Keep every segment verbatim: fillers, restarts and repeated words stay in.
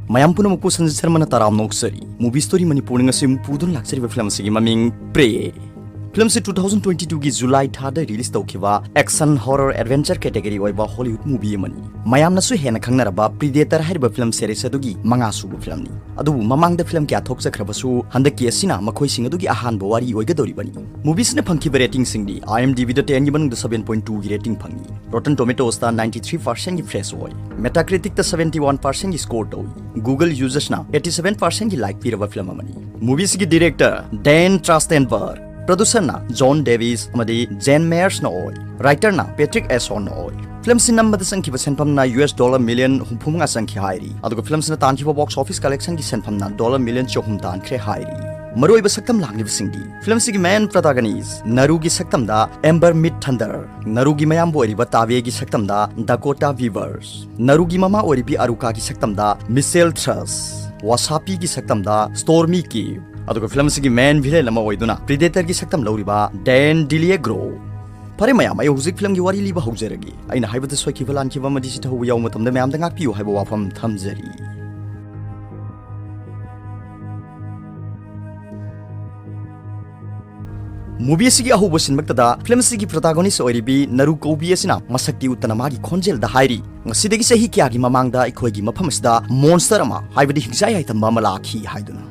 ꯃꯌꯥꯝ ꯄꯨꯝꯅꯃꯛꯄꯨ ꯁꯟꯖꯤꯠ ꯁꯔꯃꯅ ꯇꯔꯥꯝꯅ ꯑꯣꯛꯆꯔꯤ꯫ Movie Story ꯃꯅꯤꯄꯨꯔꯅ ꯉꯁꯤ ꯑꯃꯨꯛ ꯄꯨꯗꯨꯅ ꯂꯥꯛꯆꯔꯤꯕ film ꯑꯁꯤꯒꯤ ꯃꯃꯤꯡ ꯄ꯭ꯔꯦ꯫ Film ꯑꯁꯤ two thousand twenty two ꯒꯤ July ꯊꯥꯗ release ꯇꯧꯈꯤꯕ action horror adventure category ꯑꯣꯏꯕ Hollywood movie ꯑꯃꯅꯤ꯫ ꯃꯌꯥꯝꯅꯁꯨ ꯍꯦꯟꯅ ꯈꯪꯅꯔꯕ Predator ꯍꯥꯏꯔꯤꯕ film series ꯑꯗꯨꯒꯤ ꯃꯉꯥ ꯁꯨꯕ film ꯅꯤ꯫ ꯑꯗꯨꯕꯨ ꯃꯃꯥꯡꯗ film ꯀꯌꯥ ꯊꯣꯛꯆꯈ꯭ꯔꯕꯁꯨ, ꯍꯟꯗꯛꯀꯤ ꯑꯁꯤꯅ ꯃꯈꯣꯏꯁꯤꯡ ꯑꯗꯨꯒꯤ ꯑꯍꯥꯟꯕ ꯋꯥꯔꯤ ꯑꯣꯏꯒꯗꯧꯔꯤꯕꯅꯤ꯫ Movie ꯁꯤꯅ ꯐꯪꯈꯤꯕ rating ꯁꯤꯡꯗꯤ IMDb ꯗ ten ꯒꯤ ꯃꯅꯨꯡꯗ seven point two ꯒꯤ rating ꯐꯪꯏ꯫ Rotten Tomatoes ꯇ ninety three percent ꯒꯤ fresh ꯑꯣꯏ꯫ Metacritic ꯇ seventy one percent ꯒꯤ score ꯇꯧꯏ꯫ Google users ꯅ eighty seven percent ꯒꯤ like ꯄꯤꯔꯕ film ꯑꯃꯅꯤ꯫ Movie ꯁꯤꯒꯤ director Dan Trachtenberg, producer ꯅ John Davis ꯑꯃꯗꯤ Jen Myers ꯅ ꯑꯣꯏ꯫ Writer ꯅ Patrick Esson ꯅ ꯑꯣꯏ꯫ Film ꯁꯤ ꯅꯝꯕꯗ ꯆꯪꯈꯤꯕ ꯁꯦꯟꯐꯝꯅ US dollar million ꯍꯨꯝꯐꯨ ꯃꯉꯥ ꯆꯪꯈꯤ ꯍꯥꯏꯔꯤ, ꯑꯗꯨꯒ film ꯁꯤꯅ ꯇꯥꯟꯈꯤꯕ box office collection ꯒꯤ ꯁꯦꯟꯐꯝꯅ dollar million ꯆꯍꯨꯝ ꯇꯥꯟꯈ꯭ꯔꯦ ꯍꯥꯏꯔꯤ꯫ ꯃꯔꯨꯑꯣꯏꯕ ꯁꯛꯇꯝ ꯂꯥꯡꯂꯤꯕꯁꯤꯡꯗꯤ, film ꯁꯤꯒꯤ main protagonist ꯅꯔꯨꯒꯤ ꯁꯛꯇꯝꯗ Amber Midthunder, ꯅꯔꯨꯒꯤ ꯃꯌꯥꯝꯕ ꯑꯣꯏꯔꯤꯕ ꯇꯥꯕꯦꯒꯤ ꯁꯛꯇꯝꯗ Dakota Weavers, ꯅꯔꯨꯒꯤ ꯃꯃꯥ ꯑꯣꯏꯔꯤꯕꯤ ꯑꯔꯨꯀꯥꯒꯤ ꯁꯛꯇꯝꯗ Michelle Thrush, ꯋꯥꯁꯥꯄꯤꯒꯤ ꯁꯛꯇꯝꯗ Stormy Keefe, ꯑꯗꯨꯒ film ꯑꯁꯤꯒꯤ main villain ꯑꯃ ꯑꯣꯏꯗꯨꯅ Predator ꯒꯤ ꯁꯛꯇꯝ ꯂꯧꯔꯤꯕ Dan DiLiegro꯫ ꯐꯔꯦ ꯃꯌꯥꯝ, ꯑꯩ ꯍꯧꯖꯤꯛ film ꯒꯤ ꯋꯥꯔꯤ ꯂꯤꯕ ꯍꯧꯖꯔꯒꯦ꯫ ꯑꯩꯅ ꯍꯥꯏꯕꯗ ꯁꯣꯏꯈꯤꯕ ꯂꯥꯟꯈꯤꯕ ꯑꯃꯗꯤ ꯆꯤꯠꯊꯍꯧꯕ ꯌꯥꯎꯕ ꯃꯇꯝꯗ ꯃꯌꯥꯝꯗ ꯉꯥꯛꯄꯤꯌꯨ ꯍꯥꯏꯕ ꯋꯥꯐꯝ ꯊꯝꯖꯔꯤ꯫ Movie ꯑꯁꯤꯒꯤ ꯑꯍꯧꯕ ꯁꯤꯟꯃꯛꯇꯗ film ꯑꯁꯤꯒꯤ protagonist ꯑꯣꯏꯔꯤꯕꯤ ꯅꯔꯨ ꯀꯧꯕꯤ ꯑꯁꯤꯅ ꯃꯁꯛꯇꯤ ꯎꯠꯇꯅ ꯃꯥꯒꯤ ꯈꯣꯟꯖꯦꯜꯗ ꯍꯥꯏꯔꯤ, "ꯉꯁꯤꯗꯒꯤ ꯆꯍꯤ ꯀꯌꯥꯒꯤ ꯃꯃꯥꯡꯗ ꯑꯩꯈꯣꯏꯒꯤ ꯃꯐꯝ ꯑꯁꯤꯗ monster ꯑꯃ, ꯍꯥꯏꯕꯗꯤ ꯍꯤꯡꯆꯥꯏ ꯌꯥꯏꯇꯝꯕ ꯑꯃ ꯂꯥꯛꯈꯤ" ꯍꯥꯏꯗꯨꯅ꯫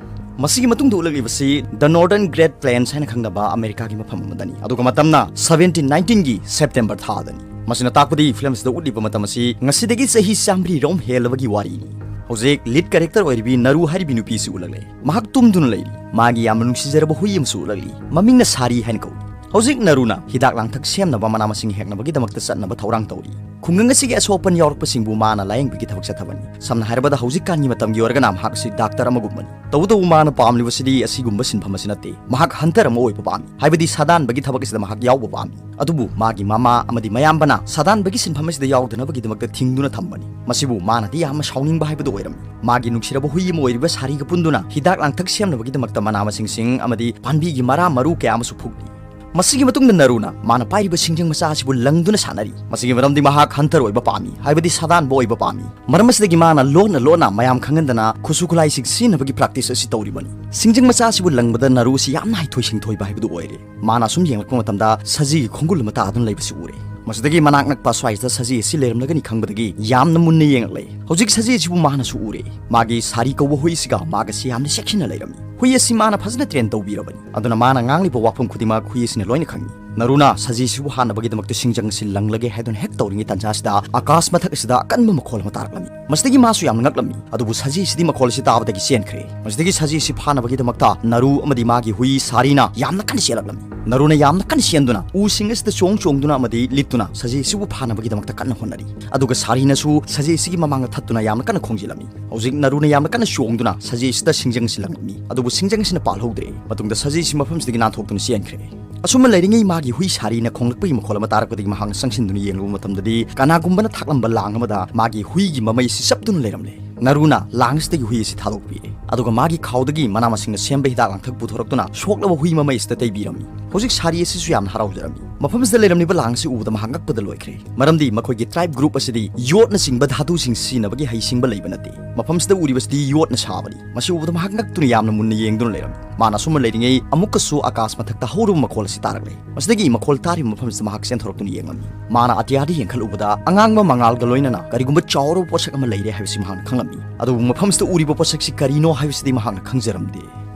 ꯃꯁꯤꯒꯤ ꯃꯇꯨꯡꯗ ꯎꯠꯂꯛꯂꯤꯕꯁꯤ The Northern Great Plains ꯍꯥꯏꯅ ꯈꯪꯅꯕ ꯑꯃꯦꯔꯤꯀꯥꯒꯤ ꯃꯐꯝ ꯑꯃꯗꯅꯤ, ꯑꯗꯨꯒ ꯃꯇꯝꯅ seventeen nineteen ꯒꯤ September ꯊꯥꯗꯅꯤ꯫ ꯃꯁꯤꯅ ꯇꯥꯛꯄꯗꯤ film ꯑꯁꯤꯗ ꯎꯠꯂꯤꯕ ꯃꯇꯝ ꯑꯁꯤ ꯉꯁꯤꯗꯒꯤ ꯆꯍꯤ ꯆꯥꯃꯔꯤ ꯔꯣꯝ ꯍꯦꯜꯂꯕꯒꯤ ꯋꯥꯔꯤꯅꯤ꯫ ꯍꯧꯖꯤꯛ lead character ꯑꯣꯏꯔꯤꯕꯤ ꯅꯔꯨ ꯍꯥꯏꯔꯤꯕꯤ ꯅꯨꯄꯤ ꯑꯁꯤ ꯎꯠꯂꯛꯂꯦ꯫ ꯃꯍꯥꯛ ꯇꯨꯝꯗꯨꯅ ꯂꯩꯔꯤ꯫ ꯃꯥꯒꯤ ꯌꯥꯝꯅ ꯅꯨꯡꯁꯤꯖꯔꯕ ꯍꯨꯏ ꯑꯃꯁꯨ ꯎꯠꯂꯛꯂꯤ꯫ ꯃꯃꯤꯡꯅ ꯁꯥꯔꯤ ꯍꯥꯏꯅ ꯀꯧꯏ꯫ ꯍꯧꯖꯤꯛ ꯅꯔꯨꯅ ꯍꯤꯗꯥꯛ ꯂꯥꯡꯊꯛ ꯁꯦꯝꯅꯕ ꯃꯅꯥ ꯃꯁꯤꯡ ꯍꯦꯛꯅꯕꯒꯤꯗꯃꯛꯇ ꯆꯠꯅꯕ ꯊꯧꯔꯥꯡ ꯇꯧꯔꯤ꯫ ꯈꯨꯡꯒꯪ ꯑꯁꯤꯒꯤ ꯑꯁꯣꯛ ꯑꯄꯟ ꯌꯥꯎꯔꯛꯄꯁꯤꯡꯕꯨ ꯃꯥꯅ ꯂꯥꯌꯦꯡꯕꯒꯤ ꯊꯕꯛ ꯆꯠꯊꯕꯅꯤ꯫ ꯁꯝꯅ ꯍꯥꯏꯔꯕꯗ, ꯍꯧꯖꯤꯛꯀꯥꯟꯒꯤ ꯃꯇꯝꯒꯤ ꯑꯣꯏꯔꯒꯅ ꯃꯍꯥꯛ ꯑꯁꯤ doctor ꯑꯃꯒꯨꯝꯕꯅꯤ꯫ ꯇꯧꯕꯇꯕꯨ ꯃꯥꯅ ꯄꯥꯝꯂꯤꯕꯁꯤꯗꯤ ꯑꯁꯤꯒꯨꯝꯕ ꯁꯤꯟꯐꯝ ꯑꯁꯤ ꯅꯠꯇꯦ꯫ ꯃꯍꯥꯛ hunter ꯑꯃ ꯑꯣꯏꯕ ꯄꯥꯝꯃꯤ, ꯍꯥꯏꯕꯗꯤ ꯁꯥꯗꯥꯟꯕꯒꯤ ꯊꯕꯛ ꯑꯁꯤꯗ ꯃꯍꯥꯛ ꯌꯥꯎꯕ ꯄꯥꯝꯃꯤ꯫ ꯑꯗꯨꯕꯨ ꯃꯥꯒꯤ ꯃꯃꯥ ꯑꯃꯗꯤ ꯃꯌꯥꯝꯕꯅ ꯁꯥꯗꯥꯟꯕꯒꯤ ꯁꯤꯟꯐꯝ ꯑꯁꯤꯗ ꯌꯥꯎꯗꯅꯕꯒꯤꯗꯃꯛꯇ ꯊꯤꯡꯗꯨꯅ ꯊꯝꯕꯅꯤ꯫ ꯃꯁꯤꯕꯨ ꯃꯥꯅꯗꯤ ꯌꯥꯝꯅ ꯁꯥꯎꯅꯤꯡꯕ ꯍꯥꯏꯕꯗꯨ ꯑꯣꯏꯔꯝꯃꯤ꯫ ꯃꯥꯒꯤ ꯅꯨꯡꯁꯤꯔꯕ ꯍꯨꯏ ꯑꯃ ꯑꯣꯏꯔꯤꯕ ꯁꯥꯔꯤꯒ ꯄꯨꯟꯗꯨꯅ ꯍꯤꯗꯥꯛ ꯂꯥꯡꯊꯛ ꯁꯦꯝꯅꯕꯒꯤꯗꯃꯛꯇ ꯃꯅꯥ ꯃꯁꯤꯡꯁꯤꯡ ꯑꯃꯗꯤ ꯄꯥꯝꯕꯤꯒꯤ ꯃꯔꯥ ꯃꯔꯨ ꯀꯌꯥ ꯑꯃꯁꯨ ꯐꯨꯛꯂꯤ꯫ ꯃꯁꯤꯒꯤ ꯃꯇꯨꯡꯗ ꯅꯔꯨꯅ ꯃꯥꯅ ꯄꯥꯏꯔꯤꯕ ꯁꯤꯡꯖꯪ ꯃꯆꯥ ꯑꯁꯤꯕꯨ ꯂꯪꯗꯨꯅ ꯁꯥꯟꯅꯔꯤ꯫ ꯃꯁꯤꯒꯤ ꯃꯔꯝꯗꯤ ꯃꯍꯥꯛ ꯍꯟꯇꯔ ꯑꯣꯏꯕ ꯄꯥꯝꯃꯤ, ꯍꯥꯏꯕꯗꯤ ꯁꯥꯗꯥꯟꯕ ꯑꯣꯏꯕ ꯄꯥꯝꯃꯤ꯫ ꯃꯔꯝ ꯑꯁꯤꯗꯒꯤ ꯃꯥꯅ ꯂꯣꯟꯅ ꯂꯣꯟꯅ ꯃꯌꯥꯝ ꯈꯪꯍꯟꯗꯅ ꯈꯨꯠꯁꯨ ꯈꯨꯠꯂꯥꯏꯁꯤꯡ ꯁꯤꯖꯤꯟꯅꯕꯒꯤ ꯄ꯭ꯔꯥꯛꯇꯤꯁ ꯑꯁꯤ ꯇꯧꯔꯤꯕꯅꯤ꯫ ꯁꯤꯡꯖꯪ ꯃꯆꯥ ꯑꯁꯤꯕꯨ ꯂꯪꯕꯗ ꯅꯔꯨ ꯑꯁꯤ ꯌꯥꯝꯅ ꯍꯩꯊꯣꯏ ꯁꯤꯡꯊꯣꯏꯕ ꯍꯥꯏꯕꯗꯨ ꯑꯣꯏꯔꯦ꯫ ꯃꯥꯅ ꯑꯁꯨꯝ ꯌꯦꯡꯂꯛꯄ ꯃꯇꯝꯗ ꯁꯖꯤꯒꯤ ꯈꯣꯡꯒꯨꯜ ꯑꯃ ꯇꯥꯗꯨꯅ ꯂꯩꯕꯁꯤ ꯎꯔꯦ꯫ ꯃꯁꯤꯗꯒꯤ ꯃꯅꯥꯛ ꯅꯛꯄ ꯁ꯭ꯋꯥꯏꯁꯤꯗ ꯁꯖꯤ ꯑꯁꯤ ꯂꯩꯔꯝꯂꯒꯅꯤ ꯈꯪꯕꯗꯒꯤ ꯌꯥꯝꯅ ꯃꯨꯟꯅ ꯌꯦꯡꯂꯛꯂꯦ꯫ ꯍꯧꯖꯤꯛ ꯁꯖꯤ ꯑꯁꯤꯕꯨ ꯃꯥꯅꯁꯨ ꯎꯔꯦ꯫ ꯃꯥꯒꯤ ꯁꯥꯔꯤ ꯀꯧꯕ ꯍꯨꯏꯁꯤꯒ ꯃꯥꯒꯁꯤ ꯌꯥꯝꯅ ꯆꯦꯛꯁꯤꯟꯅ ꯂꯩꯔꯝꯃꯤ꯫ ꯍꯨꯏ ꯑꯁꯤ ꯃꯥꯅ ꯐꯖꯅ ꯇ꯭ꯔꯦꯟ ꯇꯧꯕꯤꯔꯕꯅꯤ꯫ ꯑꯗꯨꯅ ꯃꯥꯅ ꯉꯥꯡꯂꯤꯕ ꯋꯥꯐꯝ ꯈꯨꯗꯤꯡꯃꯛ ꯍꯨꯏ ꯑꯁꯤꯅ ꯂꯣꯏꯅ ꯈꯪꯏ꯫ ꯅꯔꯨꯅ ꯁꯖꯤꯁꯤꯕꯨ ꯍꯥꯠꯅꯕꯒꯤꯗꯃꯛꯇ ꯁꯤꯡꯖꯪ ꯑꯁꯤ ꯂꯪꯂꯒꯦ ꯍꯥꯏꯗꯨꯅ ꯍꯦꯛ ꯇꯧꯔꯤꯉꯩ ꯇꯥꯟꯖꯥꯁꯤꯗ ꯑꯥꯀꯥꯁ ꯃꯊꯛ ꯑꯁꯤꯗ ꯑꯀꯟꯕ ꯃꯈꯣꯜ ꯑꯃ ꯇꯥꯔꯛꯂꯝꯃꯤ꯫ ꯃꯁꯤꯗꯒꯤ ꯃꯥꯁꯨ ꯌꯥꯝꯅ ꯉꯛꯂꯝꯃꯤ꯫ ꯑꯗꯨꯕꯨ ꯁꯖꯤꯁꯤꯗꯤ ꯃꯈꯣꯜ ꯑꯁꯤ ꯇꯥꯕꯗꯒꯤ ꯆꯦꯟꯈ꯭ꯔꯦ꯫ ꯃꯁꯤꯗꯒꯤ ꯁꯖꯤꯁꯤ ꯐꯥꯅꯕꯒꯤꯗꯃꯛꯇ ꯅꯔꯨ ꯑꯃꯗꯤ ꯃꯥꯒꯤ ꯍꯨꯏ ꯁꯥꯔꯤꯅ ꯌꯥꯝꯅ ꯀꯟꯅ ꯆꯦꯜꯂꯛꯂꯝꯃꯤ꯫ ꯅꯔꯨꯅ ꯌꯥꯝꯅ ꯀꯟꯅ ꯆꯦꯟꯗꯨꯅ ꯎꯁꯤꯡ ꯑꯁꯤꯗ ꯆꯣꯡ ꯆꯣꯡꯗꯨꯅ ꯑꯃꯗꯤ ꯂꯤꯠꯇꯨꯅ ꯁꯖꯤꯁꯤꯕꯨ ꯐꯥꯅꯕꯒꯤꯗꯃꯛꯇ ꯀꯟꯅ ꯍꯣꯠꯅꯔꯤ꯫ ꯑꯗꯨꯒ ꯁꯥꯔꯤꯅꯁꯨ ꯁꯖꯤꯁꯤꯒꯤ ꯃꯃꯥꯡꯗ ꯊꯠꯇꯨꯅ ꯌꯥꯝꯅ ꯀꯟꯅ ꯈꯣꯡꯖꯤꯜꯂꯝꯃꯤ꯫ ꯍꯧꯖꯤꯛ ꯅꯔꯨꯅ ꯌꯥꯝꯅ ꯀꯟꯅ ꯆꯣꯡꯗꯨꯅ ꯁꯖꯤꯁꯤꯗ ꯁꯤꯡꯖꯪꯁꯤ ꯂꯪꯂꯝꯃꯤ꯫ ꯑꯗꯨꯕꯨ ꯁꯤꯡꯖꯪꯁꯤꯅ ꯄꯥꯜꯍꯧꯗ꯭ꯔꯦ꯫ ꯃꯇꯨꯡꯗ ꯁꯖꯤꯁꯤ ꯃꯐꯝꯁꯤꯗꯒꯤ ꯅꯥꯟꯊꯣꯛꯇꯨꯅ ꯆꯦꯟꯈ꯭ꯔꯦ꯫ ꯑꯁꯨꯝꯅ ꯂꯩꯔꯤꯉꯩ ꯃꯥꯒꯤ ꯍꯨꯏ ꯁꯥꯔꯤꯅ ꯈꯣꯡꯂꯛꯄꯒꯤ ꯃꯈꯣꯜ ꯑꯃ ꯇꯥꯔꯛꯄꯗꯒꯤ ꯃꯍꯥꯛꯅ ꯆꯪꯁꯤꯟꯗꯨꯅ ꯌꯦꯡꯂꯨꯕ ꯃꯇꯝꯗꯗꯤ ꯀꯅꯥꯒꯨꯝꯕꯅ ꯊꯥꯛꯂꯝꯕ ꯂꯥꯡ ꯑꯃꯗ ꯃꯥꯒꯤ ꯍꯨꯏꯒꯤ ꯃꯃꯩ ꯑꯁꯤ ꯆꯞꯇꯨꯅ ꯂꯩꯔꯝꯂꯦ꯫ ꯅꯔꯨꯅ ꯂꯥꯡ ꯑꯁꯤꯗꯒꯤ ꯍꯨꯏ ꯑꯁꯤ ꯊꯥꯗꯣꯛꯄꯤꯔꯦ꯫ ꯑꯗꯨꯒ ꯃꯥꯒꯤ ꯈꯥꯎꯗꯒꯤ ꯃꯅꯥ ꯃꯁꯤꯡꯅ ꯁꯦꯝꯕ ꯍꯤꯗꯥꯛ ꯂꯥꯡꯊꯛ ꯄꯨꯊꯣꯔꯛꯇꯨꯅ ꯁꯣꯛꯂꯕ ꯍꯨꯏ ꯃꯃꯩ ꯑꯁꯤꯗ ꯇꯩꯕꯤꯔꯝꯃꯤ꯫ ꯍꯧꯖꯤꯛ ꯁꯥꯔꯤ ꯑꯁꯤꯁꯨ ꯌꯥꯝꯅ ꯍꯔꯥꯎꯖꯔꯝꯃꯤ꯫ ꯃꯐꯝꯁꯤꯗ ꯂꯩꯔꯝꯂꯤꯕ ꯂꯥꯡ ꯑꯁꯤ ꯎꯕꯗ ꯃꯍꯥꯛ ꯉꯛꯄꯗ ꯂꯣꯏꯈ꯭ꯔꯦ꯫ ꯃꯔꯝꯗꯤ ꯃꯈꯣꯏꯒꯤ ꯇ꯭ꯔꯥꯏꯕ ꯒ꯭ꯔꯨꯞ ꯑꯁꯤꯗꯤ ꯌꯣꯠꯅꯆꯤꯡꯕ ꯙꯥꯇꯨꯁꯤꯡ ꯁꯤꯖꯤꯟꯅꯕꯒꯤ ꯍꯩꯁꯤꯡꯕ ꯂꯩꯕ ꯅꯠꯇꯦ꯫ ꯃꯐꯝꯁꯤꯗ ꯎꯔꯤꯕꯁꯤꯗꯤ ꯌꯣꯠꯅ ꯁꯥꯕꯅꯤ꯫ ꯃꯁꯤ ꯎꯕꯗ ꯃꯍꯥꯛ ꯉꯛꯇꯨꯅ ꯌꯥꯝꯅ ꯃꯨꯟꯅ ꯌꯦꯡꯗꯨꯅ ꯂꯩꯔꯝꯃꯤ꯫ ꯃꯥꯅ ꯑꯁꯨꯝꯅ ꯂꯩꯔꯤꯉꯩ ꯑꯃꯨꯛꯀꯁꯨ ꯑꯥꯀꯥꯁ ꯃꯊꯛꯇ ꯍꯧꯔꯨꯕ ꯃꯈꯣꯜ ꯑꯁꯤ ꯇꯥꯔꯛꯂꯦ꯫ ꯃꯁꯤꯗꯒꯤ ꯃꯈꯣꯜ ꯇꯥꯔꯤꯕ ꯃꯐꯝꯁꯤꯗ ꯃꯍꯥꯛ ꯆꯦꯟꯊꯣꯔꯛꯇꯨꯅ ꯌꯦꯡꯂꯝꯃꯤ꯫ ꯃꯥꯅ ꯑꯇꯤꯌꯥꯗ ꯌꯦꯡꯈꯠꯂꯨꯕꯗ ꯑꯉꯥꯡꯕ ꯃꯉꯥꯜꯒ ꯂꯣꯏꯅꯅ ꯀꯔꯤꯒꯨꯝꯕ ꯆꯥꯎꯔꯕ ꯄꯣꯠꯁꯛ ꯑꯃ ꯂꯩꯔꯦ ꯍꯥꯏꯕꯁꯤ ꯃꯍꯥꯛꯅ ꯈꯪꯂꯝꯃꯤ꯫ ꯑꯗꯨꯕꯨ ꯃꯐꯝꯁꯤꯗ ꯎꯔꯤꯕ ꯄꯣꯠꯁꯛꯁꯤ ꯀꯔꯤꯅꯣ ꯍꯥꯏꯕꯁꯤꯗꯤ ꯃꯍꯥꯛꯅ ꯈꯪꯖꯔꯝꯗꯦ꯫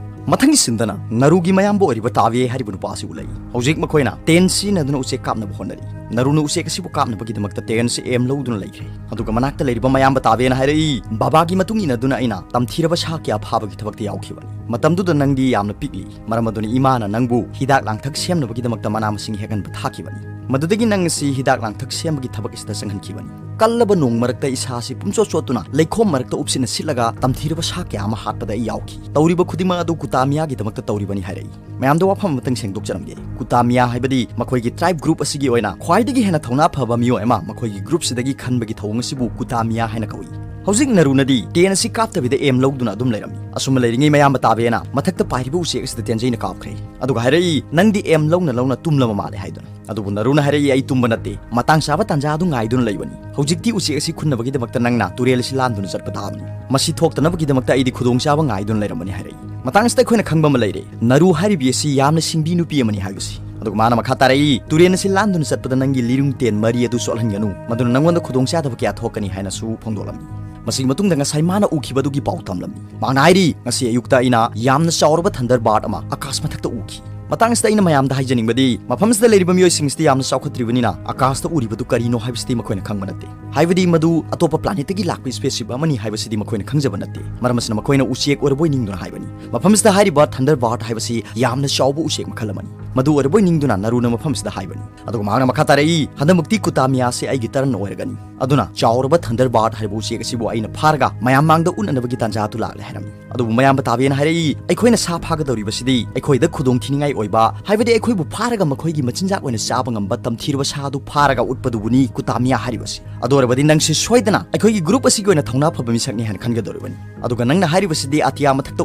ꯃꯊꯪꯒꯤ ꯁꯤꯟꯗꯅ ꯅꯔꯨꯒꯤ ꯃꯌꯥꯝꯕ ꯑꯣꯏꯔꯤꯕ ꯇꯥꯕꯦ ꯍꯥꯏꯔꯤꯕ ꯅꯨꯄꯥ ꯑꯁꯤ ꯎꯠꯂꯛꯏ꯫ ꯍꯧꯖꯤꯛ ꯃꯈꯣꯏꯅ ꯇꯦꯟ ꯁꯤꯖꯤꯟꯅꯗꯨꯅ ꯎꯆꯦꯛ ꯀꯥꯞꯅꯕ ꯍꯣꯠꯅꯔꯤ꯫ ꯅꯔꯨꯅ ꯎꯆꯦꯛ ꯑꯁꯤꯕꯨ ꯀꯥꯞꯅꯕꯒꯤꯗꯃꯛꯇ ꯇꯦꯟ ꯑꯁꯤ ꯑꯦꯝ ꯂꯧꯗꯨꯅ ꯂꯩꯈ꯭ꯔꯦ꯫ ꯑꯗꯨꯒ ꯃꯅꯥꯛꯇ ꯂꯩꯔꯤꯕ ꯃꯌꯥꯝꯕ ꯇꯥꯕꯦꯅ ꯍꯥꯏꯔꯛꯏ, "ꯕꯕꯥꯒꯤ ꯃꯇꯨꯡ ꯏꯟꯅꯗꯨꯅ ꯑꯩꯅ ꯇꯝꯊꯤꯔꯕ ꯁꯥ ꯀꯌꯥ ꯐꯥꯕꯒꯤ ꯊꯕꯛꯇ ꯌꯥꯎꯈꯤꯕꯅꯤ꯫ ꯃꯇꯝꯗꯨꯗ ꯅꯪꯗꯤ ꯌꯥꯝꯅ ꯄꯤꯛꯂꯤ꯫ ꯃꯔꯝ ꯑꯗꯨꯅ ꯏꯃꯥꯅ ꯅꯪꯕꯨ ꯍꯤꯗꯥꯛ ꯂꯥꯡꯊꯛ ꯁꯦꯝꯅꯕꯒꯤꯗꯃꯛꯇ ꯃꯅꯥ ꯃꯁꯤꯡ ꯍꯦꯛꯍꯟꯕ ꯊꯥꯈꯤꯕꯅꯤ꯫ ꯃꯗꯨꯗꯒꯤ ꯅꯪ ꯑꯁꯤ ꯍꯤꯗꯥꯛ ꯂꯥꯡꯊꯛ ꯁꯦꯝꯕꯒꯤ ꯊꯕꯛ ꯑꯁꯤꯗ ꯆꯪꯍꯟꯈꯤꯕꯅꯤ꯫ ꯀꯜꯂꯕ ꯅꯣꯡ ꯃꯔꯛꯇ ꯏꯁꯥ ꯑꯁꯤ ꯄꯨꯝꯆꯣꯠ ꯆꯣꯠꯇꯨꯅ ꯂꯩꯈꯣꯝ ꯃꯔꯛꯇ ꯎꯞꯁꯤꯟꯅ ꯁꯤꯠꯂꯒ ꯇꯝꯊꯤꯔꯕ ꯁꯥ ꯀꯌꯥ ꯑꯃ ꯍꯥꯠꯄꯗ ꯑꯩ ꯌꯥꯎꯈꯤ꯫ ꯇꯧꯔꯤꯕ ꯈꯨꯗꯤꯡꯃꯛ ꯑꯗꯨ ꯀꯨꯇꯥꯃꯤꯌꯥꯒꯤꯗꯃꯛꯇ ꯇꯧꯔꯤꯕꯅꯤ" ꯍꯥꯏꯔꯛꯏ꯫ ꯃꯌꯥꯝꯗ ꯋꯥꯐꯝ ꯑꯃꯇꯪ ꯁꯦꯡꯗꯣꯛꯆꯔꯝꯒꯦ꯫ ꯀꯨꯇꯥꯃꯤꯌꯥ ꯍꯥꯏꯕꯗꯤ ꯃꯈꯣꯏꯒꯤ ꯇ꯭ꯔꯥꯏꯕ ꯒ꯭ꯔꯨꯞ ꯑꯁꯤꯒꯤ ꯑꯣꯏꯅ ꯈ꯭ꯋꯥꯏꯗꯒꯤ ꯍꯦꯟꯅ ꯊꯧꯅꯥ ꯐꯕ ꯃꯤꯑꯣꯏ ꯑꯃ ꯃꯈꯣꯏꯒꯤ ꯒ꯭ꯔꯨꯞꯁꯤꯗꯒꯤ ꯈꯟꯕꯒꯤ ꯊꯧꯑꯣꯡ ꯑꯁꯤꯕꯨ ꯀꯨꯇꯥꯃꯤꯌꯥ ꯍꯥꯏꯅ ꯀꯧꯏ꯫ ꯍꯧꯖꯤꯛ ꯅꯔꯨꯅꯗꯤ ꯇꯦꯟ ꯑꯁꯤ ꯀꯥꯞꯇꯕꯤꯗ ꯑꯦꯝ ꯂꯧꯗꯨꯅ ꯑꯗꯨꯝ ꯂꯩꯔꯝꯃꯤ꯫ ꯑꯁꯨꯝꯅ ꯂꯩꯔꯤꯉꯩ ꯃꯌꯥꯝꯕ ꯇꯥꯕꯦꯅ ꯃꯊꯛꯇ ꯄꯥꯏꯔꯤꯕ ꯎꯆꯦꯛ ꯑꯁꯤꯗ ꯇꯦꯟꯖꯩꯅ ꯀꯥꯞꯈ꯭ꯔꯦ꯫ ꯑꯗꯨꯒ ꯍꯥꯏꯔꯛꯏ, "ꯅꯪꯗꯤ ꯑꯦꯝ ꯂꯧꯅ ꯂꯧꯅ ꯇꯨꯝꯂꯕ ꯃꯥꯜꯂꯦ" ꯍꯥꯏꯗꯨꯅ꯫ ꯑꯗꯨꯕꯨ ꯅꯔꯨꯅ ꯍꯥꯏꯔꯛꯏ, "ꯑꯩ ꯇꯨꯝꯕ ꯅꯠꯇꯦ, ꯃꯇꯥꯡ ꯆꯥꯕ ꯇꯥꯟꯖꯥ ꯑꯗꯨ ꯉꯥꯏꯗꯨꯅ ꯂꯩꯕꯅꯤ꯫ ꯍꯧꯖꯤꯛꯇꯤ ꯎꯆꯦꯛ ꯑꯁꯤ ꯈꯨꯟꯅꯕꯒꯤꯗꯃꯛꯇ ꯅꯪꯅ ꯇꯨꯔꯦꯜ ꯑꯁꯤ ꯂꯥꯟꯗꯨꯅ ꯆꯠꯄ ꯇꯥꯕꯅꯤ꯫ ꯃꯁꯤ ꯊꯣꯛꯇꯅꯕꯒꯤꯗꯃꯛꯇ ꯑꯩꯗꯤ ꯈꯨꯗꯣꯡꯆꯥꯕ ꯉꯥꯏꯗꯨꯅ ꯂꯩꯔꯝꯕꯅꯤ" ꯍꯥꯏꯔꯛꯏ꯫ ꯃꯇꯥꯡ ꯑꯁꯤꯗ ꯑꯩꯈꯣꯏꯅ ꯈꯪꯕ ꯑꯃ ꯂꯩꯔꯦ, ꯅꯔꯨ ꯍꯥꯏꯔꯤꯕꯤ ꯑꯁꯤ ꯌꯥꯝꯅ ꯁꯤꯡꯕꯤ ꯅꯨꯄꯤ ꯑꯃꯅꯤ ꯍꯥꯏꯕꯁꯤ꯫ ꯑꯗꯨꯒ ꯃꯥꯅ ꯃꯈꯥ ꯇꯥꯔꯛꯏ, "ꯇꯨꯔꯦꯜ ꯑꯁꯤ ꯂꯥꯟꯗꯨꯅ ꯆꯠꯄꯗ ꯅꯪꯒꯤ ꯂꯤꯔꯨꯡ ꯇꯦꯟ ꯃꯔꯤ ꯑꯗꯨ ꯆꯣꯠꯍꯟꯒꯅꯨ, ꯃꯗꯨꯅ ꯅꯪꯉꯣꯟꯗ ꯈꯨꯗꯣꯡꯆꯥꯗꯕ ꯀꯌꯥ ꯊꯣꯛꯀꯅꯤ" ꯍꯥꯏꯅꯁꯨ ꯐꯣꯡꯗꯣꯛꯂꯝꯃꯤ꯫ ꯃꯁꯤꯒꯤ ꯃꯇꯨꯡꯗ ꯉꯁꯥꯏ ꯃꯥꯅ ꯎꯈꯤꯕꯗꯨꯒꯤ ꯄꯥꯎ ꯇꯝꯂꯝꯃꯤ꯫ ꯃꯍꯥꯛꯅ ꯍꯥꯏꯔꯤ, "ꯉꯁꯤ ꯑꯌꯨꯛꯇ ꯑꯩꯅ ꯌꯥꯝꯅ ꯆꯥꯎꯔꯕ ꯊꯟꯗꯔ ꯕꯥꯔꯠ ꯑꯃ ꯑꯀꯥꯁ ꯃꯊꯛꯇ ꯎꯈꯤ"꯫ ꯃꯇꯥꯡ ꯑꯁꯤꯗ ꯑꯩꯅ ꯃꯌꯥꯝꯗ ꯍꯥꯏꯖꯅꯤꯡꯕꯗꯤ, ꯃꯐꯝ ꯑꯁꯤꯗ ꯂꯩꯔꯤꯕ ꯃꯤꯑꯣꯏꯁꯤꯡ ꯑꯁꯤꯗꯤ ꯌꯥꯝꯅ ꯆꯥꯎꯈꯠꯇ꯭ꯔꯤꯕꯅꯤꯅ ꯑꯀꯥꯁꯇ ꯎꯔꯤꯕꯗꯨ ꯀꯔꯤꯅꯣ ꯍꯥꯏꯕꯁꯤꯗꯤ ꯃꯈꯣꯏꯅ ꯈꯪꯕ ꯅꯠꯇꯦ꯫ ꯍꯥꯏꯕꯗꯤ ꯃꯗꯨ ꯑꯇꯣꯞꯄ ꯄ꯭ꯂꯥꯅꯦꯠꯇꯒꯤ ꯂꯥꯛꯄ ꯁ꯭ꯄꯦꯁꯁꯤꯞ ꯑꯃꯅꯤ ꯍꯥꯏꯕꯁꯤꯗꯤ ꯃꯈꯣꯏꯅ ꯈꯪꯖꯕ ꯅꯠꯇꯦ꯫ ꯃꯔꯝ ꯑꯁꯤꯅ ꯃꯈꯣꯏꯅ ꯎꯆꯦꯛ ꯑꯣꯏꯔꯕꯣꯏ ꯅꯤꯡꯗꯨꯅ ꯍꯥꯏꯕꯅꯤ꯫ ꯃꯐꯝ ꯑꯁꯤꯗ ꯍꯥꯏꯔꯤꯕ ꯊꯟꯗꯔ ꯕꯥꯔꯠ ꯍꯥꯏꯕꯁꯤ ꯌꯥꯝꯅ ꯆꯥꯎꯕ ꯎꯆꯦꯛ ꯃꯈꯜ ꯑꯃꯅꯤ꯫ ꯃꯗꯨ ꯑꯣꯏꯔꯕꯣꯏ ꯅꯤꯡꯗꯨꯅ ꯅꯔꯨꯅ ꯃꯐꯝ ꯑꯁꯤꯗ ꯍꯥꯏꯕꯅꯤ꯫ ꯑꯗꯨꯒ ꯃꯍꯥꯛꯅ ꯃꯈꯥ ꯇꯥꯔꯛꯏ, "ꯍꯟꯗꯛꯃꯛꯇꯤ ꯀꯨꯇꯥꯃꯤꯌꯥꯁꯦ ꯑꯩꯒꯤ ꯇꯔꯟ ꯑꯣꯏꯔꯒꯅꯤ꯫ ꯑꯗꯨꯅ ꯆꯥꯎꯔꯕ ꯊꯟꯗꯔ ꯕꯥꯔꯠ ꯍꯥꯏꯔꯤꯕ ꯎꯆꯦꯛ ꯑꯁꯤꯕꯨ ꯑꯩꯅ ꯐꯥꯔꯒ ꯃꯌꯥꯝ ꯃꯥꯡꯗ ꯎꯠꯅꯅꯕꯒꯤ ꯇꯥꯟꯖꯥ ꯑꯗꯨ ꯂꯥꯛꯂꯦ" ꯍꯥꯏꯔꯝꯃꯤ꯫ ꯑꯗꯨꯕꯨ ꯃꯌꯥꯝꯕ ꯇꯥꯕꯦꯅ ꯍꯥꯏꯔꯛꯏ, "ꯑꯩꯈꯣꯏꯅ ꯁꯥ ꯐꯥꯒꯗꯧꯔꯤꯕꯁꯤꯗꯤ ꯑꯩꯈꯣꯏꯗ ꯈꯨꯗꯣꯡꯊꯤꯅꯤꯡꯉꯥꯏ ꯑꯣꯏꯕ, ꯍꯥꯏꯕꯗꯤ ꯑꯩꯈꯣꯏꯕꯨ ꯐꯥꯔꯒ ꯃꯈꯣꯏꯒꯤ ꯃꯆꯤꯟꯖꯥꯛ ꯑꯣꯏꯅ ꯆꯥꯕ ꯉꯝꯕ ꯇꯝꯊꯤꯔꯕ ꯁꯥ ꯑꯗꯨ ꯐꯥꯔꯒ ꯎꯠꯄꯗꯨꯕꯨꯅꯤ ꯀꯨꯇꯥꯃꯤꯌꯥ ꯍꯥꯏꯔꯤꯕꯁꯤ꯫ ꯑꯗꯨ ꯑꯣꯏꯔꯕꯗꯤ ꯅꯪꯁꯦ ꯁꯣꯏꯗꯅ ꯑꯩꯈꯣꯏꯒꯤ ꯒ꯭ꯔꯨꯞ ꯑꯁꯤꯒꯤ ꯑꯣꯏꯅ ꯊꯧꯅꯥ ꯐꯕ ꯃꯤꯁꯛꯅꯤ ꯍꯥꯏꯅ ꯈꯟꯒꯗꯧꯔꯤꯕꯅꯤ꯫ ꯑꯗꯨꯒ ꯅꯪꯅ ꯍꯥꯏꯔꯤꯕꯁꯤꯗꯤ ꯑꯇꯤꯌꯥ ꯃꯊꯛꯇ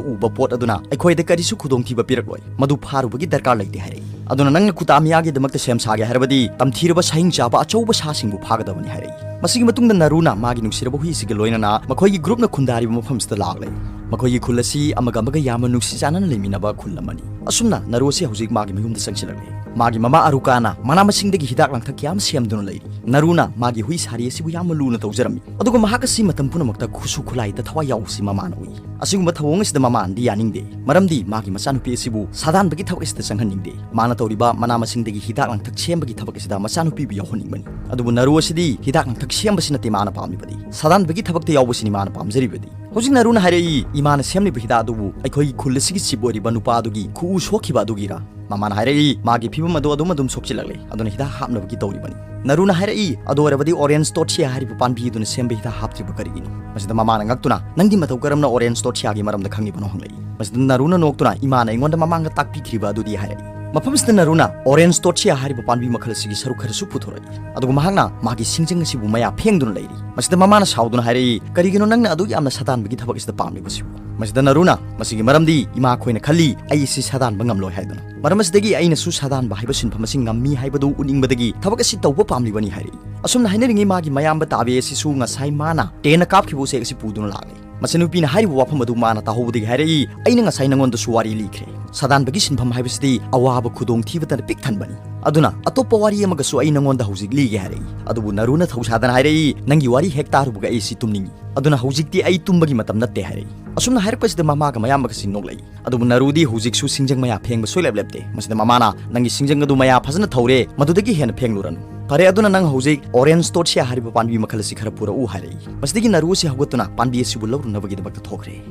ꯎꯕ ꯄꯣꯠ ꯑꯗꯨꯅ ꯑꯩꯈꯣꯏꯗ ꯀꯔꯤꯁꯨ ꯈꯨꯗꯣꯡꯊꯤꯕ ꯄꯤꯔꯛꯂꯣꯏ꯫ ꯃꯗꯨ ꯐꯥꯔꯨꯕꯒꯤ ꯗꯔꯀꯥꯔ ꯂꯩꯇꯦ" ꯍꯥꯏꯔꯛꯏ꯫ "ꯑꯗꯨꯅ ꯅꯪꯅ ꯀꯨꯇꯥꯃꯤꯌꯥꯒꯤꯗꯃꯛꯇ ꯁꯦꯝ ꯁꯥꯒꯦ ꯍꯥꯏꯔꯕꯗꯤ ꯇꯝꯊꯤꯔꯕ ꯁꯥꯍꯤꯡ ꯆꯥꯕ ꯑꯆꯧꯕ ꯁꯥꯁꯤꯡꯕꯨ ꯐꯥꯒꯗꯕꯅꯤ" ꯍꯥꯏꯔꯛꯏ꯫ ꯃꯁꯤꯒꯤ ꯃꯇꯨꯡꯗ ꯅꯔꯨꯅ ꯃꯥꯒꯤ ꯅꯨꯡꯁꯤꯔꯕ ꯍꯨꯏꯁꯤꯒ ꯂꯣꯏꯅꯅ ꯃꯈꯣꯏꯒꯤ ꯒ꯭ꯔꯨꯞꯅ ꯈꯨꯟꯗꯥꯔꯤꯕ ꯃꯐꯝꯁꯤꯗ ꯂꯥꯛꯂꯦ꯫ ꯃꯈꯣꯏꯒꯤ ꯈꯨꯜ ꯑꯁꯤ ꯑꯃꯒ ꯑꯃꯒ ꯌꯥꯝꯅ ꯅꯨꯡꯁꯤ ꯆꯥꯟꯅꯅ ꯂꯩꯃꯤꯟꯅꯕ ꯈꯨꯜ ꯑꯃꯅꯤ꯫ ꯑꯁꯨꯝꯅ ꯅꯔꯨ ꯑꯁꯤ ꯍꯧꯖꯤꯛ ꯃꯥꯒꯤ ꯃꯌꯨꯝꯗ ꯆꯪꯁꯤꯜꯂꯛꯂꯦ꯫ ꯃꯥꯒꯤ ꯃꯃꯥ ꯑꯔꯨꯀꯥꯅ ꯃꯅꯥ ꯃꯁꯤꯡꯗꯒꯤ ꯍꯤꯗꯥꯛ ꯂꯥꯡꯊꯛ ꯀꯌꯥ ꯑꯃ ꯁꯦꯝꯗꯨꯅ ꯂꯩꯔꯤ꯫ ꯅꯔꯨꯅ ꯃꯥꯒꯤ ꯍꯨꯏ ꯁꯥꯔꯤ ꯑꯁꯤꯕꯨ ꯌꯥꯝꯅ ꯂꯨꯅ ꯇꯧꯖꯔꯝꯃꯤ꯫ ꯑꯗꯨꯒ ꯃꯍꯥꯛ ꯑꯁꯤ ꯃꯇꯝ ꯄꯨꯝꯅꯃꯛꯇ ꯈꯨꯠꯁꯨ ꯈꯨꯠꯂꯥꯏꯗ ꯊꯋꯥꯏ ꯌꯥꯎꯕꯁꯤ ꯃꯃꯥꯅ ꯎꯏ꯫ ꯑꯁꯤꯒꯨꯝꯕ ꯊꯧꯑꯣꯡ ꯑꯁꯤꯗ ꯃꯃꯥꯅꯗꯤ ꯌꯥꯅꯤꯡꯗꯦ, ꯃꯔꯝꯗꯤ ꯃꯥꯒꯤ ꯃꯆꯥꯅꯨꯄꯤ ꯑꯁꯤꯕꯨ ꯁꯥꯗꯥꯟꯕꯒꯤ ꯊꯕꯛ ꯑꯁꯤꯗ ꯆꯪꯍꯟꯅꯤꯡꯗꯦ꯫ ꯃꯥꯅ ꯇꯧꯔꯤꯕ ꯃꯅꯥ ꯃꯁꯤꯡꯗꯒꯤ ꯍꯤꯗꯥꯛ ꯂꯥꯡꯊꯛ ꯁꯦꯝꯕꯒꯤ ꯊꯕꯛ ꯑꯁꯤꯗ ꯃꯆꯥꯅꯨꯄꯤꯕꯨ ꯌꯥꯎꯍꯟꯅꯤꯡꯕꯅꯤ꯫ ꯑꯗꯨꯕꯨ ꯅꯔꯨ ꯑꯁꯤꯗꯤ ꯍꯤꯗꯥꯛ ꯂꯥꯡꯊꯛ ꯁꯦꯝꯕꯁꯤ ꯅꯠꯇꯦ ꯃꯥꯅ ꯄꯥꯝꯂꯤꯕꯗꯤ, ꯁꯥꯗꯥꯟꯕꯒꯤ ꯊꯕꯛꯇ ꯌꯥꯎꯕꯁꯤꯅꯤ ꯃꯥꯅ ꯄꯥꯝꯖꯔꯤꯕꯗꯤ꯫ ꯍꯧꯖꯤꯛ ꯅꯔꯨꯅ ꯍꯥꯏꯔꯛꯏ, "ꯏꯃꯥꯅ ꯁꯦꯝꯂꯤꯕ ꯍꯤꯗꯥꯛ ꯑꯗꯨꯕꯨ ꯑꯩꯈꯣꯏꯒꯤ ꯈꯨꯜ ꯑꯁꯤꯒꯤ ꯆꯤꯞ ꯑꯣꯏꯔꯤꯕ ꯅꯨꯄꯥ ꯑꯗꯨꯒꯤ ꯈꯨꯎ ꯁꯣꯛꯈꯤꯕ ꯑꯗꯨꯒꯤꯔꯥ?" ꯃꯃꯥꯅ ꯍꯥꯏꯔꯛꯏ, "ꯃꯥꯒꯤ ꯐꯤꯕꯝ ꯑꯗꯨ ꯑꯗꯨꯝ ꯑꯗꯨꯝ ꯁꯣꯛꯆꯤꯜꯂꯛꯂꯦ, ꯑꯗꯨꯅ ꯍꯤꯗꯥꯛ ꯍꯥꯞꯅꯕꯒꯤ ꯇꯧꯔꯤꯕꯅꯤ"꯫ ꯅꯔꯨꯅ ꯍꯥꯏꯔꯛꯏ, "ꯑꯗꯨ ꯑꯣꯏꯔꯕꯗꯤ ꯑꯣꯔꯦꯟꯖ ꯇꯣꯊꯤꯌꯥ ꯍꯥꯏꯔꯤꯕ ꯄꯥꯝꯕꯤ ꯑꯗꯨꯅ ꯁꯦꯝꯕ ꯍꯤꯗꯥꯛ ꯍꯥꯞꯇ꯭ꯔꯤꯕ ꯀꯔꯤꯒꯤꯅꯣ?" ꯃꯁꯤꯗ ꯃꯃꯥꯅ ꯉꯛꯇꯨꯅ, "ꯅꯪꯗꯤ ꯃꯇꯧ ꯀꯔꯝꯅ ꯑꯣꯔꯦꯟꯖ ꯇꯣꯊꯤꯌꯥꯒꯤ ꯃꯔꯝꯗ ꯈꯪꯂꯤꯕꯅꯣ?" ꯍꯪꯂꯛꯏ꯫ ꯃꯁꯤꯗ ꯅꯔꯨꯅ ꯅꯣꯛꯇꯨꯅ, "ꯏꯃꯥꯅ ꯑꯩꯉꯣꯟꯗ ꯃꯃꯥꯡꯗ ꯇꯥꯛꯄꯤꯈ꯭ꯔꯤꯕ ꯑꯗꯨꯗꯤ" ꯍꯥꯏꯔꯛꯏ꯫ ꯃꯐꯝꯁꯤꯗ ꯅꯥꯔꯨꯅ orange torchia ꯍꯥꯏꯔꯤꯕ ꯄꯥꯝꯕꯤ ꯃꯈꯜ ꯑꯁꯤꯒꯤ ꯁꯔꯨꯛ ꯈꯔꯁꯨ ꯄꯨꯊꯣꯔꯛꯏ꯫ ꯑꯗꯨꯒ ꯃꯍꯥꯛꯅ ꯃꯥꯒꯤ ꯁꯤꯡꯖꯪ ꯑꯁꯤꯕꯨ ꯃꯌꯥ ꯐꯦꯡꯗꯨꯅ ꯂꯩꯔꯤ꯫ ꯃꯁꯤꯗ ꯃꯃꯥꯅ ꯁꯥꯎꯗꯨꯅ ꯍꯥꯏꯔꯛꯏ, "ꯀꯔꯤꯒꯤꯅꯣ ꯅꯪꯅ ꯑꯗꯨꯛ ꯌꯥꯝꯅ ꯁꯥꯗꯥꯟꯕꯒꯤ ꯊꯕꯛ ꯑꯁꯤꯗ ꯄꯥꯝꯂꯤꯕꯁꯤꯕꯨ?" ꯃꯁꯤꯗ ꯅꯥꯔꯨꯅ, "ꯃꯁꯤꯒꯤ ꯃꯔꯝꯗꯤ ꯏꯃꯥꯈꯣꯏꯅ ꯈꯜꯂꯤ ꯑꯩ ꯑꯁꯤ ꯁꯥꯗꯥꯟꯕ ꯉꯝꯂꯣꯏ ꯍꯥꯏꯗꯨꯅ꯫ ꯃꯔꯝ ꯑꯁꯤꯗꯒꯤ ꯑꯩꯅꯁꯨ ꯁꯥꯗꯥꯟꯕ ꯍꯥꯏꯕ ꯁꯤꯟꯐꯝ ꯑꯁꯤ ꯉꯝꯃꯤ ꯍꯥꯏꯕꯗꯨ ꯎꯠꯅꯤꯡꯕꯗꯒꯤ ꯊꯕꯛ ꯑꯁꯤ ꯇꯧꯕ ꯄꯥꯝꯂꯤꯕꯅꯤ" ꯍꯥꯏꯔꯛꯏ꯫ ꯑꯁꯨꯝꯅ ꯍꯥꯏꯅꯔꯤꯉꯩ ꯃꯥꯒꯤ ꯃꯌꯥꯝꯕ ꯇꯥꯕꯦ ꯑꯁꯤꯁꯨ ꯉꯁꯥꯏ ꯃꯥꯅ ꯇꯦꯟꯅ ꯀꯥꯞꯈꯤꯕ ꯎꯆꯦꯛ ꯑꯁꯤ ꯄꯨꯗꯨꯅ ꯂꯥꯛꯂꯦ꯫ ꯃꯆꯟꯅꯨꯄꯤꯅ ꯍꯥꯏꯔꯤꯕ ꯋꯥꯐꯝ ꯑꯗꯨ ꯃꯥꯅ ꯇꯥꯍꯧꯕꯗꯒꯤ ꯍꯥꯏꯔꯛꯏ, "ꯑꯩꯅ ꯉꯁꯥꯏ ꯅꯉꯣꯟꯗꯁꯨ ꯋꯥꯔꯤ ꯂꯤꯈ꯭ꯔꯦ꯫ ꯁꯥꯗꯥꯟꯕꯒꯤ ꯁꯤꯟꯐꯝ ꯍꯥꯏꯕꯁꯤꯗꯤ ꯑꯋꯥꯕ ꯈꯨꯗꯣꯡꯊꯤꯕꯇꯅ ꯄꯤꯛ ꯊꯟꯕꯅꯤ꯫ ꯑꯗꯨꯅ ꯑꯇꯣꯞꯄ ꯋꯥꯔꯤ ꯑꯃꯒꯁꯨ ꯑꯩ ꯅꯉꯣꯟꯗ ꯍꯧꯖꯤꯛ ꯂꯤꯒꯦ" ꯍꯥꯏꯔꯛꯏ꯫ ꯑꯗꯨꯕꯨ ꯅꯥꯔꯨꯅ ꯊꯧꯁꯥꯗꯅ ꯍꯥꯏꯔꯛꯏ, "ꯅꯪꯒꯤ ꯋꯥꯔꯤ ꯍꯦꯛ ꯇꯥꯔꯨꯕꯒ ꯑꯩ ꯁꯤ ꯇꯨꯝꯅꯤꯡꯏ꯫ ꯑꯗꯨꯅ ꯍꯧꯖꯤꯛꯇꯤ ꯑꯩ ꯇꯨꯝꯕꯒꯤ ꯃꯇꯝ ꯅꯠꯇꯦ" ꯍꯥꯏꯔꯛꯏ꯫ ꯑꯁꯨꯝꯅ ꯍꯥꯏꯔꯛꯄꯁꯤꯗ ꯃꯃꯥꯒ ꯃꯌꯥꯝꯕꯒꯁꯤ ꯅꯣꯛꯂꯛꯏ꯫ ꯑꯗꯨꯕꯨ ꯅꯥꯔꯨꯗꯤ ꯍꯧꯖꯤꯛꯁꯨ ꯁꯤꯡꯖꯪ ꯃꯌꯥ ꯐꯦꯡꯕ ꯁꯨꯡꯂꯦꯞ ꯂꯦꯞꯇꯦ꯫ ꯃꯁꯤꯗ ꯃꯃꯥꯅ, "ꯅꯪꯒꯤ ꯁꯤꯡꯖꯪ ꯑꯗꯨ ꯃꯌꯥ ꯐꯖꯅ ꯊꯧꯔꯦ, ꯃꯗꯨꯗꯒꯤ ꯍꯦꯟꯅ ꯐꯦꯡꯂꯨꯔꯅꯨ꯫ ꯐꯔꯦ, ꯑꯗꯨꯅ ꯅꯪ ꯍꯧꯖꯤꯛ orange torchia ꯍꯥꯏꯔꯤꯕ ꯄꯥꯝꯕꯤ ꯃꯈꯜ ꯑꯁꯤ ꯈꯔ ꯄꯨꯔꯛꯎ" ꯍꯥꯏꯔꯛꯏ꯫ ꯃꯁꯤꯗꯒꯤ ꯅꯥꯔꯨ ꯑꯁꯤ ꯍꯧꯒꯠꯇꯨꯅ ꯄꯥꯝꯕꯤ ꯑꯁꯤꯕꯨ ꯂꯧꯔꯨꯅꯕꯒꯤꯗꯃꯛꯇ ꯊꯣꯛꯈ꯭ꯔꯦ꯫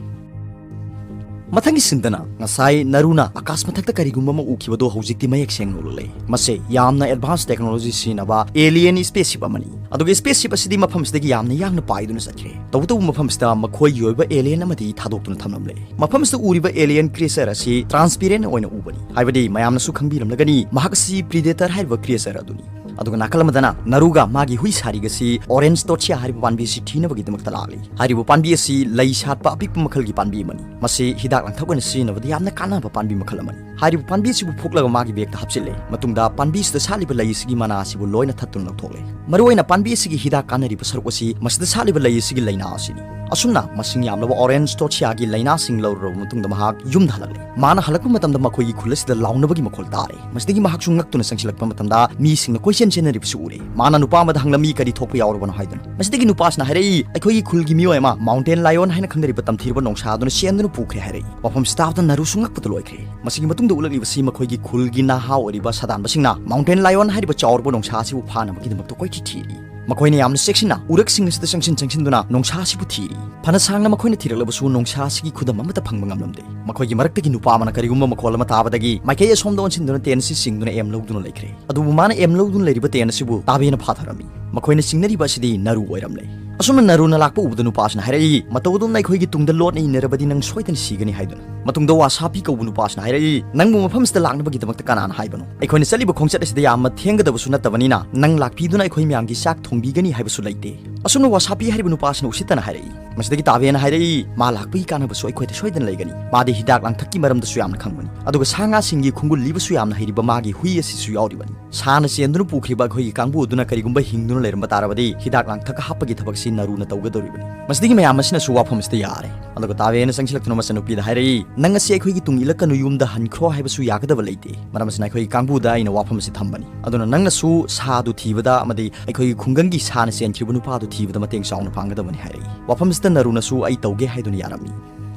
ꯃꯊꯪꯒꯤ ꯁꯤꯟꯗꯅ ꯉꯁꯥꯏ ꯅꯥꯔꯨꯅ ꯑꯀꯥꯁ ꯃꯊꯛꯇ ꯀꯔꯤꯒꯨꯝꯕ ꯑꯃ ꯎꯈꯤꯕꯗꯣ ꯍꯧꯖꯤꯛꯇꯤ ꯃꯌꯦꯛ ꯁꯦꯡꯅ ꯎꯠꯂꯛꯂꯦ꯫ ꯃꯁꯤ ꯌꯥꯝꯅ advance technology ꯁꯤꯖꯤꯟꯅꯕ alien spaceship ꯑꯃꯅꯤ꯫ ꯑꯗꯨꯒ spaceship ꯑꯁꯤꯗꯤ ꯃꯐꯝꯁꯤꯗꯒꯤ ꯌꯥꯝꯅ ꯌꯥꯡꯅ ꯄꯥꯏꯗꯨꯅ ꯆꯠꯈ꯭ꯔꯦ꯫ ꯇꯧꯕꯇꯕꯨ ꯃꯐꯝꯁꯤꯗ ꯃꯈꯣꯏꯒꯤ ꯑꯣꯏꯕ alien ꯑꯃꯗꯤ ꯊꯥꯗꯣꯛꯇꯨꯅ ꯊꯝꯂꯝꯂꯦ꯫ ꯃꯐꯝꯁꯤꯗ ꯎꯔꯤꯕ alien creature ꯑꯁꯤ transparent ꯑꯣꯏꯅ ꯎꯕꯅꯤ, ꯍꯥꯏꯕꯗꯤ ꯃꯌꯥꯝꯅꯁꯨ ꯈꯪꯕꯤꯔꯝꯂꯒꯅꯤ ꯃꯍꯥꯛ ꯑꯁꯤ Predator ꯍꯥꯏꯔꯤꯕ creature ꯑꯗꯨꯅꯤ꯫ ꯑꯗꯨꯒ ꯅꯥꯀꯜ ꯑꯃꯗꯅ ꯅꯥꯔꯨꯒ ꯃꯥꯒꯤ ꯍꯨꯏ ꯁꯥꯔꯤꯒ ꯑꯁꯤ orange torchia ꯍꯥꯏꯔꯤꯕ ꯄꯥꯝꯕꯤ ꯑꯁꯤ ꯊꯤꯅꯕꯒꯤꯗꯃꯛꯇ ꯂꯥꯛꯂꯤ꯫ ꯍꯥꯏꯔꯤꯕ ꯄꯥꯝꯕꯤ ꯑꯁꯤ ꯂꯩ ꯁꯥꯠꯄ ꯑꯄꯤꯛꯄ ꯃꯈꯜꯒꯤ ꯄꯥꯝꯕꯤ ꯑꯃꯅꯤ꯫ ꯃꯁꯤ ꯍꯤꯗꯥꯛ ꯂꯥꯡꯊꯛ ꯑꯣꯏꯅ ꯁꯤꯖꯤꯟꯅꯕꯗ ꯌꯥꯝꯅ ꯀꯥꯟꯅꯕ ꯄꯥꯝꯕꯤ ꯃꯈꯜ ꯑꯃꯅꯤ꯫ ꯍꯥꯏꯔꯤꯕ ꯄꯥꯝꯕꯤ ꯑꯁꯤꯕꯨ ꯐꯨꯛꯂꯒ ꯃꯥꯒꯤ bag ꯇ ꯍꯥꯞꯆꯤꯜꯂꯦ꯫ ꯃꯇꯨꯡꯗ ꯄꯥꯝꯕꯤ ꯑꯁꯤꯗ ꯁꯥꯠꯂꯤꯕ ꯂꯩ ꯑꯁꯤꯒꯤ ꯃꯅꯥ ꯑꯁꯤꯕꯨ ꯂꯣꯏꯅ ꯊꯠꯇꯨꯅ ꯂꯧꯊꯣꯛꯂꯦ꯫ ꯃꯔꯨꯑꯣꯏꯅ ꯄꯥꯝꯕꯤ ꯑꯁꯤꯒꯤ ꯍꯤꯗꯥꯛ ꯀꯥꯟꯅꯔꯤꯕ ꯁꯔꯨꯛ ꯑꯁꯤ ꯃꯁꯤꯗ ꯁꯥꯠꯂꯤꯕ ꯂꯩ ꯑꯁꯤꯒꯤ ꯂꯥꯏꯅꯥ ꯑꯁꯤꯅꯤ꯫ ꯑꯁꯨꯝꯅ ꯃꯁꯤꯡ ꯌꯥꯝꯂꯕ orange torchia ꯒꯤ ꯂꯥꯏꯅꯥꯁꯤꯡ ꯂꯧꯔꯨꯔꯕ ꯃꯇꯨꯡꯗ ꯃꯍꯥꯛ ꯌꯨꯝꯗ ꯍꯜꯂꯛꯂꯦ꯫ ꯃꯥꯅ ꯍꯜꯂꯛꯄ ꯃꯇꯝꯗ ꯃꯈꯣꯏꯒꯤ ꯈꯨꯜ ꯑꯁꯤꯗ ꯂꯥꯎꯅꯕꯒꯤ ꯃꯈꯣꯜ ꯇꯥꯔꯦ꯫ ꯃꯁꯤꯗꯒꯤ ꯃꯍꯥꯛꯁꯨ ꯉꯛꯇꯨꯅ ꯆꯪꯁꯤꯜꯂꯛꯄ ꯃꯇꯝꯗ ꯃꯤꯁꯤꯡꯅ ꯀꯣꯏꯆꯦꯟ ꯆꯦꯟꯅꯔꯤꯕꯁꯨ ꯎꯔꯦ꯫ ꯃꯥꯅ ꯅꯨꯄꯥ ꯑꯃꯗ ꯍꯪꯂꯝꯃꯤ, "ꯀꯔꯤ ꯊꯣꯛꯄ ꯌꯥꯎꯔꯕꯅꯣ?" ꯍꯥꯏꯗꯨꯅ꯫ ꯃꯁꯤꯗꯒꯤ ꯅꯨꯄꯥꯁꯤꯅ ꯍꯥꯏꯔꯛꯏ, "ꯑꯩꯈꯣꯏꯒꯤ ꯈꯨꯜꯒꯤ ꯃꯤꯑꯣꯏ ꯑꯃ mountain lion ꯍꯥꯏꯅ ꯈꯪꯅꯔꯤꯕ ꯇꯝꯊꯤꯔꯕ ꯅꯣꯡꯁꯥ ꯑꯗꯨꯅ ꯆꯦꯟꯗꯨꯅ ꯄꯨꯈ꯭ꯔꯦ" ꯍꯥꯏꯔꯛꯏ꯫ ꯋꯥꯐꯝꯁꯤ ꯇꯥꯕꯗ ꯅꯥꯔꯨꯁꯨ ꯉꯛꯄꯗ ꯂꯣꯏꯈ꯭ꯔꯦ꯫ ꯃꯁꯤꯒꯤ ꯃꯇꯨꯡꯗ ꯎꯠꯂꯛꯂꯤꯕꯁꯤ ꯃꯈꯣꯏꯒꯤ ꯈꯨꯜꯒꯤ ꯅꯍꯥ ꯑꯣꯏꯔꯤꯕ ꯁꯥꯗꯥꯟꯕꯁꯤꯡꯅ mountain lion ꯍꯥꯏꯔꯤꯕ ꯆꯥꯎꯔꯕ ꯅꯣꯡꯁꯥ ꯑꯁꯤꯕꯨ ꯐꯥꯅꯕꯒꯤꯗꯃꯛꯇ ꯀꯣꯏꯊꯤ ꯊꯤꯔꯤ꯫ ꯃꯈꯣꯏꯅ ꯌꯥꯝꯅ ꯆꯦꯛꯁꯤꯟꯅ ꯎꯔꯛꯁꯤꯡ ꯑꯁꯤꯗ ꯆꯪꯁꯤꯟ ꯆꯪꯁꯤꯟꯗꯨꯅ ꯅꯣꯡꯁꯥ ꯑꯁꯤꯕꯨ ꯊꯤꯔꯤ꯫ ꯐꯅ ꯁꯥꯡꯅ ꯃꯈꯣꯏꯅ ꯊꯤꯔꯛꯂꯕꯁꯨ ꯅꯣꯡꯁꯥ ꯑꯁꯤꯒꯤ ꯈꯨꯗꯝ ꯑꯃꯠꯇ ꯐꯪꯕ ꯉꯝꯂꯝꯗꯦ꯫ ꯃꯈꯣꯏꯒꯤ ꯃꯔꯛꯇꯒꯤ ꯅꯨꯄꯥ ꯑꯃꯅ ꯀꯔꯤꯒꯨꯝꯕ ꯃꯈꯣꯜ ꯑꯃ ꯇꯥꯕꯗꯒꯤ ꯃꯥꯏꯀꯩ ꯑꯁꯣꯝꯗ ꯑꯣꯟꯁꯤꯟꯗꯨꯅ ꯇꯦꯟ ꯑꯁꯤ ꯆꯤꯡꯗꯨꯅ ꯑꯦꯝ ꯂꯧꯗꯨꯅ ꯂꯩꯈ꯭ꯔꯦ꯫ ꯑꯗꯨꯕꯨ ꯃꯥꯅ ꯑꯦꯝ ꯂꯧꯗꯨꯅ ꯂꯩꯔꯤꯕ ꯇꯦꯟ ꯑꯁꯤꯕꯨ ꯇꯥꯕꯦꯅ ꯐꯥꯊꯔꯝꯃꯤ꯫ ꯃꯈꯣꯏꯅ ꯆꯤꯡꯅꯔꯤꯕ ꯑꯁꯤꯗꯤ ꯅꯥꯔꯨ ꯑꯣꯏꯔꯝꯂꯦ꯫ ꯑꯁꯨꯝꯅ ꯅꯥꯔꯨꯅ ꯂꯥꯛꯄ ꯎꯕꯗ ꯅꯨꯄꯥꯁꯤꯅ ꯍꯥꯏꯔꯛꯏ, "ꯃꯇꯧ ꯑꯗꯨꯝꯅ ꯑꯩꯈꯣꯏꯒꯤ ꯇꯨꯡꯗ ꯂꯣꯠꯅ ꯏꯟꯅꯔꯕꯗꯤ ꯅꯪ ꯁꯣꯏꯗꯅ ꯁꯤꯒꯅꯤ" ꯍꯥꯏꯗꯨꯅ꯫ ꯃꯇꯨꯡꯗ ꯋꯥꯁꯥꯄꯤ ꯀꯧꯕ ꯅꯨꯄꯥꯁꯤꯅ ꯍꯥꯏꯔꯛꯏ, "ꯅꯪꯕꯨ ꯃꯐꯝꯁꯤꯗ ꯂꯥꯛꯅꯕꯒꯤꯗꯃꯛꯇ ꯀꯅꯥꯅ ꯍꯥꯏꯕꯅꯣ? ꯑꯩꯈꯣꯏꯅ ꯆꯠꯂꯤꯕ ꯈꯣꯡꯆꯠ ꯑꯁꯤꯗ ꯌꯥꯝꯅ ꯊꯦꯡꯒꯗꯕꯁꯨ ꯅꯠꯇꯕꯅꯤꯅ ꯅꯪ ꯂꯥꯛꯄꯤꯗꯨꯅ ꯑꯩꯈꯣꯏ ꯃꯌꯥꯝꯒꯤ ꯆꯥꯛ ꯊꯣꯡꯕꯤꯒꯅꯤ ꯍꯥꯏꯕꯁꯨ ꯂꯩꯇꯦ"꯫ ꯑꯁꯨꯝꯅ ꯋꯥꯁꯥꯄꯤ ꯍꯥꯏꯔꯤꯕ ꯅꯨꯄꯥꯁꯤꯅ ꯎꯁꯤꯠꯇꯅ ꯍꯥꯏꯔꯛꯏ꯫ ꯃꯁꯤꯗꯒꯤ ꯇꯥꯕꯦꯅ ꯍꯥꯏꯔꯛꯏ, "ꯃꯥ ꯂꯥꯛꯄꯒꯤ ꯀꯥꯟꯅꯕꯁꯨ ꯑꯩꯈꯣꯏꯗ ꯁꯣꯏꯗꯅ ꯂꯩꯒꯅꯤ꯫ ꯃꯥꯗꯤ ꯍꯤꯗꯥꯛ ꯂꯥꯡꯊꯛꯀꯤ ꯃꯔꯝꯗꯁꯨ ꯌꯥꯝꯅ ꯈꯪꯕꯅꯤ꯫ ꯑꯗꯨꯒ ꯁꯥ ꯉꯥꯁꯤꯡꯒꯤ ꯈꯣꯡꯒꯨꯜ ꯂꯤꯕꯁꯨ ꯌꯥꯝꯅ ꯍꯩꯔꯤꯕ ꯃꯥꯒꯤ ꯍꯨꯏ ꯑꯁꯤꯁꯨ ꯌꯥꯎꯔꯤꯕꯅꯤ꯫ ꯁꯥꯅ ꯆꯦꯟꯗꯨꯅ ꯄꯨꯈ꯭ꯔꯤꯕ ꯑꯩꯈꯣꯏꯒꯤ ꯀꯥꯡꯕꯨ ꯑꯗꯨꯅ ꯀꯔꯤꯒꯨꯝꯕ ꯍꯤꯡꯗꯨꯅ ꯂꯩꯔꯝꯕ ꯇꯥꯔꯕꯗꯤ ꯍꯤꯗꯥꯛ ꯂꯥꯡꯊꯛ ꯍꯥꯞꯄꯒꯤ ꯊꯕꯛꯁꯤ ꯅꯥꯔꯨꯅ ꯇꯧꯒꯗꯧꯔꯤꯕꯅꯤ"꯫ ꯃꯁꯤꯗꯒꯤ ꯃꯌꯥꯝ ꯑꯁꯤꯅꯁꯨ ꯋꯥꯐꯝ ꯑꯁꯤꯗ ꯌꯥꯔꯦ꯫ ꯑꯗꯨꯒ ꯇꯥꯕꯦꯅ ꯆꯪꯁꯤꯜꯂꯛꯇꯨꯅ ꯃꯆꯟꯅꯨꯄꯤꯗ ꯍꯥꯏꯔꯛꯏ, "ꯅꯪ ꯑꯁꯤ ꯑꯩꯈꯣꯏꯒꯤ ꯇꯨꯡ ꯏꯜꯂꯛꯀꯅꯨ, ꯌꯨꯝꯗ ꯍꯟꯈ꯭ꯔꯣ ꯍꯥꯏꯕꯁꯨ ꯌꯥꯒꯗꯕ ꯂꯩꯇꯦ꯫ ꯃꯔꯝ ꯑꯁꯤꯅ ꯑꯩꯈꯣꯏꯒꯤ ꯀꯥꯡꯕꯨꯗ ꯑꯩꯅ ꯋꯥꯐꯝ ꯑꯁꯤ ꯊꯝꯕꯅꯤ꯫ ꯑꯗꯨꯅ ꯅꯪꯅꯁꯨ ꯁꯥꯗꯨ ꯊꯤꯕꯗ ꯑꯃꯗꯤ ꯑꯩꯈꯣꯏꯒꯤ ꯈꯨꯡꯒꯪꯒꯤ ꯁꯥꯅ ꯆꯦꯟꯈ꯭ꯔꯤꯕ ꯅꯨꯄꯥꯗꯨ ꯊꯤꯕꯗ ꯃꯇꯦꯡ ꯆꯥꯎꯅ ꯄꯥꯡꯒꯗꯕꯅꯤ" ꯍꯥꯏꯔꯛꯏ꯫ ꯋꯥꯐꯝꯁꯤꯗ ꯅꯥꯔꯨꯅꯁꯨ "ꯑꯩ ꯇꯧꯒꯦ" ꯍꯥꯏꯗꯨꯅ ꯌꯥꯔꯝꯃꯤ꯫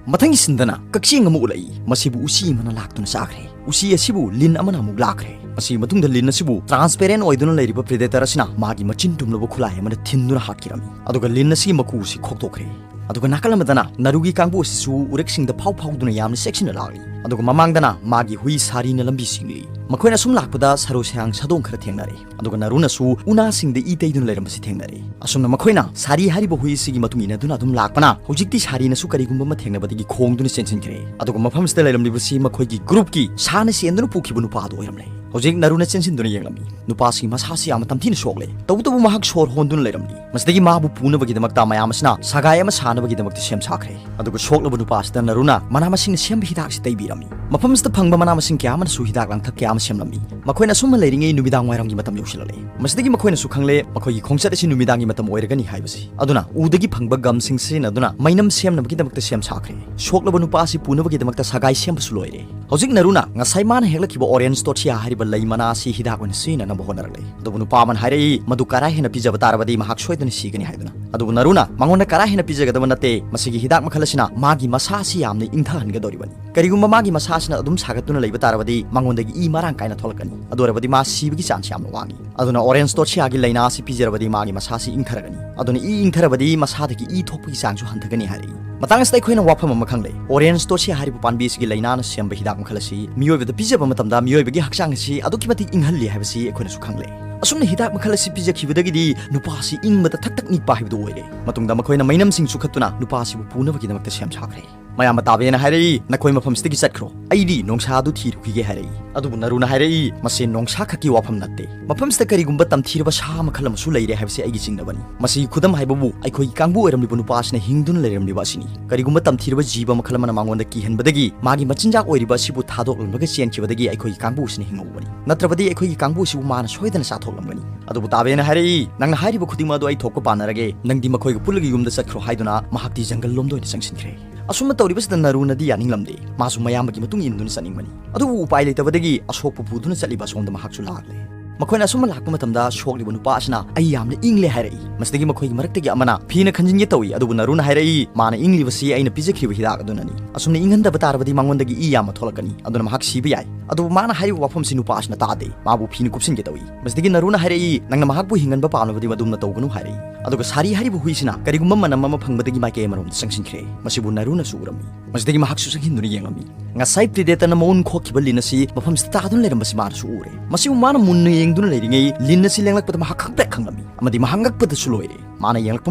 ꯃꯊꯪꯒꯤ ꯁꯤꯟꯗꯅ ꯀꯛꯆꯦꯡ ꯑꯃ ꯎꯠꯂꯛꯏ꯫ ꯃꯁꯤꯕꯨ ꯎꯆꯤ ꯑꯃꯅ ꯂꯥꯛꯇꯨꯅ ꯆꯥꯈ꯭ꯔꯦ꯫ ꯎꯆꯤ ꯑꯁꯤꯕꯨ ꯂꯤꯟ ꯑꯃꯅ ꯑꯃꯨꯛ ꯂꯥꯛꯈ꯭ꯔꯦ꯫ ꯃꯁꯤꯒꯤ ꯃꯇꯨꯡꯗ ꯂꯤꯟ ꯑꯁꯤꯕꯨ transparent ꯑꯣꯏꯗꯨꯅ ꯂꯩꯔꯤꯕ predator ꯑꯁꯤꯅ ꯃꯥꯒꯤ ꯃꯆꯤꯟ ꯇꯨꯝꯂꯕ ꯈꯨꯠꯂꯥꯏ ꯑꯃꯅ ꯊꯤꯟꯗꯨꯅ ꯍꯥꯠꯈꯤꯔꯝꯃꯤ꯫ ꯑꯗꯨꯒ ꯂꯤꯟ ꯑꯁꯤꯒꯤ ꯃꯀꯨ ꯑꯁꯤ ꯈꯣꯛꯇꯣꯛꯈ꯭ꯔꯦ꯫ ꯑꯗꯨꯒ ꯅꯥꯀꯜ ꯑꯃꯗꯅ ꯅꯥꯔꯨꯒꯤ ꯀꯥꯡꯕꯨ ꯑꯁꯤꯁꯨ ꯎꯔꯛꯁꯤꯡꯗ ꯐꯥꯎ ꯐꯥꯎꯗꯨꯅ ꯌꯥꯝꯅ ꯆꯦꯛꯁꯤꯟꯅ ꯂꯥꯛꯂꯤ꯫ ꯑꯗꯨꯒ ꯃꯃꯥꯡꯗꯅ ꯃꯥꯒꯤ ꯍꯨꯏ ꯁꯥꯔꯤꯅ ꯂꯝꯕꯤ ꯁꯤꯡꯂꯤ꯫ ꯃꯈꯣꯏꯅ ꯑꯁꯨꯝ ꯂꯥꯛꯄꯗ ꯁꯔꯨ ꯁꯌꯥꯡ ꯁꯥꯗꯣꯡ ꯈꯔ ꯊꯦꯡꯅꯔꯦ꯫ ꯑꯗꯨꯒ ꯅꯥꯔꯨꯅꯁꯨ ꯎꯅꯥꯁꯤꯡꯗ ꯏ ꯇꯩꯗꯨꯅ ꯂꯩꯔꯝꯕꯁꯤ ꯊꯦꯡꯅꯔꯦ꯫ ꯑꯁꯨꯝꯅ ꯃꯈꯣꯏꯅ ꯁꯥꯔꯤ ꯍꯥꯏꯔꯤꯕ ꯍꯨꯏ ꯑꯁꯤꯒꯤ ꯃꯇꯨꯡ ꯏꯟꯅꯗꯨꯅ ꯑꯗꯨꯝ ꯂꯥꯛꯄꯅ ꯍꯧꯖꯤꯛꯇꯤ ꯁꯥꯔꯤꯅꯁꯨ ꯀꯔꯤꯒꯨꯝꯕ ꯑꯃ ꯊꯦꯡꯅꯕꯗꯒꯤ ꯈꯣꯡꯗꯨꯅ ꯆꯦꯟꯁꯤꯟꯈ꯭ꯔꯦ꯫ ꯑꯗꯨꯒ ꯃꯐꯝꯁꯤꯗ ꯂꯩꯔꯝꯂꯤꯕꯁꯤ ꯃꯈꯣꯏꯒꯤ groupꯀꯤ ꯁꯥꯅ ꯆꯦꯟꯗꯨꯅ ꯄꯨꯈꯤꯕ ꯅꯨꯄꯥ ꯑꯗꯨ ꯑꯣꯏꯔꯝꯂꯦ꯫ ꯍꯧꯖꯤꯛ ꯅꯥꯔꯨꯅ ꯆꯦꯟꯁꯤꯟꯗꯨꯅ ꯌꯦꯡꯂꯝꯃꯤ꯫ ꯅꯨꯄꯥꯁꯤ ꯃꯁꯥꯁꯤ ꯌꯥꯝꯅ ꯇꯝꯊꯤꯅ ꯁꯣꯛꯂꯦ꯫ ꯇꯧꯕꯇꯕꯨ ꯃꯍꯥꯛ ꯁꯣꯔ ꯍꯣꯟꯗꯨꯅ ꯂꯩꯔꯝꯂꯤ꯫ ꯃꯁꯤꯗꯒꯤ ꯃꯥꯕꯨ ꯄꯨꯅꯕꯒꯤꯗꯃꯛꯇ ꯃꯌꯥꯝ ꯑꯁꯤꯅ ꯁꯒꯥꯏ ꯑꯃ ꯁꯥꯅꯕꯒꯤꯗꯃꯛꯇ ꯁꯦꯝ ꯁꯥꯈ꯭ꯔꯦ꯫ ꯑꯗꯨꯒ ꯁꯣꯛꯂꯕ ꯅꯨꯄꯥ ꯑꯁꯤꯗ ꯅꯥꯔꯨꯅ ꯃꯅꯥ ꯃꯁꯤꯡꯅ ꯁꯦꯝꯕ ꯍꯤꯗꯥꯛ ꯑꯁꯤ ꯇꯩꯕꯤꯔꯝꯃꯤ꯫ ꯃꯐꯝꯁꯤꯗ ꯐꯪꯕ ꯃꯅꯥ ꯃꯁꯤꯡ ꯀꯌꯥ ꯑꯃꯅꯁꯨ ꯍꯤꯗꯥꯛ ꯂꯥꯡꯊꯛ ꯀꯌꯥ ꯑꯃ ꯁꯦꯝꯂꯝꯃꯤ꯫ ꯃꯈꯣꯏꯅ ꯑꯁꯨꯝꯅ ꯂꯩꯔꯤꯉꯩ ꯅꯨꯃꯤꯗꯥꯡ ꯋꯥꯏꯔꯝꯒꯤ ꯃꯇꯝ ꯌꯧꯁꯤꯜꯂꯛꯂꯦ꯫ ꯃꯁꯤꯗꯒꯤ ꯃꯈꯣꯏꯅꯁꯨ ꯈꯪꯂꯦ ꯃꯈꯣꯏꯒꯤ ꯈꯣꯡꯆꯠ ꯑꯁꯤ ꯅꯨꯃꯤꯗꯥꯡꯒꯤ ꯃꯇꯝ ꯑꯣꯏꯔꯒꯅꯤ ꯍꯥꯏꯕꯁꯤ꯫ ꯑꯗꯨꯅ ꯎꯗꯒꯤ ꯐꯪꯕ ꯒꯝꯁꯤꯡ ꯁꯤꯖꯤꯟꯅꯗꯨꯅ ꯃꯩꯅꯝ ꯁꯦꯝꯅꯕꯒꯤꯗꯃꯛꯇ ꯁꯦꯝ ꯁꯥꯈ꯭ꯔꯦ꯫ ꯁꯣꯛꯂꯕ ꯅꯨꯄꯥ ꯑꯁꯤ ꯄꯨꯅꯕꯒꯤꯗꯃꯛꯇ ꯁꯒꯥꯏ ꯁꯦꯝꯕꯁꯨ ꯂꯣꯏꯔꯦ꯫ ꯍꯧꯖꯤꯛ ꯅꯥꯔꯨꯅ ꯉꯁꯥꯏ ꯃꯥꯅ ꯍꯦꯛꯂꯛꯈꯤꯕ Orange Torchia ꯍꯥꯏꯔꯤꯕ ꯂꯩ ꯃꯅꯥ ꯑꯁꯤ ꯍꯤꯗꯥꯛ ꯑꯣꯏꯅ ꯁꯤꯖꯤꯟꯅꯅꯕ ꯍꯣꯠꯅꯔꯛꯂꯦ꯫ ꯑꯗꯨꯕꯨ ꯅꯨꯄꯥ ꯑꯃꯅ ꯍꯥꯏꯔꯛꯏ, "ꯃꯗꯨ ꯀꯔꯥ ꯍꯦꯟꯅ ꯄꯤꯖꯕ ꯇꯥꯔꯕꯗꯤ ꯃꯍꯥꯛ ꯁꯣꯏꯗꯅ ꯁꯤꯒꯅꯤ" ꯍꯥꯏꯗꯨꯅ꯫ ꯑꯗꯨꯕꯨ ꯅꯥꯔꯨꯅ ꯃꯉꯣꯟꯗ ꯀꯔꯥ ꯍꯦꯟꯅ ꯄꯤꯖꯒꯗꯕ ꯅꯠꯇꯦ, ꯃꯁꯤꯒꯤ ꯍꯤꯗꯥꯛ ꯃꯈꯜ ꯑꯁꯤꯅ ꯃꯥꯒꯤ ꯃꯁꯥ ꯑꯁꯤ ꯌꯥꯝꯅ ꯏꯪꯊꯍꯟꯒꯗꯧꯔꯤꯕꯅꯤ꯫ ꯀꯔꯤꯒꯨꯝꯕ ꯃꯥꯒꯤ ꯃꯁꯥ ꯑꯁꯤꯅ ꯑꯗꯨꯝ ꯁꯥꯒꯠꯇꯨꯅ ꯂꯩꯕ ꯇꯥꯔꯕꯗꯤ ꯃꯉꯣꯟꯗꯒꯤ ꯏ ꯃꯔꯥꯡ ꯀꯥꯏꯅ ꯊꯣꯛꯂꯛꯀꯅꯤ꯫ ꯑꯗꯨ ꯑꯣꯏꯔꯕꯗꯤ ꯃꯥ ꯁꯤꯕꯒꯤ chance ꯌꯥꯝꯅ ꯋꯥꯡꯏ꯫ ꯑꯗꯨꯅ Orange Torchiaꯒꯤ ꯂꯥꯏꯅꯥ ꯑꯁꯤ ꯄꯤꯖꯔꯕꯗꯤ ꯃꯥꯒꯤ ꯃꯁꯥꯁꯤ ꯏꯪꯊꯔꯒꯅꯤ꯫ ꯑꯗꯨꯅ ꯏ ꯏꯪꯊꯔꯕꯗꯤ ꯃꯁꯥꯗꯒꯤ ꯏ ꯊꯣꯛꯄꯒꯤ ꯆꯥꯡꯁꯨ ꯍꯟꯊꯒꯅꯤ ꯍꯥꯏꯔꯛꯏ꯫ ꯃꯇꯥꯡ ꯑꯁꯤꯗ ꯑꯩꯈꯣꯏꯅ ꯋꯥꯐꯝ ꯑꯃ ꯈꯪꯂꯦ꯫ Orange Torchia ꯍꯥꯏꯔꯤꯕ ꯄꯥꯝꯕꯤ ꯑꯁꯤꯒꯤ ꯂꯥꯏꯅꯥꯅ ꯁꯦꯝꯕ ꯍꯤꯗꯥꯛ ꯃꯈꯜ ꯑꯁꯤ ꯃꯤꯑꯣꯏꯕꯗ ꯄꯤꯖꯕ ꯃꯇꯝꯗ ꯃꯤꯑꯣꯏꯕꯒꯤ ꯍꯛꯆꯥꯡ ꯑꯁꯤ ꯑꯗꯨꯛꯀꯤ ꯃꯇꯤꯛ ꯏꯪꯍꯜꯂꯤ ꯍꯥꯏꯕꯁꯤ ꯑꯩꯈꯣꯏꯅꯁꯨ ꯈꯪꯂꯦ꯫ ꯑꯁꯨꯝꯅ ꯍꯤꯗꯥꯛ ꯃꯈꯜ ꯑꯁꯤ ꯄꯤꯖꯈꯤꯕꯗꯒꯤꯗꯤ ꯅꯨꯄꯥ ꯑꯁꯤ ꯏꯪꯕꯗ ꯊꯛ ꯊꯛ ꯅꯤꯛꯄ ꯍꯥꯏꯕꯗꯨ ꯑꯣꯏꯔꯦ꯫ ꯃꯇꯨꯡꯗ ꯃꯈꯣꯏꯅ ꯃꯩꯅꯝꯁꯤꯡ ꯆꯨꯈꯠꯇꯨꯅ ꯅꯨꯄꯥ ꯑꯁꯤꯕꯨ ꯄꯨꯅꯕꯒꯤꯗꯃꯛꯇ ꯁꯦꯝ ꯁꯥꯈ꯭ꯔꯦ꯫ ꯃꯌꯥꯝ ꯇꯥꯕꯦꯅ ꯍꯥꯏꯔꯛꯏ, "ꯅꯈꯣꯏ ꯃꯐꯝꯁꯤꯗꯒꯤ ꯆꯠꯈ꯭ꯔꯣ, ꯑꯩꯗꯤ ꯅꯣꯡꯁꯥ ꯑꯗꯨ ꯊꯤꯔꯨꯈꯤꯒꯦ" ꯍꯥꯏꯔꯛꯏ꯫ ꯑꯗꯨꯕꯨ ꯅꯔꯨꯅ ꯍꯥꯏꯔꯛꯏ, "ꯃꯁꯤ ꯅꯣꯡꯁꯥ ꯈꯛꯀꯤ ꯋꯥꯐꯝ ꯅꯠꯇꯦ, ꯃꯐꯝꯁꯤꯗ ꯀꯔꯤꯒꯨꯝꯕ ꯇꯝꯊꯤꯔꯕ ꯁꯥ ꯃꯈꯜ ꯑꯃꯁꯨ ꯂꯩꯔꯦ ꯍꯥꯏꯕꯁꯤ ꯑꯩꯒꯤ ꯆꯤꯡꯅꯕꯅꯤ꯫ ꯃꯁꯤꯒꯤ ꯈꯨꯗꯝ ꯍꯥꯏꯕꯕꯨ ꯑꯩꯈꯣꯏꯒꯤ ꯀꯥꯡꯕꯨ ꯑꯣꯏꯔꯝꯂꯤꯕ ꯅꯨꯄꯥ ꯑꯁꯤꯅ ꯍꯤꯡꯗꯨꯅ ꯂꯩꯔꯝꯂꯤꯕ ꯑꯁꯤꯅꯤ꯫ ꯀꯔꯤꯒꯨꯝꯕ ꯇꯝꯊꯤꯔꯕ ꯖꯤꯕ ꯃꯈꯜ ꯑꯃꯅ ꯃꯉꯣꯟꯗ ꯀꯤꯍꯟꯕꯗꯒꯤ ꯃꯥꯒꯤ ꯃꯆꯤꯟꯖꯥꯛ ꯑꯣꯏꯔꯤꯕ ꯑꯁꯤꯕꯨ ꯊꯥꯗꯣꯛꯂꯝꯂꯒ ꯆꯦꯟꯈꯤꯕꯗꯒꯤ ꯑꯩꯈꯣꯏꯒꯤ ꯀꯥꯡꯕꯨ ꯑꯁꯤꯅ ꯍꯤꯡꯍꯧꯕꯅꯤ꯫ ꯅꯠꯇ꯭ꯔꯕꯗꯤ ꯑꯩꯈꯣꯏꯒꯤ ꯀꯥꯡꯕꯨ ꯑꯁꯤꯕꯨ ꯃꯥꯅ ꯁꯣꯏꯗꯅ ꯆꯥꯊꯣꯛꯂꯝꯒꯅꯤ꯫" ꯑꯗꯨꯕꯨ ꯇꯥꯕꯦꯅ ꯍꯥꯏꯔꯛꯏ, "ꯅꯪꯅ ꯍꯥꯏꯔꯤꯕ ꯈꯨꯗꯤꯡꯃꯛ ꯑꯗꯨ ꯑꯩ ꯊꯣꯛꯄ ꯄꯥꯟꯅꯔꯒꯦ, ꯅꯪꯗꯤ ꯃꯈꯣꯏꯒ ꯄꯨꯜꯂꯒ ꯌꯨꯝꯗ ꯆꯠꯈ꯭ꯔꯣ" ꯍꯥꯏꯗꯨꯅ ꯃꯍꯥꯛꯇꯤ ꯖꯪꯒꯜ ꯂꯣꯝꯗ ꯑꯣꯏꯅ ꯆꯪꯁꯤꯟꯈ꯭ꯔꯦ꯫ ꯑꯁꯨꯝꯅ ꯇꯧꯔꯤꯕꯁꯤꯗ ꯅꯔꯨꯅꯗꯤ ꯌꯥꯅꯤꯡꯂꯝꯗꯦ꯫ ꯃꯥꯁꯨ ꯃꯌꯥꯝꯕꯒꯤ ꯃꯇꯨꯡ ꯏꯟꯗꯨꯅ ꯆꯠꯅꯤꯡꯕꯅꯤ꯫ ꯑꯗꯨꯕꯨ ꯎꯄꯥꯏ ꯂꯩꯇꯕꯗꯒꯤ ꯑꯁꯣꯛꯄ ꯄꯨꯗꯨꯅ ꯆꯠꯂꯤꯕ ꯑꯁꯣꯝꯗ ꯃꯍꯥꯛꯁꯨ ꯂꯥꯛꯂꯦ꯫ ꯃꯈꯣꯏꯅ ꯑꯁꯨꯝꯅ ꯂꯥꯛꯄ ꯃꯇꯝꯗ ꯁꯣꯛꯂꯤꯕ ꯅꯨꯄꯥ ꯑꯁꯤꯅ "ꯑꯩ ꯌꯥꯝꯅ ꯏꯪꯂꯦ" ꯍꯥꯏꯔꯛꯏ꯫ ꯃꯁꯤꯗꯒꯤ ꯃꯈꯣꯏꯒꯤ ꯃꯔꯛꯇꯒꯤ ꯑꯃꯅ ꯐꯤꯅ ꯈꯟꯖꯤꯟꯒꯦ ꯇꯧꯏ, ꯑꯗꯨꯕꯨ ꯅꯔꯨꯅ ꯍꯥꯏꯔꯛꯏ, "ꯃꯥꯅ ꯏꯪꯂꯤꯕꯁꯤ ꯑꯩꯅ ꯄꯤꯖꯈ꯭ꯔꯤꯕ ꯍꯤꯗꯥꯛ ꯑꯗꯨꯅꯅꯤ꯫ ꯑꯁꯨꯝꯅ ꯏꯪꯍꯟꯗꯕ ꯇꯥꯔꯕꯗꯤ ꯃꯉꯣꯟꯗꯒꯤ ꯏ ꯌꯥꯝꯅ ꯊꯣꯛꯂꯛꯀꯅꯤ, ꯑꯗꯨꯅ ꯃꯍꯥꯛ ꯁꯤꯕ ꯌꯥꯏ꯫" ꯑꯗꯨꯕꯨ ꯃꯥꯅ ꯍꯥꯏꯔꯤꯕ ꯋꯥꯐꯝꯁꯤ ꯅꯨꯄꯥ ꯑꯁꯤꯅ ꯇꯥꯗꯦ꯫ ꯃꯥꯕꯨ ꯐꯤꯅ ꯀꯨꯞꯁꯤꯟꯒꯦ ꯇꯧꯏ꯫ ꯃꯁꯤꯗꯒꯤ ꯅꯔꯨꯅ ꯍꯥꯏꯔꯛꯏ, "ꯅꯪꯅ ꯃꯍꯥꯛꯄꯨ ꯍꯤꯡꯍꯟꯕ ꯄꯥꯝꯂꯕꯗꯤ ꯃꯗꯨꯝꯅ ꯇꯧꯒꯅꯨ" ꯍꯥꯏꯔꯛꯏ꯫ ꯑꯗꯨꯒ ꯁꯥꯔꯤ ꯍꯥꯏꯔꯤꯕ ꯍꯨꯏꯁꯤꯅ ꯀꯔꯤꯒꯨꯝꯕ ꯃꯅꯝ ꯑꯃ ꯐꯪꯕꯗꯒꯤ ꯃꯥꯏꯀꯩ ꯑꯃꯔꯣꯝꯗ ꯆꯪꯁꯤꯟꯈ꯭ꯔꯦ꯫ ꯃꯁꯤꯕꯨ ꯅꯔꯨꯅꯁꯨ ꯎꯔꯝꯃꯤ꯫ ꯃꯁꯤꯗꯒꯤ ꯃꯍꯥꯛꯁꯨ ꯆꯪꯁꯤꯟꯗꯨꯅ ꯌꯦꯡꯂꯝꯃꯤ꯫ ꯉꯁꯥꯏ ꯄ꯭ꯔꯤꯗꯦꯇꯔꯅ ꯃꯎꯟ ꯈꯣꯛꯈꯤꯕ ꯂꯤꯟ ꯑꯁꯤ ꯃꯐꯝꯁꯤꯗ ꯇꯥꯗꯨꯅ ꯂꯩꯔꯝꯕꯁꯤ ꯃꯥꯅꯁꯨ ꯎꯔꯦ꯫ ꯃꯁꯤꯕꯨ ꯃꯥꯅ ꯃꯨꯟꯅ ꯌꯦꯡꯗꯨꯅ ꯂꯩꯔꯤꯉꯩ ꯂꯤꯟ ꯑꯁꯤ ꯂꯦꯡꯂꯛꯄꯗ ꯃꯍꯥꯛ ꯈꯪꯄ꯭ꯔꯦꯛ ꯈꯪꯂꯝꯃꯤ ꯑꯃꯗꯤ ꯃꯍꯥꯛ ꯉꯛꯄꯗꯁꯨ ꯂꯣꯏꯔꯦ꯫ ꯃꯥꯅ ꯌꯦꯡꯂꯛꯄ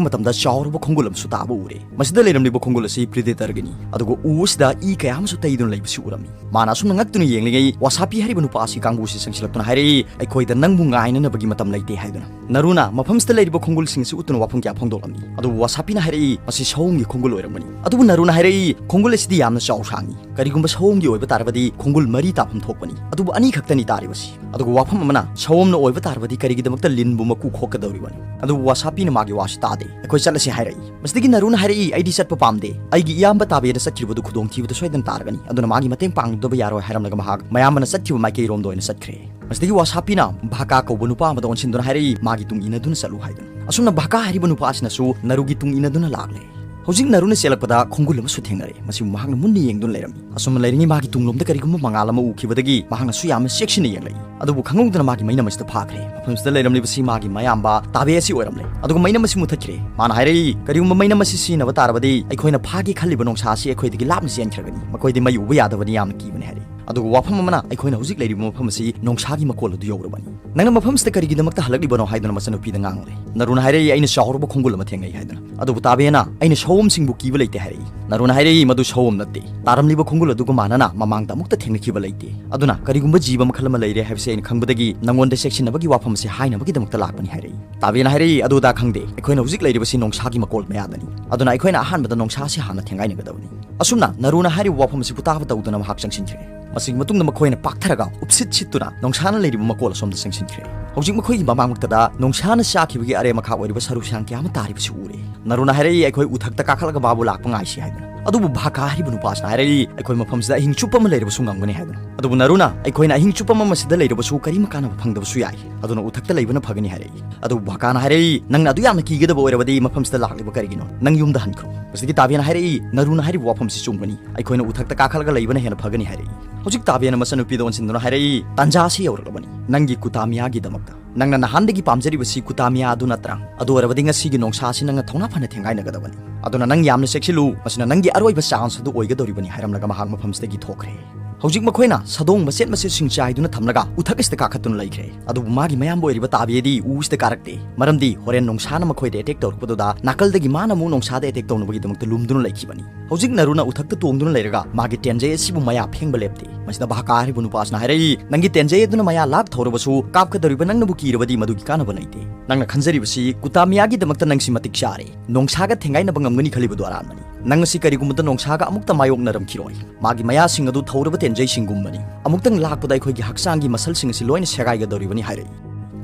ꯃꯇꯝꯗ ꯆꯥꯎꯔꯕ ꯈꯣꯡꯒꯨꯜ ꯑꯃꯁꯨ ꯇꯥꯕ ꯎꯔꯦ꯫ ꯃꯁꯤꯗ ꯂꯩꯔꯝꯂꯤꯕ ꯈꯣꯡꯒꯨꯜ ꯑꯁꯤ ꯄ꯭ꯔꯤꯗꯦꯇꯔꯒꯤꯅꯤ꯫ ꯑꯗꯨꯒ ꯎ ꯑꯁꯤꯗ ꯏ ꯀꯌꯥ ꯑꯃꯁꯨ ꯇꯩꯗꯨꯅ ꯂꯩꯕꯁꯤ ꯎꯔꯝꯃꯤ꯫ ꯃꯥꯅ ꯑꯁꯨꯝꯅ ꯉꯛꯇꯨꯅ ꯌꯦꯡꯂꯤꯉꯩ ꯋꯥꯁꯥꯄꯤ ꯍꯥꯏꯔꯤꯕ ꯅꯨꯄꯥ ꯑꯁꯤ ꯀꯥꯡꯕꯨꯁꯤ ꯆꯪꯁꯤꯜꯂꯛꯇꯨꯅ ꯍꯥꯏꯔꯛꯏ, "ꯑꯩꯈꯣꯏꯗ ꯅꯪꯕꯨ ꯉꯥꯏꯅꯅꯕꯒꯤ ꯃꯇꯝ ꯂꯩꯇꯦ" ꯍꯥꯏꯗꯨꯅ꯫ ꯅꯔꯨꯅ ꯃꯐꯝꯁꯤꯗ ꯂꯩꯔꯤꯕ ꯈꯣꯡꯒꯨꯜꯁꯤꯡ ꯑꯁꯤ ꯎꯠꯇꯨꯅ ꯋꯥꯐꯝ ꯀꯌꯥ ꯐꯣꯡꯗꯣꯛꯂꯝꯃꯤ꯫ ꯑꯗꯨꯕꯨ ꯋꯥꯁꯥꯄꯤꯅ ꯍꯥꯏꯔꯛꯏ, "ꯃꯁꯤ ꯁꯑꯣꯝꯒꯤ ꯈꯣꯡꯒꯨꯜ ꯑꯣꯏꯔꯝꯒꯅꯤ꯫" ꯑꯗꯨꯕꯨ ꯅꯔꯨꯅ ꯍꯥꯏꯔꯛꯏ, "ꯈꯣꯡꯒꯨꯜ ꯑꯁꯤꯗꯤ ꯌꯥꯝꯅ ꯆꯥꯎ ꯁꯥꯡꯏ꯫ ꯀꯔꯤꯒꯨꯝꯕ ꯁꯑꯣꯝꯒꯤ ꯑꯣꯏꯕ ꯇꯥꯔꯕꯗꯤ ꯈꯣꯡꯒꯨꯜ ꯃꯔꯤ ꯇꯥꯐꯝ ꯊꯣꯛꯄꯅꯤ꯫ ꯑꯗꯨꯕꯨ ꯑꯅꯤ ꯈꯛꯇꯅꯤ ꯇꯥꯔꯤꯕꯁꯤ꯫ ꯑꯗꯨꯒ ꯋꯥꯐꯝ ꯑꯃꯅ, ꯁꯑꯣꯝꯅ ꯑꯣꯏꯕ ꯇꯥꯔꯕꯗꯤ ꯀꯔꯤꯒꯤꯗꯃꯛꯇ ꯂꯤꯟꯕꯨ ꯃꯀꯨ ꯈꯣꯛꯀꯗꯧꯔꯤꯕꯅꯤ?" ꯑꯗꯨꯕꯨ ꯋꯥꯁꯥꯄꯤꯅ ꯃꯥꯒꯤ ꯋꯥꯁꯤ ꯇꯥꯗꯦ꯫ "ꯑꯩꯈꯣꯏ ꯆꯠꯂꯁꯤ" ꯍꯥꯏꯔꯛꯏ꯫ ꯃꯁꯤꯗꯒꯤ ꯅꯔꯨꯅ ꯍꯥꯏꯔꯛꯏ, "ꯑꯩꯗꯤ ꯆꯠꯄ ꯄꯥꯝꯗꯦ꯫ ꯑꯩꯒꯤ ꯏꯌꯥꯝꯕ ꯇꯥꯕꯦꯗ ꯆꯠꯈꯤꯕꯗꯨ ꯈꯨꯗꯣꯡꯊꯤꯕꯗ ꯁꯣꯏꯗꯅ ꯇꯥꯔꯒꯅꯤ꯫ ꯑꯗꯨꯅ ꯃꯥꯒꯤ ꯃꯇꯦꯡ ꯄꯥꯡꯗꯕ ꯌꯥꯔꯣꯏ" ꯍꯥꯏꯔꯝꯂꯒ ꯃꯍꯥꯛ ꯃꯌꯥꯝꯕꯅ ꯆꯠꯈꯤꯕ ꯃꯥꯏꯀꯩꯔꯣꯝꯗ ꯑꯣꯏꯅ ꯆꯠꯈ꯭ꯔꯦ꯫ ꯃꯁꯤꯗꯒꯤ ꯋꯥꯁꯥꯄꯤꯅ ꯚꯥꯀꯥ ꯀꯧꯕ ꯅꯨꯄꯥ ꯑꯃꯗ ꯑꯣꯟꯁꯤꯟꯗꯨꯅ ꯍꯥꯏꯔꯛꯏ, "ꯃꯥꯒꯤ ꯇꯨꯡ ꯏꯟꯅꯗꯨꯅ ꯆꯠꯂꯨ" ꯍꯥꯏꯗꯨꯅ꯫ ꯑꯁꯨꯝꯅ ꯚꯥꯀꯥ ꯍꯥꯏꯔꯤꯕ ꯅꯨꯄꯥ ꯑꯁꯤꯅꯁꯨ ꯅꯔꯨꯒꯤ ꯇꯨꯡ ꯏꯟꯅꯗꯨꯅ ꯂꯥꯛꯂꯦ꯫ ꯍꯧꯖꯤꯛ ꯅꯔꯨꯅ ꯆꯦꯜꯂꯛꯄꯗ ꯈꯣꯡꯒꯨꯜ ꯑꯃꯁꯨ ꯊꯦꯡꯅꯔꯦ꯫ ꯃꯁꯤꯕꯨ ꯃꯍꯥꯛꯅ ꯃꯨꯟꯅ ꯌꯦꯡꯗꯨꯅ ꯂꯩꯔꯝꯃꯤ꯫ ꯑꯁꯨꯝꯅ ꯂꯩꯔꯤꯉꯩ ꯃꯥꯒꯤ ꯇꯨꯡꯂꯣꯝꯗ ꯀꯔꯤꯒꯨꯝꯕ ꯃꯉꯥꯜ ꯑꯃ ꯎꯈꯤꯕꯗꯒꯤ ꯃꯍꯥꯛꯅꯁꯨ ꯌꯥꯝꯅ ꯆꯦꯛꯁꯤꯟꯅ ꯌꯦꯡꯂꯛꯏ꯫ ꯑꯗꯨꯕꯨ ꯈꯪꯍꯧꯗꯅ ꯃꯥꯒꯤ ꯃꯩꯅꯝ ꯑꯁꯤꯗ ꯐꯥꯈ꯭ꯔꯦ꯫ ꯃꯐꯝꯁꯤꯗ ꯂꯩꯔꯝꯂꯤꯕꯁꯤ ꯃꯥꯒꯤ ꯃꯌꯥꯝꯕ ꯇꯥꯕꯦ ꯑꯁꯤ ꯑꯣꯏꯔꯝꯂꯦ꯫ ꯑꯗꯨꯒ ꯃꯩꯅꯝ ꯑꯁꯤ ꯃꯨꯊꯠꯈ꯭ꯔꯦ꯫ ꯃꯥꯅ ꯍꯥꯏꯔꯛꯏ, "ꯀꯔꯤꯒꯨꯝꯕ ꯃꯩꯅꯝ ꯑꯁꯤ ꯁꯤꯖꯤꯟꯅꯕ ꯇꯥꯔꯕꯗꯤ ꯑꯩꯈꯣꯏꯅ ꯐꯥꯒꯦ ꯈꯜꯂꯤꯕ ꯅꯣꯡꯁꯥ ꯑꯁꯤ ꯑꯩꯈꯣꯏꯗꯒꯤ ꯂꯥꯞꯅ ꯆꯦꯟꯈ꯭ꯔꯒꯅꯤ꯫ ꯃꯈꯣꯏꯗꯤ ꯃꯩ ꯎꯕ ꯌꯥꯗꯕꯅꯤ, ꯌꯥꯝꯅ ꯀꯤꯕꯅꯤ" ꯍꯥꯏꯔꯛꯏ꯫ ꯑꯗꯨꯒ ꯋꯥꯐꯝ ꯑꯃꯅ, ꯑꯩꯈꯣꯏꯅ ꯍꯧꯖꯤꯛ ꯂꯩꯔꯤꯕ ꯃꯐꯝ ꯑꯁꯤ ꯅꯣꯡꯁꯥꯒꯤ ꯃꯀꯣꯜ ꯑꯗꯨ ꯌꯧꯔꯕꯅꯤ꯫ "ꯅꯪꯅ ꯃꯐꯝꯁꯤꯗ ꯀꯔꯤꯒꯤꯗꯃꯛꯇ ꯍꯜꯂꯛꯂꯤꯕꯅꯣ?" ꯍꯥꯏꯗꯨꯅ ꯃꯆꯟꯅꯨꯄꯤꯗ ꯉꯥꯡꯂꯦ꯫ ꯅꯥꯔꯨꯅ ꯍꯥꯏꯔꯛꯏ, "ꯑꯩꯅ ꯆꯥꯎꯔꯕ ꯈꯣꯡꯒꯨꯜ ꯑꯃ ꯊꯦꯡꯅꯩ" ꯍꯥꯏꯗꯨꯅ꯫ ꯑꯗꯨꯕꯨ ꯇꯥꯕꯦꯅ, "ꯑꯩꯅ ꯁꯑꯣꯝꯁꯤꯡꯕꯨ ꯀꯤꯕ ꯂꯩꯇꯦ" ꯍꯥꯏꯔꯛꯏ꯫ ꯅꯥꯔꯨꯅ ꯍꯥꯏꯔꯛꯏ, "ꯃꯗꯨ ꯁꯑꯣꯝ ꯅꯠꯇꯦ꯫ ꯇꯥꯔꯝꯂꯤꯕ ꯈꯣꯡꯒꯨꯜ ꯑꯗꯨꯒ ꯃꯥꯟꯅꯅ ꯃꯃꯥꯡꯗ ꯑꯃꯨꯛꯇ ꯊꯦꯡꯅꯈꯤꯕ ꯂꯩꯇꯦ꯫ ꯑꯗꯨꯅ ꯀꯔꯤꯒꯨꯝꯕ ꯖꯤꯕ ꯃꯈꯜ ꯑꯃ ꯂꯩꯔꯦ ꯍꯥꯏꯕꯁꯤ ꯑꯩꯅ ꯈꯪꯕꯗꯒꯤ ꯅꯉꯣꯟꯗ ꯆꯦꯛꯁꯤꯟꯅꯕꯒꯤ ꯋꯥꯐꯝ ꯑꯁꯤ ꯍꯥꯏꯅꯕꯒꯤꯗꯃꯛꯇ ꯂꯥꯛꯄꯅꯤ" ꯍꯥꯏꯔꯛꯏ꯫ ꯇꯥꯕꯦꯅ ꯍꯥꯏꯔꯛꯏ, "ꯑꯗꯨ ꯑꯗꯥ ꯈꯪꯗꯦ꯫ ꯑꯩꯈꯣꯏꯅ ꯍꯧꯖꯤꯛ ꯂꯩꯔꯤꯕꯁꯤ ꯅꯣꯡꯁꯥꯒꯤ ꯃꯀꯣꯜ ꯃꯌꯥꯗꯅꯤ꯫ ꯑꯗꯨꯅ ꯑꯩꯈꯣꯏꯅ ꯑꯍꯥꯟꯕꯗ ꯅꯣꯡꯁꯥꯁꯤ ꯍꯥꯟꯅ ꯊꯦꯡꯒꯥꯏꯅꯒꯗꯕꯅꯤ"꯫ ꯑꯁꯨꯝꯅ ꯅꯥꯔꯨꯅ ꯍꯥꯏꯔꯤꯕ ꯋꯥꯐꯝ ꯑꯁꯤꯕꯨ ꯇꯥꯕ ꯇꯧꯗꯨꯅ ꯃꯍꯥꯛ ꯆꯪꯁꯤꯟꯈ꯭ꯔꯦ꯫ ꯃꯁꯤꯒꯤ ꯃꯇꯨꯡꯗ ꯃꯈꯣꯏꯅ ꯄꯥꯛꯊꯔꯒ ꯎꯞꯁꯤꯠ ꯁꯤꯠꯇꯨꯅ ꯅꯣꯡꯁꯥꯅ ꯂꯩꯔꯤꯕ ꯃꯀꯣꯜ ꯑꯁꯣꯝꯗ ꯆꯪꯁꯤꯟꯈ꯭ꯔꯦ꯫ ꯍꯧꯖꯤꯛ ꯃꯈꯣꯏꯒꯤ ꯃꯃꯥꯡꯃꯛꯇꯗ ꯅꯣꯡꯁꯥꯅ ꯆꯥꯈꯤꯕꯒꯤ ꯑꯔꯦꯝ ꯑꯈꯥꯛ ꯑꯣꯏꯔꯤꯕ ꯁꯔꯨ ꯁꯌꯥꯡ ꯀꯌꯥ ꯑꯃ ꯇꯥꯔꯤꯕꯁꯤ ꯎꯔꯦ꯫ ꯅꯥꯔꯨꯅ ꯍꯥꯏꯔꯛꯏ, "ꯑꯩꯈꯣꯏ ꯎꯊꯛꯇ ꯀꯥꯈꯠꯂꯒ ꯃꯥꯕꯨ ꯂꯥꯛꯄ ꯉꯥꯏꯁꯤ" ꯍꯥꯏꯗꯨꯅ꯫ ꯑꯗꯨꯕꯨ ꯚꯥꯀꯥ ꯍꯥꯏꯔꯤꯕ ꯅꯨꯄꯥꯁꯤꯅ ꯍꯥꯏꯔꯛꯏ, "ꯑꯩꯈꯣꯏ ꯃꯐꯝꯁꯤꯗ ꯑꯍꯤꯡ ꯆꯨꯞꯄ ꯑꯃ ꯂꯩꯔꯕꯁꯨ ꯉꯝꯒꯅꯤ" ꯍꯥꯏꯗꯨꯅ꯫ ꯑꯗꯨꯕꯨ ꯅꯥꯔꯨꯅ, "ꯑꯩꯈꯣꯏꯅ ꯑꯍꯤꯡ ꯆꯨꯞꯄ ꯑꯃ ꯃꯁꯤꯗ ꯂꯩꯔꯕꯁꯨ ꯀꯔꯤꯝ ꯀꯥꯟꯅꯕ ꯐꯪꯗꯕꯁꯨ ꯌꯥꯏ꯫ ꯑꯗꯨꯅ ꯎꯊꯛꯇ ꯂꯩꯕꯅ ꯐꯒꯅꯤ" ꯍꯥꯏꯔꯛꯏ꯫ ꯑꯗꯨꯕꯨ ꯚꯥꯀꯥꯅ ꯍꯥꯏꯔꯛꯏ, "ꯅꯪꯅ ꯑꯗꯨ ꯌꯥꯝꯅ ꯀꯤꯒꯗꯕ ꯑꯣꯏꯔꯕꯗꯤ ꯃꯐꯝꯁꯤꯗ ꯂꯥꯛꯂꯤꯕ ꯀꯔꯤꯒꯤꯅꯣ? ꯅꯪ ꯌꯨꯝꯗ ꯍꯟꯈ꯭ꯔꯣ"꯫ ꯃꯁꯤꯗꯒꯤ ꯇꯥꯕꯦꯅ ꯍꯥꯏꯔꯛꯏ, "ꯅꯥꯔꯨꯅ ꯍꯥꯏꯔꯤꯕ ꯋꯥꯐꯝꯁꯤ ꯆꯨꯝꯒꯅꯤ꯫ ꯑꯩꯈꯣꯏꯅ ꯎꯊꯛꯇ ꯀꯥꯈꯠꯂꯒ ꯂꯩꯕꯅ ꯍꯦꯟꯅ ꯐꯒꯅꯤ" ꯍꯥꯏꯔꯛꯏ꯫ ꯍꯧꯖꯤꯛ ꯇꯥꯕꯦꯅ ꯃꯆꯟꯅꯨꯄꯤꯗ ꯑꯣꯟꯁꯤꯟꯗꯨꯅ ꯍꯥꯏꯔꯛꯏ, "ꯇꯥꯟꯖꯥꯁꯤ ꯌꯧꯔꯛꯂꯕꯅꯤ꯫ ꯅꯪꯒꯤ ꯀꯨꯇꯥꯃꯤꯌꯥꯒꯤꯗꯃꯛꯇ꯫ ꯅꯪꯅ ꯅꯍꯥꯟꯗꯒꯤ ꯄꯥꯝꯖꯔꯤꯕꯁꯤ ꯀꯨꯇꯥꯃꯤꯌꯥ ꯑꯗꯨ ꯅꯠꯇ꯭ꯔꯥ? ꯑꯗꯨ ꯑꯣꯏꯔꯕꯗꯤ ꯉꯁꯤꯒꯤ ꯅꯣꯡꯁꯥꯁꯤ ꯅꯪꯅ ꯊꯧꯅꯥ ꯐꯅ ꯊꯦꯡꯒꯥꯏꯅꯒꯗꯕꯅꯤ꯫ ꯑꯗꯨꯅ ꯅꯪ ꯌꯥꯝꯅ ꯆꯦꯛꯁꯤꯜꯂꯨ꯫ ꯃꯁꯤꯅ ꯅꯪꯒꯤ ꯑꯔꯣꯏꯕ ꯆꯥꯟꯁ ꯑꯗꯨ ꯑꯣꯏꯒꯗꯧꯔꯤꯕꯅꯤ" ꯍꯥꯏꯔꯝꯂꯒ ꯃꯍꯥꯛ ꯃꯐꯝꯁꯤꯗꯒꯤ ꯊꯣꯛꯈ꯭ꯔꯦ꯫ ꯍꯧꯖꯤꯛ ꯃꯈꯣꯏꯅ ꯁꯥꯗꯣꯡ ꯃꯆꯦꯠ ꯃꯆꯦꯠꯁꯤꯡ ꯆꯥꯏꯗꯨꯅ ꯊꯝꯂꯒ ꯎꯊꯛ ꯑꯁꯤꯗ ꯀꯥꯈꯠꯇꯨꯅ ꯂꯩꯈ꯭ꯔꯦ꯫ ꯑꯗꯨꯕꯨ ꯃꯥꯒꯤ ꯃꯌꯥꯝꯕ ꯑꯣꯏꯔꯤꯕ ꯇꯥꯕꯦꯗꯤ ꯎ ꯑꯁꯤꯗ ꯀꯥꯔꯛꯇꯦ꯫ ꯃꯔꯝꯗꯤ ꯍꯣꯔꯦꯟ ꯅꯣꯡꯁꯥꯅ ꯃꯈꯣꯏꯗ ꯑꯦꯇꯦꯛ ꯇꯧꯔꯛꯄꯗꯨꯗ ꯅꯥꯀꯜꯗꯒꯤ ꯃꯥꯅ ꯑꯃꯨꯛ ꯅꯣꯡꯁꯥꯗ ꯑꯦꯇꯦꯛ ꯇꯧꯅꯕꯒꯤꯗꯃꯛꯇ ꯂꯨꯝꯗꯨꯅ ꯂꯩꯈꯤꯕꯅꯤ꯫ ꯍꯧꯖꯤꯛ ꯅꯥꯔꯨꯅ ꯎꯊꯛꯇ ꯇꯣꯡꯗꯨꯅ ꯂꯩꯔꯒ ꯃꯥꯒꯤ ꯇꯦꯟꯖꯩ ꯑꯁꯤꯕꯨ ꯃꯌꯥ ꯐꯦꯡꯕ ꯂꯦꯞꯇꯦ꯫ ꯃꯁꯤꯗ ꯚꯥꯀꯥ ꯍꯥꯏꯔꯤꯕ ꯅꯨꯄꯥꯁꯤꯅ ꯍꯥꯏꯔꯛꯏ, "ꯅꯪꯒꯤ ꯇꯦꯟꯖꯩ ꯑꯗꯨꯅ ꯃꯌꯥ ꯂꯥꯛ ꯊꯧꯔꯕꯁꯨ ꯀꯥꯞꯀꯗꯧꯔꯤꯕ ꯅꯪꯅꯕꯨ ꯀꯤꯔꯕꯗꯤ ꯃꯗꯨꯒꯤ ꯀꯥꯟꯅꯕ ꯂꯩꯇꯦ꯫ ꯅꯪꯅ ꯈꯟꯖꯔꯤꯕꯁꯤ ꯀꯨꯇꯥꯃꯤꯌꯥꯒꯤꯗꯃꯛꯇ ꯅꯪꯁꯤ ꯃꯇꯤꯛ ꯆꯥꯔꯦ꯫ ꯅꯣꯡꯁꯥꯒ ꯊꯦꯡꯒꯥꯏꯅꯕ ꯉꯝꯒꯅꯤ ꯈꯜꯂꯤꯕꯗꯨ ꯑꯔꯥꯟꯕꯅꯤ꯫ ꯅꯪ ꯑꯁꯤ ꯀꯔꯤꯒꯨꯝꯕꯗ ꯅꯣꯡꯁꯥꯒ ꯑꯃꯨꯛꯇ ꯃꯥꯌꯣꯛꯅꯔꯝꯈꯤꯔꯣꯏ꯫ ꯃꯥꯒꯤ ꯃꯌꯥꯁꯤꯡ ꯑꯗꯨ ꯊꯧꯔꯕ ꯇꯦꯟꯖꯩꯁꯤꯡꯒꯨꯝꯕꯅꯤ꯫ ꯑꯃꯨꯛꯇꯪ ꯂꯥꯛꯄꯗ ꯑꯩꯈꯣꯏꯒꯤ ꯍꯛꯆꯥꯡꯒꯤ ꯃꯁꯜꯁꯤꯡ ꯑꯁꯤ ꯂꯣꯏꯅ ꯁꯦꯒꯥꯏꯒꯗꯧꯔꯤꯕꯅꯤ" ꯍꯥꯏꯔꯛꯏ꯫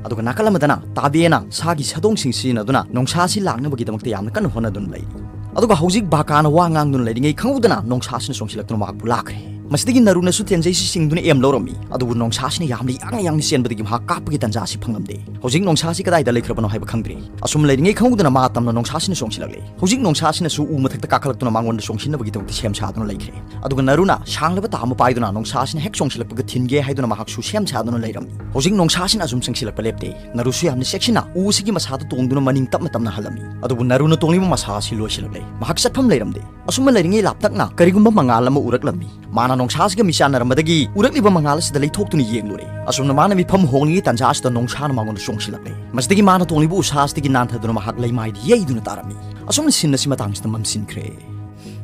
ꯑꯗꯨꯒ ꯅꯥꯀꯜ ꯑꯃꯗꯅ ꯇꯥꯕꯦꯅ ꯁꯥꯒꯤ ꯁꯥꯗꯣꯡꯁꯤꯡ ꯁꯤꯖꯤꯟꯅꯗꯨꯅ ꯅꯣꯡꯁꯥꯁꯤ ꯂꯥꯛꯅꯕꯒꯤꯗꯃꯛꯇ ꯌꯥꯝꯅ ꯀꯟꯅ ꯍꯣꯠꯅꯗꯨꯅ ꯂꯩꯔꯤ꯫ ꯑꯗꯨꯒ ꯍꯧꯖꯤꯛ ꯚꯥꯀꯥꯅ ꯋꯥ ꯉꯥꯡꯗꯨꯅ ꯂꯩꯔꯤꯉꯩ ꯈꯪꯍꯧꯗꯅ ꯅꯣꯡꯁꯥꯁꯤꯅ ꯆꯣꯡꯁꯤꯜꯂꯛꯇꯨꯅ ꯃꯍꯥꯛꯄꯨ ꯂꯥꯛꯈ꯭ꯔꯦ꯫ ꯃꯁꯤꯗꯒꯤ ꯅꯥꯔꯨꯅꯁꯨ ꯇꯦꯟꯖꯩꯁꯤ ꯆꯤꯡꯗꯨꯅ ꯑꯦꯝ ꯂꯧꯔꯝꯃꯤ꯫ ꯑꯗꯨꯕꯨ ꯅꯣꯡꯁꯥꯁꯤꯅ ꯌꯥꯝꯅ ꯌꯥꯡꯅ ꯌꯥꯡꯅ ꯆꯦꯟꯕꯗꯒꯤ ꯃꯍꯥꯛ ꯀꯥꯞꯄꯒꯤ ꯇꯥꯟꯖꯥꯁꯤ ꯐꯪꯂꯝꯗꯦ꯫ ꯍꯧꯖꯤꯛ ꯅꯣꯡꯁꯥꯁꯤ ꯀꯗꯥꯏꯗ ꯂꯩꯈ꯭ꯔꯕꯅꯣ ꯍꯥꯏꯕ ꯈꯪꯗ꯭ꯔꯤ꯫ ꯑꯁꯨꯝ ꯂꯩꯔꯤꯉꯩ ꯈꯪꯍꯧꯗꯅ ꯃꯥ ꯇꯝꯅ ꯅꯣꯡꯁꯥꯁꯤꯅ ꯆꯣꯡꯁꯤꯜꯂꯛꯂꯦ꯫ ꯍꯧꯖꯤꯛ ꯅꯣꯡꯁꯥꯁꯤꯅꯁꯨ ꯎ ꯃꯊꯛꯇ ꯀꯥꯈꯠꯂꯛꯇꯨꯅ ꯃꯉꯣꯟꯗ ꯆꯣꯡꯁꯤꯟꯅꯕꯒꯤꯗꯃꯛꯇ ꯁꯦꯝ ꯁꯥꯗꯨꯅ ꯂꯩꯈ꯭ꯔꯦ꯫ ꯑꯗꯨꯒ ꯅꯥꯔꯨꯅ ꯁꯥꯡꯂꯕ ꯇꯥ ꯑꯃ ꯄꯥꯏꯗꯨꯅ ꯅꯣꯡꯁꯥꯁꯤꯅ ꯍꯦꯛ ꯆꯣꯡꯁꯤꯜꯂꯛꯄꯒ ꯊꯤꯟꯒꯦ ꯍꯥꯏꯗꯨꯅ ꯃꯍꯥꯛꯁꯨ ꯁꯦꯝ ꯁꯥꯗꯨꯅ ꯂꯩꯔꯝꯃꯤ꯫ ꯍꯧꯖꯤꯛ ꯅꯣꯡꯁꯥꯁꯤꯅ ꯑꯁꯨꯝ ꯆꯪꯁꯤꯜꯂꯛꯄ ꯂꯦꯞꯇꯦ꯫ ꯅꯥꯔꯨꯁꯨ ꯌꯥꯝꯅ ꯆꯦꯛꯁꯤꯟꯅ ꯎ ꯑꯁꯤꯒꯤ ꯃꯁꯥꯗ ꯇꯣꯡꯗꯨꯅ ꯃꯅꯤꯡ ꯇꯞꯅ ꯇꯞꯅ ꯍꯜꯂꯝꯃꯤ꯫ ꯑꯗꯨꯕꯨ ꯅꯥꯔꯨꯅ ꯇꯣꯡꯂꯤꯕ ꯃꯁꯥ ꯑꯁꯤ ꯂꯣꯏꯁꯤꯜꯂꯛꯂꯦ꯫ ꯃꯍꯥꯛ ꯆꯠꯐꯝ ꯂꯩꯔꯝꯗꯦ꯫ ꯑꯁꯨꯝꯅ ꯂꯩꯔꯤꯉꯩ ꯂꯥꯞꯇꯛꯅ ꯀꯔꯤꯒꯨꯝꯕ ꯃꯉꯥꯜ ꯑꯃ ꯎꯔꯛꯂꯝꯃꯤ꯫ ꯃꯥꯅ ꯅꯣꯡꯁꯥꯁꯤꯒ ꯃꯤꯆꯥꯟꯅꯔꯝꯕꯗꯒꯤ ꯎꯔꯛꯂꯤꯕ ꯃꯉꯥꯜ ꯑꯁꯤꯗ ꯂꯩꯊꯣꯛꯇꯨꯅ ꯌꯦꯡꯂꯨꯔꯦ꯫ ꯑꯁꯨꯝꯅ ꯃꯥꯅ ꯃꯤꯐꯝ ꯍꯣꯡꯂꯤꯉꯩ ꯇꯥꯟꯖꯥ ꯑꯁꯤꯗ ꯅꯣꯡꯁꯥꯅ ꯃꯉꯣꯟꯗ ꯆꯣꯡꯁꯤꯜꯂꯛꯂꯦ꯫ ꯃꯁꯤꯗꯒꯤ ꯃꯥꯅ ꯇꯣꯡꯂꯤꯕ ꯎꯁꯥ ꯑꯁꯤꯗꯒꯤ ꯅꯥꯟꯊꯗꯨꯅ ꯃꯍꯥꯛ ꯂꯩꯃꯥꯏꯗ ꯌꯩꯗꯨꯅ ꯇꯥꯔꯝꯃꯤ꯫ ꯑꯁꯨꯝꯅ ꯁꯤꯟ ꯑꯁꯤ ꯃꯇꯥꯡꯁꯤꯗ ꯃꯝꯁꯤꯟꯈ꯭ꯔꯦ꯫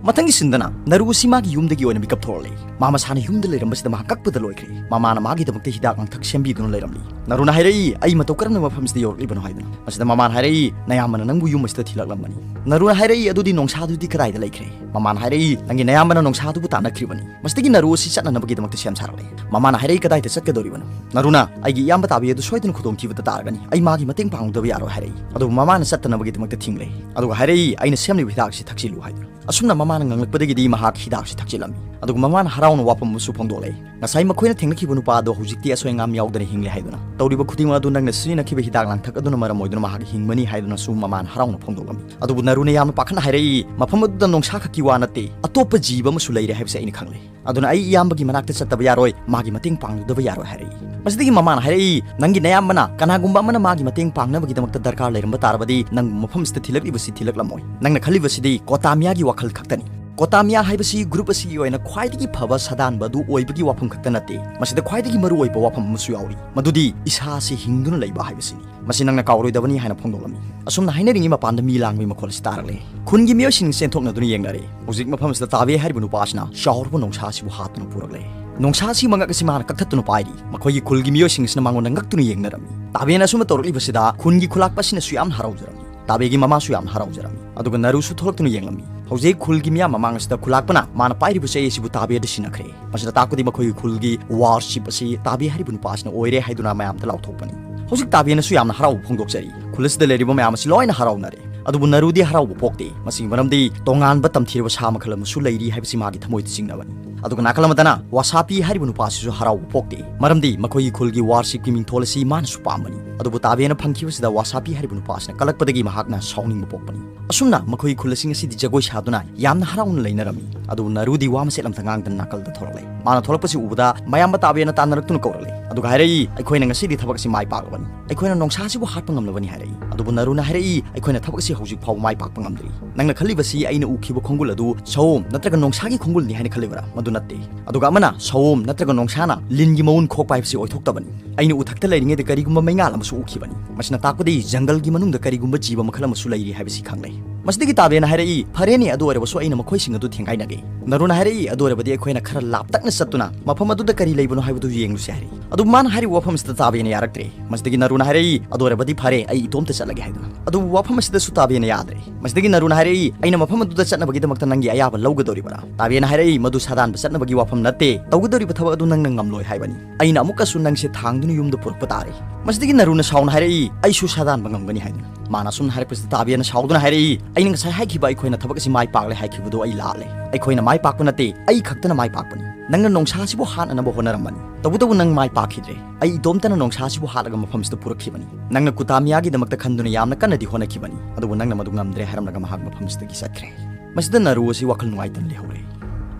ꯃꯊꯪꯒꯤ ꯁꯤꯟꯗꯅ ꯅꯔꯨ ꯑꯁꯤ ꯃꯥꯒꯤ ꯌꯨꯝꯗꯒꯤ ꯑꯣꯏꯅ ꯃꯤꯀꯞ ꯊꯣꯛꯂꯛꯂꯦ꯫ ꯃꯥ ꯃꯁꯥꯅ ꯌꯨꯝꯗ ꯂꯩꯔꯝꯕꯁꯤꯗ ꯃꯍꯥꯛ ꯀꯛꯄꯗ ꯂꯣꯏꯈ꯭ꯔꯦ꯫ ꯃꯃꯥꯅ ꯃꯥꯒꯤꯗꯃꯛꯇ ꯍꯤꯗꯥꯛ ꯂꯥꯡꯊꯛ ꯁꯦꯝꯕꯤꯗꯨꯅ ꯂꯩꯔꯝꯂꯤ꯫ ꯅꯔꯨꯅ ꯍꯥꯏꯔꯛꯏ, "ꯑꯩ ꯃꯇꯧ ꯀꯔꯝꯅ ꯃꯐꯝꯁꯤꯗ ꯌꯧꯔꯛꯂꯤꯕꯅꯣ?" ꯍꯥꯏꯗꯨꯅ꯫ ꯃꯁꯤꯗ ꯃꯃꯥꯅ ꯍꯥꯏꯔꯛꯏ, "ꯅꯌꯥꯝꯕꯅ ꯅꯪꯕꯨ ꯌꯨꯝ ꯑꯁꯤꯗ ꯊꯤꯜꯂꯛꯂꯝꯕꯅꯤ꯫" ꯅꯔꯨꯅ ꯍꯥꯏꯔꯛꯏ, "ꯑꯗꯨꯗꯤ ꯅꯣꯡꯁꯥꯗꯨꯗꯤ ꯀꯗꯥꯏꯗ ꯂꯩꯈ꯭ꯔꯦ?" ꯃꯃꯥꯅ ꯍꯥꯏꯔꯛꯏ, "ꯅꯪꯒꯤ ꯅꯌꯥꯝꯕꯅ ꯅꯣꯡꯁꯥꯗꯨꯕꯨ ꯇꯥꯟꯅꯈ꯭ꯔꯤꯕꯅꯤ꯫" ꯃꯁꯤꯗꯒꯤ ꯅꯔꯨ ꯑꯁꯤ ꯆꯠꯅꯅꯕꯒꯤꯗꯃꯛꯇ ꯁꯦꯝ ꯁꯥꯔꯛꯂꯦ꯫ ꯃꯃꯥꯅ ꯍꯥꯏꯔꯛꯏ, "ꯀꯗꯥꯏꯗ ꯆꯠꯀꯗꯧꯔꯤꯕꯅꯣ?" ꯅꯔꯨꯅ, "ꯑꯩꯒꯤ ꯏꯌꯥꯝꯕ ꯇꯥꯕꯤ ꯑꯗꯨ ꯁꯣꯏꯗꯅ ꯈꯨꯗꯣꯡꯊꯤꯕꯗ ꯇꯥꯔꯒꯅꯤ꯫ ꯑꯩ ꯃꯥꯒꯤ ꯃꯇꯦꯡ ꯄꯥꯡꯂꯨꯗꯕ ꯌꯥꯔꯣꯏ," ꯍꯥꯏꯔꯛꯏ꯫ ꯑꯗꯨꯕꯨ ꯃꯃꯥꯅ ꯆꯠꯇꯅꯕꯒꯤꯗꯃꯛꯇ ꯊꯤꯡꯂꯦ꯫ ꯑꯗꯨꯒ ꯍꯥꯏꯔꯛꯏ, "ꯑꯩꯅ ꯁꯦꯝꯂꯤꯕ ꯍꯤꯗꯥꯛꯁꯤ ꯊꯛꯆꯤꯜꯂꯨ," ꯍꯥꯏꯗꯨꯅ꯫ ꯑꯁꯨꯝꯅ ꯃꯃꯥꯅ ꯉꯥꯡꯂꯛꯄꯗꯒꯤꯗꯤ ꯃꯍꯥꯛ ꯍꯤꯗꯥꯛꯁꯤ ꯊꯛꯆꯤꯜꯂꯝꯃꯤ꯫ ꯑꯗꯨꯒ ꯃꯃꯥꯅ ꯍꯔꯥꯎꯅ ꯋꯥꯐꯝ ꯑꯃꯁꯨ ꯐꯣꯡꯗꯣꯛꯂꯛꯏ, "ꯉꯁꯥꯏ ꯃꯈꯣꯏꯅ ꯊꯦꯡꯅꯈꯤꯕ ꯅꯨꯄꯥ ꯑꯗꯣ ꯍꯧꯖꯤꯛꯇꯤ ꯑꯁꯣꯏ ꯑꯉꯥꯝ ꯌꯥꯎꯗꯅ ꯍꯤꯡꯂꯦ ꯍꯥꯏꯗꯨꯅ꯫ ꯇꯧꯔꯤꯕ ꯈꯨꯗꯤꯡꯃꯛ ꯑꯗꯨ ꯅꯪꯅ ꯁꯤꯖꯤꯟꯅꯈꯤꯕ ꯍꯤꯗꯥꯛ ꯂꯥꯡꯊꯛ ꯑꯗꯨꯅ ꯃꯔꯝ ꯑꯣꯏꯗꯨꯅ ꯃꯍꯥꯛ ꯍꯤꯡꯕꯅꯤ," ꯍꯥꯏꯗꯨꯅꯁꯨ ꯃꯃꯥꯅ ꯍꯔꯥꯎꯅ ꯐꯣꯡꯗꯣꯛꯂꯝꯃꯤ꯫ ꯑꯗꯨꯕꯨ ꯅꯔꯨꯅ ꯌꯥꯝꯅ ꯄꯥꯈꯠꯅ ꯍꯥꯏꯔꯛꯏ, "ꯃꯐꯝ ꯑꯗꯨꯗ ꯅꯣꯡꯁꯥ ꯈꯛꯀꯤ ꯋꯥ ꯅꯠꯇꯦ, ꯑꯇꯣꯞꯄ ꯖꯤꯕ ꯑꯃꯁꯨ ꯂꯩꯔꯦ ꯍꯥꯏꯕꯁꯤ ꯑꯩꯅ ꯈꯪꯂꯦ꯫ ꯑꯗꯨꯅ ꯑꯩ ꯏꯌꯥꯝꯕꯒꯤ ꯃꯅꯥꯛꯇ ꯆꯠꯇꯕ ꯌꯥꯔꯣꯏ, ꯃꯥꯒꯤ ꯃꯇꯦꯡ ꯄꯥꯡꯂꯨꯗꯕ ꯌꯥꯔꯣꯏ," ꯍꯥꯏꯔꯛꯏ꯫ ꯃꯁꯤꯗꯒꯤ ꯃꯃꯥꯅ ꯍꯥꯏꯔꯛꯏ, "ꯅꯪꯒꯤ ꯅꯌꯥꯝꯕꯅ ꯀꯅꯥꯒꯨꯝꯕ ꯑꯃꯅ ꯃꯥꯒꯤ ꯃꯇꯦꯡ ꯄꯥꯡꯅꯕꯒꯤꯗꯃꯛꯇ ꯗꯔꯀꯥꯔ ꯂꯩꯔꯝꯕ ꯇꯥꯔꯕꯗꯤ ꯅꯪꯕꯨ ꯃꯐꯝꯁꯤꯗ ꯊꯤꯜꯂꯛꯂꯤꯕꯁꯤ ꯊꯤꯜꯂꯛꯂꯝꯃꯣꯏ꯫ ꯅꯪꯅ ꯈꯜꯂꯤꯕꯁꯤꯗꯤ ꯀꯣꯇꯥꯃꯤꯌꯥꯒꯤ ꯋꯥꯈꯜ ꯈꯛꯇꯅꯤ꯫ ꯀꯣꯇꯥꯃꯤꯌꯥ ꯍꯥꯏꯕꯁꯤ ꯒ꯭ꯔꯨꯞ ꯑꯁꯤꯒꯤ ꯑꯣꯏꯅ ꯈ꯭ꯋꯥꯏꯗꯒꯤ ꯐꯕ ꯁꯥꯗꯥꯟꯕ ꯑꯗꯨ ꯑꯣꯏꯕꯒꯤ ꯋꯥꯐꯝ ꯈꯛꯇ ꯅꯠꯇꯦ, ꯃꯁꯤꯗ ꯈ꯭ꯋꯥꯏꯗꯒꯤ ꯃꯔꯨ ꯑꯣꯏꯕ ꯋꯥꯐꯝ ꯑꯃꯁꯨ ꯌꯥꯎꯔꯤ, ꯃꯗꯨꯗꯤ ꯏꯁꯥ ꯑꯁꯤ ꯍꯤꯡꯗꯨꯅ ꯂꯩꯕ ꯍꯥꯏꯕꯁꯤꯅꯤ꯫ ꯃꯁꯤ ꯅꯪꯅ ꯀꯥꯎꯔꯣꯏꯗꯕꯅꯤ," ꯍꯥꯏꯅ ꯐꯣꯡꯗꯣꯛꯂꯝꯃꯤ꯫ ꯑꯁꯨꯝꯅ ꯍꯥꯏꯅꯔꯤꯉꯩ ꯃꯄꯥꯟꯗ ꯃꯤ ꯂꯥꯡꯕꯒꯤ ꯃꯈꯣꯜ ꯑꯁꯤ ꯇꯥꯔꯛꯂꯦ꯫ ꯈꯨꯟꯒꯤ ꯃꯤꯑꯣꯏꯁꯤꯡ ꯆꯦꯟꯊꯣꯛꯅꯗꯨꯅ ꯌꯦꯡꯅꯔꯦ꯫ ꯍꯧꯖꯤꯛ ꯃꯐꯝ ꯑꯁꯤꯗ ꯇꯥꯕꯦ ꯍꯥꯏꯔꯤꯕ ꯅꯨꯄꯥ ꯑꯁꯤꯅ ꯆꯥꯎꯔꯕ ꯅꯣꯡꯁꯥ ꯑꯁꯤꯕꯨ ꯍꯥꯠꯇꯨꯅ ꯄꯨꯔꯛꯂꯦ꯫ ꯅꯣꯡꯁꯥ ꯑꯁꯤ ꯃꯉꯛ ꯑꯁꯤ ꯃꯥꯅ ꯀꯛꯊꯠꯇꯨꯅ ꯄꯥꯏꯔꯤ꯫ ꯃꯈꯣꯏꯒꯤ ꯈꯨꯜꯒꯤ ꯃꯤꯑꯣꯏꯁꯤꯡ ꯑꯁꯤꯅ ꯃꯉꯣꯟꯗ ꯉꯛꯇꯨꯅ ꯌꯦꯡꯅꯔꯝꯃꯤ꯫ ꯇꯥꯕꯦꯅ ꯑꯁꯨꯝꯅ ꯇꯧꯔꯛꯂꯤꯕꯁꯤꯗ ꯈꯨꯟꯒꯤ ꯈꯨꯂꯥꯛꯄ ꯑꯁꯤꯅꯁꯨ ꯌꯥꯝꯅ ꯍꯔꯥꯎꯖꯔꯝꯃꯤ꯫ ꯇꯥꯕꯦꯒꯤ ꯃꯃꯥꯁꯨ ꯌꯥꯝꯅ ꯍꯔꯥꯎꯖꯔꯝꯃꯤ꯫ ꯑꯗꯨꯒ ꯅꯔꯨꯁꯨ ꯊꯣꯛꯂꯛꯇꯨꯅ ꯌꯦꯡꯂꯝꯃꯤ꯫ ꯍꯧꯖꯤꯛ ꯈꯨꯜꯒꯤ ꯃꯤꯌꯥꯝ ꯃꯃꯥꯡ ꯑꯁꯤꯗ ꯈꯨꯂꯥꯛꯄꯅ ꯃꯥꯅ ꯄꯥꯏꯔꯤꯕ ꯆꯩ ꯑꯁꯤꯕꯨ ꯇꯥꯕꯦꯗ ꯁꯤꯟꯅꯈ꯭ꯔꯦ꯫ ꯃꯁꯤꯗ ꯇꯥꯛꯄꯗꯤ ꯃꯈꯣꯏꯒꯤ ꯈꯨꯜꯒꯤ ꯋꯥꯔꯁꯤꯞ ꯑꯁꯤ ꯇꯥꯕꯦ ꯍꯥꯏꯔꯤꯕ ꯅꯨꯄꯥ ꯑꯁꯤꯅ ꯑꯣꯏꯔꯦ ꯍꯥꯏꯗꯨꯅ ꯃꯌꯥꯝꯗ ꯂꯥꯎꯊꯣꯛꯄꯅꯤ꯫ ꯍꯧꯖꯤꯛ ꯇꯥꯕꯦꯅꯁꯨ ꯌꯥꯝꯅ ꯍꯔꯥꯎꯕ ꯐꯣꯡꯗꯣꯛꯆꯔꯤ꯫ ꯈꯨꯜ ꯑꯁꯤꯗ ꯂꯩꯔꯤꯕ ꯃꯌꯥꯝ ꯑꯁꯤ ꯂꯣꯏꯅ ꯍꯔꯥꯎꯅꯔꯦ꯫ ꯑꯗꯨꯕꯨ ꯅꯔꯨꯗꯤ ꯍꯔꯥꯎꯕ ꯄꯣꯛꯇꯦ꯫ ꯃꯁꯤꯒꯤ ꯃꯔꯝꯗꯤ ꯇꯣꯉꯥꯟꯕ ꯇꯝꯊꯤꯔꯕ ꯁꯥ ꯃꯈꯜ ꯑꯃꯁꯨ ꯂꯩꯔꯤ ꯍꯥꯏꯕꯁꯤ ꯃꯥꯒꯤ ꯊꯃꯣꯏꯗ ꯆꯤꯡꯅꯕꯅꯤ꯫ ꯑꯗꯨꯒ ꯅꯥꯀꯜ ꯑꯃꯗꯅ ꯋꯥꯁꯥꯄꯤ ꯍꯥꯏꯔꯤꯕ ꯅꯨꯄꯥ ꯑꯁꯤꯁꯨ ꯍꯔꯥꯎꯕ ꯄꯣꯛꯇꯦ, ꯃꯔꯝꯗꯤ ꯃꯈꯣꯏꯒꯤ ꯈꯨꯜꯒꯤ ꯋꯥꯔꯁꯤꯞꯀꯤ ꯃꯤꯡꯊꯣꯜ ꯑꯁꯤ ꯃꯥꯅꯁꯨ ꯄꯥꯝꯕꯅꯤ꯫ ꯑꯗꯨꯕꯨ ꯇꯥꯕꯦꯅ ꯐꯪꯈꯤꯕꯁꯤꯗ ꯋꯥꯁꯥꯄꯤ ꯍꯥꯏꯔꯤꯕ ꯅꯨꯄꯥ ꯑꯁꯤꯅ ꯀꯜꯂꯛꯄꯗꯒꯤ ꯃꯍꯥꯛꯅ ꯁꯥꯎꯅꯤꯡꯕ ꯄꯣꯛꯄꯅꯤ꯫ ꯑꯁꯨꯝꯅ ꯃꯈꯣꯏꯒꯤ ꯈꯨꯜ ꯑꯁꯤ ꯉꯁꯤꯗꯤ ꯖꯒꯣꯏ ꯁꯥꯗꯨꯅ ꯌꯥꯝꯅ ꯍꯔꯥꯎꯅ ꯂꯩꯅꯔꯝꯃꯤ꯫ ꯑꯗꯨꯕꯨ ꯅꯔꯨꯗꯤ ꯋꯥ ꯃꯆꯦꯠ ꯑꯃꯇ ꯉꯥꯡꯗꯅ ꯅꯥꯀꯜꯗ ꯊꯣꯔꯛꯂꯦ꯫ ꯃꯥꯅ ꯊꯣꯛꯂꯛꯄꯁꯤ ꯎꯕꯗ ꯃꯌꯥꯝꯕ ꯇꯥꯕꯦꯅ ꯇꯥꯟꯅꯔꯛꯇꯨꯅ ꯀꯧꯔꯛꯂꯦ꯫ ꯑꯗꯨꯒ ꯍꯥꯏꯔꯛꯏ, "ꯑꯩꯈꯣꯏꯅ ꯉꯁꯤꯗꯤ ꯊꯕꯛ ꯑꯁꯤ ꯃꯥꯏ ꯄꯥꯛꯂꯕꯅꯤ꯫ ꯑꯩꯈꯣꯏꯅ ꯅꯣꯡꯁꯥꯁꯤꯕꯨ ꯍꯥꯠꯄ ꯉꯝꯂꯕꯅꯤ," ꯍꯥꯏꯔꯛꯏ꯫ ꯑꯗꯨꯕꯨ ꯅꯔꯨꯅ ꯍꯥꯏꯔꯛꯏ, "ꯑꯩꯈꯣꯏꯅ ꯊꯕꯛ ꯑꯁꯤ ꯍꯧꯖꯤꯛ ꯐꯥꯎꯕ ꯃꯥꯏ ꯄꯥꯛꯄ ꯉꯝꯗ꯭ꯔꯤ꯫ ꯅꯪꯅ ꯈꯜꯂꯤꯕꯁꯤ ꯑꯩꯅ ꯎꯈꯤꯕ ꯈꯣꯡꯒꯨꯜ ꯑꯗꯨ ꯁꯑꯣꯝ ꯅꯠꯇ꯭ꯔꯒ ꯅꯣꯡꯁꯥꯒꯤ ꯈꯣꯡꯒꯨꯜꯅꯤ ꯍꯥꯏꯅ ꯈꯜꯂꯤꯕꯔꯥ? ꯃꯗꯨ ꯅꯠꯇꯦ꯫ ꯑꯗꯨꯒ ꯑꯃꯅ ꯁꯑꯣꯝ ꯅꯠꯇ꯭ꯔꯒ ꯅꯣꯡꯁꯥꯅ ꯂꯤꯟꯒꯤ ꯃꯎꯟ ꯈꯣꯛꯄ ꯍꯥꯏꯕꯁꯤ ꯑꯣꯏꯊꯣꯛꯇꯕꯅꯤ꯫ ꯑꯩꯅ ꯎꯊꯛꯇ ꯂꯩꯔꯤꯉꯩꯗ ꯀꯔꯤꯒꯨꯝꯕ ꯃꯩꯉꯥꯜ ꯑꯃꯁꯨ ꯎꯈꯤꯕꯅꯤ꯫ ꯃꯁꯤꯅ ꯇꯥꯛꯄꯗꯤ ꯖꯪꯒꯜꯒꯤ ꯃꯅꯨꯡꯗ ꯀꯔꯤꯒꯨꯝꯕ ꯖꯤꯕ ꯃꯈꯜ ꯑꯃꯁꯨ ꯂꯩꯔꯤ ꯍꯥꯏꯕꯁꯤ ꯈꯪꯂꯦ꯫ ꯃꯁꯤꯗꯒꯤ ꯇꯥꯕꯦꯅ ꯍꯥꯏꯔꯛꯏ, "ꯐꯔꯦꯅꯦ, ꯑꯗꯨ ꯑꯣꯏꯔꯕꯁꯨ ꯑꯩꯅ ꯃꯈꯣꯏꯁꯤꯡ ꯑꯗꯨ ꯊꯦꯡꯒꯥꯏꯅꯒꯦ꯫" ꯅꯔꯨꯅ ꯍꯥꯏꯔꯛꯏ, "ꯑꯗꯨ ꯑꯣꯏꯔꯕꯗꯤ ꯑꯩꯈꯣꯏꯅ ꯈꯔ ꯂꯥꯞꯇꯛꯅ ꯆꯠꯇꯨꯅ ꯃꯐꯝ ꯑꯗꯨꯗ ꯀꯔꯤ ꯂꯩꯕꯅꯣ ꯍꯥꯏꯕꯗꯨ ꯌꯦꯡꯂꯨꯁꯤ" ꯍꯥꯏꯔꯛꯏ꯫ ꯑꯗꯨ ꯃꯥꯅ ꯍꯥꯏꯔꯤꯕ ꯋꯥꯐꯝ ꯑꯁꯤꯗ ꯇꯥꯕꯦꯅ ꯌꯥꯔꯛꯇ꯭ꯔꯦ꯫ ꯃꯁꯤꯗꯒꯤ ꯅꯔꯨꯅ ꯍꯥꯏꯔꯛꯏ, "ꯑꯗꯨ ꯑꯣꯏꯔꯕꯗꯤ ꯐꯔꯦ, ꯑꯩ ꯏꯇꯣꯝꯇ ꯆꯠꯂꯒꯦ" ꯍꯥꯏꯗꯨꯅ꯫ ꯑꯗꯨꯕꯨ ꯋꯥꯐꯝ ꯑꯁꯤꯗꯁꯨ ꯇꯥꯕꯦꯅ ꯌꯥꯗ꯭ꯔꯦ꯫ ꯃꯁꯤꯗꯒꯤ ꯅꯔꯨꯅ ꯍꯥꯏꯔꯛꯏ, "ꯑꯩꯅ ꯃꯐꯝ ꯑꯗꯨꯗ ꯆꯠꯅꯕꯒꯤꯗꯃꯛꯇ ꯅꯪꯒꯤ ꯑꯌꯥꯕ ꯂꯧꯒꯗꯧꯔꯤꯕ꯭ꯔꯥ?" ꯇꯥꯕꯦꯅ ꯍꯥꯏꯔꯛꯏ, "ꯃꯗꯨ ꯁꯥꯗꯥꯟꯕ ꯆꯠꯅꯕꯒꯤ ꯋꯥꯐꯝ ꯅꯠꯇꯦ꯫ ꯇꯧꯒꯗꯧꯔꯤꯕ ꯊꯕꯛ ꯑꯗꯨ ꯅꯪꯅ ꯉꯝꯂꯣꯏ ꯍꯥꯏꯕꯅꯤ꯫ ꯑꯩꯅ ꯑꯃꯨꯛꯀꯁꯨ ꯅꯪꯁꯦ ꯊꯥꯡꯗꯨꯅ ꯌꯨꯝꯗ ꯄꯨꯔꯛꯄ ꯇꯥꯔꯦ꯫" ꯃꯁꯤꯗꯒꯤ ꯅꯔꯨꯅ ꯁꯥꯎꯅ ꯍꯥꯏꯔꯛꯏ, "ꯑꯩꯁꯨ ꯁꯥꯗꯥꯟꯕ ꯉꯝꯒꯅꯤ" ꯍꯥꯏꯗꯨꯅ꯫ ꯃꯥꯅ ꯑꯁꯨꯝꯅ ꯍꯥꯏꯔꯛꯄꯁꯤꯗ ꯇꯥꯕꯦꯅ ꯁꯥꯎꯗꯨꯅ ꯍꯥꯏꯔꯛꯏ, "ꯑꯩꯅ ꯉꯁꯥꯏ ꯍꯥꯏꯈꯤꯕ ꯑꯩꯈꯣꯏꯅ ꯊꯕꯛ ꯑꯁꯤ ꯃꯥꯏ ꯄꯥꯛꯂꯦ ꯍꯥꯏꯈꯤꯕꯗꯨ ꯑꯩ ꯂꯥꯜꯂꯦ꯫ ꯑꯩꯈꯣꯏꯅ ꯃꯥꯏ ꯄꯥꯛꯄ ꯅꯠꯇꯦ, ꯑꯩ ꯈꯛꯇꯅ ꯃꯥꯏ ꯄꯥꯛꯄꯅꯤ꯫ ꯅꯪꯅ ꯅꯣꯡꯁꯥ ꯑꯁꯤꯕꯨ ꯍꯥꯠꯅꯅꯕ ꯍꯣꯠꯅꯔꯝꯕꯅꯤ꯫ ꯇꯧꯕꯇꯕꯨ ꯅꯪ ꯃꯥꯏ ꯄꯥꯛꯈꯤꯗ꯭ꯔꯦ꯫ ꯑꯩ ꯏꯇꯣꯝꯇꯅ ꯅꯣꯡꯁꯥ ꯑꯁꯤꯕꯨ ꯍꯥꯠꯂꯒ ꯃꯐꯝꯁꯤꯗ ꯄꯨꯔꯛꯈꯤꯕꯅꯤ꯫ ꯅꯪꯅ ꯀꯨꯇꯥꯃꯤꯌꯥꯒꯤꯗꯃꯛꯇ ꯈꯟꯗꯨꯅ ꯌꯥꯝꯅ ꯀꯟꯅꯗꯤ ꯍꯣꯠꯅꯈꯤꯕꯅꯤ, ꯑꯗꯨꯕꯨ ꯅꯪꯅ ꯃꯗꯨ ꯉꯝꯗ꯭ꯔꯦ" ꯍꯥꯏꯔꯝꯂꯒ ꯃꯍꯥꯛ ꯃꯐꯝꯁꯤꯗꯒꯤ ꯆꯠꯈ꯭ꯔꯦ꯫ ꯃꯁꯤꯗ ꯅꯔꯨ ꯑꯁꯤ ꯋꯥꯈꯜ ꯅꯨꯡꯉꯥꯏꯇꯅ ꯂꯩꯍꯧꯔꯦ꯫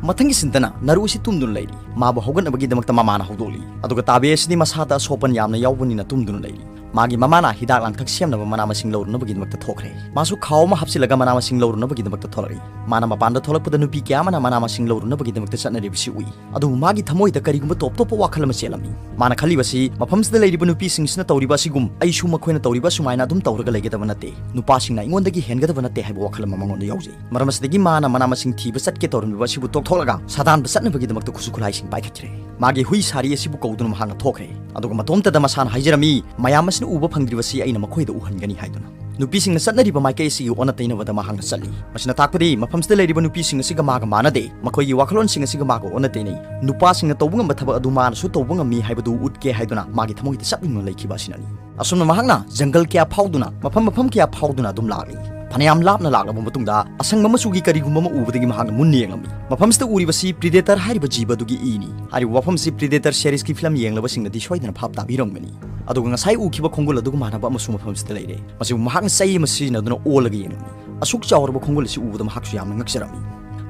ꯃꯊꯪꯒꯤ ꯁꯤꯟꯗꯅ ꯅꯔꯨ ꯑꯁꯤ ꯇꯨꯝꯗꯨꯅ ꯂꯩꯔꯤ꯫ ꯃꯥꯕꯨ ꯍꯧꯒꯠꯅꯕꯒꯤꯗꯃꯛꯇ ꯃꯃꯥꯅ ꯍꯧꯗꯣꯛꯂꯤ꯫ ꯑꯗꯨꯒ ꯇꯥꯕꯦ ꯑꯁꯤꯗꯤ ꯃꯁꯥꯗ ꯑꯁꯣꯛꯄꯟ ꯌꯥꯝꯅ ꯌꯥꯎꯕꯅꯤꯅ ꯇꯨꯝꯗꯨꯅ ꯂꯩꯔꯤ꯫ ꯃꯥꯒꯤ ꯃꯃꯥꯅ ꯍꯤꯗꯥꯛ ꯂꯥꯡꯊꯛ ꯁꯦꯝꯅꯕ ꯃꯅꯥ ꯃꯁꯤꯡ ꯂꯧꯔꯨꯅꯕꯒꯤꯗꯃꯛꯇ ꯊꯣꯛꯈ꯭ꯔꯦ꯫ ꯃꯥꯁꯨ ꯈꯥꯎ ꯑꯃ ꯍꯥꯞꯆꯤꯜꯂꯒ ꯃꯅꯥ ꯃꯁꯤꯡ ꯂꯧꯔꯨꯅꯕꯒꯤꯗꯃꯛꯇ ꯊꯣꯛꯂꯛꯏ꯫ ꯃꯥꯅ ꯃꯄꯥꯟꯗ ꯊꯣꯛꯂꯛꯄꯗ ꯅꯨꯄꯤ ꯀꯌꯥ ꯑꯃꯅ ꯃꯅꯥ ꯃꯁꯤꯡ ꯂꯧꯔꯨꯅꯕꯒꯤꯗꯃꯛꯇ ꯆꯠꯅꯔꯤꯕꯁꯤ ꯎꯏ꯫ ꯑꯗꯨꯕꯨ ꯃꯥꯒꯤ ꯊꯃꯣꯏꯗ ꯀꯔꯤꯒꯨꯝꯕ ꯇꯣꯞ ꯇꯣꯞꯄ ꯋꯥꯈꯜ ꯑꯃ ꯆꯦꯜꯂꯝꯃꯤ꯫ ꯃꯥꯅ ꯈꯜꯂꯤꯕꯁꯤ, ꯃꯐꯝꯁꯤꯗ ꯂꯩꯔꯤꯕ ꯅꯨꯄꯤꯁꯤꯡꯁꯤꯅ ꯇꯧꯔꯤꯕ ꯑꯁꯤꯒꯨꯝ ꯑꯩꯁꯨ ꯃꯈꯣꯏꯅ ꯇꯧꯔꯤꯕ ꯑꯁꯨꯃꯥꯏꯅ ꯑꯗꯨꯝ ꯇꯧꯔꯒ ꯂꯩꯒꯗꯕ ꯅꯠꯇꯦ, ꯅꯨꯄꯥꯁꯤꯡꯅ ꯑꯩꯉꯣꯟꯗꯒꯤ ꯍꯦꯟꯒꯗꯕ ꯅꯠꯇꯦ ꯍꯥꯏꯕ ꯋꯥꯈꯜ ꯑꯃ ꯃꯉꯣꯟꯗ ꯌꯥꯎꯖꯩ꯫ ꯃꯔꯝ ꯑꯁꯤꯗꯒꯤ ꯃꯥꯅ ꯃꯅꯥ ꯃꯁꯤꯡ ꯊꯤꯕ ꯆꯠꯀꯦ ꯇꯧꯔꯝꯃꯤꯕ ꯑꯁꯤꯕꯨ ꯇꯣꯛꯊꯣꯛꯂꯒ ꯁꯥꯗꯥꯟꯕ ꯆꯠꯅꯕꯒꯤꯗꯃꯛꯇ ꯈꯨꯠꯁꯨ ꯈꯨꯠꯂꯥꯏꯁꯤꯡ ꯄꯥꯏꯈꯠꯈ꯭ꯔꯦ꯫ ꯃꯥꯒꯤ ꯍꯨꯏ ꯁꯥꯔꯤ ꯑꯁꯤꯕꯨ ꯀꯧꯗꯨꯅ ꯃꯍꯥꯛꯅ ꯊꯣꯛꯈ꯭ꯔꯦ꯫ ꯑꯗꯨꯒ ꯃꯇꯣꯝꯇꯗ ꯃꯁꯥꯅ ꯍꯥꯏꯖꯔꯝꯃꯤ, "ꯃꯌꯥꯝ ꯑꯁꯤꯅ ꯎꯕ ꯐꯪꯗ꯭ꯔꯤꯕꯁꯤ ꯑꯩꯅ ꯃꯈꯣꯏꯗ ꯎꯍꯟꯒꯅꯤ" ꯍꯥꯏꯗꯨꯅ꯫ ꯅꯨꯄꯤꯁꯤꯡꯅ ꯆꯠꯅꯔꯤꯕ ꯃꯥꯏꯀꯩ ꯑꯁꯤꯒꯤ ꯑꯣꯟꯅ ꯇꯩꯅꯕꯗ ꯃꯍꯥꯛꯅ ꯆꯠꯂꯤ꯫ ꯃꯁꯤꯅ ꯇꯥꯛꯄꯗꯤ ꯃꯐꯝꯁꯤꯗ ꯂꯩꯔꯤꯕ ꯅꯨꯄꯤꯁꯤꯡ ꯑꯁꯤꯒ ꯃꯥꯒ ꯃꯥꯟꯅꯗꯦ, ꯃꯈꯣꯏꯒꯤ ꯋꯥꯈꯜꯂꯣꯟꯁꯤꯡ ꯑꯁꯤꯒ ꯃꯥꯒ ꯑꯣꯟꯅ ꯇꯩꯅꯩ꯫ ꯅꯨꯄꯥꯁꯤꯡꯅ ꯇꯧꯕ ꯉꯝꯕ ꯊꯕꯛ ꯑꯗꯨ ꯃꯥꯅꯁꯨ ꯇꯧꯕ ꯉꯝꯃꯤ ꯍꯥꯏꯕꯗꯨ ꯎꯠꯀꯦ ꯍꯥꯏꯗꯨꯅ ꯃꯥꯒꯤ ꯊꯃꯣꯏꯗ ꯆꯞ ꯌꯨꯡꯅ ꯂꯩꯈꯤꯕ ꯑꯁꯤꯅꯅꯤ꯫ ꯑꯁꯨꯝꯅ ꯃꯍꯥꯛꯅ ꯖꯪꯒꯜ ꯀꯌꯥ ꯐꯥꯎꯗꯨꯅ, ꯃꯐꯝ ꯃꯐꯝ ꯀꯌꯥ ꯐꯥꯎꯗꯨꯅ ꯑꯗꯨꯝ ꯂꯥꯛꯂꯤ꯫ ꯐꯅꯌꯥꯝ ꯂꯥꯞꯅ ꯂꯥꯛꯂꯕ ꯃꯇꯨꯡꯗ ꯑꯁꯪꯕ ꯃꯆꯨꯒꯤ ꯀꯔꯤꯒꯨꯝꯕ ꯑꯃ ꯎꯕꯗꯒꯤ ꯃꯍꯥꯛꯅ ꯃꯨꯟꯅ ꯌꯦꯡꯂꯝꯃꯤ꯫ ꯃꯐꯝꯁꯤꯗ ꯎꯔꯤꯕꯁꯤ Predator ꯍꯥꯏꯔꯤꯕ ꯖꯤꯕ ꯑꯗꯨꯒꯤ ꯏꯅꯤ꯫ ꯍꯥꯏꯔꯤꯕ ꯋꯥꯐꯝꯁꯤ Predator series ꯀꯤ ꯐꯤꯂꯝ ꯌꯦꯡꯂꯕꯁꯤꯡꯅꯗꯤ ꯁꯣꯏꯗꯅ ꯚꯥꯞ ꯇꯥꯕꯤꯔꯝꯒꯅꯤ꯫ ꯑꯗꯨꯒ ꯉꯁꯥꯏ ꯎꯈꯤꯕ ꯈꯣꯡꯒꯨꯜ ꯑꯗꯨꯒ ꯃꯥꯟꯅꯕ ꯑꯃꯁꯨ ꯃꯐꯝꯁꯤꯗ ꯂꯩꯔꯦ꯫ ꯃꯁꯤꯕꯨ ꯃꯍꯥꯛꯅ ꯆꯩ ꯑꯃ ꯁꯤꯖꯤꯟꯅꯗꯨꯅ ꯑꯣꯜꯂꯒ ꯌꯦꯡꯂꯝꯃꯤ꯫ ꯑꯁꯨꯛ ꯆꯥꯎꯔꯕ ꯈꯣꯡꯒꯨꯜ ꯑꯁꯤ ꯎꯕꯗ ꯃꯍꯥꯛꯁꯨ ꯌꯥꯝꯅ ꯉꯛꯆꯔꯝꯃꯤ꯫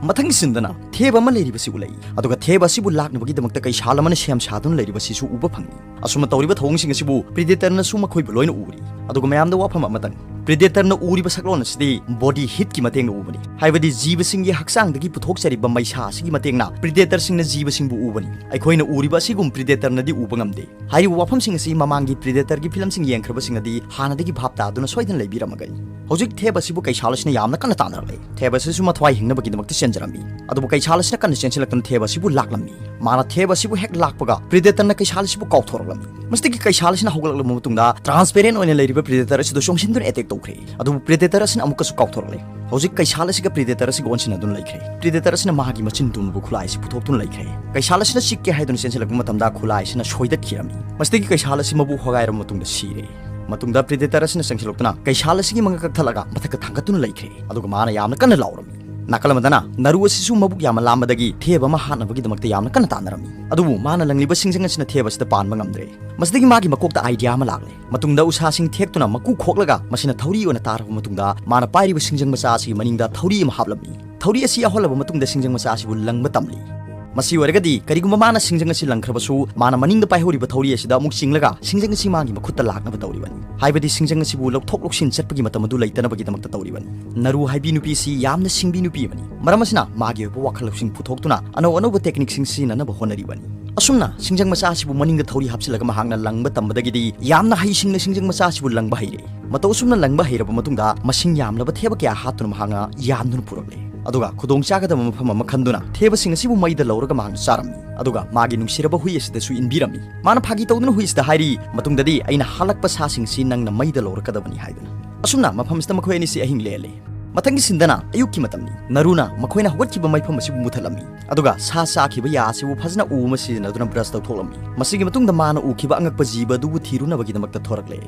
ꯃꯊꯪꯒꯤ ꯁꯤꯟꯗꯅ ꯊꯦꯕ ꯑꯃ ꯂꯩꯔꯤꯕꯁꯤ ꯎꯠꯂꯛꯏ꯫ ꯑꯗꯨꯒ ꯊꯦꯕ ꯑꯁꯤꯕꯨ ꯂꯥꯛꯅꯕꯒꯤꯗꯃꯛꯇ ꯀꯩꯁꯥꯜ ꯑꯃꯅ ꯁꯦꯝ ꯁꯥꯗꯨꯅ ꯂꯩꯔꯤꯕꯁꯤꯁꯨ ꯎꯕ ꯐꯪꯏ꯫ ꯑꯁꯨꯝꯅ ꯇꯧꯔꯤꯕ ꯊꯧꯑꯣꯡꯁꯤꯡ ꯑꯁꯤꯕꯨ Predator ꯅꯁꯨ ꯃꯈꯣꯏꯕꯨ ꯂꯣꯏꯅ ꯎꯔꯤ꯫ ꯑꯗꯨꯒ ꯃꯌꯥꯝꯗ ꯋꯥꯐꯝ ꯑꯃꯇꯪ, Predatorꯅ ꯎꯔꯤꯕ ꯁꯛꯂꯣꯟ ꯑꯁꯤꯗꯤ body heatꯀꯤ ꯃꯇꯦꯡꯅ ꯎꯕꯅꯤ꯫ ꯍꯥꯏꯕꯗꯤ ꯖꯤꯕꯁꯤꯡꯒꯤ ꯍꯛꯆꯥꯡꯗꯒꯤ ꯄꯨꯊꯣꯛꯆꯔꯤꯕ ꯃꯩꯁꯥ ꯑꯁꯤꯒꯤ ꯃꯇꯦꯡꯅ Predatorꯁꯤꯡꯅ ꯖꯤꯕꯁꯤꯡꯕꯨ ꯎꯕꯅꯤ꯫ ꯑꯩꯈꯣꯏꯅ ꯎꯔꯤꯕ ꯑꯁꯤꯒꯨꯝ Predatorꯅꯗꯤ ꯎꯕ ꯉꯝꯗꯦ꯫ ꯍꯥꯏꯔꯤꯕ ꯋꯥꯐꯝꯁꯤꯡ ꯑꯁꯤ ꯃꯃꯥꯡꯒꯤ Predatorꯒꯤ ꯐꯤꯂꯝꯁꯤꯡ ꯌꯦꯡꯈ꯭ꯔꯕꯁꯤꯡꯅꯗꯤ ꯍꯥꯟꯅꯗꯒꯤ ꯚꯥꯞ ꯇꯥꯗꯨꯅ ꯁꯣꯏꯗꯅ ꯂꯩꯕꯤꯔꯝꯃꯒꯅꯤ꯫ ꯍꯧꯖꯤꯛ ꯊꯦꯕ ꯑꯁꯤꯕꯨ ꯀꯩꯁꯥꯜ ꯑꯁꯤꯅ ꯌꯥꯝꯅ ꯀꯟꯅ ꯇꯥꯟꯅꯔꯛꯂꯦ꯫ ꯊꯦꯕ ꯑꯁꯤꯁꯨ ꯃꯊ꯭ꯋꯥꯏ ꯍꯤꯡꯅꯕꯒꯤꯗꯃꯛꯇ ꯆꯦꯟꯖꯔꯝꯃꯤ꯫ ꯑꯗꯨꯕꯨ ꯀꯩꯁꯥꯜ ꯑꯁꯤꯅ ꯀꯟꯅ ꯆꯦꯟꯁꯤꯜꯂꯛꯇꯨꯅ ꯊꯦꯕ ꯑꯁꯤꯕꯨ ꯂꯥꯛꯂꯝꯃꯤ꯫ ꯃꯥꯅ ꯊꯦꯕ ꯑꯁꯤꯕꯨ ꯍꯦꯛ ꯂꯥꯛꯄꯒ Predatorꯅ ꯀꯩꯁꯥꯜ ꯑꯁꯤꯕꯨ ꯀꯥꯎꯊꯣꯔꯛꯂꯝꯃꯤ꯫ ꯃꯁꯤꯗꯒꯤ ꯀꯩꯁꯥꯜ ꯑꯁꯤꯅ ꯍꯧꯒꯠꯂꯛꯂꯕ ꯃꯇꯨꯡꯗ transparent ꯑꯣꯏꯅ ꯂꯩꯔꯤꯕ Predator ꯑꯁꯤꯗ ꯆꯣꯡꯁꯤꯟꯗꯨꯅ attack ꯇꯧꯈ꯭ꯔꯦ꯫ ꯑꯗꯨꯕꯨ Predator ꯑꯁꯤꯅ ꯑꯃꯨꯛꯀꯁꯨ ꯀꯥꯎꯊꯣꯔꯛꯂꯦ꯫ ꯍꯧꯖꯤꯛ ꯀꯩꯁꯥꯜ ꯑꯁꯤꯒ Predator ꯑꯁꯤꯒ ꯑꯣꯟꯁꯤꯟꯅꯗꯨꯅ ꯂꯩꯈ꯭ꯔꯦ꯫ Predator ꯑꯁꯤꯅ ꯃꯍꯥꯛꯀꯤ ꯃꯆꯤꯟ ꯇꯨꯝꯂꯕ ꯈꯨꯠꯂꯥꯏ ꯑꯁꯤ ꯄꯨꯊꯣꯛꯇꯨꯅ ꯂꯩꯈ꯭ꯔꯦ꯫ ꯀꯩꯁꯥꯜ ꯑꯁꯤꯅ ꯆꯤꯛꯀꯦ ꯍꯥꯏꯗꯨꯅ ꯆꯦꯟꯁꯤꯜꯂꯛꯄ ꯃꯇꯝꯗ ꯈꯨꯠꯂꯥꯏ ꯑꯁꯤꯅ ꯁꯣꯏꯗꯠꯈꯤꯔꯝꯃꯤ꯫ ꯃꯁꯤꯗꯒꯤ ꯀꯩꯁꯥꯜ ꯑꯁꯤ ꯃꯕꯨꯛ ꯍꯣꯒꯥꯏꯔꯕ ꯃꯇꯨꯡꯗ ꯁꯤꯔꯦ꯫ ꯃꯇꯨꯡꯗ Predator ꯑꯁꯤꯅ ꯆꯪꯁꯤꯜꯂꯛꯇꯨꯅ ꯀꯩꯁꯥꯜ ꯑꯁꯤꯒꯤ ꯃꯉꯛ ꯀꯛꯊꯠꯂꯒ ꯃꯊꯛꯇ ꯊꯥꯡꯒꯠꯇꯨꯅ ꯂꯩꯈ꯭ꯔꯦ꯫ ꯑꯗꯨꯒ ꯃꯥꯅ ꯌꯥꯝꯅ ꯀꯟꯅ ꯂꯥꯎꯔꯝꯃꯤ꯫ ꯅꯥꯀꯜ ꯑꯃꯗꯅ ꯅꯥꯔꯨ ꯑꯁꯤꯁꯨ ꯃꯕꯨꯛ ꯌꯥꯝꯅ ꯂꯥꯝꯕꯗꯒꯤ ꯊꯦꯕ ꯑꯃ ꯍꯥꯠꯅꯕꯒꯤꯗꯃꯛꯇ ꯌꯥꯝꯅ ꯀꯟꯅ ꯇꯥꯟꯅꯔꯝꯃꯤ꯫ ꯑꯗꯨꯕꯨ ꯃꯥꯅ ꯂꯪꯂꯤꯕ ꯁꯤꯡꯖꯪ ꯑꯁꯤꯅ ꯊꯦꯕ ꯑꯁꯤꯗ ꯄꯥꯟꯕ ꯉꯝꯗ꯭ꯔꯦ꯫ ꯃꯁꯤꯗꯒꯤ ꯃꯥꯒꯤ ꯃꯀꯣꯛꯇ idea ꯑꯃ ꯂꯥꯛꯂꯦ꯫ ꯃꯇꯨꯡꯗ ꯎꯁꯥꯁꯤꯡ ꯊꯦꯛꯇꯨꯅ ꯃꯀꯨ ꯈꯣꯛꯂꯒ ꯃꯁꯤꯅ ꯊꯧꯔꯤ ꯑꯣꯏꯅ ꯇꯥꯔꯕ ꯃꯇꯨꯡꯗ ꯃꯥꯅ ꯄꯥꯏꯔꯤꯕ ꯁꯤꯡꯖꯪ ꯃꯆꯥ ꯑꯁꯤꯒꯤ ꯃꯅꯤꯡꯗ ꯊꯧꯔꯤ ꯑꯃ ꯍꯥꯞꯂꯝꯃꯤ꯫ ꯊꯧꯔꯤ ꯑꯁꯤ ꯌꯥꯎꯍꯜꯂꯕ ꯃꯇꯨꯡꯗ ꯁꯤꯡꯖꯪ ꯃꯆꯥ ꯑꯁꯤꯕꯨ ꯂꯪꯕ ꯇꯝꯂꯤ꯫ ꯃꯁꯤ ꯑꯣꯏꯔꯒꯗꯤ ꯀꯔꯤꯒꯨꯝꯕ ꯃꯥꯅ ꯁꯤꯡꯖꯪ ꯑꯁꯤ ꯂꯪꯈ꯭ꯔꯕꯁꯨ ꯃꯥꯅ ꯃꯅꯤꯡꯗ ꯄꯥꯏꯍꯧꯔꯤꯕ ꯊꯧꯔꯤ ꯑꯁꯤꯗ ꯑꯃꯨꯛ ꯆꯤꯡꯂꯒ ꯁꯤꯡꯖꯪ ꯑꯁꯤ ꯃꯥꯒꯤ ꯃꯈꯨꯠꯇ ꯂꯥꯛꯅꯕ ꯇꯧꯔꯤꯕꯅꯤ꯫ ꯍꯥꯏꯕꯗꯤ ꯁꯤꯡꯖꯪ ꯑꯁꯤꯕꯨ ꯂꯧꯊꯣꯛ ꯂꯧꯁꯤꯟ ꯆꯠꯄꯒꯤ ꯃꯇꯝ ꯑꯗꯨ ꯂꯩꯇꯅꯕꯒꯤꯗꯃꯛꯇ ꯇꯧꯔꯤꯕꯅꯤ꯫ ꯅꯥꯔꯨ ꯍꯥꯏꯕꯤ ꯅꯨꯄꯤ ꯑꯁꯤ ꯌꯥꯝꯅ ꯁꯤꯡꯕꯤ ꯅꯨꯄꯤ ꯑꯃꯅꯤ꯫ ꯃꯔꯝ ꯑꯁꯤꯅ ꯃꯥꯒꯤ ꯑꯣꯏꯕ ꯋꯥꯈꯜ ꯂꯧꯁꯤꯡ ꯄꯨꯊꯣꯛꯇꯨꯅ ꯑꯅꯧ ꯑꯅꯧꯕ technique ꯁꯤꯡ ꯁꯤꯖꯤꯟꯅꯅꯕ ꯍꯣꯠꯅꯔꯤꯕꯅꯤ꯫ ꯑꯁꯨꯝꯅ ꯁꯤꯡꯖꯪ ꯃꯆꯥ ꯑꯁꯤꯕꯨ ꯃꯅꯤꯡꯗ ꯊꯧꯔꯤ ꯍꯥꯞꯆꯤꯜꯂꯒ ꯃꯍꯥꯛꯅ ꯂꯪꯕ ꯇꯝꯕꯗꯒꯤꯗꯤ ꯌꯥꯝꯅ ꯍꯩꯁꯤꯡꯅ ꯁꯤꯡꯖꯪ ꯃꯆꯥ ꯑꯁꯤꯕꯨ ꯂꯪꯕ ꯍꯩꯔꯦ꯫ ꯃꯇꯧ ꯑꯁꯨꯝꯅ ꯂꯪꯕ ꯍꯩꯔꯕ ꯃꯇꯨꯡꯗ ꯃꯁꯤꯡ ꯌꯥꯝꯂꯕ ꯊꯦꯕ ꯀꯌꯥ ꯍꯥꯠꯇꯨꯅ ꯃꯍꯥꯛꯅ ꯌꯥꯟꯗꯨꯅ ꯄꯨꯔꯛꯂꯦ꯫ ꯑꯗꯨꯒ ꯈꯨꯗꯣꯡ ꯆꯥꯒꯗꯕ ꯃꯐꯝ ꯑꯃ ꯈꯟꯗꯨꯅ ꯊꯦꯕꯁꯤꯡ ꯑꯁꯤꯕꯨ ꯃꯩꯗ ꯂꯧꯔꯒ ꯃꯍꯥꯛꯅ ꯆꯥꯔꯝꯃꯤ꯫ ꯑꯗꯨꯒ ꯃꯥꯒꯤ ꯅꯨꯡꯁꯤꯔꯕ ꯍꯨꯏ ꯑꯁꯤꯗꯁꯨ ꯏꯟꯕꯤꯔꯝꯃꯤ꯫ ꯃꯥꯅ ꯐꯥꯒꯤ ꯇꯧꯗꯨꯅ ꯍꯨꯏ ꯑꯁꯤꯗ ꯍꯥꯏꯔꯤ, "ꯃꯇꯨꯡꯗꯗꯤ ꯑꯩꯅ ꯍꯥꯠꯂꯛꯄ ꯁꯥꯁꯤꯡꯁꯤ ꯅꯪꯅ ꯃꯩꯗ ꯂꯧꯔꯛꯀꯗꯕꯅꯤ" ꯍꯥꯏꯗꯨꯅ꯫ ꯑꯁꯨꯝꯅ ꯃꯐꯝꯁꯤꯗ ꯃꯈꯣꯏ ꯑꯅꯤꯁꯤ ꯑꯍꯤꯡ ꯂꯦꯜꯂꯤ꯫ ꯃꯊꯪꯒꯤ ꯁꯤꯟꯗꯅ ꯑꯌꯨꯛꯀꯤ ꯃꯇꯝꯅꯤ꯫ ꯅꯥꯔꯨꯅ ꯃꯈꯣꯏꯅ ꯍꯧꯒꯠꯈꯤꯕ ꯃꯩꯐꯝ ꯑꯁꯤꯕꯨ ꯃꯨꯊꯠꯂꯝꯃꯤ꯫ ꯑꯗꯨꯒ ꯁꯥ ꯆꯥꯈꯤꯕ ꯌꯥ ꯑꯁꯤꯕꯨ ꯐꯖꯅ ꯎ ꯑꯃ ꯁꯤꯖꯤꯟꯅꯗꯨꯅ brush ꯇꯧꯊꯣꯛꯂꯝꯃꯤ꯫ ꯃꯁꯤꯒꯤ ꯃꯇꯨꯡꯗ ꯃꯥꯅ ꯎꯈꯤꯕ ꯑꯉꯛꯄ ꯖꯤꯕ ꯑꯗꯨꯕꯨ ꯊꯤꯔꯨꯅꯕꯒꯤꯗꯃꯛꯇ ꯊꯣꯔꯛꯂꯦ꯫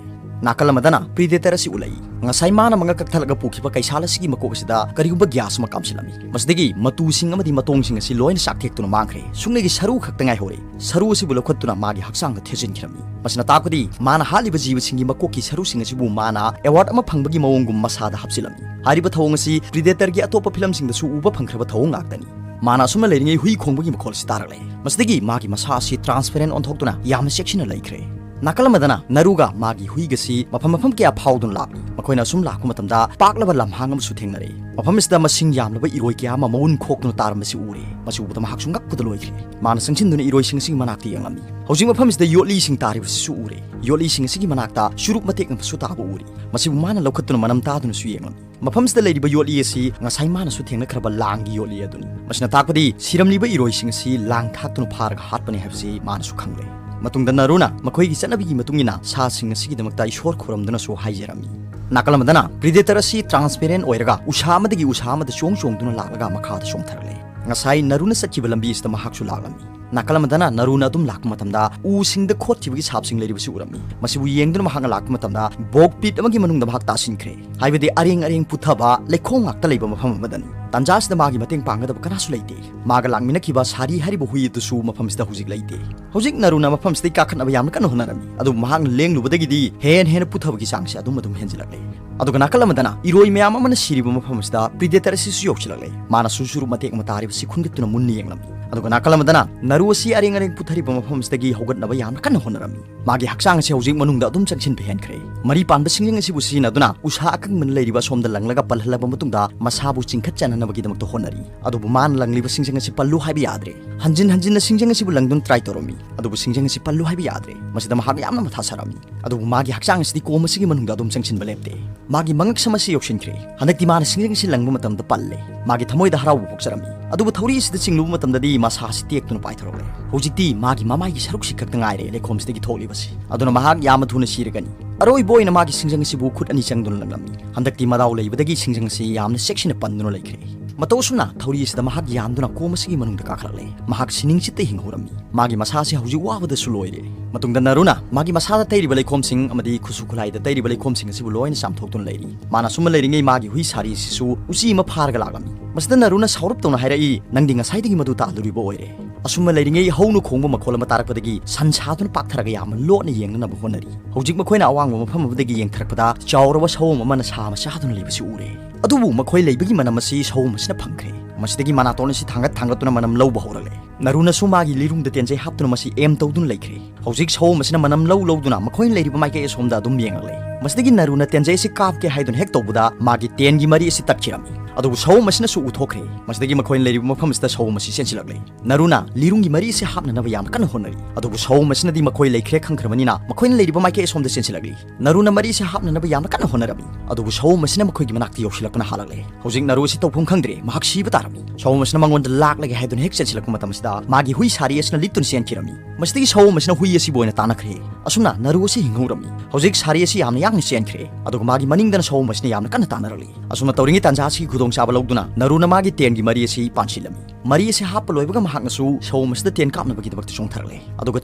ꯅꯥꯀꯜ ꯑꯃꯗꯅ Predator ꯑꯁꯤ ꯎꯠꯂꯛꯏ꯫ ꯉꯁꯥꯏ ꯃꯥꯅ ꯃꯉꯛ ꯀꯛꯊꯠꯂꯒ ꯄꯨꯈꯤꯕ ꯀꯩꯁꯥꯜ ꯑꯁꯤꯒꯤ ꯃꯀꯣꯛ ꯑꯁꯤꯗ ꯀꯔꯤꯒꯨꯝꯕ gas ꯑꯃ ꯀꯥꯝꯁꯤꯜꯂꯝꯃꯤ꯫ ꯃꯁꯤꯗꯒꯤ ꯃꯇꯨꯁꯤꯡ ꯑꯃꯗꯤ ꯃꯇꯣꯡꯁꯤꯡ ꯑꯁꯤ ꯂꯣꯏꯅ ꯆꯥꯛꯊꯦꯛꯇꯨꯅ ꯃꯥꯡꯈ꯭ꯔꯦ꯫ ꯁꯨꯡꯂꯩꯒꯤ ꯁꯔꯨ ꯈꯛꯇ ꯉꯥꯏꯍꯧꯔꯦ꯫ ꯁꯔꯨ ꯑꯁꯤꯕꯨ ꯂꯧꯈꯠꯇꯨꯅ ꯃꯥꯒꯤ ꯍꯛꯆꯥꯡꯗ ꯊꯦꯠꯆꯤꯟꯈꯤꯔꯝꯃꯤ꯫ ꯃꯁꯤꯅ ꯇꯥꯛꯄꯗꯤ ꯃꯥꯅ ꯍꯥꯠꯂꯤꯕ ꯖꯤꯕꯁꯤꯡꯒꯤ ꯃꯀꯣꯛꯀꯤ ꯁꯔꯨꯁꯤꯡ ꯑꯁꯤꯕꯨ ꯃꯥꯅ award ꯑꯃ ꯐꯪꯕꯒꯤ ꯃꯑꯣꯡꯒꯨꯝ ꯃꯁꯥꯗ ꯍꯥꯞꯆꯤꯜꯂꯝꯃꯤ꯫ ꯍꯥꯏꯔꯤꯕ ꯊꯧꯑꯣꯡ ꯑꯁꯤ Predatorꯒꯤ ꯑꯇꯣꯞꯄ ꯐꯤꯂꯝꯁꯤꯡꯗꯁꯨ ꯎꯕ ꯐꯪꯈ꯭ꯔꯕ ꯊꯧꯑꯣꯡ ꯉꯥꯛꯇꯅꯤ꯫ ꯃꯥꯅ ꯑꯁꯨꯝꯅ ꯂꯩꯔꯤꯉꯩ ꯍꯨꯏ ꯈꯣꯡꯕꯒꯤ ꯃꯈꯣꯜ ꯑꯁꯤ ꯇꯥꯔꯛꯂꯦ꯫ ꯃꯁꯤꯗꯒꯤ ꯃꯥꯒꯤ ꯃꯁꯥ ꯑꯁꯤ transparent ꯑꯣꯟꯊꯣꯛꯇꯨꯅ ꯌꯥꯝꯅ ꯆꯦꯛꯁꯤꯟꯅ ꯂꯩꯈ꯭ꯔꯦ꯫ ꯅꯥꯀꯜ ꯑꯃꯗꯅ ꯅꯥꯔꯨꯒ ꯃꯥꯒꯤ ꯍꯨꯏꯒꯁꯤ ꯃꯐꯝ ꯃꯐꯝ ꯀꯌꯥ ꯐꯥꯎꯗꯨꯅ ꯂꯥꯛꯂꯤ꯫ ꯃꯈꯣꯏꯅ ꯑꯁꯨꯝ ꯂꯥꯛꯄ ꯃꯇꯝꯗ ꯄꯥꯛꯂꯕ ꯂꯝꯍꯥꯡ ꯑꯃꯁꯨ ꯊꯦꯡꯅꯔꯦ꯫ ꯃꯐꯝ ꯑꯁꯤꯗ ꯃꯁꯤꯡ ꯌꯥꯝꯂꯕ ꯏꯔꯣꯏ ꯀꯌꯥ ꯑꯃ ꯃꯎꯟ ꯈꯣꯛꯇꯨꯅ ꯇꯥꯔꯝꯕꯁꯤ ꯎꯔꯦ꯫ ꯃꯁꯤ ꯎꯕꯗ ꯃꯍꯥꯛꯁꯨ ꯉꯛꯄꯗ ꯂꯣꯏꯈ꯭ꯔꯦ꯫ ꯃꯥꯅ ꯆꯪꯁꯤꯟꯗꯨꯅ ꯏꯔꯣꯏꯁꯤꯡ ꯑꯁꯤꯒꯤ ꯃꯅꯥꯛꯇ ꯌꯦꯡꯂꯝꯃꯤ꯫ ꯍꯧꯖꯤꯛ ꯃꯐꯝ ꯑꯁꯤꯗ ꯌꯣꯠꯂꯤꯁꯤꯡ ꯇꯥꯔꯤꯕꯁꯤꯁꯨ ꯎꯔꯦ꯫ ꯌꯣꯠꯂꯤꯁꯤꯡ ꯑꯁꯤꯒꯤ ꯃꯅꯥꯛꯇ ꯆꯨꯔꯨꯞ ꯃꯇꯦꯛ ꯑꯃꯁꯨ ꯇꯥꯕ ꯎꯔꯤ꯫ ꯃꯁꯤꯕꯨ ꯃꯥꯅ ꯂꯧꯈꯠꯇꯨꯅ ꯃꯅꯝ ꯇꯥꯗꯨꯅꯁꯨ ꯌꯦꯡꯂꯝꯃꯤ꯫ ꯃꯐꯝꯁꯤꯗ ꯂꯩꯔꯤꯕ ꯌꯣꯠꯂꯤ ꯑꯁꯤ ꯉꯁꯥꯏ ꯃꯥꯅꯁꯨ ꯊꯦꯡꯅꯈ꯭ꯔꯕ ꯂꯥꯡꯒꯤ ꯌꯣꯠꯂꯤ ꯑꯗꯨꯅꯤ꯫ ꯃꯁꯤꯅ ꯇꯥꯛꯄꯗꯤ ꯁꯤꯔꯝꯂꯤꯕ ꯏꯔꯣꯏꯁꯤꯡ ꯑꯁꯤ ꯂꯥꯡ ꯊꯥꯛꯇꯨꯅ ꯐꯥꯔꯒ ꯍꯥꯠꯄꯅꯤ ꯍꯥꯏꯕꯁꯤ ꯃꯥꯅꯁꯨ ꯈꯪꯂꯦ꯫ ꯃꯇꯨꯡꯗ ꯅꯥꯔꯨꯅ ꯃꯈꯣꯏꯒꯤ ꯆꯠꯅꯕꯤꯒꯤ ꯃꯇꯨꯡ ꯏꯟꯅ ꯁꯥꯁꯤꯡ ꯑꯁꯤꯒꯤꯗꯃꯛꯇ ꯏꯁꯣꯔ ꯈꯨꯔꯨꯝꯗꯨꯅꯁꯨ ꯍꯥꯏꯖꯔꯝꯃꯤ꯫ ꯅꯥꯀꯜ ꯑꯃꯗꯅ predator ꯑꯁꯤ transparent ꯑꯣꯏꯔꯒ ꯎꯁꯥ ꯑꯃꯗꯒꯤ ꯎꯁꯥ ꯑꯃꯗ ꯆꯣꯡ ꯆꯣꯡꯗꯨꯅ ꯂꯥꯛꯂꯒ ꯃꯈꯥꯗ ꯆꯣꯡꯊꯔꯛꯂꯦ꯫ ꯉꯁꯥꯏ ꯅꯥꯔꯨꯅ ꯆꯠꯈꯤꯕ ꯂꯝꯕꯤ ꯑꯁꯤꯗ ꯃꯍꯥꯛꯁꯨ ꯂꯥꯛꯂꯝꯃꯤ꯫ ꯅꯥꯀꯜ ꯑꯃꯗꯅ ꯅꯥꯔꯨꯅ ꯑꯗꯨꯝ ꯂꯥꯛꯄ ꯃꯇꯝꯗ ꯎꯁꯤꯡꯗ ꯈꯣꯠꯈꯤꯕꯒꯤ ꯁꯥꯞꯁꯤꯡ ꯂꯩꯔꯤꯕꯁꯤ ꯎꯔꯝꯃꯤ꯫ ꯃꯁꯤꯕꯨ ꯌꯦꯡꯗꯨꯅ ꯃꯍꯥꯛꯅ ꯂꯥꯛꯄ ꯃꯇꯝꯗ bog pit ꯑꯃꯒꯤ ꯃꯅꯨꯡꯗ ꯃꯍꯥꯛ ꯇꯥꯁꯤꯟꯈ꯭ꯔꯦ꯫ ꯍꯥꯏꯕꯗꯤ ꯑꯔꯦꯡ ꯑꯔꯦꯡ ꯄꯨꯊꯕ ꯂꯩꯈꯣꯝ ꯉꯥꯛꯇ ꯂꯩꯕ ꯃꯐꯝ ꯑꯃꯗꯅꯤ꯫ ꯇꯥꯟꯖꯥ ꯑꯁꯤꯗ ꯃꯥꯒꯤ ꯃꯇꯦꯡ ꯄꯥꯡꯒꯗꯕ ꯀꯅꯥꯁꯨ ꯂꯩꯇꯦ꯫ ꯃꯥꯒ ꯂꯥꯛꯃꯤꯟꯅꯈꯤꯕ ꯁꯥꯔꯤ ꯍꯥꯏꯔꯤꯕ ꯍꯨꯏ ꯑꯗꯨꯁꯨ ꯃꯐꯝꯁꯤꯗ ꯍꯧꯖꯤꯛ ꯂꯩꯇꯦ꯫ ꯍꯧꯖꯤꯛ ꯅꯥꯔꯨꯅ ꯃꯐꯝꯁꯤꯗꯒꯤ ꯀꯥꯈꯠꯅꯕ ꯌꯥꯝꯅ ꯀꯟꯅ ꯍꯣꯠꯅꯔꯝꯃꯤ꯫ ꯑꯗꯨꯕꯨ ꯃꯍꯥꯛꯅ ꯂꯦꯡꯂꯨꯕꯗꯒꯤꯗꯤ ꯍꯦꯟꯅ ꯍꯦꯟꯅ ꯄꯨꯊꯕꯒꯤ ꯆꯥꯡꯁꯤ ꯑꯗꯨꯝ ꯑꯗꯨꯝ ꯍꯦꯟꯖꯤꯜꯂꯛꯂꯦ꯫ ꯑꯗꯨꯒ ꯅꯥꯀꯜ ꯑꯃꯗꯅ ꯏꯔꯣꯏ ꯃꯌꯥꯝ ꯑꯃꯅ ꯁꯤꯔꯤꯕ ꯃꯐꯝ ꯑꯁꯤꯗ predator ꯑꯁꯤꯁꯨ ꯌꯧꯁꯤꯜꯂꯛꯂꯦ꯫ ꯃꯥꯅꯁꯨ ꯆꯨꯔꯨꯞ ꯃꯇꯦꯛ ꯑꯃ ꯇꯥꯔꯤꯕꯁꯤ ꯈꯨꯟꯒꯠꯇꯨꯅ ꯃꯨꯟꯅ ꯌꯦꯡꯂꯝꯃꯤ꯫ ꯑꯗꯨꯒ ꯅꯥꯀꯜ ꯑꯃꯗꯅ ꯅꯥꯔꯨ ꯑꯁꯤ ꯑꯔꯦꯡ ꯑꯔꯦꯡ ꯄꯨꯊꯔꯤꯕ ꯃꯐꯝ ꯑꯁꯤꯗꯒꯤ ꯍꯧꯒꯠꯅꯕ ꯌꯥꯝꯅ ꯀꯟꯅ ꯍꯣꯠꯅꯔꯝꯃꯤ꯫ ꯃꯥꯒꯤ ꯍꯛꯆꯥꯡ ꯑꯁꯤ ꯍꯧꯖꯤꯛ ꯃꯅꯨꯡꯗ ꯑꯗꯨꯝ ꯆꯪꯁꯤꯟꯕ ꯍꯦꯟꯈ꯭ꯔꯦ꯫ ꯃꯔꯤ ꯄꯥꯟꯕ ꯁꯤꯡꯖꯪ ꯑꯁꯤꯕꯨ ꯁꯤꯖꯤꯟꯅꯗꯨꯅ ꯎꯁꯥ ꯑꯀꯪꯕꯅ ꯂꯩꯔꯤꯕ ꯑꯁꯣꯝꯗ ꯂꯪꯂꯒ ꯄꯜꯍꯜꯂꯕ ꯃꯇꯨꯡꯗ ꯃꯁꯥꯕꯨ ꯆꯤꯡꯈꯠꯆꯅꯅꯕꯒꯤꯗꯃꯛꯇ ꯍꯣꯠꯅꯔꯤ꯫ ꯑꯗꯨꯕꯨ ꯃꯥꯅ ꯂꯪꯂꯤꯕ ꯁꯤꯡꯖꯪ ꯑꯁꯤ ꯄꯜꯂꯨ ꯍꯥꯏꯕ ꯌꯥꯗ꯭ꯔꯦ꯫ ꯍꯟꯖꯤꯟ ꯍꯟꯖꯤꯟꯅ ꯁꯤꯡꯖꯪ ꯑꯁꯤꯕꯨ ꯂꯪꯗꯨꯅ try ꯇꯧꯔꯝꯃꯤ꯫ ꯑꯗꯨꯕꯨ ꯁꯤꯡꯖꯪ ꯑꯁꯤ ꯄꯜꯂꯨ ꯍꯥꯏꯕ ꯌꯥꯗ꯭ꯔꯦ꯫ ꯃꯁꯤꯗ ꯃꯍꯥꯛ ꯌꯥꯝꯅ ꯃꯊꯥ ꯁꯥꯔꯝꯃꯤ꯫ ꯑꯗꯨꯕꯨ ꯃꯥꯒꯤ ꯍꯛꯆꯥꯡ ꯑꯁꯤꯗꯤ ꯀꯣꯝ ꯑꯁꯤꯒꯤ ꯃꯅꯨꯡꯗ ꯑꯗꯨꯝ ꯆꯪꯁꯤꯟꯕ ꯂꯦꯞꯇꯦ꯫ ꯃꯥꯒꯤ ꯃꯉꯛꯁꯝ ꯑꯁꯤ ꯌꯧꯁꯤꯟꯈ꯭ꯔꯦ꯫ ꯍꯟꯗꯛꯇꯤ ꯃꯥꯅ ꯁꯤꯡꯖꯪ ꯑꯁꯤ ꯂꯪꯕ ꯃꯇꯝꯗ ꯄꯜꯂꯦ꯫ ꯃꯥꯒꯤ ꯊꯃꯣꯏꯗ ꯍꯔꯥꯎꯕ ꯄꯣꯛꯆꯔꯝꯃꯤ꯫ ꯑꯗꯨꯕꯨ ꯊꯧꯔꯤ ꯑꯁꯤꯗ ꯆꯤꯡꯂꯨꯕ ꯃꯇꯝꯗꯗꯤ ꯃꯁꯥ ꯑꯁꯤ ꯇꯦꯛꯇꯨꯅ ꯄꯥꯏꯊꯣꯔꯛꯂꯦ꯫ ꯍꯧꯖꯤꯛꯇꯤ ꯃꯥꯒꯤ ꯃꯃꯥꯏꯒꯤ ꯁꯔꯨꯛꯁꯤ ꯈꯛꯇ ꯉꯥꯏꯔꯦ ꯂꯩꯈꯣꯝꯁꯤꯗꯒꯤ ꯊꯣꯛꯂꯤꯕꯁꯤ꯫ ꯑꯗꯨꯅ ꯃꯍꯥꯛ ꯌꯥꯝꯅ ꯊꯨꯅ ꯁꯤꯔꯒꯅꯤ꯫ ꯑꯔꯣꯏꯕ ꯑꯣꯏꯅ ꯃꯥꯒꯤ ꯁꯤꯡꯖꯪ ꯑꯁꯤꯕꯨ ꯈꯨꯠ ꯑꯅꯤ ꯆꯪꯗꯨꯅ ꯂꯪꯂꯝꯃꯤ꯫ ꯍꯟꯗꯛꯇꯤ ꯃꯗꯥꯎ ꯂꯩꯕꯗꯒꯤ ꯁꯤꯡꯖꯪ ꯑꯁꯤ ꯌꯥꯝꯅ ꯆꯦꯛꯁꯤꯟꯅ ꯄꯟꯗꯨꯅ ꯂꯩꯈ꯭ꯔꯦ꯫ ꯃꯇꯧ ꯑꯁꯨꯝꯅ ꯊꯧꯔꯤ ꯑꯁꯤꯗ ꯃꯍꯥꯛ ꯌꯥꯟꯗꯨꯅ ꯀꯣꯝ ꯑꯁꯤꯒꯤ ꯃꯅꯨꯡꯗ ꯀꯥꯈꯠꯂꯛꯂꯦ꯫ ꯃꯍꯥꯛ ꯁꯤꯅꯤꯡꯆꯤꯠꯇ ꯍꯤꯡꯍꯧꯔꯝꯃꯤ꯫ ꯃꯥꯒꯤ ꯃꯁꯥꯁꯤ ꯍꯧꯖꯤꯛ ꯋꯥꯕꯗꯁꯨ ꯂꯣꯏꯔꯦ꯫ ꯃꯇꯨꯡꯗ ꯅꯥꯔꯨꯅ ꯃꯥꯒꯤ ꯃꯁꯥꯗ ꯇꯩꯔꯤꯕ ꯂꯩꯈꯣꯝꯁꯤꯡ ꯑꯃꯗꯤ ꯈꯨꯠꯁꯨ ꯈꯨꯠꯂꯥꯏꯗ ꯇꯩꯔꯤꯕ ꯂꯩꯈꯣꯝꯁꯤꯡ ꯑꯁꯤꯕꯨ ꯂꯣꯏꯅ ꯆꯥꯝꯊꯣꯛꯇꯨꯅ ꯂꯩꯔꯤ꯫ ꯃꯥꯅ ꯑꯁꯨꯝꯅ ꯂꯩꯔꯤꯉꯩ ꯃꯥꯒꯤ ꯍꯨꯏ ꯁꯥꯔꯤ ꯑꯁꯤꯁꯨ ꯎꯆꯤ ꯑꯃ ꯐꯥꯔꯒ ꯂꯥꯛꯂꯝꯃꯤ꯫ ꯃꯁꯤꯗ ꯅꯥꯔꯨꯅ ꯁꯥꯎꯔꯞ ꯇꯧꯅ ꯍꯥꯏꯔꯛꯏ, "ꯅꯪꯗꯤ ꯉꯁꯥꯏꯗꯒꯤ ꯃꯗꯨ ꯇꯥꯜꯂꯨꯔꯤꯕ ꯑꯣꯏꯔꯦ?" ꯑꯁꯨꯝꯅ ꯂꯩꯔꯤꯉꯩ ꯍꯧꯅ ꯈꯣꯡꯕ ꯃꯈꯣꯜ ꯑꯃ ꯇꯥꯔꯛꯄꯗꯒꯤ ꯁꯟ ꯁꯥꯗꯨꯅ ꯄꯥꯛꯊꯔꯒ ꯌꯥꯝꯅ ꯂꯣꯠꯅ ꯌꯦꯡꯅꯅꯕ ꯍꯣꯠꯅꯔꯤ꯫ ꯍꯧꯖꯤꯛ ꯃꯈꯣꯏꯅ ꯑꯋꯥꯡꯕ ꯃꯐꯝ ꯑꯃꯗꯒꯤ ꯌꯦꯡꯊꯔꯛꯄꯗ ꯆꯥꯎꯔꯕ ꯁꯑꯣꯝ ꯑꯃꯅ ꯁꯥ ꯑꯃ ꯆꯥꯗꯨꯅ ꯂꯩꯕꯁꯤ ꯎꯔꯦ꯫ ꯑꯗꯨꯕꯨ ꯃꯈꯣꯏ ꯂꯩꯕꯒꯤ ꯃꯅꯝ ꯑꯁꯤ ꯁꯑꯣꯝ ꯑꯁꯤꯅ ꯐꯪꯈ꯭ꯔꯦ꯫ ꯃꯁꯤꯗꯒꯤ ꯃꯅꯥꯇꯣꯟ ꯑꯁꯤ ꯊꯥꯡꯒꯠ ꯊꯥꯡꯒꯠꯇꯨꯅ ꯃꯅꯝ ꯂꯧꯕ ꯍꯧꯔꯛꯂꯦ꯫ ꯅꯥꯔꯨꯅꯁꯨ ꯃꯥꯒꯤ ꯂꯤꯔꯨꯡꯗ ꯇꯦꯟꯖꯩ ꯍꯥꯞꯇꯨꯅ ꯃꯁꯤ aim ꯇꯧꯗꯨꯅ ꯂꯩꯈ꯭ꯔꯦ꯫ ꯍꯧꯖꯤꯛ ꯁꯑꯣꯝ ꯑꯁꯤꯅ ꯃꯅꯝ ꯂꯧ ꯂꯧꯗꯨꯅ ꯃꯈꯣꯏꯅ ꯂꯩꯔꯤꯕ ꯃꯥꯏꯀꯩ ꯑꯁꯣꯝꯗ ꯑꯗꯨꯝ ꯌꯦꯡꯂꯛꯂꯦ꯫ ꯃꯁꯤꯗꯒꯤ ꯅꯥꯔꯨꯅ ꯇꯦꯟꯖꯩ ꯑꯁꯤ ꯀꯥꯞꯀꯦ ꯍꯥꯏꯗꯨꯅ ꯍꯦꯛ ꯇꯧꯕꯗ ꯃꯥꯒꯤ ꯇꯦꯟꯒꯤ ꯃꯔꯤ ꯑꯁꯤ ꯇꯠꯈꯤꯔꯝꯃꯤ꯫ ꯑꯗꯨꯕꯨ ꯁꯑꯣꯝ ꯑꯁꯤꯅꯁꯨ ꯎꯊꯣꯛꯈ꯭ꯔꯦ꯫ ꯃꯁꯤꯗꯒꯤ ꯃꯈꯣꯏꯅ ꯂꯩꯔꯤꯕ ꯃꯐꯝ ꯑꯁꯤꯗ ꯁꯑꯣꯝ ꯑꯁꯤ ꯆꯦꯟꯁꯤꯜꯂꯛꯂꯦ꯫ ꯅꯥꯔꯨꯅ ꯂꯤꯔꯨꯡꯒꯤ ꯃꯔꯤ ꯑꯁꯤ ꯍꯥꯞꯅꯅꯕ ꯌꯥꯝꯅ ꯀꯟꯅ ꯍꯣꯠꯅꯔꯤ꯫ ꯑꯗꯨꯕꯨ ꯁꯑꯣꯝ ꯑꯁꯤꯅꯗꯤ ꯃꯈꯣꯏ ꯂꯩꯈ꯭ꯔꯦ ꯈꯪꯈ꯭ꯔꯕꯅꯤꯅ ꯃꯈꯣꯏꯅ ꯂꯩꯔꯤꯕ ꯃꯥꯏꯀꯩ ꯑꯁꯣꯝꯗ ꯆꯦꯟꯁꯤꯜꯂꯛꯂꯤ꯫ ꯅꯥꯔꯨꯅ ꯃꯔꯤ ꯑꯁꯤ ꯍꯥꯞꯅꯅꯕ ꯌꯥꯝꯅ ꯀꯟꯅ ꯍꯣꯠꯅꯔꯝꯃꯤ꯫ ꯑꯗꯨꯕꯨ ꯁꯑꯣꯝ ꯑꯁꯤꯅ ꯃꯈꯣꯏꯒꯤ ꯃꯅꯥꯛꯇ ꯌꯧꯁꯤꯜꯂꯛꯄꯅ ꯍꯥꯜꯂꯛꯂꯦ꯫ ꯍꯧꯖꯤꯛ ꯅꯥꯔꯨ ꯑꯁꯤ ꯇꯧꯐꯝ ꯈꯪꯗ꯭ꯔꯦ꯫ ꯃꯍꯥꯛ ꯁꯤꯕ ꯇꯥꯔꯝꯃꯤ꯫ ꯁꯑꯣꯝ ꯑꯁꯤꯅ ꯃꯉꯣꯟꯗ ꯂꯥꯛꯂꯒꯦ ꯍꯥꯏꯗꯨꯅ ꯍꯦꯛ ꯆꯦꯟꯁꯤꯜꯂꯛꯄ ꯃꯇꯝ ꯑꯁꯤꯗ ꯃꯥꯒꯤ ꯍꯨꯏ ꯁꯥꯔꯤ ꯑꯁꯤꯅ ꯂꯤꯠꯇꯨꯅ ꯆꯦꯟꯈꯤꯔꯝꯃꯤ꯫ ꯃꯁꯤꯗꯒꯤ ꯁꯑꯣꯝ ꯑꯁꯤꯅ ꯍꯨꯏ ꯑꯁꯤꯕꯨ ꯑꯣꯏꯅ ꯇꯥꯟꯅꯈ꯭ꯔꯦ꯫ ꯑꯁꯨꯝꯅ ꯅꯥꯔꯨ ꯑꯁꯤ ꯍꯤꯡꯍꯧꯔꯝꯃꯤ꯫ ꯍꯧꯖꯤꯛ ꯁꯥꯔꯤ ꯑꯁꯤ ꯌꯥꯝꯅ ꯌꯥꯡꯅ ꯆꯦꯟꯈ꯭ꯔꯦ꯫ ꯑꯗꯨꯒ ꯃꯥꯒꯤ ꯃꯅꯤꯡꯗꯅ ꯁꯑꯣꯝ ꯑꯁꯤꯅ ꯌꯥꯝꯅ ꯀꯟꯅ ꯇꯥꯟꯅꯔꯛꯂꯤ꯫ ꯑꯁꯨꯝꯅ ꯇꯧꯔꯤꯉꯩ ꯇꯥꯟꯖꯥ ꯑꯁꯤꯒꯤ ꯈꯨꯗꯣꯡꯆꯥꯕ ꯂꯧꯗꯨꯅ ꯅꯥꯔꯨꯅ ꯃꯥꯒꯤ ꯇꯦꯟꯒꯤ ꯃꯔꯤ ꯑꯁꯤ ꯄꯥꯟꯁꯤꯜꯂꯝꯃꯤ꯫ ꯃꯔꯤ ꯑꯁꯤ ꯍꯥꯞꯄ ꯂꯣꯏꯕꯒ ꯃꯍꯥꯛꯅꯁꯨ ꯁꯑꯣꯝ ꯑꯁꯤꯗ ꯇꯦꯟ ꯀꯥꯞꯅꯕꯒꯤꯗꯃꯛꯇ ꯆꯣꯡꯊꯔꯛꯂꯦ꯫ ꯑꯗꯨꯒ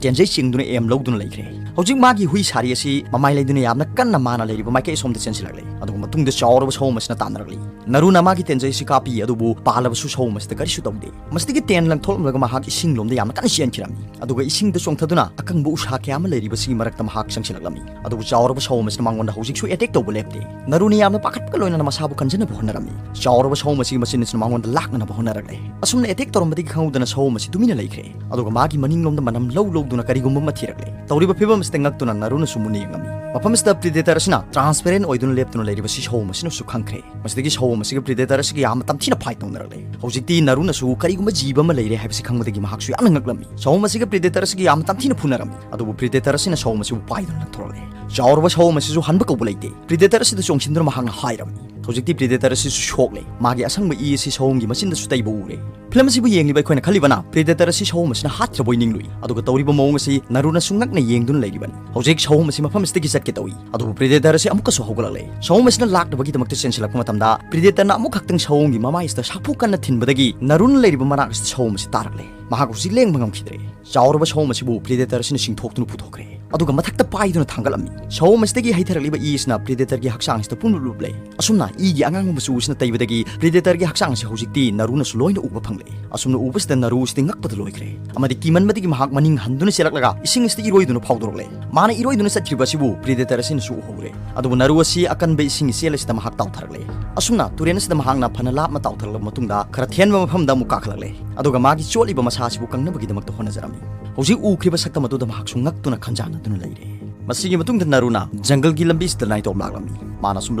ꯇꯦꯟꯖꯩ ꯆꯤꯡꯗꯨꯅ ꯑꯦꯝ ꯂꯧꯗꯨꯅ ꯂꯩꯈ꯭ꯔꯦ꯫ ꯍꯧꯖꯤꯛ ꯃꯥꯒꯤ ꯍꯨꯏ ꯁꯥꯔꯤ ꯑꯁꯤ ꯃꯃꯥꯏ ꯂꯩꯗꯨꯅ ꯌꯥꯝꯅ ꯀꯟꯅ ꯃꯥꯅ ꯂꯩꯔꯤꯕ ꯃꯥꯏꯀꯩ ꯑꯁꯣꯝꯗ ꯆꯦꯟꯁꯤꯜꯂꯛꯂꯦ꯫ ꯑꯗꯨꯒ ꯃꯇꯨꯡꯗ ꯆꯥꯎꯔꯕ ꯁꯑꯣꯝ ꯑꯁꯤꯅ ꯇꯥꯟꯅꯔꯛꯂꯤ꯫ ꯅꯥꯔꯨꯅ ꯃꯥꯒꯤ ꯇꯦꯟꯖꯩ ꯑꯁꯤ ꯀꯥꯞꯄꯤ, ꯑꯗꯨꯕꯨ ꯄꯥꯜꯂꯕꯁꯨ ꯁꯑꯣꯝ ꯑꯁꯤꯗ ꯀꯔꯤꯁꯨ ꯇꯧꯗꯦ꯫ ꯃꯁꯤꯗꯒꯤ ꯇꯦꯟ ꯂꯪꯊꯣꯛꯂꯝꯂꯒ ꯃꯍꯥꯛ ꯏꯁꯤꯡ ꯂꯣꯝꯗ ꯌꯥꯝꯅ ꯀꯟꯅ ꯆꯦꯟꯈꯤꯔꯝꯃꯤ꯫ ꯑꯗꯨꯒ ꯏꯁꯤꯡꯗ ꯆꯣꯡꯊꯗꯨꯅ ꯑꯀꯪꯕ ꯎꯁꯥ ꯀꯌꯥ ꯑꯃ ꯂꯩꯔꯤꯕꯁꯤꯒꯤ ꯃꯔꯛꯇ ꯃꯍꯥꯛ ꯆꯪꯁꯤꯜꯂꯛꯂꯝꯃꯤ꯫ ꯑꯗꯨꯕꯨ ꯆꯥꯎꯔꯕ ꯁꯑꯣꯝ ꯑꯁꯤꯅ ꯃꯉꯣꯟꯗ ꯍꯧꯖꯤꯛꯁꯨ ꯑꯦꯇꯦꯛ ꯇꯧꯕ ꯂꯦꯞꯇꯦ꯫ ꯅꯥꯔꯨꯅ ꯌꯥꯝꯅ ꯄꯥꯈꯠꯄꯒ ꯂꯣꯏꯅꯅ ꯃꯁꯥꯕꯨ ꯀꯟꯖꯅꯕ ꯍꯣꯠꯅꯔꯝꯃꯤ꯫ ꯆꯥꯎꯔꯕ ꯁꯑꯣꯝ ꯑꯁꯤꯒꯤ ꯃꯆꯤꯟ ꯑꯁꯤꯅ ꯃꯉꯣꯟꯗ ꯂꯥꯛꯅꯅꯕ ꯍꯣꯠꯅꯔꯛꯂꯦ꯫ ꯑꯁꯨꯝꯅ ꯑꯦꯇꯦꯛ ꯇꯧꯔꯝꯕꯗꯒꯤ ꯈꯪꯍꯧꯗꯅ ꯁꯑꯣꯝ ꯑꯁꯤ ꯇꯨꯃꯤꯟꯅ ꯂꯩꯈ꯭ꯔꯦ꯫ ꯑꯗꯨꯒ ꯃꯥꯒꯤ ꯃꯅꯤꯡꯂꯣꯝꯗ ꯃꯅꯝ ꯂꯧ ꯂꯧꯗꯨꯅ ꯀꯔꯤꯒꯨꯝꯕ ꯑꯃ ꯊꯤꯔꯛꯂꯦ꯫ ꯇꯧꯔꯤꯕ ꯐꯤꯕꯝ ꯑꯁꯤꯗ ꯉꯛꯇꯨꯅ ꯅꯥꯔꯨꯅꯁꯨ ꯃꯨꯟꯅ ꯌꯦꯡꯂꯝꯃꯤ꯫ ꯃꯐꯝ ꯑꯁꯤꯗ ꯄ꯭ꯔꯤꯗꯦꯇꯔ ꯑꯁꯤꯅ ꯇ꯭ꯔꯥꯟꯁꯄꯦꯔꯦꯟ ꯑꯣꯏꯗꯨꯅ ꯂꯦꯞꯇꯨꯅ ꯂꯩꯔꯤꯕꯁꯤ ꯁꯑꯣꯝ ꯑꯁꯤꯅꯁꯨ ꯈꯪꯈ꯭ꯔꯦ꯫ ꯃꯁꯤꯗꯒꯤ ꯁꯑꯣꯝ ꯑꯁꯤꯒ ꯄ꯭ꯔꯤꯗꯦꯇꯔ ꯑꯁꯤꯒ ꯌꯥꯝꯅ ꯇꯝꯊꯤꯅ ꯐꯥꯏꯠ ꯇꯧꯅꯔꯛꯂꯦ꯫ ꯍꯧꯖꯤꯛꯇꯤ ꯅꯥꯔꯨꯅꯁꯨ ꯀꯔꯤꯒꯨꯝꯕ ꯖꯤꯕ ꯑꯃ ꯂꯩꯔꯦ ꯍꯥꯏꯕꯁꯤ ꯈꯪꯕꯗꯒꯤ ꯃꯍꯥꯛꯁꯨ ꯌꯥꯝꯅ ꯉꯛꯂꯝꯃꯤ꯫ ꯁꯑꯣꯝ ꯑꯁꯤꯒ ꯄ꯭ꯔꯤꯗꯦꯇꯔ ꯑꯁꯤꯒ ꯌꯥꯝꯅ ꯇꯝꯊꯤꯅ ꯐꯨꯅꯔꯝꯃꯤ꯫ ꯑꯗꯨꯕꯨ ꯄ꯭ꯔꯤꯗꯦꯇꯔ ꯑꯁꯤꯅ ꯁꯑꯣꯝ ꯑꯁꯤꯕꯨ ꯄꯥꯏꯗꯨꯅ ꯂꯪꯊꯣꯔꯛꯂꯦ꯫ ꯆꯥꯎꯔꯕ ꯁꯑꯣꯝ ꯑꯁꯤꯁꯨ ꯍꯟꯕ ꯀꯧꯕ ꯂꯩꯇꯦ꯫ ꯄ꯭ꯔꯤꯗꯦꯇꯔ ꯑꯁꯤꯗ ꯆꯣꯡꯁꯤꯟꯗꯨꯅ ꯃꯍꯥꯛꯅ ꯍꯥꯏꯔꯝꯃꯤ꯫ ꯍꯧꯖꯤꯛꯇꯤ ꯄ꯭ꯔꯤꯗꯦꯇꯔ ꯑꯁꯤꯁꯨ ꯁꯣꯛꯂꯦ꯫ ꯃꯥꯒꯤ ꯑꯁꯪꯕ ꯏ ꯑꯁꯤ ꯁꯑꯣꯝꯒꯤ ꯃꯆꯤꯟꯗꯁꯨ ꯇꯩꯕ ꯎꯔꯦ꯫ ꯐꯤꯂꯝ ꯑꯁꯤꯕꯨ ꯌꯦꯡꯂꯤꯕ ꯑꯩꯈꯣꯏꯅ ꯈꯜꯂꯤꯕꯅ ꯄ꯭ꯔꯤꯗꯦꯇꯔ ꯑꯁꯤ ꯁꯑꯣꯝ ꯑꯁꯤꯅ ꯍꯥꯠꯈ꯭ꯔꯕꯣꯏ ꯅꯤꯡꯂꯨꯏ꯫ ꯑꯗꯨꯒ ꯇꯧꯔꯤꯕ ꯃꯑꯣꯡ ꯑꯁꯤ ꯅꯥꯔꯨꯅꯁꯨ ꯉꯛꯅ ꯌꯦꯡꯗꯨꯅ ꯂꯩꯔꯤꯕꯅꯤ꯫ ꯍꯧꯖꯤꯛ ꯁꯑꯣꯝ ꯑꯁꯤ ꯃꯐꯝ ꯑꯁꯤꯗꯒꯤ ꯆꯠꯀꯦ ꯇꯧꯏ꯫ ꯑꯗꯨꯕꯨ ꯄ꯭ꯔꯤꯗꯦꯇꯔ ꯑꯁꯤ ꯑꯃꯨꯛꯀꯁꯨ ꯍꯧꯒꯠꯂꯛꯂꯦ꯫ ꯁꯑꯣꯝ ꯑꯁꯤꯅ ꯂꯥꯛꯅꯕꯒꯤꯗꯃꯛꯇ ꯆꯦꯟꯁꯤꯜꯂꯛꯄ ꯃꯇꯝꯗ ꯄ꯭ꯔꯤꯗꯦꯇꯔꯅ ꯑꯃꯨꯛ ꯈꯛꯇꯪ ꯁꯑꯣꯝꯒꯤ ꯃꯃꯥꯏ ꯑꯁꯤꯗ ꯁꯥꯐꯨ ꯀꯟꯅ ꯊꯤꯟꯕꯗꯒꯤ ꯅꯥꯔꯨꯅ ꯂꯩꯔꯤꯕ ꯃꯅꯥꯛ ꯑꯁꯤꯗ ꯁꯑꯣꯝ ꯑꯁꯤ ꯇꯥꯔꯛꯂꯦ꯫ ꯃꯍꯥꯛ ꯍꯧꯖꯤꯛ ꯂꯦꯡꯕ ꯉꯝꯈꯤꯗ꯭ꯔꯦ꯫ ꯆꯥꯎꯔꯕ ꯁꯑꯣꯝ ꯑꯁꯤꯕꯨ ꯄ꯭ꯔꯤꯗꯦꯇꯔ ꯑꯁꯤꯅ ꯆꯤꯡꯊꯣꯛꯇꯨꯅ ꯄꯨꯊꯣꯛꯈ꯭ꯔꯦ꯫ ꯑꯗꯨꯒ ꯃꯊꯛꯇ ꯄꯥꯏꯗꯨꯅ ꯊꯥꯡꯒꯠꯂꯝꯃꯤ꯫ ꯁꯑꯣꯝ ꯑꯁꯤꯗꯒꯤ ꯍꯩꯊꯔꯛꯂꯤꯕ ꯏ ꯑꯁꯤꯅ ꯄ꯭ꯔꯤꯗꯦꯇꯔꯒꯤ ꯍꯛꯆꯥꯡ ꯑꯁꯤꯗ ꯄꯨꯝꯂꯨꯞ ꯂꯨꯞꯂꯦ꯫ ꯑꯁꯨꯝꯅ ꯏꯒꯤ ꯑꯉꯥꯡꯕ ꯃꯆꯨ ꯑꯁꯤꯅ ꯇꯩꯕꯗꯒꯤ ꯄ꯭ꯔꯤꯗꯦꯇꯔꯒꯤ ꯍꯛꯆꯥꯡ ꯑꯁꯤ ꯍꯧꯖꯤꯛꯇꯤ ꯅꯥꯔꯨꯅꯁꯨ ꯂꯣꯏꯅ ꯎꯕ ꯐꯪꯂꯦ꯫ ꯑꯁꯨꯝꯅ ꯎꯕꯁꯤꯗ ꯅꯥꯔꯨ ꯑꯁꯤꯗꯤ ꯉꯛꯄꯗ ꯂꯣꯏꯈ꯭ꯔꯦ꯫ ꯑꯃꯗꯤ ꯀꯤꯃꯟꯕꯗꯒꯤ ꯃꯍꯥꯛ ꯃꯅꯤꯡ ꯍꯟꯗꯨꯅ ꯆꯦꯜꯂꯛꯂꯒ ꯏꯁꯤꯡ ꯑꯁꯤꯗ ꯏꯔꯣꯏꯗꯨꯅ ꯐꯥꯎꯗꯣꯔꯛꯂꯦ꯫ ꯃꯥꯅ ꯏꯔꯣꯏꯗꯨꯅ ꯆꯠꯈ꯭ꯔꯤꯕ ꯑꯁꯤꯕꯨ ꯄ꯭ꯔꯤꯗꯦꯇꯔ ꯑꯁꯤꯅꯁꯨ ꯎꯍꯧꯔꯦ꯫ ꯑꯗꯨꯕꯨ ꯅꯥꯔꯨ ꯑꯁꯤ ꯑꯀꯟꯕ ꯏꯁꯤꯡ ꯏꯆꯦꯜ ꯑꯁꯤꯗ ꯃꯍꯥꯛ ꯇꯥꯎꯊꯔꯛꯂꯦ꯫ ꯑꯁꯨꯝꯅ ꯇꯨꯔꯦꯜ ꯑꯁꯤꯗ ꯃꯍꯥꯛꯅ ꯐꯅ ꯂꯥꯞꯅ ꯇꯥꯎꯊꯔꯛꯂꯕ ꯃꯇꯨꯡꯗ ꯈꯔ ꯊꯦꯟꯕ ꯃꯐꯝꯗ ꯑꯃꯨꯛ ꯀꯥꯈꯠꯂꯛꯂꯦ꯫ ꯑꯗꯨꯒ ꯃꯥꯒꯤ ꯆꯣꯠꯂꯤꯕ ꯃꯁꯥ ꯑꯁꯤꯕꯨ ꯀꯪꯅꯕꯒꯤꯗꯃꯛꯇ ꯍꯣꯠꯅꯖꯔꯝꯃꯤ꯫ ꯍꯧꯖꯤꯛ ꯎꯈ꯭ꯔꯤꯕ ꯁꯛꯇꯝ ꯑꯗꯨꯗ ꯃꯍꯥꯛꯁꯨ ꯉꯛꯇꯨꯅ ꯈꯟꯖꯥꯟꯅꯗꯨꯅ ꯂꯩꯔꯦ꯫ ꯃꯁꯤꯒꯤ ꯃꯇꯨꯡꯗ ꯅꯥꯔꯨꯅ ꯖꯪꯒꯜꯒꯤ ꯂꯝꯕꯤꯁꯤꯗ ꯅꯥꯏꯇꯣꯝ ꯂꯥꯛꯂꯝꯃꯤ꯫ ꯃꯥꯅ ꯁꯨꯝ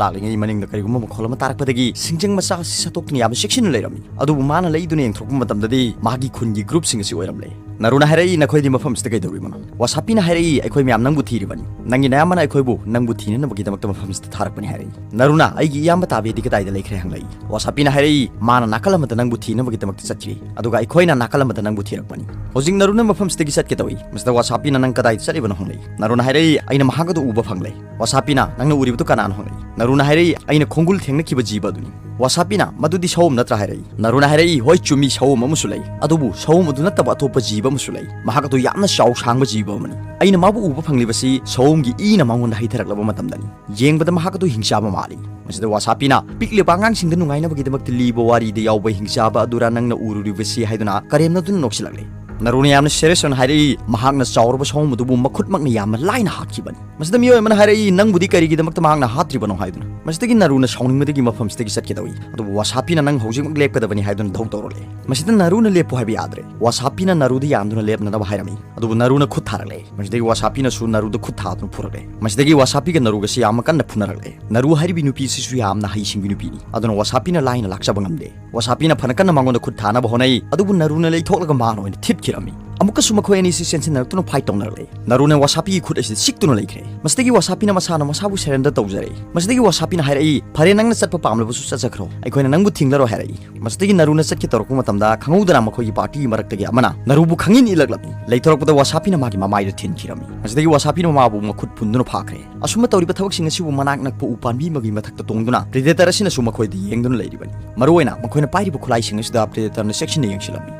ꯂꯥꯛꯂꯤꯉꯩ ꯃꯅꯤꯡꯗ ꯀꯔꯤꯒꯨꯝꯕ ꯃꯈꯣꯜ ꯑꯃ ꯇꯥꯔꯛꯄꯗꯒꯤ ꯁꯤꯡꯖꯪ ꯃꯆꯥ ꯑꯁꯤ ꯁꯠꯇꯣꯛꯇꯨꯅ ꯌꯥꯝꯅ ꯆꯦꯛꯁꯤꯟꯅ ꯂꯩꯔꯝꯃꯤ꯫ ꯑꯗꯨꯕꯨ ꯃꯥꯅ ꯂꯩꯗꯨꯅ ꯌꯦꯡꯊꯣꯔꯛꯄ ꯃꯇꯝꯗꯗꯤ ꯃꯍꯥꯛꯀꯤ ꯈꯨꯟꯒꯤ ꯒ꯭ꯔꯨꯞꯁꯤꯡ ꯑꯁꯤ ꯑꯣꯏꯔꯝꯂꯦ꯫ ꯅꯥꯔꯨꯅ ꯍꯥꯏꯔꯛꯏ, "ꯅꯈꯣꯏꯗꯤ ꯃꯐꯝꯁꯤꯗ ꯀꯩꯗꯧꯔꯤꯕꯅꯣ?" ꯋꯥꯁꯥꯄꯤꯅ ꯍꯥꯏꯔꯛꯏ, "ꯑꯩꯈꯣꯏ ꯃꯌꯥꯝ ꯅꯪꯕꯨ ꯊꯤꯔꯤꯕꯅꯤ꯫ ꯅꯪꯒꯤ ꯅꯌꯥꯝꯕꯅ ꯑꯩꯈꯣꯏꯕꯨ ꯅꯪꯕꯨ ꯊꯤꯅꯅꯕꯒꯤꯗꯃꯛꯇ ꯃꯐꯝꯁꯤꯗ ꯊꯥꯔꯛꯄꯅꯤ" ꯍꯥꯏꯔꯛꯏ꯫ ꯅꯥꯔꯨꯅ, "ꯑꯩꯒꯤ ꯏꯌꯥꯝꯕ ꯇꯥꯕꯦꯗꯤ ꯀꯗꯥꯏꯗ ꯂꯩꯈ꯭ꯔꯦ?" ꯍꯪꯂꯛꯏ꯫ ꯋꯥꯁꯥꯄꯤꯅ ꯍꯥꯏꯔꯛꯏ, "ꯃꯥꯅ ꯅꯥꯀꯜ ꯑꯃꯗ ꯅꯪꯕꯨ ꯊꯤꯅꯕꯒꯤꯗꯃꯛꯇ ꯆꯠꯈ꯭ꯔꯦ, ꯑꯗꯨꯒ ꯑꯩꯈꯣꯏꯅ ꯅꯥꯀꯜ ꯑꯃꯗ ꯅꯪꯕꯨ ꯊꯤꯔꯛꯄꯅꯤ꯫ ꯍꯧꯖꯤꯛ ꯅꯥꯔꯨꯅ ꯃꯐꯝꯁꯤꯗꯒꯤ ꯆꯠꯀꯦ ꯇꯧꯏ꯫" ꯃꯁꯤꯗ ꯋꯥꯁꯥꯄꯤꯅ, "ꯅꯪ ꯀꯗꯥꯏꯗ ꯆꯠꯂꯤꯕꯅꯣ?" ꯍꯪꯂꯛꯏ꯫ ꯅꯥꯔꯨꯅ ꯍꯥꯏꯔꯛꯏ, "ꯑꯩꯅ ꯃꯍꯥꯛ ꯑꯗꯨ ꯎꯕ ꯐꯪꯂꯦ꯫" ꯋꯥꯁꯥꯄꯤꯅ, "ꯅꯪꯅ ꯎꯔꯤꯕꯗꯨ ꯀꯅꯥꯅꯣ?" ꯍꯪꯂꯛꯏ꯫ ꯅꯥꯔꯨꯅ ꯍꯥꯏꯔꯛꯏ, "ꯑꯩꯅ ꯈꯣꯡꯒꯨꯜ ꯊꯦꯡꯅꯈꯤꯕ ꯖꯤꯕ ꯑꯗꯨꯅꯤ꯫" ꯋꯥꯁꯥꯄꯤꯅ, "ꯃꯗꯨꯗꯤ ꯁꯑꯣꯝ ꯅꯠꯇ꯭ꯔꯥ?" ꯍꯥꯏꯔꯛꯏ꯫ ꯅꯥꯔꯨꯅ ꯍꯥꯏꯔꯛꯏ, "ꯍꯣꯏ, ꯆꯨꯝꯃꯤ, ꯁꯑꯣꯝ ꯑꯃꯁꯨ ꯂꯩ꯫ ꯑꯗꯨꯕꯨ ꯁꯑꯣꯝ ꯑꯗꯨ ꯅꯠꯇꯕ ꯑꯇꯣꯞꯄ ꯖꯤꯕ ꯑꯃꯁꯨ ꯂꯩ꯫ ꯃꯍꯥꯛ ꯑꯗꯨ ꯌꯥꯝꯅ ꯆꯥꯎ ꯁꯥꯡꯕ ꯖꯤꯕ ꯑꯃꯅꯤ꯫ ꯑꯩꯅ ꯃꯥꯕꯨ ꯎꯕ ꯐꯪꯂꯤꯕꯁꯤ ꯁꯑꯣꯝꯒꯤ ꯏꯅ ꯃꯉꯣꯟꯗ ꯍꯩꯊꯔꯛꯂꯕ ꯃꯇꯝꯗꯅꯤ꯫ ꯌꯦꯡꯕꯗ ꯃꯍꯥꯛ ꯑꯗꯨ ꯍꯤꯡꯆꯥꯕ ꯃꯥꯜꯂꯤ꯫" ꯃꯁꯤꯗ ꯋꯥꯁꯥꯄꯤꯅ, "ꯄꯤꯛꯂꯤꯕ ꯑꯉꯥꯡꯁꯤꯡꯗ ꯅꯨꯡꯉꯥꯏꯅꯕꯒꯤꯗꯃꯛꯇ ꯂꯤꯕ ꯋꯥꯔꯤꯗ ꯌꯥꯎꯕ ꯍꯤꯡꯆꯥꯕ ꯑꯗꯨꯔꯥ ꯅꯪꯅ ꯎꯔꯨꯔꯤꯕꯁꯤ?" ꯍꯥꯏꯗꯨꯅ ꯀꯔꯦꯝꯅꯗꯨꯅ ꯅꯣꯛꯁꯤꯜꯂꯛꯂꯦ꯫ ꯅꯥꯔꯨꯅ ꯌꯥꯝꯅ ꯁꯦꯔꯤꯌꯁ ꯑꯣꯏꯅ ꯍꯥꯏꯔꯛꯏ, "ꯃꯍꯥꯛꯅ ꯆꯥꯎꯔꯕ ꯁꯑꯣꯝ ꯑꯗꯨꯕꯨ ꯃꯈꯨꯠꯃꯛꯅ ꯌꯥꯝꯅ ꯂꯥꯏꯅ ꯍꯥꯠꯈꯤꯕꯅꯤ꯫" ꯃꯁꯤꯗ ꯃꯤꯑꯣꯏ ꯑꯃꯅ ꯍꯥꯏꯔꯛꯏ, "ꯅꯪꯕꯨꯗꯤ ꯀꯔꯤꯒꯤꯗꯃꯛꯇ ꯃꯍꯥꯛꯅ ꯍꯥꯠꯇ꯭ꯔꯤꯕꯅꯣ?" ꯍꯥꯏꯗꯨꯅ꯫ ꯃꯁꯤꯗꯒꯤ ꯅꯥꯔꯨꯅ ꯁꯥꯎꯅꯤꯡꯕꯗꯒꯤ ꯃꯐꯝꯁꯤꯗꯒꯤ ꯆꯠꯀꯦ ꯇꯧꯏ꯫ ꯑꯗꯨꯕꯨ ꯋꯥꯁꯥꯄꯤꯅ, "ꯅꯪ ꯍꯧꯖꯤꯛꯃꯛ ꯂꯦꯞꯀꯗꯕꯅꯤ" ꯍꯥꯏꯗꯨꯅ ꯙꯧ ꯇꯧꯔꯛꯂꯦ꯫ ꯃꯁꯤꯗ ꯅꯥꯔꯨꯅ ꯂꯦꯞꯄꯨ ꯍꯥꯏꯕ ꯌꯥꯗ꯭ꯔꯦ꯫ ꯋꯥꯁꯥꯄꯤꯅ ꯅꯥꯔꯨꯗ ꯌꯥꯟꯗꯨꯅ ꯂꯦꯞꯅꯅꯕ ꯍꯥꯏꯔꯝꯃꯤ꯫ ꯑꯗꯨꯕꯨ ꯅꯥꯔꯨꯅ ꯈꯨꯠ ꯊꯥꯔꯛꯂꯦ꯫ ꯃꯁꯤꯗꯒꯤ ꯋꯥꯁꯥꯄꯤꯅꯁꯨ ꯅꯥꯔꯨꯗ ꯈꯨꯠ ꯊꯥꯗꯨꯅ ꯐꯨꯔꯛꯂꯦ꯫ ꯃꯁꯤꯗꯒꯤ ꯋꯥꯁꯥꯄꯤꯒ ꯅꯥꯔꯨꯒꯁꯤ ꯌꯥꯝꯅ ꯀꯟꯅ ꯐꯨꯅꯔꯛꯂꯦ꯫ ꯅꯥꯔꯨ ꯍꯥꯏꯔꯤꯕꯤ ꯅꯨꯄꯤꯁꯤꯁꯨ ꯌꯥꯝꯅ ꯍꯩꯁꯤꯡꯕꯤ ꯅꯨꯄꯤꯅꯤ꯫ ꯑꯗꯨꯅ ꯋꯥꯁꯥꯄꯤꯅ ꯂꯥꯏꯅ ꯂꯥꯛꯆꯕ ꯉꯝꯗꯦ꯫ ꯋꯥꯁꯥꯄꯤꯅ ꯐꯅ ꯀꯟꯅ ꯃꯉꯣꯟꯗ ꯈꯨꯠ ꯊꯥꯅꯕ ꯍꯣꯠꯅꯩ, ꯑꯗꯨꯕꯨ ꯅꯥꯔꯨꯅ ꯂꯩꯊꯣꯛꯂꯒ ꯃꯥꯅ ꯑꯣꯏꯅ ꯊꯤꯠꯈꯤꯔꯝꯃꯤ꯫ ꯑꯃꯨꯛꯀꯁꯨ ꯃꯈꯣꯏ ꯑꯅꯤꯁꯤ ꯆꯦꯟꯁꯤꯟꯅꯔꯛꯇꯨꯅ ꯐꯥꯏꯠ ꯇꯧꯅꯔꯛꯂꯦ꯫ ꯅꯥꯔꯨꯅ ꯋꯥꯁꯥꯄꯤꯒꯤ ꯈꯨꯠ ꯑꯁꯤꯗ ꯆꯤꯛꯇꯨꯅ ꯂꯩꯈ꯭ꯔꯦ꯫ ꯃꯁꯤꯗꯒꯤ ꯋꯥꯁꯥꯄꯤꯅ ꯃꯁꯥꯅ ꯃꯁꯥꯕꯨ ꯁꯔꯦꯟꯗꯔ ꯇꯧꯖꯔꯦ꯫ ꯃꯁꯤꯗꯒꯤ ꯋꯥꯁꯥꯄꯤꯅ ꯍꯥꯏꯔꯛꯏ, "ꯐꯔꯦ, ꯅꯪꯅ ꯆꯠꯄ ꯄꯥꯝꯂꯕꯁꯨ ꯆꯠꯆꯈ꯭ꯔꯣ, ꯑꯩꯈꯣꯏꯅ ꯅꯪꯕꯨ ꯊꯤꯡꯂꯔꯣꯏ" ꯍꯥꯏꯔꯛꯏ꯫ ꯃꯁꯤꯗꯒꯤ ꯅꯥꯔꯨꯅ ꯆꯠꯀꯦ ꯇꯧꯔꯛꯄ ꯃꯇꯝꯗ ꯈꯪꯍꯧꯗꯅ ꯃꯈꯣꯏꯒꯤ ꯄꯥꯔꯇꯤꯒꯤ ꯃꯔꯛꯇꯒꯤ ꯑꯃꯅ ꯅꯥꯔꯨꯕꯨ ꯈꯪꯏꯟ ꯏꯜꯂꯛꯂꯝꯃꯤ꯫ ꯂꯩꯊꯣꯔꯛꯄꯗ ꯋꯥꯁꯥꯄꯤꯅ ꯃꯥꯒꯤ ꯃꯃꯥꯏꯗ ꯊꯤꯟꯈꯤꯔꯝꯃꯤ꯫ ꯃꯁꯤꯗꯒꯤ ꯋꯥꯁꯥꯄꯤꯅ ꯃꯃꯥꯕꯨ ꯃꯈꯨꯠ ꯄꯨꯟꯗꯨꯅ ꯐꯥꯈ꯭ꯔꯦ꯫ ꯑꯁꯨꯝꯅ ꯇꯧꯔꯤꯕ ꯊꯕꯛꯁꯤꯡ ꯑꯁꯤꯕꯨ ꯃꯅꯥꯛ ꯅꯛꯄ ꯎ ꯄꯥꯝꯕꯤ ꯑꯃꯒꯤ ꯃꯊꯛꯇ ꯇꯣꯡꯗꯨꯅ ꯄ꯭ꯔꯤꯗꯦꯇꯔ ꯑꯁꯤꯅꯁꯨ ꯃꯈꯣꯏꯗ ꯌꯦꯡꯗꯨꯅ ꯂꯩꯔꯤꯕꯅꯤ꯫ ꯃꯔꯨꯑꯣꯏꯅ ꯃꯈꯣꯏꯅ ꯄꯥꯏꯔꯤꯕ ꯈꯨꯠꯂꯥꯏꯁꯤꯡ ꯑꯁꯤꯗ ꯄ꯭ꯔꯤꯗꯦꯇꯔꯅ ꯆꯦꯛꯁꯤꯟꯅ ꯌꯦꯡꯁꯤꯜꯂꯝꯃꯤ꯫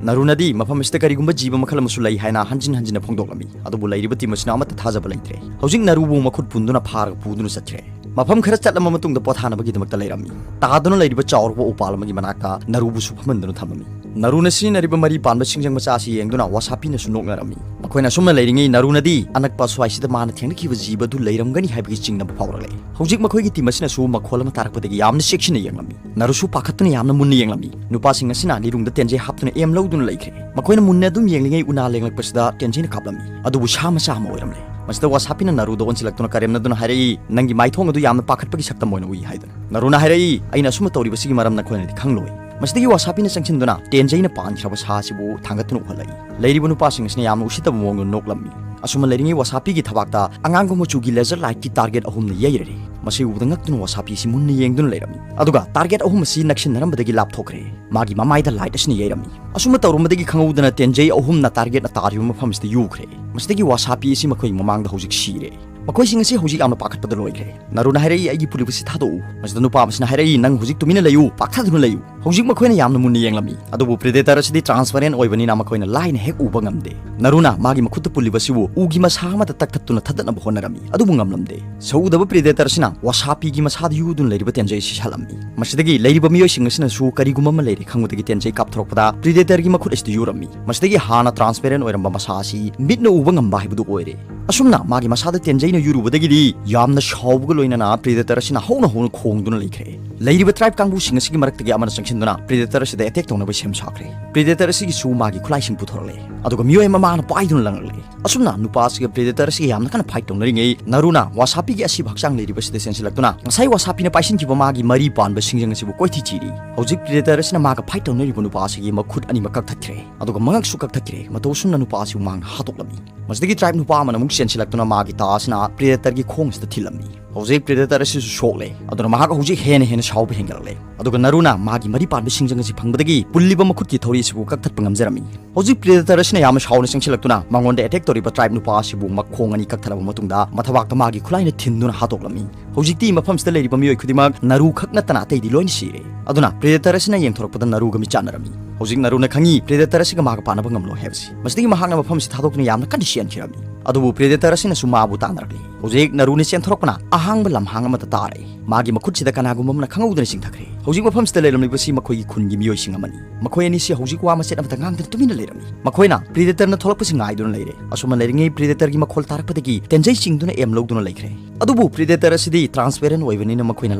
ꯅꯥꯔꯨꯅꯗꯤ ꯃꯐꯝ ꯑꯁꯤꯗ ꯀꯔꯤꯒꯨꯝꯕ ꯖꯤꯕ ꯃꯈꯜ ꯑꯃꯁꯨ ꯂꯩ ꯍꯥꯏꯅ ꯍꯟꯖꯤꯟ ꯍꯟꯖꯤꯟꯅ ꯐꯣꯡꯗꯣꯛꯂꯝꯃꯤ꯫ ꯑꯗꯨꯕꯨ ꯂꯩꯔꯤꯕ ꯇꯤꯝ ꯑꯁꯤꯅ ꯑꯃꯠꯇ ꯊꯥꯖꯕ ꯂꯩꯇ꯭ꯔꯦ꯫ ꯍꯧꯖꯤꯛ ꯅꯥꯔꯨꯕꯨ ꯃꯈꯨꯠ ꯄꯨꯟꯗꯨꯅ ꯐꯥꯔꯒ ꯄꯨꯗꯨꯅ ꯆꯠꯈ꯭ꯔꯦ꯫ ꯃꯐꯝ ꯈꯔ ꯆꯠꯂꯕ ꯃꯇꯨꯡꯗ ꯄꯣꯊꯥꯅꯕꯒꯤꯗꯃꯛꯇ ꯂꯩꯔꯝꯃꯤ꯫ ꯇꯥꯗꯨꯅ ꯂꯩꯔꯤꯕ ꯆꯥꯎꯔꯕ ꯎꯄꯥꯜ ꯑꯃꯒꯤ ꯃꯅꯥꯛꯇ ꯅꯥꯔꯨꯕꯨꯁꯨ ꯐꯝꯍꯟꯗꯨꯅ ꯊꯝꯂꯝꯃꯤ꯫ ꯅꯥꯔꯨꯅ ꯁꯤꯖꯤꯟꯅꯔꯤꯕ ꯃꯔꯤ ꯄꯥꯟꯕ ꯁꯤꯡꯖꯪ ꯃꯆꯥ ꯑꯁꯤ ꯌꯦꯡꯗꯨꯅ ꯋꯥꯁꯥꯄꯤꯅꯁꯨ ꯅꯣꯛꯅꯔꯝꯃꯤ꯫ ꯑꯩꯈꯣꯏꯅ ꯑꯁꯨꯝꯅ ꯂꯩꯔꯤꯉꯩ ꯅꯥꯔꯨꯅꯗꯤ ꯑꯅꯛꯄ ꯑꯁ꯭ꯋꯥꯏꯁꯤꯗ ꯃꯥꯅ ꯊꯦꯡꯅꯈꯤꯕ ꯖꯤꯕ ꯑꯗꯨ ꯂꯩꯔꯝꯒꯅꯤ ꯍꯥꯏꯕꯒꯤ ꯆꯤꯡꯅꯕ ꯐꯥꯎꯔꯛꯂꯦ꯫ ꯍꯧꯖꯤꯛ ꯃꯈꯣꯏꯒꯤ ꯇꯤꯝ ꯑꯁꯤꯅꯁꯨ ꯃꯈꯣꯜ ꯑꯃ ꯇꯥꯔꯛꯄꯗꯒꯤ ꯌꯥꯝꯅ ꯆꯦꯛꯁꯤꯟꯅ ꯌꯦꯡꯂꯝꯃꯤ꯫ ꯅꯥꯔꯨꯁꯨ ꯄꯥꯈꯠꯇꯨꯅ ꯌꯥꯝꯅ ꯃꯨꯟꯅ ꯌꯦꯡꯂꯝꯃꯤ꯫ ꯅꯨꯄꯥꯁꯤꯡ ꯑꯁꯤꯅ ꯂꯤꯔꯨꯡꯗ ꯇꯦꯟꯖꯩ ꯍꯥꯞꯇꯨꯅ ꯑꯦꯝ ꯂꯧꯗꯨꯅ ꯂꯩꯈ꯭ꯔꯦ꯫ ꯃꯈꯣꯏꯅ ꯃꯨꯟꯅ ꯑꯗꯨꯝ ꯌꯦꯡꯂꯤꯉꯩ ꯎꯅꯥ ꯂꯦꯡꯂꯛꯄꯁꯤꯗ ꯇꯦꯟꯖꯩꯅ ꯀꯥꯞꯂꯝꯃꯤ꯫ ꯑꯗꯨꯕꯨ ꯁꯥ ꯃꯆꯥ ꯑꯃ ꯑꯣꯏꯔꯝꯂꯦ꯫ ꯃꯁꯤꯗ ꯋꯥꯁꯥꯄꯤꯅ ꯅꯥꯔꯨꯗ ꯑꯣꯟꯁꯤꯜꯂꯛꯇꯨꯅ ꯀꯔꯦꯝꯅꯗꯨꯅ ꯍꯥꯏꯔꯛꯏ, "ꯅꯪꯒꯤ ꯃꯥꯏꯊꯣꯡ ꯑꯗꯨ ꯌꯥꯝꯅ ꯄꯥꯈꯠꯄꯒꯤ ꯁꯛꯇꯝ ꯑꯣꯏꯅ ꯎꯏ" ꯍꯥꯏꯗꯨꯅ꯫ ꯅꯥꯔꯨꯅ ꯍꯥꯏꯔꯛꯏ, "ꯑꯩꯅ ꯑꯁꯨꯝꯅ ꯇꯧꯔꯤꯕꯁꯤꯒꯤ ꯃꯔꯝ ꯅꯈꯣꯏꯅꯗꯤ ꯈꯪꯂꯣꯏ"꯫ ꯃꯁꯤꯗꯒꯤ ꯋꯥꯁꯥꯄꯤꯅ ꯆꯪꯁꯤꯟꯗꯨꯅ ꯇꯦꯟꯖꯩꯅ ꯄꯥꯟꯈ꯭ꯔꯕ ꯁꯥ ꯑꯁꯤꯕꯨ ꯊꯥꯡꯒꯠꯇꯨꯅ ꯎꯍꯜꯂꯛꯏ꯫ ꯂꯩꯔꯤꯕ ꯅꯨꯄꯥꯁꯤꯡ ꯑꯁꯤꯅ ꯌꯥꯝꯅ ꯎꯁꯤꯠꯇꯕ ꯃꯑꯣꯡꯗ ꯅꯣꯛꯂꯝꯃꯤ꯫ ꯑꯁꯨꯝꯅ ꯂꯩꯔꯤꯉꯩ ꯋꯥꯁꯥꯄꯤꯒꯤ ꯊꯕꯥꯛꯇ ꯑꯉꯥꯡꯕ ꯃꯆꯨꯒꯤ ꯂꯦꯖꯔ ꯂꯥꯏꯠꯀꯤ ꯇꯥꯔꯒꯦꯠ ꯑꯍꯨꯝꯅ ꯌꯩꯔꯔꯦ꯫ ꯃꯁꯤ ꯎꯕꯗ ꯉꯛꯇꯨꯅ ꯋꯥꯁꯥꯄꯤ ꯑꯁꯤ ꯃꯨꯟꯅ ꯌꯦꯡꯗꯨꯅ ꯂꯩꯔꯝꯃꯤ꯫ ꯑꯗꯨꯒ ꯇꯥꯔꯒꯦꯠ ꯑꯍꯨꯝ ꯑꯁꯤ ꯅꯛꯁꯤꯟꯅꯔꯝꯕꯗꯒꯤ ꯂꯥꯞꯊꯣꯛꯈ꯭ꯔꯦ꯫ ꯃꯥꯒꯤ ꯃꯃꯥꯏꯗ ꯂꯥꯏꯠ ꯑꯁꯤꯅ ꯌꯩꯔꯝꯃꯤ꯫ ꯑꯁꯨꯝꯅ ꯇꯧꯔꯝꯕꯗꯒꯤ ꯈꯪꯍꯧꯗꯅ ꯇꯦꯟꯖꯩ ꯑꯍꯨꯝꯅ ꯇꯥꯔꯒꯦꯠꯅ ꯇꯥꯔꯤꯕ ꯃꯐꯝꯁꯤꯗ ꯌꯨꯈ꯭ꯔꯦ꯫ ꯃꯁꯤꯗꯒꯤ ꯋꯥꯁꯥꯄꯤ ꯑꯁꯤ ꯃꯈꯣꯏꯒꯤ ꯃꯃꯥꯡꯗ ꯍꯧꯖꯤꯛ ꯁꯤꯔꯦ꯫ ꯃꯈꯣꯏꯁꯤꯡ ꯑꯁꯤ ꯍꯧꯖꯤꯛ ꯌꯥꯝꯅ ꯄꯥꯈꯠꯄꯗ ꯂꯣꯏꯈ꯭ꯔꯦ꯫ ꯅꯥꯔꯨꯅ ꯍꯥꯏꯔꯛꯏ, "ꯑꯩꯒꯤ ꯄꯨꯂꯤꯞ ꯑꯁꯤ ꯊꯥꯗꯣꯛꯎ"꯫ ꯃꯁꯤꯗ ꯅꯨꯄꯥ ꯑꯃꯁꯤꯅ ꯍꯥꯏꯔꯛꯏ, "ꯅꯪ ꯍꯧꯖꯤꯛ ꯇꯨꯃꯤꯟꯅ ꯂꯩꯌꯨ, ꯄꯥꯛꯊꯗꯨꯅ ꯂꯩꯌꯨ"꯫ ꯍꯧꯖꯤꯛ ꯃꯈꯣꯏꯅ ꯌꯥꯝꯅ ꯃꯨꯟꯅ ꯌꯦꯡꯂꯝꯃꯤ, ꯑꯗꯨꯕꯨ ꯄ꯭ꯔꯤꯗꯦꯇꯔ ꯑꯁꯤꯗꯤ ꯇ꯭ꯔꯥꯟꯁꯄꯔꯦꯟ ꯑꯣꯏꯕꯅꯤꯅ ꯃꯈꯣꯏꯅ ꯂꯥꯏꯅ ꯍꯦꯛ ꯎꯕ ꯉꯝꯗꯦ꯫ ꯅꯥꯔꯨꯅ ꯃꯥꯒꯤ ꯃꯈꯨꯠꯇ ꯄꯨꯜꯂꯤꯕ ꯑꯁꯤꯕꯨ ꯎꯒꯤ ꯃꯁꯥ ꯑꯃꯗ ꯇꯛꯊꯠꯇꯨꯅ ꯊꯥꯗꯠꯅꯕ ꯍꯣꯠꯅꯔꯝꯃꯤ, ꯑꯗꯨꯕꯨ ꯉꯝꯂꯝꯗꯦ꯫ ꯁꯛꯎꯗꯕ ꯄ꯭ꯔꯤꯗꯦꯇꯔ ꯑꯁꯤꯅ ꯋꯥꯁꯥꯄꯤꯒꯤ ꯃꯁꯥꯗ ꯌꯨꯗꯨꯅ ꯂꯩꯔꯤꯕ ꯇꯦꯟꯖꯩ ꯑꯁꯤ ꯁꯥꯠꯂꯝꯃꯤ꯫ ꯃꯁꯤꯗꯒꯤ ꯂꯩꯔꯤꯕ ꯃꯤꯑꯣꯏꯁꯤꯡ ꯑꯁꯤꯅꯁꯨ ꯀꯔꯤꯒꯨꯝꯕ ꯑꯃ ꯂꯩꯔꯦ ꯈꯪꯕꯗꯒꯤ ꯇꯦꯟꯖꯩ ꯀꯥꯞꯊꯣꯔꯛꯄꯗ ꯄ꯭ꯔꯤꯗꯦꯇꯔꯒꯤ ꯃꯈꯨꯠ ꯑꯁꯤꯗ ꯌꯨꯔꯝꯃꯤ꯫ ꯃꯁꯤꯗꯒꯤ ꯍꯥꯟꯅ ꯇ꯭ꯔꯥꯟꯁꯄꯦꯔꯦꯟ ꯑꯣꯏꯔꯝꯕ ꯃꯁꯥ ꯑꯁꯤ ꯃꯤꯠꯅ ꯎꯕ ꯉꯝꯕ ꯍꯥꯏꯕꯗꯨ ꯑꯣꯏꯔꯦ꯫ ꯑꯁꯨꯝꯅ ꯃꯥꯒꯤ ꯃꯁꯥꯗ ꯇꯦꯟꯖꯩꯅ ꯌꯨꯔꯨꯕꯗꯒꯤꯗꯤ ꯌꯥꯝꯅ ꯁꯥꯎꯕꯒ ꯂꯣꯏꯅꯅ ꯄ꯭ꯔꯤꯗꯦꯇꯔ ꯑꯁꯤꯅ ꯍꯧꯅ ꯍꯧꯅ ꯈꯣꯡꯗꯨꯅ ꯂꯩꯈ꯭ꯔꯦ꯫ ꯂꯩꯔꯤꯕ ꯇ꯭ꯔꯥꯏꯕ ꯀꯥꯡꯕꯨꯁꯤꯡ ꯑꯁꯤꯒꯤ ꯃꯔꯛꯇꯒꯤ ꯑꯃꯅ ꯆꯪꯁꯤꯟꯗꯨꯅ ꯄ꯭ꯔꯤꯗꯦꯇꯔ ꯑꯁꯤꯗ ꯑꯦꯇꯦꯛ ꯇꯧꯅꯕ ꯁꯦꯝ ꯁꯥꯈ꯭ꯔꯦ꯫ ꯄ꯭ꯔꯤꯗꯦꯇꯔ ꯑꯁꯤꯒꯤꯁꯨ ꯃꯥꯒꯤ ꯈꯨꯠꯂꯥꯏꯁꯤꯡ ꯄꯨꯊꯣꯔꯛꯂꯦ, ꯑꯗꯨꯒ ꯃꯤꯑꯣꯏ ꯑꯃ ꯃꯥꯅ ꯄꯥꯏꯗꯨꯅ ꯂꯪꯂꯛꯂꯦ꯫ ꯑꯁꯨꯝꯅ ꯅꯨꯄꯥ ꯑꯁꯤꯒ ꯄ꯭ꯔꯤꯗꯦꯇꯔ ꯑꯁꯤꯒ ꯌꯥꯝꯅ ꯀꯟꯅ ꯐꯥꯏꯠ ꯇꯧꯅꯔꯤꯉꯩ, ꯅꯥꯔꯨꯅ ꯋꯥꯁꯥꯄꯤꯒꯤ ꯑꯁꯤꯕ ꯍꯛꯆꯥꯡ ꯂꯩꯔꯤꯕ ꯑꯁꯤꯗ ꯆꯦꯟꯁꯤꯜꯂꯛꯇꯨꯅ ꯉꯁꯥꯏ ꯋꯥꯁꯥꯄꯤꯅ ꯄꯥꯏꯁꯤꯟꯈꯤꯕ ꯃꯥꯒꯤ ꯃꯔꯤ ꯄꯥꯟꯕ ꯁꯤꯡꯖꯪ ꯑꯁꯤꯕꯨ ꯀꯣꯏꯊꯤ ꯊꯤꯔꯤ꯫ ꯍꯧꯖꯤꯛ ꯄ꯭ꯔꯤꯗꯦꯇꯔ ꯑꯁꯤꯅ ꯃꯥꯒ ꯐꯥꯏꯠ ꯇꯧꯅꯔꯤꯕ ꯅꯨꯄꯥ ꯑꯁꯤꯒꯤ ꯃꯈꯨꯠ ꯑꯅꯤꯃꯛ ꯀꯛꯊꯠꯈ꯭ꯔꯦ, ꯑꯗꯨꯒ ꯃꯉꯛꯁꯨ ꯀꯛꯊꯠꯈ꯭ꯔꯦ꯫ ꯃꯇꯧ ꯑꯁꯨꯝꯅ ꯅꯨꯄꯥ ꯑꯁꯤꯕꯨ ꯃꯥꯡꯅ ꯍꯥꯠꯇꯣꯛꯂꯝꯃꯤ꯫ ꯃꯁꯤꯗꯒꯤ ꯇ꯭ꯔꯥꯏꯕ ꯅꯨꯄꯥ ꯑꯃꯅ ꯑꯃꯨꯛ ꯆꯦꯟꯁꯤꯜꯂꯛꯇꯨꯅ ꯃꯥꯒꯤ ꯇꯥ ꯑꯁꯤꯅ ꯄ꯭ꯔꯤꯗꯦꯇꯔꯒꯤ ꯈꯣꯡ ꯑꯁꯤꯗ ꯊꯤꯜꯂꯝꯃꯤ꯫ ꯍꯧꯖꯤꯛ ꯄ꯭ꯔꯤꯗꯦꯇꯔ ꯑꯁꯤꯁꯨ ꯁꯣꯛꯂꯦ, ꯑꯗꯨꯅ ꯃꯍꯥꯛ ꯍꯧꯖꯤꯛ ꯍꯦꯟꯅ ꯍꯦꯟꯅ ꯁꯥꯎꯕ ꯍꯦꯟꯒꯠꯂꯛꯂꯦ꯫ ꯑꯗꯨꯒ ꯅꯥꯔꯨꯅ ꯃꯥꯒꯤ ꯃꯔꯤ ꯄꯥꯟꯕ ꯁꯤꯡꯖꯪ ꯑꯁꯤ ꯐꯪꯕꯗꯒꯤ ꯄꯨꯜꯂꯤꯕ ꯃꯈꯨꯠꯀꯤ ꯊꯧꯔꯤ ꯑꯁꯤꯕꯨ ꯀꯛꯊꯠꯄ ꯉꯝꯖꯔꯝꯃꯤ꯫ ꯍꯧꯖꯤꯛ ꯄ꯭ꯔꯤꯗꯦꯇꯔ ꯑꯁꯤꯅ ꯌꯥꯝꯅ ꯁꯥꯎꯅ ꯆꯪꯁꯤꯜꯂꯛꯇꯨꯅ ꯃꯉꯣꯟꯗ ꯑꯦꯇꯦꯛ ꯇꯧꯔꯤꯕ ꯇ꯭ꯔꯥꯏꯕ ꯅꯨꯄꯥ ꯑꯁꯤꯕꯨ ꯃꯈꯣꯡ ꯑꯅꯤ ꯀꯛꯊꯠꯂꯕ ꯃꯇꯨꯡꯗ ꯃꯊꯕꯥꯛꯇ ꯃꯥꯒꯤ ꯈꯨꯠꯂꯥꯏꯅ ꯊꯤꯟꯗꯨꯅ ꯍꯥꯠꯇꯣꯛꯂꯝꯃꯤ꯫ ꯍꯧꯖꯤꯛꯇꯤ ꯃꯐꯝꯁꯤꯗ ꯂꯩꯔꯤꯕ ꯃꯤꯑꯣꯏ ꯈꯨꯗꯤꯡꯃꯛ ꯅꯥꯔꯨ ꯈꯛ ꯅꯠꯇꯅ ꯑꯇꯩꯗꯤ ꯂꯣꯏꯅ ꯁꯤꯔꯦ꯫ ꯑꯗꯨꯅ ꯄ꯭ꯔꯤꯗꯦꯇꯔ ꯑꯁꯤꯅ ꯌꯦꯡꯊꯣꯔꯛꯄꯗ ꯅꯥꯔꯨꯒ ꯃꯤꯠꯆꯥꯟꯅꯔꯝꯃꯤ꯫ ꯍꯧꯖꯤꯛ ꯅꯥꯔꯨꯅ ꯈꯪꯉꯤ ꯄ꯭ꯔꯤꯗꯦꯇꯔ ꯑꯁꯤꯒ ꯃꯥꯒ ꯄꯥꯅꯕ ꯉꯝꯂꯣꯏ ꯍꯥꯏꯕꯁꯤ꯫ ꯃꯁꯤꯗꯒꯤ ꯃꯍꯥꯛꯅ ꯃꯐꯝꯁꯤ ꯊꯥꯗꯣꯛꯇꯨꯅ ꯌꯥꯝꯅ ꯀꯟꯅ ꯆꯦꯟꯈꯤꯔꯝꯃꯤ꯫ ꯑꯗꯨꯕꯨ ꯄ꯭ꯔꯤꯗꯦꯇꯔ ꯑꯁꯤꯅꯁꯨ ꯃꯥꯕꯨ ꯇꯥꯟꯅꯔꯛꯂꯤ꯫ ꯍꯧꯖꯤꯛ ꯅꯥꯔꯨꯅ ꯆꯦꯟꯊꯣꯔꯛꯄꯅ ꯑꯍꯥꯡꯕ ꯂꯝꯍꯥꯡ ꯑꯃꯗ ꯇꯥꯔꯛꯏ꯫ ꯃꯥꯒꯤ ꯃꯈꯨꯠꯁꯤꯗ ꯀꯅꯥꯒꯨꯝꯕ ꯑꯃꯅ ꯈꯪꯍꯧꯗꯅ ꯆꯤꯡꯊꯈ꯭ꯔꯦ꯫ ꯍꯧꯖꯤꯛ ꯃꯐꯝꯁꯤꯗ ꯂꯩꯔꯝꯂꯤꯕꯁꯤ ꯃꯈꯣꯏꯒꯤ ꯈꯨꯟꯒꯤ ꯃꯤꯑꯣꯏꯁꯤꯡ ꯑꯃꯅꯤ꯫ ꯃꯈꯣꯏ ꯑꯅꯤꯁꯤ ꯍꯧꯖꯤꯛ ꯋꯥ ꯃꯆꯦꯠ ꯑꯃꯠꯇ ꯉꯥꯡꯗꯅ ꯇꯨꯃꯤꯟꯅ ꯂꯩꯔꯝꯃꯤ꯫ ꯃꯈꯣꯏꯅ Predatorꯅ ꯊꯣꯛꯂꯛꯄꯁꯤ ꯉꯥꯏꯗꯨꯅ ꯂꯩꯔꯦ꯫ ꯑꯁꯨꯝꯅ ꯂꯩꯔꯤꯉꯩ Predatorꯒꯤ ꯃꯈꯣꯜ ꯇꯥꯔꯛꯄꯗꯒꯤ ꯇꯦꯟꯖꯩ ꯆꯤꯡꯗꯨꯅ aim ꯂꯧꯗꯨꯅ ꯂꯩꯈ꯭ꯔꯦ꯫ ꯑꯗꯨꯕꯨ Predator ꯑꯁꯤꯗꯤ transparent ꯑꯣꯏꯕꯅꯤꯅ ꯃꯈꯣꯏꯅ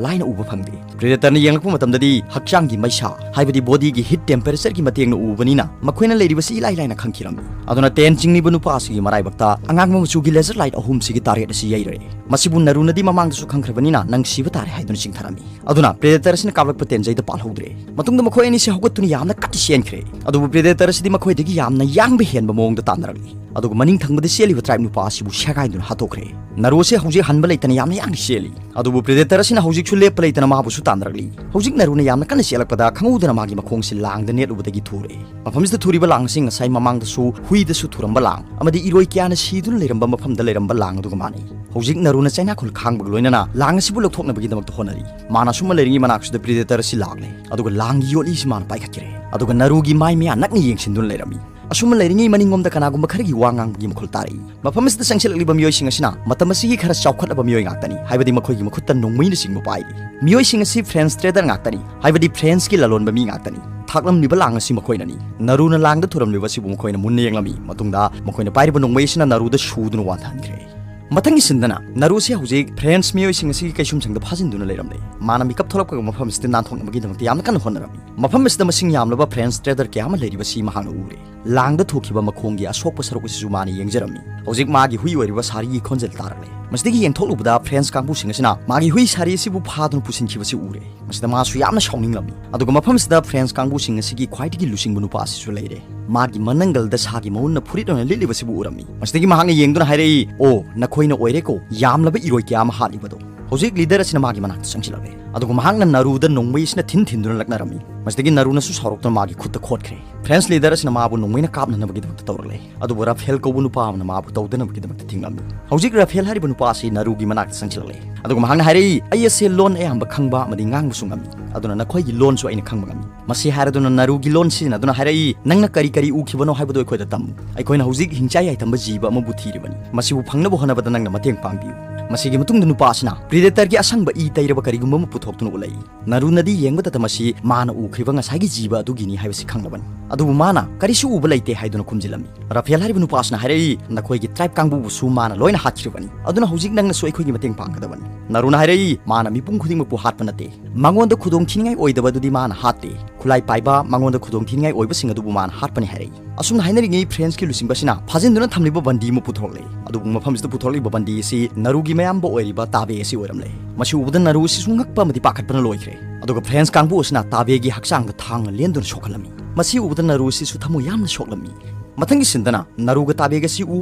ꯂꯥꯏꯅ ꯎꯕ ꯐꯪꯗꯦ꯫ Predatorꯅ ꯌꯦꯡꯂꯛꯄ ꯃꯇꯝꯗꯗꯤ ꯍꯛꯆꯥꯡꯒꯤ ꯃꯩꯁꯥ, ꯍꯥꯏꯕꯗꯤ bodyꯒꯤ heat temperatureꯒꯤ ꯃꯇꯦꯡꯅ ꯎꯕꯅꯤꯅ ꯃꯈꯣꯏꯅ ꯂꯩꯔꯤꯕꯁꯤ ꯏꯂꯥꯏ ꯂꯥꯏꯅ ꯈꯪꯈꯤꯔꯝꯃꯤ꯫ ꯑꯗꯨꯅ ꯇꯦꯟ ꯆꯤꯡꯂꯤꯕ ꯅꯨꯄꯥ ꯑꯁꯤꯒꯤ ꯃꯔꯥꯏꯕꯛꯇ ꯑꯉꯥꯡꯕ ꯃꯆꯨꯒꯤ laser light ꯑꯍꯨꯝꯁꯤꯒꯤ ꯇꯥꯔꯦꯠ ꯑꯁꯤ ꯌꯩꯔꯦ꯫ ꯃꯁꯤꯕꯨ ꯅꯥꯔꯨꯅꯗꯤ ꯃꯃꯥꯡꯗꯁꯨ ꯈꯪꯈ꯭ꯔꯕꯅꯤꯅ ꯅꯪ ꯁꯤꯕ ꯇꯥꯔꯦ ꯍꯥꯏꯗꯨꯅ ꯆꯤꯡꯊꯔꯝꯃꯤ꯫ ꯑꯗꯨꯅ Predator ꯑꯁꯤꯅ ꯀꯥꯞꯂꯛꯄ ꯇꯦꯟꯖꯩꯗ ꯄꯥꯜꯍꯧꯗ꯭ꯔꯦ꯫ ꯃꯇꯨꯡꯗ ꯃꯈꯣꯏ ꯑꯅꯤꯁꯤ ꯍꯧꯒꯠꯇꯨꯅ ꯌꯥꯝꯅ ꯀꯟꯅ ꯆꯦꯟꯈ꯭ꯔꯦ꯫ ꯑꯗꯨꯕꯨ Predator ꯑꯁꯤꯗꯤ ꯃꯈꯣꯏꯗꯒꯤ ꯌꯥꯝꯅ ꯌꯥꯡꯕ ꯍꯦꯟꯕ ꯃꯑꯣꯡꯗ ꯇꯥꯟꯅꯔꯛꯂꯤ꯫ ꯑꯗꯨꯒ ꯃꯅꯤꯡ ꯊꯪꯕꯗ ꯆꯦꯜꯂꯤꯕ tribe ꯅꯨꯄꯥ ꯑꯁꯤꯕꯨ ꯁꯦꯒꯥꯏꯗꯨꯅ ꯍꯥꯠꯇꯣꯛꯈ꯭ꯔꯦ꯫ ꯅꯥꯔꯨꯁꯦ ꯍꯧꯖꯤꯛ ꯍꯟꯕ ꯂꯩꯇꯅ ꯌꯥꯝꯅ ꯌꯥꯡꯅ ꯆꯦꯜꯂꯤ꯫ ꯑꯗꯨꯕꯨ Predator ꯑꯁꯤꯅ ꯍꯧꯖꯤꯛꯁꯨ ꯂꯦꯞꯄ ꯂꯩꯇꯅ ꯃꯥꯕꯨꯁꯨ ꯇꯥꯟꯅꯔꯛꯂꯤ꯫ ꯍꯧꯖꯤꯛ ꯅꯥꯔꯨꯅ ꯌꯥꯝꯅ ꯀꯟꯅ ꯆꯦꯜꯂꯛꯄꯗ ꯈꯪꯍꯧꯗꯅ ꯃꯥꯒꯤ ꯃꯈꯣꯡꯁꯤ ꯂꯥꯡꯗ ꯅꯦꯠꯂꯨꯕꯗꯒꯤ ꯊꯨꯔꯦ꯫ ꯃꯐꯝꯁꯤꯗ ꯊꯨꯔꯤꯕ ꯂꯥꯡ ꯑꯁꯤ ꯉꯁꯥꯏ ꯃꯃꯥꯡꯗꯁꯨ ꯍꯨꯏꯗꯁꯨ ꯊꯨꯔꯝꯕ ꯂꯥꯡ ꯑꯃꯗꯤ ꯏꯔꯣꯏ ꯀꯌꯥꯅ ꯁꯤꯗꯨꯅ ꯂꯩꯔꯝꯕ ꯃꯐꯝꯗ ꯂꯩꯔꯝꯕ ꯂꯥꯡ ꯑꯗꯨꯒ ꯃꯥꯟꯅꯩ꯫ ꯍꯧꯖꯤꯛ ꯅꯥꯔꯨꯅ ꯆꯩꯅꯥꯈꯨꯜ ꯈꯥꯡꯕꯒ ꯂꯣꯏꯅꯅ ꯂꯥꯡ ꯑꯁꯤꯕꯨ ꯂꯧꯊꯣꯛꯅꯕꯒꯤꯗꯃꯛꯇ ꯍꯣꯠꯅꯔꯤ꯫ ꯃꯥꯅ ꯑꯁꯨꯝꯅ ꯂꯩꯔꯤꯉꯩ ꯃꯅꯥꯛꯁꯤꯗ Predator ꯑꯁꯤ ꯂꯥꯛꯂꯦ꯫ ꯑꯗꯨꯒ ꯂꯥꯡꯒꯤ ꯌꯣꯠꯂꯤꯁꯤ ꯃꯥꯅ ꯄꯥꯏꯈꯠꯈ꯭ꯔꯦ꯫ ꯑꯗꯨꯒ ꯅꯥꯔꯨꯒꯤ ꯃꯥꯏ ꯃꯌꯥ ꯅꯛꯅ ꯌꯦꯡꯁꯤꯟꯗꯨꯅ ꯂꯩꯔꯝꯃꯤ꯫ ꯑꯁꯨꯝꯅ ꯂꯩꯔꯤꯉꯩ ꯃꯅꯤꯡꯂꯣꯝꯗ ꯀꯅꯥꯒꯨꯝꯕ ꯈꯔꯒꯤ ꯋꯥ ꯉꯥꯡꯕꯒꯤ ꯃꯈꯣꯜ ꯇꯥꯔꯛꯏ꯫ ꯃꯐꯝ ꯑꯁꯤꯗ ꯆꯪꯁꯤꯜꯂꯛꯂꯤꯕ ꯃꯤꯑꯣꯏꯁꯤꯡ ꯑꯁꯤꯅ ꯃꯇꯝ ꯑꯁꯤꯒꯤ ꯈꯔ ꯆꯥꯎꯈꯠꯂꯕ ꯃꯤꯑꯣꯏ ꯉꯥꯛꯇꯅꯤ, ꯍꯥꯏꯕꯗꯤ ꯃꯈꯣꯏꯒꯤ ꯃꯈꯨꯠꯇ ꯅꯣꯡꯃꯩꯅꯆꯤꯡꯕ ꯄꯥꯏꯔꯤ꯫ ꯃꯤꯑꯣꯏꯁꯤꯡ ꯑꯁꯤ French trader ꯉꯥꯛꯇꯅꯤ, ꯍꯥꯏꯕꯗꯤ Franceꯀꯤ ꯂꯂꯣꯟꯕ ꯃꯤ ꯉꯥꯛꯇꯅꯤ꯫ ꯊꯥꯛꯂꯝꯂꯤꯕ ꯂꯥꯡ ꯑꯁꯤ ꯃꯈꯣꯏꯅꯅꯤ꯫ ꯅꯥꯔꯨꯅ ꯂꯥꯡꯗ ꯊꯨꯔꯝꯂꯤꯕ ꯑꯁꯤꯕꯨ ꯃꯈꯣꯏꯅ ꯃꯨꯟꯅ ꯌꯦꯡꯂꯝꯃꯤ꯫ ꯃꯇꯨꯡꯗ ꯃꯈꯣꯏꯅ ꯄꯥꯏꯔꯤꯕ ꯅꯣꯡꯃꯩ ꯑꯁꯤꯅ ꯅꯥꯔꯨꯗ ꯁꯨꯗꯨꯅ ꯋꯥꯟꯊꯍꯟꯈ꯭ꯔꯦ꯫ ꯃꯊꯪꯒꯤ ꯁꯤꯟꯗꯅ ꯅꯥꯔꯨꯁꯦ ꯍꯧꯖꯤꯛ French ꯃꯤꯑꯣꯏꯁꯤꯡ ꯑꯁꯤꯒꯤ ꯀꯩꯁꯨꯝꯁꯪꯗ ꯐꯥꯖꯤꯟꯗꯨꯅ ꯂꯩꯔꯝꯂꯦ꯫ ꯃꯥꯅ ꯃꯤꯀꯞ ꯊꯣꯛꯂꯛꯄꯒ ꯃꯐꯝ ꯑꯁꯤꯗ ꯅꯥꯟꯊꯣꯛꯅꯕꯒꯤꯗꯃꯛꯇ ꯌꯥꯝꯅ ꯀꯟꯅ ꯍꯣꯠꯅꯔꯝꯃꯤ꯫ ꯃꯐꯝ ꯑꯁꯤꯗ ꯃꯁꯤꯡ ꯌꯥꯝꯂꯕ French trader ꯀꯌꯥ ꯑꯃ ꯂꯩꯔꯤꯕꯁꯤ ꯃꯍꯥꯛꯅ ꯎꯔꯦ꯫ ꯂꯥꯡꯗ ꯊꯣꯛꯈꯤꯕ ꯃꯈꯣꯡꯒꯤ ꯑꯁꯣꯛꯄ ꯁꯔꯨꯛ ꯑꯁꯤꯁꯨ ꯃꯥꯅ ꯌꯦꯡꯖꯔꯝꯃꯤ꯫ ꯍꯧꯖꯤꯛ ꯃꯥꯒꯤ ꯍꯨꯏ ꯑꯣꯏꯔꯤꯕ ꯁꯥꯔꯤꯒꯤ ꯈꯣꯟꯖꯦꯜ ꯇꯥꯔꯛꯂꯦ꯫ ꯃꯁꯤꯗꯒꯤ ꯌꯦꯡꯊꯣꯛꯂꯨꯕꯗ French ꯀꯥꯡꯕꯨꯁꯤꯡ ꯑꯁꯤꯅ ꯃꯥꯒꯤ ꯍꯨꯏ ꯁꯥꯔꯤ ꯑꯁꯤꯕꯨ ꯐꯥꯗꯨꯅ ꯄꯨꯁꯤꯟꯈꯤꯕꯁꯤ ꯎꯔꯦ꯫ ꯃꯁꯤꯗ ꯃꯥꯁꯨ ꯌꯥꯝꯅ ꯁꯥꯎꯅꯤꯡꯂꯝꯃꯤ꯫ ꯑꯗꯨꯒ ꯃꯐꯝꯁꯤꯗ French ꯀꯥꯡꯕꯨꯁꯤꯡ ꯑꯁꯤꯒꯤ ꯈ꯭ꯋꯥꯏꯗꯒꯤ ꯂꯨꯆꯤꯡꯕ ꯅꯨꯄꯥ ꯑꯁꯤꯁꯨ ꯂꯩꯔꯦ꯫ ꯃꯥꯒꯤ ꯃꯅꯪꯒꯜꯗ ꯁꯥꯒꯤ ꯃꯎꯟꯅ ꯐꯨꯔꯤꯠ ꯑꯣꯏꯅ ꯂꯤꯠꯂꯤꯕꯁꯤꯕꯨ ꯎꯔꯝꯃꯤ꯫ ꯃꯁꯤꯗꯒꯤ ꯃꯍꯥꯛꯅ ꯌꯦꯡꯗꯨꯅ ꯍꯥꯏꯔꯛꯏ, "ꯑꯣ, ꯅꯈꯣꯏꯅ ꯑꯣꯏꯔꯦꯀꯣ ꯌꯥꯝꯂꯕ ꯏꯔꯣꯏ ꯀꯌꯥ ꯑꯃ ꯍꯥꯠꯂꯤꯕꯗꯣ?" ꯍꯧꯖꯤꯛ leader ꯑꯁꯤꯅ ꯃꯥꯒꯤ ꯃꯅꯥꯛꯇ ꯆꯪꯁꯤꯜꯂꯛꯂꯦ꯫ ꯑꯗꯨꯒ ꯃꯍꯥꯛꯅ ꯅꯥꯔꯨꯗ ꯅꯣꯡꯃꯩ ꯑꯁꯤꯅ ꯊꯤꯟ ꯊꯤꯟꯗꯨꯅ ꯂꯛꯅꯔꯝꯃꯤ꯫ ꯃꯁꯤꯗꯒꯤ ꯅꯥꯔꯨꯅꯁꯨ ꯁꯥꯎꯔꯛꯇꯨꯅ ꯃꯥꯒꯤ ꯈꯨꯠꯇ ꯈꯣꯠꯈ꯭ꯔꯦ꯫ French leader ꯑꯁꯤꯅ ꯃꯥꯕꯨ ꯅꯣꯡꯃꯩꯅ ꯀꯥꯞꯅꯅꯕꯒꯤꯗꯃꯛꯇ ꯇꯧꯔꯛꯂꯦ꯫ ꯑꯗꯨꯕꯨ ꯔꯥꯐꯦꯜ ꯀꯧꯕ ꯅꯨꯄꯥ ꯑꯃꯅ ꯃꯥꯕꯨ ꯇꯧꯗꯅꯕꯒꯤꯗꯃꯛꯇ ꯊꯤꯡꯂꯝꯃꯤ꯫ ꯍꯧꯖꯤꯛ ꯔꯥꯐꯦꯜ ꯍꯥꯏꯔꯤꯕ ꯅꯨꯄꯥ ꯑꯁꯤ ꯅꯥꯔꯨꯒꯤ ꯃꯅꯥꯛꯇ ꯆꯪꯁꯤꯜꯂꯛꯂꯦ꯫ ꯑꯗꯨꯒ ꯃꯍꯥꯛꯅ ꯍꯥꯏꯔꯛꯏ, "ꯑꯩ ꯑꯁꯦ ꯂꯣꯟ ꯑꯌꯥꯝꯕ ꯈꯪꯕ ꯑꯃꯗꯤ ꯉꯥꯡꯕꯁꯨ ꯉꯝꯃꯤ꯫ ꯑꯗꯨꯅ ꯅꯈꯣꯏꯒꯤ ꯂꯣꯟꯁꯨ ꯑꯩꯅ ꯈꯪꯕ ꯉꯝꯃꯤ꯫" ꯃꯁꯤ ꯍꯥꯏꯔꯗꯨꯅ ꯅꯥꯔꯨꯒꯤ ꯂꯣꯟ ꯁꯤꯖꯤꯟꯅꯗꯨꯅ ꯍꯥꯏꯔꯛꯏ, "ꯅꯪꯅ ꯀꯔꯤ ꯀꯔꯤ ꯎꯈꯤꯕꯅꯣ ꯍꯥꯏꯕꯗꯨ ꯑꯩꯈꯣꯏꯗ ꯇꯝꯃꯨ꯫ ꯑꯩꯈꯣꯏꯅ ꯍꯧꯖꯤꯛ ꯍꯤꯡꯆꯥꯏ ꯌꯥꯏꯇꯝꯕ ꯖꯤꯕ ꯑꯃꯕꯨ ꯊꯤꯔꯤꯕꯅꯤ꯫ ꯃꯁꯤꯕꯨ ꯐꯪꯅꯕ ꯍꯣꯠꯅꯕꯗ ꯅꯪꯅ ꯃꯇꯦꯡ ꯄꯥꯡꯕꯤꯌꯨ꯫" ꯃꯁꯤꯒꯤ ꯃꯇꯨꯡꯗ ꯅꯨꯄꯥ ꯑꯁꯤꯅ Predatorꯒꯤ ꯑꯁꯪꯕ ꯏ ꯇꯩꯔꯕ ꯀꯔꯤꯒꯨꯝꯕ ꯑꯃ ꯄꯨꯊꯣꯛꯇꯨꯅ ꯎꯠꯂꯛꯏ꯫ ꯅꯥꯔꯨꯅꯗꯤ ꯌꯦꯡꯕꯗꯇ ꯃꯁꯤ ꯃꯥꯅ ꯎꯈ꯭ꯔꯤꯕ ꯉꯁꯥꯏꯒꯤ ꯖꯤꯕ ꯑꯗꯨꯒꯤꯅꯤ ꯍꯥꯏꯕꯁꯤ ꯈꯪꯂꯕꯅꯤ꯫ ꯑꯗꯨꯕꯨ ꯃꯥꯅ ꯀꯔꯤꯁꯨ ꯎꯕ ꯂꯩꯇꯦ ꯍꯥꯏꯗꯨꯅ ꯈꯨꯝꯖꯤꯜꯂꯝꯃꯤ꯫ ꯔꯥꯐꯦꯜ ꯍꯥꯏꯔꯤꯕ ꯅꯨꯄꯥ ꯑꯁꯤꯅ ꯍꯥꯏꯔꯛꯏ, "ꯅꯈꯣꯏꯒꯤ tribe ꯀꯥꯡꯕꯨꯕꯨꯁꯨ ꯃꯥꯅ ꯂꯣꯏꯅ ꯍꯥꯠꯈ꯭ꯔꯤꯕꯅꯤ꯫ ꯑꯗꯨꯅ ꯍꯧꯖꯤꯛ ꯅꯪꯅꯁꯨ ꯑꯩꯈꯣꯏꯒꯤ ꯃꯇꯦꯡ ꯄꯥꯡꯒꯗꯕꯅꯤ꯫" ꯅꯥꯔꯨꯅ ꯍꯥꯏꯔꯛꯏ, "ꯃꯥꯅ ꯃꯤꯄꯨꯝ ꯈꯨꯗꯤꯡꯃꯛꯄꯨ ꯍꯥꯠꯄ ꯅꯠꯇꯦ꯫ ꯃꯉꯣꯟꯗ ꯈꯨꯗꯣꯡꯊꯤꯅꯤꯡꯉꯥꯏ ꯑꯣꯏꯗꯕ ꯑꯗꯨꯗꯤ ꯃꯥꯅ ꯍꯥꯠꯇꯦ꯫ ꯈꯨꯠꯂꯥꯏ ꯄꯥꯏꯕ, ꯃꯉꯣꯟꯗ ꯈꯨꯗꯣꯡꯊꯤꯅꯤꯡꯉꯥꯏ ꯑꯣꯏꯕꯁꯤꯡ ꯑꯗꯨꯕꯨ ꯃꯥꯅ ꯍꯥꯠꯄꯅꯤ" ꯍꯥꯏꯔꯛꯏ꯫ ꯑꯁꯨꯝꯅ ꯍꯥꯏꯅꯔꯤꯉꯩ ꯐ꯭ꯔꯦꯟꯁꯀꯤ ꯂꯨꯆꯤꯡꯕ ꯑꯁꯤꯅ ꯐꯥꯖꯤꯟꯗꯨꯅ ꯊꯝꯂꯤꯕ ꯕꯟꯗꯤ ꯑꯃ ꯄꯨꯊꯣꯔꯛꯂꯦ꯫ ꯑꯗꯨꯕꯨ ꯃꯐꯝꯁꯤꯗ ꯄꯨꯊꯣꯔꯛꯂꯤꯕ ꯕꯟꯗꯤ ꯑꯁꯤ ꯅꯥꯔꯨꯒꯤ ꯃꯌꯥꯝꯕ ꯑꯣꯏꯔꯤꯕ ꯇꯥꯕꯦ ꯑꯁꯤ ꯑꯣꯏꯔꯝꯂꯦ꯫ ꯃꯁꯤ ꯎꯕꯗ ꯅꯥꯔꯨ ꯑꯁꯤꯁꯨ ꯉꯛꯄ ꯑꯃꯗꯤ ꯄꯥꯈꯠꯄꯅ ꯂꯣꯏꯈ꯭ꯔꯦ꯫ ꯑꯗꯨꯒ ꯐ꯭ꯔꯦꯟꯁ ꯀꯥꯡꯕꯨ ꯑꯁꯤꯅ ꯇꯥꯕꯦꯒꯤ ꯍꯛꯆꯥꯡꯗ ꯊꯥꯡꯅ ꯂꯦꯟꯗꯨꯅ ꯁꯣꯛꯍꯜꯂꯝꯃꯤ꯫ ꯃꯁꯤ ꯎꯕꯗ ꯅꯥꯔꯨ ꯑꯁꯤꯁꯨ ꯊꯃꯣꯏ ꯌꯥꯝꯅ ꯁꯣꯛꯂꯝꯃꯤ꯫ ꯃꯊꯪꯒꯤ ꯁꯤꯟꯗꯅ ꯅꯥꯔꯨꯒ ꯇꯥꯕꯦꯒ ꯑꯁꯤ ꯎ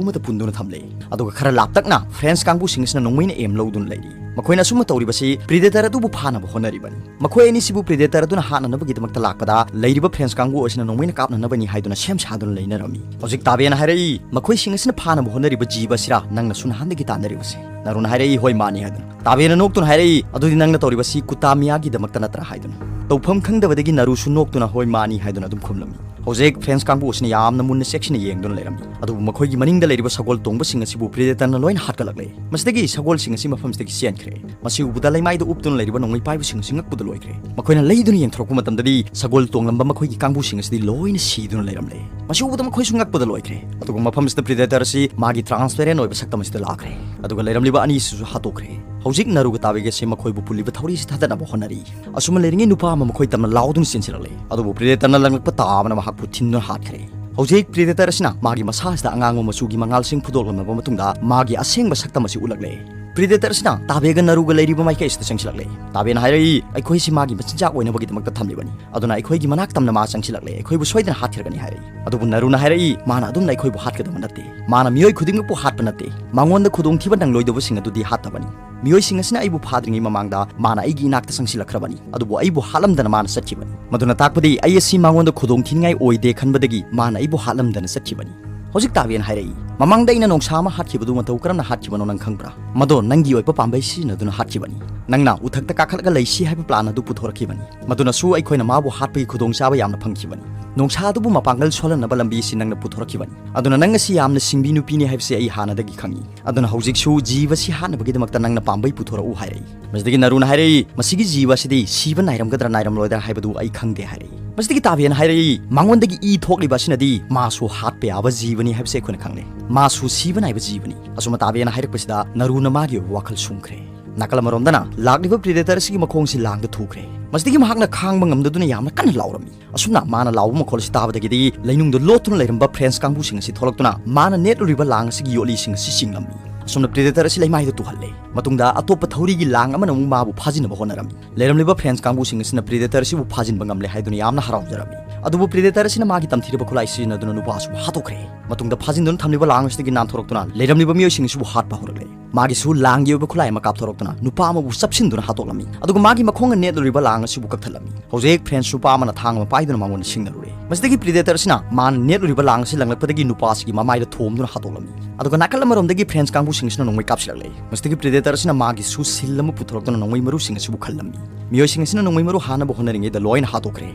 ꯑꯃꯗ ꯄꯨꯟꯗꯨꯅ ꯊꯝꯂꯦ꯫ ꯑꯗꯨꯒ ꯈꯔ ꯂꯥꯞꯇꯛꯅ ꯐ꯭ꯔꯦꯟꯁ ꯀꯥꯡꯕꯨꯁꯤꯡ ꯑꯁꯤꯅ ꯅꯣꯡꯃꯩꯅ ꯑꯦꯝ ꯂꯧꯗꯨꯅ ꯂꯩꯔꯤ꯫ ꯃꯈꯣꯏꯅ ꯑꯁꯨꯝꯅ ꯇꯧꯔꯤꯕꯁꯤ Predator ꯑꯗꯨꯕꯨ ꯐꯥꯅꯕ ꯍꯣꯠꯅꯔꯤꯕꯅꯤ꯫ ꯃꯈꯣꯏ ꯑꯅꯤꯁꯤꯕꯨ Predator ꯑꯗꯨꯅ ꯍꯥꯠꯅꯅꯕꯒꯤꯗꯃꯛꯇ ꯂꯥꯛꯄꯗ ꯂꯩꯔꯤꯕ ꯐ꯭ꯔꯦꯟꯁ ꯀꯥꯡꯕꯨ ꯑꯁꯤꯅ ꯅꯣꯡꯃꯩꯅ ꯀꯥꯞꯅꯅꯕꯅꯤ ꯍꯥꯏꯗꯨꯅ ꯁꯦꯝ ꯁꯥꯗꯨꯅ ꯂꯩꯅꯔꯝꯃꯤ꯫ ꯍꯧꯖꯤꯛ ꯇꯥꯕꯦꯅ ꯍꯥꯏꯔꯛꯏ, "ꯃꯈꯣꯏꯁꯤꯡ ꯑꯁꯤꯅ ꯐꯥꯅꯕ ꯍꯣꯠꯅꯔꯤꯕ ꯖꯤꯕ ꯑꯁꯤꯔꯥ ꯅꯪꯅꯁꯨ ꯅꯍꯥꯟꯗꯒꯤ ꯇꯥꯟꯅꯔꯤꯕꯁꯦ?" ꯅꯥꯔꯨꯅ ꯍꯥꯏꯔꯛꯏ, "ꯍꯣꯏ, ꯃꯥꯅꯤ" ꯍꯥꯏꯗꯨꯅ꯫ ꯇꯥꯕꯦꯅ ꯅꯣꯛꯇꯨꯅ ꯍꯥꯏꯔꯛꯏ, "ꯑꯗꯨꯗꯤ ꯅꯪꯅ ꯇꯧꯔꯤꯕꯁꯤ ꯀꯨꯇꯥꯃꯤꯌꯥꯒꯤꯗꯃꯛꯇ ꯅꯠꯇ꯭ꯔꯥ?" ꯍꯥꯏꯗꯨꯅ꯫ ꯇꯧꯐꯝ ꯈꯪꯗꯕꯗꯒꯤ ꯅꯥꯔꯨꯁꯨ ꯅꯣꯛꯇꯨꯅ "ꯍꯣꯏ, ꯃꯥꯅꯤ" ꯍꯥꯏꯗꯨꯅ ꯑꯗꯨꯝ ꯈꯨꯝꯂꯝꯃꯤ꯫ ꯍꯧꯖꯤꯛ ꯐ꯭ꯔꯦꯟꯁ ꯀꯥꯡꯕꯨ ꯑꯁꯤꯅ ꯌꯥꯝꯅ ꯃꯨꯟꯅ ꯆꯦꯛꯁꯤꯟꯅ ꯌꯦꯡꯗꯨꯅ ꯂꯩꯔꯝꯃꯤ꯫ ꯑꯗꯨꯕꯨ ꯃꯈꯣꯏꯒꯤ ꯃꯅꯤꯡꯗ ꯂꯩꯔꯤꯕ ꯁꯒꯣꯜ ꯇꯣꯡꯕꯁꯤꯡ ꯑꯁꯤꯕꯨ Predatorꯅ ꯂꯣꯏꯅ ꯍꯥꯠꯀꯠꯂꯛꯂꯦ꯫ ꯃꯁꯤꯗꯒꯤ ꯁꯒꯣꯜꯁꯤꯡ ꯑꯁꯤ ꯃꯐꯝꯁꯤꯗꯒꯤ ꯆꯦꯟꯈ꯭ꯔꯦ꯫ ꯃꯁꯤ ꯎꯕꯗ ꯂꯩꯃꯥꯏꯗ ꯎꯞꯇꯨꯅ ꯂꯩꯔꯤꯕ ꯅꯣꯡꯃꯩ ꯄꯥꯏꯕꯁꯤꯡ ꯑꯁꯤ ꯉꯛꯄꯗ ꯂꯣꯏꯈ꯭ꯔꯦ꯫ ꯃꯈꯣꯏꯅ ꯂꯩꯗꯨꯅ ꯌꯦꯡꯊꯣꯔꯛꯄ ꯃꯇꯝꯗꯗꯤ ꯁꯒꯣꯜ ꯇꯣꯡꯂꯝꯕ ꯃꯈꯣꯏꯒꯤ ꯀꯥꯡꯕꯨꯁꯤꯡ ꯑꯁꯤꯗꯤ ꯂꯣꯏꯅ ꯁꯤꯗꯨꯅ ꯂꯩꯔꯝꯂꯦ꯫ ꯃꯁꯤ ꯎꯕꯗ ꯃꯈꯣꯏꯁꯨ ꯉꯛꯄꯗ ꯂꯣꯏꯈ꯭ꯔꯦ꯫ ꯑꯗꯨꯒ ꯃꯐꯝꯁꯤꯗ Predator ꯑꯁꯤ ꯃꯥꯒꯤ transparent ꯑꯣꯏꯕ ꯁꯛꯇꯝ ꯑꯁꯤꯗ ꯂꯥꯛꯈ꯭ꯔꯦ꯫ ꯑꯗꯨꯒ ꯂꯩꯔꯝꯂꯤꯕ ꯑꯅꯤꯁꯤꯁꯨ ꯍꯥꯠꯇꯣꯛꯈ꯭ꯔꯦ꯫ ꯍꯧꯖꯤꯛ ꯅꯥꯔꯨꯒ ꯇꯥꯕꯦꯒ ꯑꯁꯤ ꯃꯈꯣꯏꯕꯨ ꯄꯨꯜꯂꯤꯕ ꯊꯧꯔꯤ ꯑꯁꯤ ꯊꯥꯗꯅꯕ ꯍꯣꯠꯅꯔꯤ꯫ ꯑꯁꯨꯝꯅ ꯂꯩꯔꯤꯉꯩ ꯅꯨꯄꯥ ꯑꯃ ꯃꯈꯣꯏ ꯇꯝꯅ ꯂꯥꯎꯗꯨꯅ ꯆꯦꯟꯁꯤꯜꯂꯛꯂꯦ꯫ ꯑꯗꯨꯕꯨ Predatorꯅ ꯂꯪꯂꯛꯄ ꯇꯥꯕꯅ ꯃꯍꯥꯛꯄꯨ ꯊꯤꯟꯗꯨꯅ ꯍꯥꯠꯈ꯭ꯔꯦ꯫ ꯍꯧꯖꯤꯛ Predator ꯑꯁꯤꯅ ꯃꯥꯒꯤ ꯃꯁꯥ ꯑꯁꯤꯗ ꯑꯉꯥꯡꯕ ꯃꯆꯨꯒꯤ ꯃꯉꯥꯜꯁꯤꯡ ꯐꯨꯗꯣꯛꯂꯝꯂꯕ ꯃꯇꯨꯡꯗ ꯃꯥꯒꯤ ꯑꯁꯦꯡꯕ ꯁꯛꯇꯝ ꯑꯁꯤ ꯎꯠꯂꯛꯂꯦ꯫ Predator ꯑꯁꯤꯅ ꯇꯥꯕꯦꯒ ꯅꯥꯔꯨꯒ ꯂꯩꯔꯤꯕ ꯃꯥꯏꯀꯩ ꯑꯁꯤꯗ ꯆꯪꯁꯤꯜꯂꯛꯂꯦ꯫ ꯇꯥꯕꯦꯅ ꯍꯥꯏꯔꯛꯏ, "ꯑꯩꯈꯣꯏꯁꯤ ꯃꯥꯒꯤ ꯃꯆꯤꯟꯖꯥꯛ ꯑꯣꯏꯅꯕꯒꯤꯗꯃꯛꯇ ꯊꯝꯂꯤꯕꯅꯤ꯫ ꯑꯗꯨꯅ ꯑꯩꯈꯣꯏꯒꯤ ꯃꯅꯥꯛ ꯇꯝꯅ ꯃꯥ ꯆꯪꯁꯤꯜꯂꯛꯂꯦ꯫ ꯑꯩꯈꯣꯏꯕꯨ ꯁꯣꯏꯗꯅ ꯍꯥꯠꯈ꯭ꯔꯒꯅꯤ" ꯍꯥꯏꯔꯛꯏ꯫ ꯑꯗꯨꯕꯨ ꯅꯥꯔꯨꯅ ꯍꯥꯏꯔꯛꯏ, "ꯃꯥꯅ ꯑꯗꯨꯝꯅ ꯑꯩꯈꯣꯏꯕꯨ ꯍꯥꯠꯀꯗꯕ ꯅꯠꯇꯦ꯫ ꯃꯥꯅ ꯃꯤꯑꯣꯏ ꯈꯨꯗꯤꯡꯃꯛꯄꯨ ꯍꯥꯠꯄ ꯅꯠꯇꯦ꯫ ꯃꯉꯣꯟꯗ ꯈꯨꯗꯣꯡꯊꯤꯕ ꯅꯪꯂꯣꯏꯗꯕꯁꯤꯡ ꯑꯗꯨꯗꯤ ꯍꯥꯠꯇꯕꯅꯤ꯫ ꯃꯤꯑꯣꯏꯁꯤꯡ ꯑꯁꯤꯅ ꯑꯩꯕꯨ ꯐꯥꯗ꯭ꯔꯤꯉꯩ ꯃꯃꯥꯡꯗ ꯃꯥꯅ ꯑꯩꯒꯤ ꯏꯅꯥꯛꯇ ꯆꯪꯁꯤꯜꯂꯛꯈ꯭ꯔꯕꯅꯤ꯫ ꯑꯗꯨꯕꯨ ꯑꯩꯕꯨ ꯍꯥꯠꯂꯝꯗꯅ ꯃꯥꯅ ꯆꯠꯈꯤꯕꯅꯤ꯫ ꯃꯗꯨꯅ ꯇꯥꯛꯄꯗꯤ ꯑꯩ ꯑꯁꯤ ꯃꯉꯣꯟꯗ ꯈꯨꯗꯣꯡꯊꯤꯅꯤꯡꯉꯥꯏ ꯑꯣꯏꯗꯦ ꯈꯟꯕꯗꯒꯤ ꯃꯥꯅ ꯑꯩꯕꯨ ꯍꯥꯠꯂꯝꯗꯅ ꯆꯠꯈꯤꯕꯅꯤ"꯫ ꯍꯧꯖꯤꯛ ꯇꯥꯕꯦꯟ ꯍꯥꯏꯔꯛꯏ, "ꯃꯃꯥꯡꯗ ꯑꯩꯅ ꯅꯣꯡꯁꯥ ꯑꯃ ꯍꯥꯠꯈꯤꯕꯗꯨ ꯃꯇꯧ ꯀꯔꯝꯅ ꯍꯥꯠꯈꯤꯕꯅꯣ ꯅꯪ ꯈꯪꯕ꯭ꯔꯥ? ꯃꯗꯣ ꯅꯪꯒꯤ ꯑꯣꯏꯕ ꯄꯥꯝꯕꯩ ꯁꯤꯖꯤꯟꯅꯗꯨꯅ ꯍꯥꯠꯈꯤꯕꯅꯤ꯫ ꯅꯪꯅ ꯎꯊꯛꯇ ꯀꯥꯈꯠꯂꯒ ꯂꯩꯁꯤ ꯍꯥꯏꯕ ꯄ꯭ꯂꯥꯟ ꯑꯗꯨ ꯄꯨꯊꯣꯔꯛꯈꯤꯕꯅꯤ꯫ ꯃꯗꯨꯅꯁꯨ ꯑꯩꯈꯣꯏꯅ ꯃꯥꯕꯨ ꯍꯥꯠꯄꯒꯤ ꯈꯨꯗꯣꯡꯆꯥꯕ ꯌꯥꯝꯅ ꯐꯪꯈꯤꯕꯅꯤ꯫ ꯅꯣꯡꯁꯥ ꯑꯗꯨꯕꯨ ꯃꯄꯥꯡꯒꯜ ꯁꯣꯜꯍꯟꯅꯕ ꯂꯝꯕꯤ ꯑꯁꯤ ꯅꯪꯅ ꯄꯨꯊꯣꯔꯛꯈꯤꯕꯅꯤ꯫ ꯑꯗꯨꯅ ꯅꯪ ꯑꯁꯤ ꯌꯥꯝꯅ ꯁꯤꯡꯕꯤ ꯅꯨꯄꯤꯅꯤ ꯍꯥꯏꯕꯁꯤ ꯑꯩ ꯍꯥꯟꯅꯗꯒꯤ ꯈꯪꯏ꯫ ꯑꯗꯨꯅ ꯍꯧꯖꯤꯛꯁꯨ ꯖꯤꯕ ꯑꯁꯤ ꯍꯥꯠꯅꯕꯒꯤꯗꯃꯛꯇ ꯅꯪꯅ ꯄꯥꯝꯕꯩ ꯄꯨꯊꯣꯔꯛꯎ" ꯍꯥꯏꯔꯛꯏ꯫ ꯃꯁꯤꯗꯒꯤ ꯅꯔꯨꯅ ꯍꯥꯏꯔꯛꯏ, "ꯃꯁꯤꯒꯤ ꯖꯤꯕ ꯑꯁꯤꯗꯤ ꯁꯤꯕ ꯅꯥꯏꯔꯝꯒꯗ꯭ꯔꯥ ꯅꯥꯏꯔꯝꯂꯣꯏꯗ꯭ꯔꯥ ꯍꯥꯏꯕꯗꯨ ꯑꯩ ꯈꯪꯗꯦ" ꯍꯥꯏꯔꯛꯏ꯫ ꯃꯁꯤꯗꯒꯤ ꯇꯥꯕꯦꯟ ꯍꯥꯏꯔꯛꯏ, "ꯃꯉꯣꯟꯗꯒꯤ ꯏ ꯊꯣꯛꯂꯤꯕ ꯑꯁꯤꯅꯗꯤ ꯃꯥꯁꯨ ꯍꯥꯠꯄ ꯌꯥꯕ ꯖꯤꯕꯅꯤ ꯍꯥꯏꯕꯁꯤ ꯑꯩꯈꯣꯏꯅ ꯈꯪꯂꯦ꯫ ꯃꯥꯁꯨ ꯁꯤꯕ ꯅꯥꯏꯕ ꯖꯤꯕꯅꯤ꯫" ꯑꯁꯨꯝꯅ ꯇꯥꯕꯦꯟꯅ ꯍꯥꯏꯔꯛꯄꯁꯤꯗ ꯅꯔꯨꯅ ꯃꯥꯒꯤ ꯑꯣꯏꯕ ꯋꯥꯈꯜ ꯁꯨꯝꯈ꯭ꯔꯦ꯫ ꯅꯥꯀꯜ ꯑꯃꯔꯣꯝꯗꯅ ꯂꯥꯛꯂꯤꯕ ꯄ꯭ꯔꯤꯗꯦꯇꯔ ꯑꯁꯤꯒꯤ ꯃꯈꯣꯡꯁꯤ ꯂꯥꯡꯗ ꯊꯨꯈ꯭ꯔꯦ꯫ ꯃꯁꯤꯗꯒꯤ ꯃꯍꯥꯛꯅ ꯈꯥꯡꯕ ꯉꯝꯗꯗꯨꯅ ꯌꯥꯝꯅ ꯀꯟꯅ ꯂꯥꯎꯔꯝꯃꯤ꯫ ꯑꯁꯨꯝꯅ ꯃꯥꯅ ꯂꯥꯎꯕ ꯃꯈꯣꯜ ꯑꯁꯤ ꯇꯥꯕꯗꯒꯤꯗꯤ ꯂꯩꯅꯨꯡꯗ ꯂꯣꯠꯇꯨꯅ ꯂꯩꯔꯝꯕ ꯐ꯭ꯔꯦꯟꯁ ꯀꯥꯡꯕꯨꯁꯤꯡ ꯑꯁꯤ ꯊꯣꯛꯂꯛꯇꯨꯅ ꯃꯥꯅ ꯅꯦꯠꯂꯨꯔꯤꯕ ꯂꯥꯡ ꯑꯁꯤꯒꯤ ꯌꯣꯠꯂꯤꯁꯤꯡ ꯑꯁꯤ ꯆꯤꯡꯂꯝꯃꯤ꯫ ꯑꯁꯨꯝꯅ ꯄ꯭ꯔꯤꯗꯦꯇꯔ ꯑꯁꯤ ꯂꯩꯃꯥꯏꯗ ꯇꯨꯍꯜꯂꯦ꯫ ꯃꯇꯨꯡꯗ ꯑꯇꯣꯞꯄ ꯊꯧꯔꯤꯒꯤ ꯂꯥꯡ ꯑꯃꯅ ꯑꯃꯨꯛ ꯃꯥꯕꯨ ꯐꯥꯖꯤꯟꯅꯕ ꯍꯣꯠꯅꯔꯝꯃꯤ꯫ ꯂꯩꯔꯝꯂꯤꯕ ꯐ꯭ꯔꯦꯟꯁ ꯀꯥꯡꯕꯨꯁꯤꯡ ꯑꯁꯤꯅ ꯄ꯭ꯔꯤꯗꯦꯇꯔ ꯑꯁꯤꯕꯨ ꯐꯥꯖꯤꯟꯕ ꯉꯝꯂꯦ ꯍꯥꯏꯗꯨꯅ ꯌꯥꯝꯅ ꯍꯔꯥꯎꯖꯔꯝꯃꯤ꯫ ꯑꯗꯨꯕꯨ ꯄ꯭ꯔꯤꯗꯦꯇꯔ ꯑꯁꯤꯅ ꯃꯥꯒꯤ ꯇꯝꯊꯤꯔꯕ ꯈꯨꯠꯂꯥꯏ ꯁꯤꯖꯤꯟꯅꯗꯨꯅ ꯅꯨꯄꯥ ꯑꯁꯤꯕꯨ ꯍꯥꯠꯇꯣꯛꯈ꯭ꯔꯦ꯫ ꯃꯇꯨꯡꯗ ꯐꯥꯖꯤꯟꯗꯨꯅ ꯊꯝꯂꯤꯕ ꯂꯥꯡ ꯑꯁꯤꯗꯒꯤ ꯅꯥꯟꯊꯣꯔꯛꯇꯨꯅ ꯂꯩꯔꯝꯂꯤꯕ ꯃꯤꯑꯣꯏꯁꯤꯡ ꯑꯁꯤꯕꯨ ꯍꯥꯠꯄ ꯍꯧꯔꯛꯂꯦ꯫ ꯃꯥꯒꯤꯁꯨ ꯂꯥꯡꯒꯤ ꯑꯣꯏꯕ ꯈꯨꯠꯂꯥꯏ ꯑꯃ ꯀꯥꯞꯊꯣꯔꯛꯇꯨꯅ ꯅꯨꯄꯥ ꯑꯃꯕꯨ ꯆꯞꯁꯤꯟꯗꯨꯅ ꯍꯥꯠꯇꯣꯛꯂꯝꯃꯤ꯫ ꯑꯗꯨꯒ ꯃꯥꯒꯤ ꯃꯈꯣꯡꯅ ꯅꯦꯠꯂꯨꯔꯤꯕ ꯂꯥꯡ ꯑꯁꯤꯕꯨ ꯀꯛꯊꯠꯂꯝꯃꯤ꯫ ꯍꯧꯖꯤꯛ ꯐ꯭ꯔꯦꯟꯁ ꯅꯨꯄꯥ ꯑꯃꯅ ꯊꯥꯡ ꯑꯃ ꯄꯥꯏꯗꯨꯅ ꯃꯉꯣꯟꯗ ꯁꯤꯡꯅꯔꯨꯔꯦ꯫ ꯃꯁꯤꯗꯒꯤ ꯄ꯭ꯔꯤꯗꯦꯇꯔ ꯑꯁꯤꯅ ꯃꯥꯅ ꯅꯦꯠꯂꯨꯔꯤꯕ ꯂꯥꯡ ꯑꯁꯤ ꯂꯪꯂꯛꯄꯗꯒꯤ ꯅꯨꯄꯥ ꯑꯁꯤꯒꯤ ꯃꯃꯥꯏꯗ ꯊꯣꯝꯗꯨꯅ ꯍꯥꯠꯇꯣꯛꯂꯝꯃꯤ꯫ ꯑꯗꯨꯒ ꯅꯥꯀꯜ ꯑꯃꯔꯣꯝꯗꯒꯤ ꯐ꯭ꯔꯦꯟꯁ ꯀꯥꯡꯕꯨꯁꯤꯡ ꯑꯁꯤꯅ ꯅꯣꯡꯃꯩ ꯀꯥꯞꯁꯤꯜꯂꯛꯂꯦ꯫ ꯃꯁꯤꯗꯒꯤ ꯄ꯭ꯔꯤꯗꯦꯇꯔ ꯑꯁꯤꯅ ꯃꯥꯒꯤꯁꯨ ꯁꯤꯜ ꯑꯃ ꯄꯨꯊꯣꯔꯛꯇꯨꯅ ꯅꯣꯡꯃꯩ ꯃꯔꯨꯁꯤꯡ ꯑꯁꯤꯕꯨ ꯈꯜꯂꯝꯃꯤ꯫ ꯃꯤꯑꯣꯏꯁꯤꯡ ꯑꯁꯤꯅ ꯅꯣꯡꯃꯩ ꯃꯔꯨ ꯍꯥꯟꯅꯕ ꯍꯣꯠꯅꯔꯤꯉꯩꯗ ꯂꯣꯏꯅ ꯍꯥꯠꯇꯣꯛꯈ꯭ꯔꯦ꯫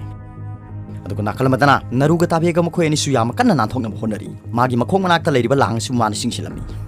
ꯑꯗꯨꯒ ꯅꯥꯀꯜ ꯑꯃꯗꯅ ꯅꯔꯨꯒ ꯇꯥꯕꯦꯒ ꯃꯈꯣꯏ ꯑꯅꯤꯁꯨ ꯌꯥꯝꯅ ꯀꯟꯅ ꯅꯥꯟꯊꯣꯛꯅꯕ ꯍꯣꯠꯅꯔꯤ꯫ ꯃꯥꯒꯤ ꯃꯈꯣꯡ ꯃꯅꯥꯛꯇ ꯂꯩꯔꯤꯕ ꯂꯥꯡ ꯑꯁꯤꯕꯨ ꯃꯥꯅ ꯆꯤꯡꯁꯤꯜꯂꯝꯃꯤ꯫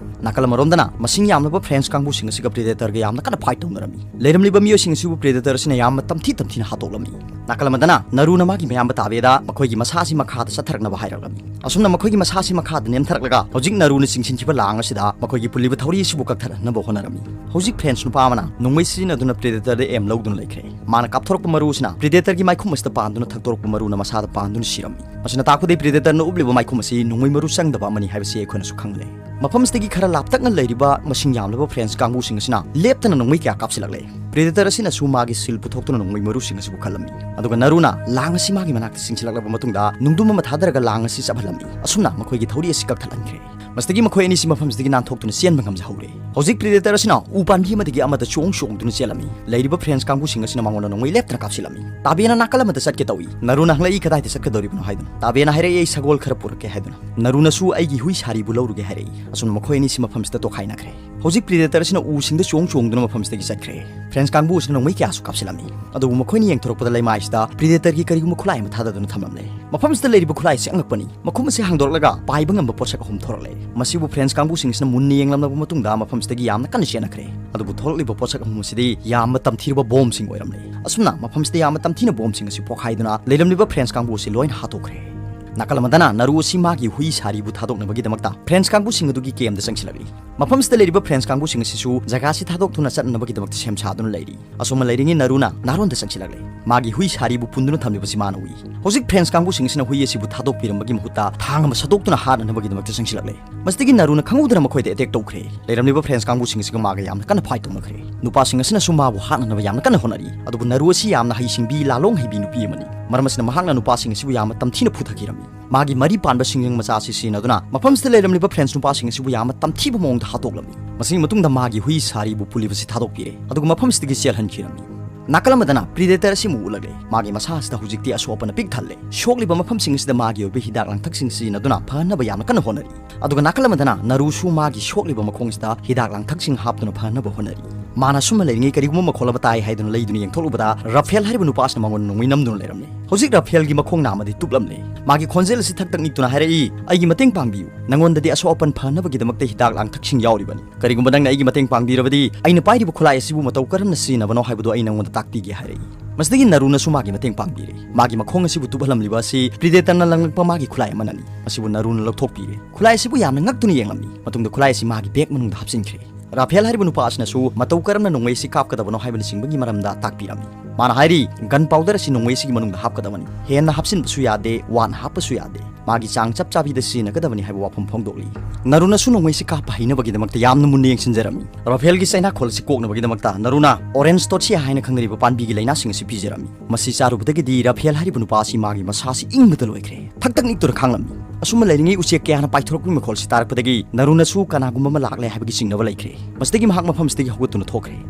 ꯅꯥꯀꯜ ꯑꯃꯔꯣꯝꯗꯅ ꯃꯁꯤꯡ ꯌꯥꯝꯂꯕ ꯐ꯭ꯔꯦꯟꯁ ꯀꯥꯡꯕꯨꯁꯤꯡ ꯑꯁꯤꯒ ꯄ꯭ꯔꯤꯗꯦꯇꯔꯒ ꯌꯥꯝꯅ ꯀꯟꯅ ꯐꯥꯏꯠ ꯇꯧꯅꯔꯝꯃꯤ꯫ ꯂꯩꯔꯝꯂꯤꯕ ꯃꯤꯑꯣꯏꯁꯤꯡ ꯑꯁꯤꯕꯨ ꯄ꯭ꯔꯤꯗꯦꯇꯔ ꯑꯁꯤꯅ ꯌꯥꯝꯅ ꯇꯝꯊꯤ ꯇꯝꯊꯤꯅ ꯍꯥꯠꯇꯣꯛꯂꯝꯃꯤ꯫ ꯅꯥꯀꯜ ꯑꯃꯗꯅ ꯅꯔꯨꯅ ꯃꯥꯒꯤ ꯃꯌꯥꯝꯕ ꯇꯥꯕꯦꯗ ꯃꯈꯣꯏꯒꯤ ꯃꯁꯥ ꯑꯁꯤ ꯃꯈꯥꯗ ꯆꯠꯊꯔꯛꯅꯕ ꯍꯥꯏꯔꯛꯂꯝꯃꯤ꯫ ꯑꯁꯨꯝꯅ ꯃꯈꯣꯏꯒꯤ ꯃꯁꯥ ꯑꯁꯤ ꯃꯈꯥꯗ ꯅꯦꯝꯊꯔꯛꯂꯒ ꯍꯧꯖꯤꯛ ꯅꯔꯨꯅ ꯆꯤꯡꯁꯤꯟꯈꯤꯕ ꯂꯥꯡ ꯑꯁꯤꯗ ꯃꯈꯣꯏꯒꯤ ꯄꯨꯜꯂꯤꯕ ꯊꯧꯔꯤ ꯑꯁꯤꯕꯨ ꯀꯛꯊꯠꯍꯟꯅꯕ ꯍꯣꯠꯅꯔꯝꯃꯤ꯫ ꯍꯧꯖꯤꯛ ꯐ꯭ꯔꯦꯟꯁ ꯅꯨꯄꯥ ꯑꯃꯅ ꯅꯣꯡꯃꯩ ꯁꯤꯖꯤꯟꯅꯗꯨꯅ ꯄ꯭ꯔꯤꯗꯦꯇꯔꯗ ꯑꯦꯝ ꯂꯧꯗꯨꯅ ꯂꯩꯈ꯭ꯔꯦ꯫ ꯃꯥꯅ ꯀꯥꯞꯊꯣꯔꯛꯄ ꯃꯔꯨ ꯑꯁꯤꯅ ꯄ꯭ꯔꯤꯗꯦꯇꯔꯒꯤ ꯃꯥꯏꯈꯨꯝ ꯑꯁꯤꯗ ꯄꯥꯟꯗꯨꯅ ꯊꯛꯇꯣꯔꯛꯄ ꯃꯔꯨꯅ ꯃꯁꯥꯗ ꯄꯥꯟꯗꯨꯅ ꯁꯤꯔꯝꯃꯤ꯫ ꯃꯁꯤꯅ ꯇꯥꯛꯄꯗꯤ ꯄ꯭ꯔꯤꯗꯦꯇꯔꯅ ꯎꯞꯂꯤꯕ ꯃꯥꯏꯈꯨꯝ ꯑꯁꯤ ꯅꯣꯡꯃꯩ ꯃꯔꯨ ꯆꯪꯗꯕ ꯑꯃꯅꯤ ꯍꯥꯏꯕꯁꯤ ꯑꯩꯈꯣꯏꯅꯁꯨ ꯈꯪꯂꯦ꯫ ꯃꯐꯝꯁꯤꯗꯒꯤ ꯈꯔ ꯂꯥꯞꯇꯛꯅ ꯂꯩꯔꯤꯕ ꯃꯁꯤꯡ ꯌꯥꯝꯂꯕ ꯐ꯭ꯔꯦꯟꯁ ꯀꯥꯡꯕꯨꯁꯤꯡ ꯑꯁꯤꯅ ꯂꯦꯞꯇꯅ ꯅꯣꯡꯃꯩ ꯀꯌꯥ ꯀꯥꯞꯁꯤꯜꯂꯛꯂꯦ꯫ ꯄ꯭ꯔꯤꯗꯦꯇꯔ ꯑꯁꯤꯅꯁꯨ ꯃꯥꯒꯤ ꯁꯤꯜ ꯄꯨꯊꯣꯛꯇꯨꯅ ꯅꯣꯡꯃꯩ ꯃꯔꯨꯁꯤꯡ ꯑꯁꯤꯕꯨ ꯈꯜꯂꯝꯃꯤ꯫ ꯑꯗꯨꯒ ꯅꯔꯨꯅ ꯂꯥꯡ ꯑꯁꯤ ꯃꯥꯒꯤ ꯃꯅꯥꯛꯇ ꯆꯤꯡꯁꯤꯜꯂꯛꯂꯕ ꯃꯇꯨꯡꯗ ꯅꯨꯡꯗꯨꯝ ꯑꯃ ꯊꯥꯗꯔꯒ ꯂꯥꯡ ꯑꯁꯤ ꯆꯞꯍꯜꯂꯝꯃꯤ꯫ ꯑꯁꯨꯝꯅ ꯃꯈꯣꯏꯒꯤ ꯊꯧꯔꯤ ꯑꯁꯤ ꯀꯛꯊꯠꯍꯟꯈ꯭ꯔꯦ꯫ ꯃꯁꯤꯗꯒꯤ ꯃꯈꯣꯏ ꯑꯅꯤꯁꯤ ꯃꯐꯝꯁꯤꯗꯒꯤ ꯅꯥꯟꯊꯣꯛꯇꯨꯅ ꯆꯦꯟꯕ ꯉꯝꯖꯍꯧꯔꯦ꯫ ꯍꯧꯖꯤꯛ Predator ꯑꯁꯤꯅ ꯎ ꯄꯥꯝꯕꯤ ꯑꯃꯗꯒꯤ ꯑꯃꯗ ꯆꯣꯡ ꯆꯣꯡꯗꯨꯅ ꯆꯦꯜꯂꯝꯃꯤ꯫ ꯂꯩꯔꯤꯕ French ꯀꯥꯡꯕꯨꯁꯤꯡ ꯑꯁꯤꯅ ꯃꯉꯣꯟꯗ ꯅꯣꯡꯃꯩ ꯂꯦꯞꯇꯅ ꯀꯥꯞꯁꯤꯜꯂꯝꯃꯤ꯫ ꯇꯥꯕꯦꯅ ꯅꯥꯀꯜ ꯑꯃꯗ ꯆꯠꯀꯦ ꯇꯧꯏ꯫ ꯅꯥꯔꯨꯅ ꯍꯪꯂꯛꯏ, "ꯀꯗꯥꯏꯗ ꯆꯠꯀꯗꯧꯔꯤꯕꯅꯣ?" ꯍꯥꯏꯗꯨꯅ꯫ ꯇꯥꯕꯦꯅ ꯍꯥꯏꯔꯛꯏ, "ꯑꯩ ꯁꯒꯣꯜ ꯈꯔ ꯄꯨꯔꯛꯀꯦ" ꯍꯥꯏꯗꯨꯅ꯫ ꯅꯥꯔꯨꯅꯁꯨ "ꯑꯩꯒꯤ ꯍꯨꯏ ꯁꯥꯔꯤꯕꯨ ꯂꯧꯔꯨꯒꯦ" ꯍꯥꯏꯔꯛꯏ꯫ ꯑꯁꯨꯝꯅ ꯃꯈꯣꯏ ꯑꯅꯤꯁꯤ ꯃꯐꯝꯁꯤꯗ ꯇꯣꯈꯥꯏꯅꯈ꯭ꯔꯦ꯫ ꯍꯧꯖꯤꯛ Predator ꯑꯁꯤꯅ ꯎꯁꯤꯡꯗ ꯆꯣꯡ ꯆꯣꯡꯗꯨꯅ ꯃꯐꯝꯁꯤꯗꯒꯤ ꯆꯠꯈ꯭ꯔꯦ꯫ French ꯀꯥꯡꯕꯨ ꯑꯁꯤꯅ ꯅꯣꯡꯃꯩ ꯀꯌꯥꯁꯨ ꯀꯥꯞꯁꯤꯜꯂꯝꯃꯤ꯫ ꯑꯗꯨꯕꯨ ꯃꯈꯣꯏꯅ ꯌꯦꯡꯊꯣꯔꯛꯄꯗ ꯂꯩꯃꯥꯏꯁꯤꯗ Predatorꯒꯤ ꯀꯔꯤꯒꯨꯝꯕ ꯈꯨꯠꯂꯥꯏ ꯑꯃ ꯊꯥꯗꯗꯨꯅ ꯊꯝꯂꯝꯂꯦ꯫ ꯃꯐꯝꯁꯤꯗ ꯂꯩꯔꯤꯕ ꯈꯨꯠꯂꯥꯏ ꯑꯁꯤ ꯑꯉꯛꯄꯅꯤ꯫ ꯃꯈꯨꯝ ꯑꯁꯤ ꯍꯥꯡꯗꯣꯔꯛꯂꯒ ꯄꯥꯏꯕ ꯉꯝꯕ ꯄꯣꯠꯁꯛ ꯑꯍꯨꯝ ꯊꯣꯔꯛꯂꯦ꯫ ꯃꯁꯤꯕꯨ French ꯀꯥꯡꯕꯨꯁꯤꯡ ꯑꯁꯤꯅ ꯃꯨꯟꯅ ꯌꯦꯡꯂꯝꯂꯕ ꯃꯇꯨꯡꯗ ꯃꯐꯝꯁꯤꯗꯒꯤ ꯌꯥꯝꯅ ꯀꯟꯅ ꯆꯦꯟꯅꯈ꯭ꯔꯦ꯫ ꯑꯗꯨꯕꯨ ꯊꯣꯔꯛꯂꯤꯕ ꯄꯣꯠꯁꯛ ꯑꯍꯨꯝ ꯑꯁꯤꯗꯤ ꯌꯥꯝꯅ ꯇꯝꯊꯤꯔꯕ ꯕꯣꯝꯁꯤꯡ ꯑꯣꯏꯔꯝꯂꯦ꯫ ꯑꯁꯨꯝꯅ ꯃꯐꯝꯁꯤꯗ ꯌꯥꯝꯅ ꯇꯝꯊꯤꯅ ꯕꯣꯝꯁꯤꯡ ꯑꯁꯤ ꯄꯣꯈꯥꯏꯗꯨꯅ ꯂꯩꯔꯝꯂꯤꯕ French ꯀꯥꯡꯕꯨ ꯑꯁꯤ ꯂꯣꯏꯅ ꯍꯥꯠꯇꯣꯛꯈ꯭ꯔꯦ꯫ ꯅꯥꯀꯜ ꯑꯃꯗꯅ ꯅꯥꯔꯨ ꯑꯁꯤ ꯃꯥꯒꯤ ꯍꯨꯏ ꯁꯥꯔꯤꯕꯨ ꯊꯥꯗꯣꯛꯅꯕꯒꯤꯗꯃꯛꯇ French ꯀꯥꯡꯕꯨꯁꯤꯡ ꯑꯗꯨꯒꯤ campꯇ ꯆꯪꯁꯤꯜꯂꯛꯂꯤ꯫ ꯃꯐꯝꯁꯤꯗ ꯂꯩꯔꯤꯕ French ꯀꯥꯡꯕꯨꯁꯤꯡ ꯑꯁꯤꯁꯨ ꯖꯒꯥ ꯑꯁꯤ ꯊꯥꯗꯣꯛꯇꯨꯅ ꯆꯠꯅꯅꯕꯒꯤꯗꯃꯛꯇ ꯁꯦꯝ ꯁꯥꯗꯨꯅ ꯂꯩꯔꯤ꯫ ꯑꯁꯨꯝꯅ ꯂꯩꯔꯤꯉꯩ ꯅꯥꯔꯨꯅ ꯅꯥꯔꯣꯟꯗ ꯆꯪꯁꯤꯜꯂꯛꯂꯦ꯫ ꯃꯥꯒꯤ ꯍꯨꯏ ꯁꯥꯔꯤꯕꯨ ꯄꯨꯟꯗꯨꯅ ꯊꯝꯂꯤꯕꯁꯤ ꯃꯥꯅ ꯎꯏ꯫ ꯍꯧꯖꯤꯛ French ꯀꯥꯡꯕꯨꯁꯤꯡ ꯑꯁꯤꯅ ꯍꯨꯏ ꯑꯁꯤꯕꯨ ꯊꯥꯗꯣꯛꯄꯤꯔꯝꯕꯒꯤ ꯃꯍꯨꯠꯇ ꯊꯥꯡ ꯑꯃ ꯁꯠꯇꯣꯛꯇꯨꯅ ꯍꯥꯠꯅꯅꯕꯒꯤꯗꯃꯛꯇ ꯆꯪꯁꯤꯜꯂꯛꯂꯦ꯫ ꯃꯁꯤꯗꯒꯤ ꯅꯥꯔꯨꯅ ꯈꯪꯍꯧꯗꯅ ꯃꯈꯣꯏꯗ attack ꯇꯧꯈ꯭ꯔꯦ꯫ ꯂꯩꯔꯝꯂꯤꯕ French ꯀꯥꯡꯕꯨꯁꯤꯡ ꯑꯁꯤꯒ ꯃꯥꯒ ꯌꯥꯝꯅ ꯀꯟꯅ fight ꯇꯧꯅꯈ꯭ꯔꯦ꯫ ꯅꯨꯄꯥꯁꯤꯡ ꯑꯁꯤꯅꯁꯨ ꯃꯥꯕꯨ ꯍꯥꯠꯅꯅꯕ ꯌꯥꯝꯅ ꯀꯟꯅ ꯍꯣꯠꯅꯔꯤ꯫ ꯑꯗꯨꯕꯨ ꯅꯥꯔꯨ ꯑꯁꯤ ꯌꯥꯝꯅ ꯍꯩꯁꯤꯡꯕꯤ, ꯂꯥꯂꯣꯡ ꯍꯩꯕꯤ ꯅꯨꯄꯤ ꯑꯃꯅꯤ꯫ ꯃꯔꯝ ꯑꯁꯤꯅ ꯃꯍꯥꯛꯅ ꯅꯨꯄꯥꯁꯤꯡ ꯑꯁꯤꯕꯨ ꯌꯥꯝꯅ ꯇꯝꯊꯤꯅ ꯐꯨꯊꯈꯤꯔꯝꯃꯤ꯫ ꯃꯥꯒꯤ ꯃꯔꯤ ꯄꯥꯟꯕ ꯁꯤꯡꯖꯪ ꯃꯆꯥ ꯑꯁꯤ ꯁꯤꯖꯤꯟꯅꯗꯨꯅ ꯃꯐꯝꯁꯤꯗ ꯂꯩꯔꯝꯂꯤꯕ French ꯅꯨꯄꯥꯁꯤꯡ ꯑꯁꯤꯕꯨ ꯌꯥꯝꯅ ꯇꯝꯊꯤꯕ ꯃꯑꯣꯡꯗ ꯍꯥꯠꯇꯣꯛꯂꯝꯃꯤ꯫ ꯃꯁꯤꯒꯤ ꯃꯇꯨꯡꯗ ꯃꯥꯒꯤ ꯍꯨꯏ ꯁꯥꯔꯤꯕꯨ ꯄꯨꯜꯂꯤꯕꯁꯤ ꯊꯥꯗꯣꯛꯄꯤꯔꯦ꯫ ꯑꯗꯨꯒ ꯃꯐꯝꯁꯤꯗꯒꯤ ꯆꯦꯜꯍꯟꯈꯤꯔꯝꯃꯤ꯫ ꯅꯥꯀꯜ ꯑꯃꯗꯅ Predator ꯑꯁꯤ ꯑꯃꯨꯛ ꯎꯠꯂꯛꯂꯦ꯫ ꯃꯥꯒꯤ ꯃꯁꯥ ꯑꯁꯤꯗ ꯍꯧꯖꯤꯛꯇꯤ ꯑꯁꯣꯛ ꯑꯄꯟꯅ ꯄꯤꯛ ꯊꯜꯂꯦ꯫ ꯁꯣꯛꯂꯤꯕ ꯃꯐꯝꯁꯤꯡ ꯑꯁꯤꯗ ꯃꯥꯒꯤ ꯑꯣꯏꯕ ꯍꯤꯗꯥꯛ ꯂꯥꯡꯊꯛꯁꯤꯡ ꯁꯤꯖꯤꯟꯅꯗꯨꯅ ꯐꯍꯟꯅꯕ ꯌꯥꯝꯅ ꯀꯟꯅ ꯍꯣꯠꯅꯔꯤ꯫ ꯑꯗꯨꯒ ꯅꯥꯀꯜ ꯑꯃꯗꯅ ꯅꯥꯔꯨꯁꯨ ꯃꯥꯒꯤ ꯁꯣꯛꯂꯤꯕ ꯃꯈꯣꯡꯁꯤꯗ ꯍꯤꯗꯥꯛ ꯂꯥꯡꯊꯛꯁꯤꯡ ꯍꯥꯞꯇꯨꯅ ꯐꯍꯟꯅꯕ ꯍꯣꯠꯅꯔꯤ꯫ ꯃꯥꯅ ꯁꯨꯝꯅ ꯂꯩꯔꯤꯉꯩ ꯀꯔꯤꯒꯨꯝꯕ ꯃꯈꯣꯜ ꯑꯃ ꯇꯥꯏ ꯍꯥꯏꯗꯨꯅ ꯂꯩꯗꯨꯅ ꯌꯦꯡꯊꯣꯛꯂꯨꯕꯗ ꯔꯥꯐꯦꯜ ꯍꯥꯏꯔꯤꯕ ꯅꯨꯄꯥ ꯑꯁꯤꯅ ꯃꯉꯣꯟꯗ ꯅꯣꯡꯃꯩ ꯅꯝꯗꯨꯅ ꯂꯩꯔꯝꯂꯦ꯫ ꯍꯧꯖꯤꯛ ꯔꯥꯐꯦꯜꯒꯤ ꯃꯈꯣꯡ ꯅꯥꯝꯃꯗꯤ ꯇꯨꯞꯂꯝꯂꯦ꯫ ꯃꯥꯒꯤ ꯈꯣꯟꯖꯦꯜ ꯑꯁꯤ ꯊꯛ ꯊꯛ ꯅꯤꯛꯇꯨꯅ ꯍꯥꯏꯔꯛꯏ, "ꯑꯩꯒꯤ ꯃꯇꯦꯡ ꯄꯥꯡꯕꯤꯌꯨ꯫ ꯅꯉꯣꯟꯗꯗꯤ ꯑꯁꯣꯛ ꯑꯄꯟ ꯐꯅꯕꯒꯤꯗꯃꯛꯇ ꯍꯤꯗꯥꯛ ꯂꯥꯡꯊꯛꯁꯤꯡ ꯌꯥꯎꯔꯤꯕꯅꯤ꯫ ꯀꯔꯤꯒꯨꯝꯕ ꯅꯪꯅ ꯑꯩꯒꯤ ꯃꯇꯦꯡ ꯄꯥꯡꯕꯤꯔꯕꯗꯤ ꯑꯩꯅ ꯄꯥꯏꯔꯤꯕ ꯈꯨꯠꯂꯥꯏ ꯑꯁꯤꯕꯨ ꯃꯇꯧ ꯀꯔꯝꯅ ꯁꯤꯖꯤꯟꯅꯕꯅꯣ ꯍꯥꯏꯕꯗꯨ ꯑꯩ ꯅꯉꯣꯟꯗ ꯇꯥꯛꯄꯤꯒꯦ" ꯍꯥꯏꯔꯛꯏ꯫ ꯃꯁꯤꯗꯒꯤ ꯅꯥꯔꯨꯅꯁꯨ ꯃꯥꯒꯤ ꯃꯇꯦꯡ ꯄꯥꯡꯕꯤꯔꯦ꯫ ꯃꯥꯒꯤ ꯃꯈꯣꯡ ꯑꯁꯤꯕꯨ ꯇꯨꯞꯍꯜꯂꯝꯂꯤꯕ ꯑꯁꯤ Predatorꯅ ꯂꯪꯂꯛꯄ ꯃꯥꯒꯤ ꯈꯨꯠꯂꯥꯏ ꯑꯃꯅꯅꯤ꯫ ꯃꯁꯤꯕꯨ ꯅꯥꯔꯨꯅ ꯂꯧꯊꯣꯛꯄꯤꯔꯦ꯫ ꯈꯨꯠꯂꯥꯏ ꯑꯁꯤꯕꯨ ꯌꯥꯝꯅ ꯉꯛꯇꯨꯅ ꯌꯦꯡꯂꯝꯃꯤ꯫ ꯃꯇꯨꯡꯗ ꯈꯨꯠꯂꯥꯏ ꯑꯁꯤ ꯃꯥꯒꯤ bag ꯃꯅꯨꯡꯗ ꯍꯥꯞꯆꯤꯟꯈ꯭ꯔꯦ꯫ ꯔꯥꯐꯦꯜ ꯍꯥꯏꯔꯤꯕ ꯅꯨꯄꯥ ꯑꯁꯤꯅꯁꯨ ꯃꯇꯧ ꯀꯔꯝꯅ ꯅꯣꯡꯃꯩ ꯑꯁꯤ ꯀꯥꯞꯀꯗꯕꯅꯣ ꯍꯥꯏꯕꯅꯆꯤꯡꯕꯒꯤ ꯃꯔꯝꯗ ꯇꯥꯛꯄꯤꯔꯝꯃꯤ꯫ ꯃꯥꯅ ꯍꯥꯏꯔꯤ, "Gunpowder ꯑꯁꯤ ꯅꯣꯡꯃꯩ ꯑꯁꯤꯒꯤ ꯃꯅꯨꯡꯗ ꯍꯥꯞꯀꯗꯕꯅꯤ꯫ ꯍꯦꯟꯅ ꯍꯥꯞꯆꯤꯟꯕꯁꯨ ꯌꯥꯗꯦ, ꯋꯥꯅ ꯍꯥꯞꯄꯁꯨ ꯌꯥꯗꯦ꯫ ꯃꯥꯒꯤ ꯆꯥꯡ ꯆꯞ ꯆꯥꯕꯤꯗ ꯁꯤꯖꯤꯟꯅꯒꯗꯕꯅꯤ" ꯍꯥꯏꯕ ꯋꯥꯐꯝ ꯐꯣꯡꯗꯣꯛꯂꯤ꯫ ꯅꯥꯔꯨꯅꯁꯨ ꯅꯣꯡꯃꯩ ꯑꯁꯤ ꯀꯥꯞꯄ ꯍꯩꯅꯕꯒꯤꯗꯃꯛꯇ ꯌꯥꯝꯅ ꯃꯨꯟꯅ ꯌꯦꯡꯁꯤꯟꯖꯔꯝꯃꯤ꯫ ꯔꯥꯐꯦꯜꯒꯤ ꯆꯩꯅꯥꯈꯣꯜ ꯑꯁꯤ ꯀꯣꯛꯅꯕꯒꯤꯗꯃꯛꯇ ꯅꯥꯔꯨꯅ orange torchia ꯍꯥꯏꯅ ꯈꯪꯅꯔꯤꯕ ꯄꯥꯝꯕꯤꯒꯤ ꯂꯥꯏꯅꯥꯁꯤꯡ ꯑꯁꯤ ꯄꯤꯖꯔꯝꯃꯤ꯫ ꯃꯁꯤ ꯆꯥꯔꯨꯕꯗꯒꯤꯗꯤ ꯔꯥꯐꯦꯜ ꯍꯥꯏꯔꯤꯕ ꯅꯨꯄꯥ ꯑꯁꯤ ꯃꯥꯒꯤ ꯃꯁꯥ ꯑꯁꯤ ꯏꯪꯕꯗ ꯂꯣꯏꯈ꯭ꯔꯦ꯫ ꯊꯛ ꯊꯛ ꯅꯤꯛꯇꯨꯅ ꯈꯥꯡꯂꯝꯃꯤ꯫ ꯑꯁꯨꯝꯅ ꯂꯩꯔꯤꯉꯩ ꯎꯆꯦꯛ ꯀꯌꯥꯅ ꯄꯥꯏꯊꯣꯔꯛꯄꯒꯤ ꯃꯈꯣꯜꯁꯤ ꯇꯥꯔꯛꯄꯗꯒꯤ ꯅꯔꯨꯅꯁꯨ ꯀꯅꯥꯒꯨꯝꯕ ꯑꯃ ꯂꯥꯛꯂꯦ ꯍꯥꯏꯕꯒꯤ ꯆꯤꯡꯅꯕ ꯂꯩꯈ꯭ꯔꯦ꯫ ꯃꯁꯤꯗꯒꯤ ꯃꯍꯥꯛ ꯃꯐꯝꯁꯤꯗꯒꯤ ꯍꯧꯒꯠꯇꯨꯅ ꯊꯣꯛꯈ꯭ꯔꯦ꯫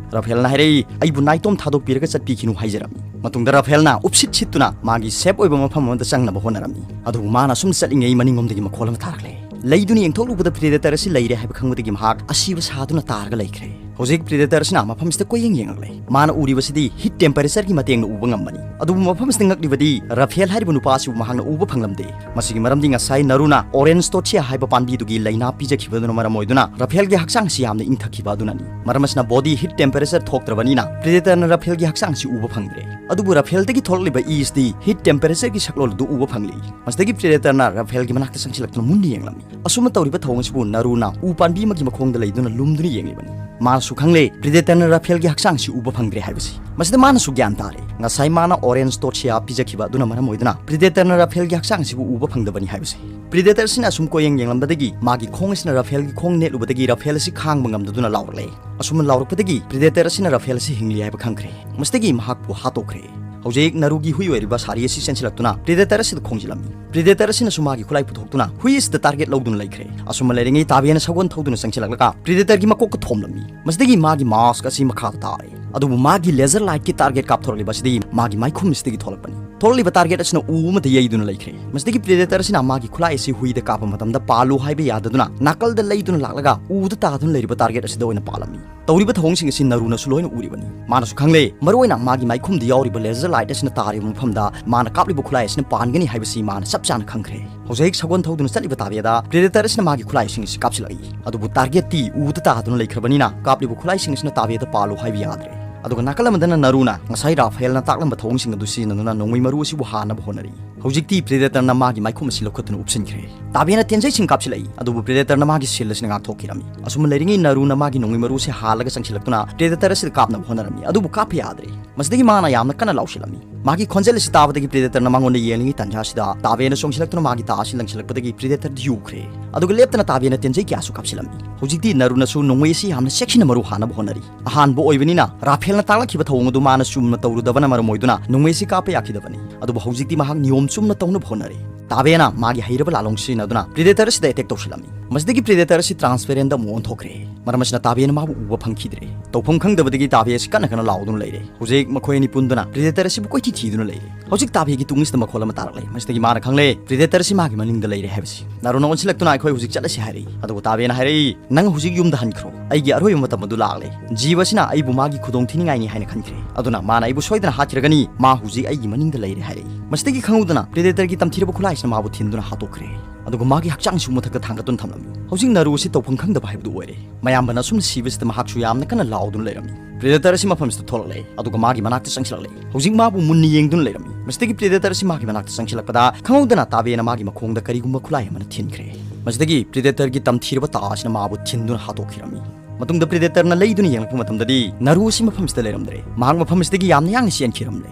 ꯔꯥꯐꯦꯜꯅ ꯍꯥꯏꯔꯛꯏ, "ꯑꯩꯕꯨ ꯅꯥꯏꯇꯣꯝ ꯊꯥꯗꯣꯛꯄꯤꯔꯒ ꯆꯠꯄꯤꯈꯤꯅꯨ" ꯍꯥꯏꯖꯔꯝꯃꯤ꯫ ꯃꯇꯨꯡꯗ ꯔꯥꯐꯦꯜꯅ ꯎꯞꯁꯤꯠ ꯁꯤꯠꯇꯨꯅ ꯃꯥꯒꯤ ꯁꯦꯐ ꯑꯣꯏꯕ ꯃꯐꯝ ꯑꯃꯗ ꯆꯪꯅꯕ ꯍꯣꯠꯅꯔꯝꯃꯤ꯫ ꯑꯗꯨꯕꯨ ꯃꯥꯅ ꯑꯁꯨꯝ ꯆꯠꯂꯤꯉꯩ ꯃꯅꯤꯡꯂꯣꯝꯗꯒꯤ ꯃꯈꯣꯜ ꯑꯃ ꯇꯥꯔꯛꯂꯦ꯫ ꯂꯩꯗꯨꯅ ꯌꯦꯡꯊꯣꯛꯂꯨꯕꯗ ꯄ꯭ꯔꯤꯗꯦꯇꯔ ꯑꯁꯤ ꯂꯩꯔꯦ ꯍꯥꯏꯕ ꯈꯪꯕꯗꯒꯤ ꯃꯍꯥꯛ ꯑꯁꯤꯕ ꯁꯥꯗꯨꯅ ꯇꯥꯔꯒ ꯂꯩꯈ꯭ꯔꯦ꯫ ꯍꯧꯖꯤꯛ ꯄ꯭ꯔꯤꯗꯦꯇꯔ ꯑꯁꯤꯅ ꯃꯐꯝꯁꯤꯗ ꯀꯣꯏꯌꯦꯡ ꯌꯦꯡꯂꯛꯂꯦ꯫ ꯃꯥꯅ ꯎꯔꯤꯕꯁꯤꯗꯤ ꯍꯤꯠ ꯇꯦꯝꯄꯔꯦꯆꯔꯒꯤ ꯃꯇꯦꯡꯅ ꯎꯕ ꯉꯝꯕꯅꯤ꯫ ꯑꯗꯨꯕꯨ ꯃꯐꯝꯁꯤꯗ ꯉꯛꯂꯤꯕꯗꯤ ꯔꯥꯐꯦꯜ ꯍꯥꯏꯔꯤꯕ ꯅꯨꯄꯥ ꯑꯁꯤꯕꯨ ꯃꯍꯥꯛꯅ ꯎꯕ ꯐꯪꯂꯝꯗꯦ꯫ ꯃꯁꯤꯒꯤ ꯃꯔꯝꯗꯤ ꯉꯁꯥꯏ ꯅꯔꯨꯅ ꯑꯣꯔꯦꯟꯖ ꯇꯣꯊꯤꯌꯥ ꯍꯥꯏꯕ ꯄꯥꯝꯕꯤꯗꯨꯒꯤ ꯂꯥꯏꯅꯥ ꯄꯤꯖꯈꯤꯕꯗꯨꯅ ꯃꯔꯝ ꯑꯣꯏꯗꯨꯅ ꯔꯥꯐꯦꯜꯒꯤ ꯍꯛꯆꯥꯡꯁꯤ ꯌꯥꯝꯅ ꯏꯪꯊꯈꯤꯕ ꯑꯗꯨꯅꯅꯤ꯫ ꯃꯔꯝ ꯑꯁꯤꯅ ꯕꯣꯗꯤ ꯍꯤꯠ ꯇꯦꯝꯄꯔꯦꯆꯔ ꯊꯣꯛꯇ꯭ꯔꯕꯅꯤꯅ ꯄ꯭ꯔꯤꯗꯦꯇꯔꯅ ꯔꯥꯐꯦꯜꯒꯤ ꯍꯛꯆꯥꯡꯁꯤ ꯎꯕ ꯐꯪꯗ꯭ꯔꯦ꯫ ꯑꯗꯨꯕꯨ ꯔꯥꯐꯦꯜꯗꯒꯤ ꯊꯣꯛꯂꯛꯂꯤꯕ ꯏꯁꯇꯤ ꯍꯤꯠ ꯇꯦꯝꯄꯔꯦꯆꯔꯒꯤ ꯁꯛꯂꯣꯜ ꯑꯗꯨ ꯎꯕ ꯐꯪꯂꯤ꯫ ꯃꯁꯤꯗꯒꯤ ꯄ꯭ꯔꯤꯗꯦꯇꯔꯅ ꯔꯥꯐꯦꯜꯒꯤ ꯃꯅꯥꯛꯇ ꯆꯪꯁꯤꯜꯂꯛꯇꯨꯅ ꯃꯨꯟꯅ ꯌꯦꯡꯂꯝꯃꯤ꯫ ꯑꯁꯨꯝꯅ ꯇꯧꯔꯤꯕ ꯊꯧꯑꯣꯡ ꯑꯁꯤꯕꯨ ꯅꯔꯨꯅ ꯎ ꯄꯥꯝꯕꯤ ꯑꯃꯒꯤ ꯃꯈꯣꯡꯗ ꯂꯩꯗꯨꯅ ꯂꯨꯝꯗꯨꯅ ꯌꯦꯡꯂꯤꯕꯅꯤ꯫ ꯃꯥꯅꯁꯨ ꯈꯪꯂꯦ ꯄ꯭ꯔꯤꯗꯦꯇꯔꯅ ꯔꯥꯐꯦꯜꯒꯤ ꯍꯛꯆꯥꯡꯁꯤ ꯎꯕ ꯐꯪꯗ꯭ꯔꯦ ꯍꯥꯏꯕꯁꯤ꯫ ꯃꯁꯤꯗ ꯃꯥꯅꯁꯨ ꯒ꯭ꯌꯥꯟ ꯇꯥꯔꯦ, ꯉꯁꯥꯏ ꯃꯥꯅ ꯑꯣꯔꯦꯟꯖ ꯇꯣꯊꯤꯌꯥ ꯄꯤꯖꯈꯤꯕ ꯑꯗꯨꯅ ꯃꯔꯝ ꯑꯣꯏꯗꯨꯅ ꯄ꯭ꯔꯤꯗꯦꯇꯔꯅ ꯔꯥꯐꯦꯜꯒꯤ ꯍꯛꯆꯥꯡ ꯑꯁꯤꯕꯨ ꯎꯕ ꯐꯪꯗꯕꯅꯤ ꯍꯥꯏꯕꯁꯤ꯫ ꯄ꯭ꯔꯤꯗꯦꯇꯔꯁꯤꯅ ꯑꯁꯨꯝ ꯀꯣꯏꯌꯦꯡ ꯌꯦꯡꯂꯝꯕꯗꯒꯤ ꯃꯥꯒꯤ ꯈꯣꯡ ꯑꯁꯤꯅ ꯔꯥꯐꯦꯜꯒꯤ ꯈꯣꯡ ꯅꯦꯠꯂꯨꯕꯗꯒꯤ ꯔꯥꯐꯦꯜ ꯑꯁꯤ ꯈꯥꯡꯕ ꯉꯝꯗꯗꯨꯅ ꯂꯥꯎꯔꯛꯂꯦ꯫ ꯑꯁꯨꯝꯅ ꯂꯥꯎꯔꯛꯄꯗꯒꯤ ꯄ꯭ꯔꯤꯗꯦꯇꯔ ꯑꯁꯤꯅ ꯔꯥꯐꯦꯜ ꯑꯁꯤ ꯍꯤꯡꯂꯤ ꯍꯥꯏꯕ ꯈꯪꯈ꯭ꯔꯦ꯫ ꯃꯁꯤꯗꯒꯤ ꯃꯍꯥꯛꯄꯨ ꯍꯥꯠꯇꯣꯛꯈ꯭ꯔꯦ꯫ ꯍꯧꯖꯤꯛ ꯅꯔꯨꯒꯤ ꯍꯨꯏ ꯑꯣꯏꯔꯤꯕ ꯁꯥꯔꯤ ꯑꯁꯤ ꯆꯦꯟꯁꯤꯜꯂꯛꯇꯨꯅ ꯄ꯭ꯔꯤꯗꯦꯇꯔ ꯑꯁꯤꯗ ꯈꯣꯡꯖꯤꯜꯂꯝꯃꯤ꯫ ꯄ꯭ꯔꯤꯗꯦꯇꯔ ꯑꯁꯤꯅꯁꯨ ꯃꯥꯒꯤ ꯈꯨꯠꯂꯥꯏ ꯄꯨꯊꯣꯛꯇꯨꯅ ꯍꯨꯏ ꯑꯁꯤꯗ ꯇꯥꯔꯒꯦꯠ ꯂꯧꯗꯨꯅ ꯂꯩꯈ꯭ꯔꯦ꯫ ꯑꯁꯨꯝꯅ ꯂꯩꯔꯤꯉꯩ ꯇꯥꯕꯦꯅ ꯁꯒꯣꯜ ꯊꯧꯗꯨꯅ ꯆꯪꯁꯤꯜꯂꯛꯂꯒ ꯄ꯭ꯔꯤꯗꯦꯇꯔꯒꯤ ꯃꯀꯣꯛꯇ ꯊꯣꯝꯂꯝꯃꯤ꯫ ꯃꯁꯤꯗꯒꯤ ꯃꯥꯒꯤ ꯃꯥꯁꯛ ꯑꯁꯤ ꯃꯈꯥꯗ ꯇꯥꯔꯦ꯫ ꯑꯗꯨꯕꯨ ꯃꯥꯒꯤ ꯂꯦꯖꯔ ꯂꯥꯏꯠꯀꯤ ꯇꯥꯔꯒꯦꯠ ꯀꯥꯞꯊꯣꯔꯛꯂꯤꯕ ꯑꯁꯤꯗꯤ ꯃꯥꯒꯤ ꯃꯥꯏꯈꯨꯝ ꯑꯁꯤꯗꯒꯤ ꯊꯣꯛꯂꯛꯄꯅꯤ꯫ ꯊꯣꯛꯂꯛꯂꯤꯕ ꯇꯥꯔꯒꯦꯠ ꯑꯁꯤꯅ ꯎ ꯑꯃꯗ ꯌꯩꯗꯨꯅ ꯂꯩꯈ꯭ꯔꯦ꯫ ꯃꯁꯤꯗꯒꯤ ꯄ꯭ꯔꯤꯗꯦꯇꯔ ꯑꯁꯤꯅ ꯃꯥꯒꯤ ꯈꯨꯠꯂꯥꯏ ꯑꯁꯤ ꯍꯨꯏꯗ ꯀꯥꯞꯄ ꯃꯇꯝꯗ ꯄꯥꯜꯂꯨ ꯍꯥꯏꯕ ꯌꯥꯗꯗꯨꯅ ꯅꯥꯀꯜꯗ ꯂꯩꯗꯨꯅ ꯂꯥꯛꯂꯒ ꯎꯗ ꯇꯥꯗꯨꯅ ꯂꯩꯔꯤꯕ ꯇꯥꯔꯒꯦꯠ ꯑꯁꯤꯗ ꯑꯣꯏꯅ ꯄꯥꯜꯂꯝꯃꯤ꯫ ꯇꯧꯔꯤꯕ ꯊꯧꯑꯣꯡꯁꯤꯡ ꯑꯁꯤ ꯅꯔꯨꯅꯁꯨ ꯂꯣꯏꯅ ꯎꯔꯤꯕꯅꯤ꯫ ꯃꯥꯅꯁꯨ ꯈꯪꯂꯦ, ꯃꯔꯨꯑꯣꯏꯅ ꯃꯥꯒꯤ ꯃꯥꯏꯈꯨꯝꯗ ꯌꯥꯎꯔꯤꯕ ꯂꯦꯖꯔ ꯂꯥꯏꯠ ꯑꯁꯤꯅ ꯇꯥꯔꯤꯕ ꯃꯐꯝꯗ ꯃꯥꯅ ꯀꯥꯞꯂꯤꯕ ꯈꯨꯠꯂꯥꯏ ꯑꯁꯤꯅ ꯄꯥꯟꯒꯅꯤ ꯍꯥꯏꯕꯁꯤ ꯃꯥꯅ ꯆꯞ ꯆꯥꯅ ꯈꯪꯈ꯭ꯔꯦ꯫ ꯍꯧꯖꯤꯛ ꯁꯒꯣꯜ ꯊꯧꯗꯨꯅ ꯆꯠꯂꯤꯕ ꯇꯥꯕꯦꯗ ꯄ꯭ꯔꯤꯗꯦꯇꯔ ꯑꯁꯤꯅ ꯃꯥꯒꯤ ꯈꯨꯠꯂꯥꯏꯁꯤꯡ ꯑꯁꯤ ꯀꯥꯞꯁꯤꯜꯂꯛꯏ꯫ ꯑꯗꯨꯕꯨ ꯇꯥꯔꯒꯦꯠꯇꯤ ꯎꯗ ꯇꯥꯗꯨꯅ ꯂꯩꯈ꯭ꯔꯕꯅꯤꯅ ꯀꯥꯞꯂꯤꯕ ꯈꯨꯠꯂꯥꯏꯁꯤꯡ ꯑꯁꯤꯅ ꯇꯥꯕꯦꯗ ꯄꯥꯜꯂꯨ ꯍꯥꯏꯕ ꯌꯥꯗ꯭ꯔꯦ꯫ ꯑꯗꯨꯒ ꯅꯥꯀꯜ ꯑꯃꯗꯅ ꯅꯔꯨꯅ ꯉꯁꯥꯏ ꯔꯥꯐꯦꯜꯅ ꯇꯥꯛꯂꯝꯕ ꯊꯧꯑꯣꯡꯁꯤꯡ ꯑꯗꯨ ꯁꯤꯖꯤꯟꯅꯗꯨꯅ ꯅꯣꯡꯃꯩ ꯃꯔꯨ ꯑꯁꯤꯕꯨ ꯍꯥꯟꯅꯕ ꯍꯣꯠꯅꯔꯤ꯫ ꯍꯧꯖꯤꯛꯇꯤ ꯄ꯭ꯔꯤꯗꯦꯇꯔꯅ ꯃꯥꯒꯤ ꯃꯥꯏꯈꯨꯝ ꯑꯁꯤ ꯂꯧꯈꯠꯇꯨꯅ ꯎꯞꯁꯤꯟꯈ꯭ꯔꯦ꯫ ꯇꯥꯕꯦꯅ ꯇꯦꯟꯖꯩꯁꯤꯡ ꯀꯥꯞꯁꯤꯜꯂꯛꯏ, ꯑꯗꯨꯕꯨ ꯄ꯭ꯔꯤꯗꯦꯇꯔꯅ ꯃꯥꯒꯤ ꯁꯤꯜ ꯑꯁꯤꯅ ꯉꯥꯛꯊꯣꯛꯈꯤꯔꯝꯃꯤ꯫ ꯑꯁꯨꯝꯅ ꯂꯩꯔꯤꯉꯩ ꯅꯔꯨꯅ ꯃꯥꯒꯤ ꯅꯣꯡꯃꯩ ꯃꯔꯨ ꯑꯁꯤ ꯍꯥꯜꯂꯒ ꯆꯪꯁꯤꯜꯂꯛꯇꯨꯅ ꯄ꯭ꯔꯤꯗꯦꯇꯔ ꯑꯁꯤꯗ ꯀꯥꯞꯅꯕ ꯍꯣꯠꯅꯔꯝꯃꯤ, ꯑꯗꯨꯕꯨ ꯀꯥꯞꯄ ꯌꯥꯗ꯭ꯔꯦ꯫ ꯃꯁꯤꯗꯒꯤ ꯃꯥꯅ ꯌꯥꯝꯅ ꯀꯟꯅ ꯂꯥꯎꯁꯤꯜꯂꯝꯃꯤ꯫ ꯃꯥꯒꯤ ꯈꯣꯟꯖꯦꯜ ꯑꯁꯤ ꯇꯥꯕꯗꯒꯤ ꯄ꯭ꯔꯤꯗꯦꯇꯔꯅ ꯃꯉꯣꯟꯗ ꯌꯦꯡꯂꯤꯉꯩ ꯇꯥꯟꯖꯥ ꯑꯁꯤꯗ ꯇꯥꯕꯦꯅ ꯆꯣꯡꯁꯤꯜꯂꯛꯇꯨꯅ ꯃꯥꯒꯤ ꯇꯥ ꯑꯁꯤ ꯂꯪꯁꯤꯜꯂꯛꯄꯗꯒꯤ ꯄ꯭ꯔꯤꯗꯦꯇꯔꯗꯤ ꯌꯨꯈ꯭ꯔꯦ꯫ ꯑꯗꯨꯒ ꯂꯦꯞꯇꯅ ꯇꯥꯕꯦꯅ ꯇꯦꯟꯖꯩ ꯀꯌꯥꯁꯨ ꯀꯥꯞꯁꯤꯜꯂꯝꯃꯤ꯫ ꯍꯧꯖꯤꯛꯇꯤ ꯅꯔꯨꯅꯁꯨ ꯅꯣꯡꯃꯩ ꯑꯁꯤ ꯌꯥꯝꯅ ꯆꯦꯛꯁꯤꯟꯅ ꯃꯔꯨ ꯍꯥꯟꯅꯕ ꯍꯣꯠꯅꯔꯤ꯫ ꯑꯍꯥꯟꯕ ꯑꯣꯏꯕꯅꯤꯅ ꯔꯥꯐꯦꯜꯅ ꯇꯥꯛꯂꯛꯈꯤꯕ ꯊꯧꯑꯣꯡ ꯑꯗꯨ ꯃꯥꯅ ꯆꯨꯝꯅ ꯇꯧꯔꯨꯗꯕꯅ ꯃꯔꯝ ꯑꯣꯏꯗꯨꯅ ꯅꯣꯡꯃꯩ ꯑꯁꯤ ꯀꯥꯞꯄ ꯌꯥꯈꯤꯗꯕꯅꯤ꯫ ꯑꯗꯨꯕꯨ ꯍꯧꯖꯤꯛꯇꯤ ꯃꯍꯥꯛ ꯅꯤꯌꯣꯝ ꯆꯨꯝꯅ ꯇꯧꯅꯕ ꯍꯣꯠꯅꯔꯦ꯫ ꯇꯥꯕꯦꯅ ꯃꯥꯒꯤ ꯍꯩꯔꯕ ꯂꯥꯂꯣꯡ ꯁꯤꯖꯤꯟꯅꯗꯨꯅ Predator ꯑꯁꯤꯗ attack ꯇꯧꯁꯤꯜꯂꯝꯃꯤ꯫ ꯃꯁꯤꯗꯒꯤ Predator ꯑꯁꯤ transparent ꯑꯃꯨꯛ ꯑꯣꯟꯊꯣꯛꯈ꯭ꯔꯦ꯫ ꯃꯔꯝ ꯑꯁꯤꯅ ꯇꯥꯕꯦꯅ ꯃꯥꯕꯨ ꯎꯕ ꯐꯪꯈꯤꯗ꯭ꯔꯦ꯫ ꯇꯧꯐꯝ ꯈꯪꯗꯕꯗꯒꯤ ꯇꯥꯕꯦ ꯑꯁꯤ ꯀꯟꯅ ꯀꯟꯅ ꯂꯥꯎꯗꯨꯅ ꯂꯩꯔꯦ꯫ ꯍꯧꯖꯤꯛ ꯃꯈꯣꯏ ꯑꯅꯤ ꯄꯨꯟꯗꯨꯅ Predator ꯑꯁꯤꯕꯨ ꯀꯣꯏꯊꯤ ꯊꯤꯗꯨꯅ ꯂꯩꯔꯦ꯫ ꯍꯧꯖꯤꯛ ꯇꯥꯕꯦꯒꯤ ꯇꯨꯡ ꯑꯁꯤꯗ ꯃꯈꯣꯜ ꯑꯃ ꯇꯥꯔꯛꯂꯦ꯫ ꯃꯁꯤꯗꯒꯤ ꯃꯥꯅ ꯈꯪꯂꯦ Predator ꯑꯁꯤ ꯃꯥꯒꯤ ꯃꯅꯤꯡꯗ ꯂꯩꯔꯦ ꯍꯥꯏꯕꯁꯤ꯫ ꯅꯥꯔꯨꯅ ꯑꯣꯟꯁꯤꯜꯂꯛꯇꯨꯅ "ꯑꯩꯈꯣꯏ ꯍꯧꯖꯤꯛ ꯆꯠꯂꯁꯤ" ꯍꯥꯏꯔꯛꯏ꯫ ꯑꯗꯨꯕꯨ ꯇꯥꯕꯦꯅ ꯍꯥꯏꯔꯛꯏ, "ꯅꯪ ꯍꯧꯖꯤꯛ ꯌꯨꯝꯗ ꯍꯟꯈ꯭ꯔꯣ꯫ ꯑꯩꯒꯤ ꯑꯔꯣꯏꯕ ꯃꯇꯝ ꯑꯗꯨ ꯂꯥꯛꯂꯦ꯫ ꯖꯤꯕ ꯑꯁꯤꯅ ꯑꯩꯕꯨ ꯃꯥꯒꯤ ꯈꯨꯗꯣꯡ ꯊꯤꯅꯤꯡꯉꯥꯏꯅꯤ ꯍꯥꯏꯅ ꯈꯟꯈ꯭ꯔꯦ꯫ ꯑꯗꯨꯅ ꯃꯥꯅ ꯑꯩꯕꯨ ꯁꯣꯏꯗꯅ ꯍꯥꯠꯈꯤꯔꯒꯅꯤ꯫ ꯃꯥ ꯍꯧꯖꯤꯛ ꯑꯩꯒꯤ ꯃꯅꯤꯡꯗ ꯂꯩꯔꯦ" ꯍꯥꯏꯔꯛꯏ꯫ ꯃꯁꯤꯗꯒꯤ ꯈꯪꯍꯧꯗꯅ Predatorꯒꯤ ꯇꯝꯊꯤꯔꯕ ꯈꯨꯠꯂꯥꯏꯁꯤꯅ ꯃꯥꯕꯨ ꯊꯤꯟꯗꯨꯅ ꯍꯥꯠꯇꯣꯛꯈ꯭ꯔꯦ꯫ ꯑꯗꯨꯒ ꯃꯥꯒꯤ ꯍꯛꯆꯥꯡꯁꯨ ꯃꯊꯛꯇ ꯊꯥꯡꯒꯠꯇꯨꯅ ꯊꯝꯂꯝꯃꯤ꯫ ꯍꯧꯖꯤꯛ ꯅꯥꯔꯨ ꯑꯁꯤ ꯇꯧꯐꯝ ꯈꯪꯗꯕ ꯍꯥꯏꯕꯗꯨ ꯑꯣꯏꯔꯦ꯫ ꯃꯌꯥꯝꯕꯅ ꯑꯁꯨꯝꯅ ꯁꯤꯕꯁꯤꯗ ꯃꯍꯥꯛꯁꯨ ꯌꯥꯝꯅ ꯀꯟꯅ ꯂꯥꯎꯗꯨꯅ ꯂꯩꯔꯝꯃꯤ꯫ Predator ꯑꯁꯤ ꯃꯐꯝꯁꯤꯗ ꯊꯣꯛꯂꯛꯂꯦ, ꯑꯗꯨꯒ ꯃꯥꯒꯤ ꯃꯅꯥꯛꯇ ꯆꯪꯁꯤꯜꯂꯛꯂꯦ꯫ ꯍꯧꯖꯤꯛ ꯃꯥꯕꯨ ꯃꯨꯟꯅ ꯌꯦꯡꯗꯨꯅ ꯂꯩꯔꯝꯃꯤ꯫ ꯃꯁꯤꯗꯒꯤ Predator ꯑꯁꯤ ꯃꯥꯒꯤ ꯃꯅꯥꯛꯇ ꯆꯪꯁꯤꯜꯂꯛꯄꯗ ꯈꯪꯍꯧꯗꯅ ꯇꯥꯕꯦꯅ ꯃꯥꯒꯤ ꯃꯈꯣꯡꯗ ꯀꯔꯤꯒꯨꯝꯕ ꯈꯨꯠꯂꯥꯏ ꯑꯃꯅ ꯊꯤꯟꯈ꯭ꯔꯦ꯫ ꯃꯁꯤꯗꯒꯤ Predatorꯒꯤ ꯇꯝꯊꯤꯔꯕ ꯇꯥ ꯑꯁꯤꯅ ꯃꯥꯕꯨ ꯊꯤꯟꯗꯨꯅ ꯍꯥꯠꯇꯣꯛꯈꯤꯔꯝꯃꯤ꯫ ꯃꯇꯨꯡꯗ Predatorꯅ ꯂꯩꯗꯨꯅ ꯌꯦꯡꯂꯛꯄ ꯃꯇꯝꯗꯗꯤ ꯅꯥꯔꯨ ꯑꯁꯤ ꯃꯐꯝꯁꯤꯗ ꯂꯩꯔꯝꯗ꯭ꯔꯦ꯫ ꯃꯍꯥꯛ ꯃꯐꯝ ꯑꯁꯤꯗꯒꯤ ꯌꯥꯝꯅ ꯌꯥꯡꯅ ꯆꯦꯟꯈꯤꯔꯝꯂꯦ꯫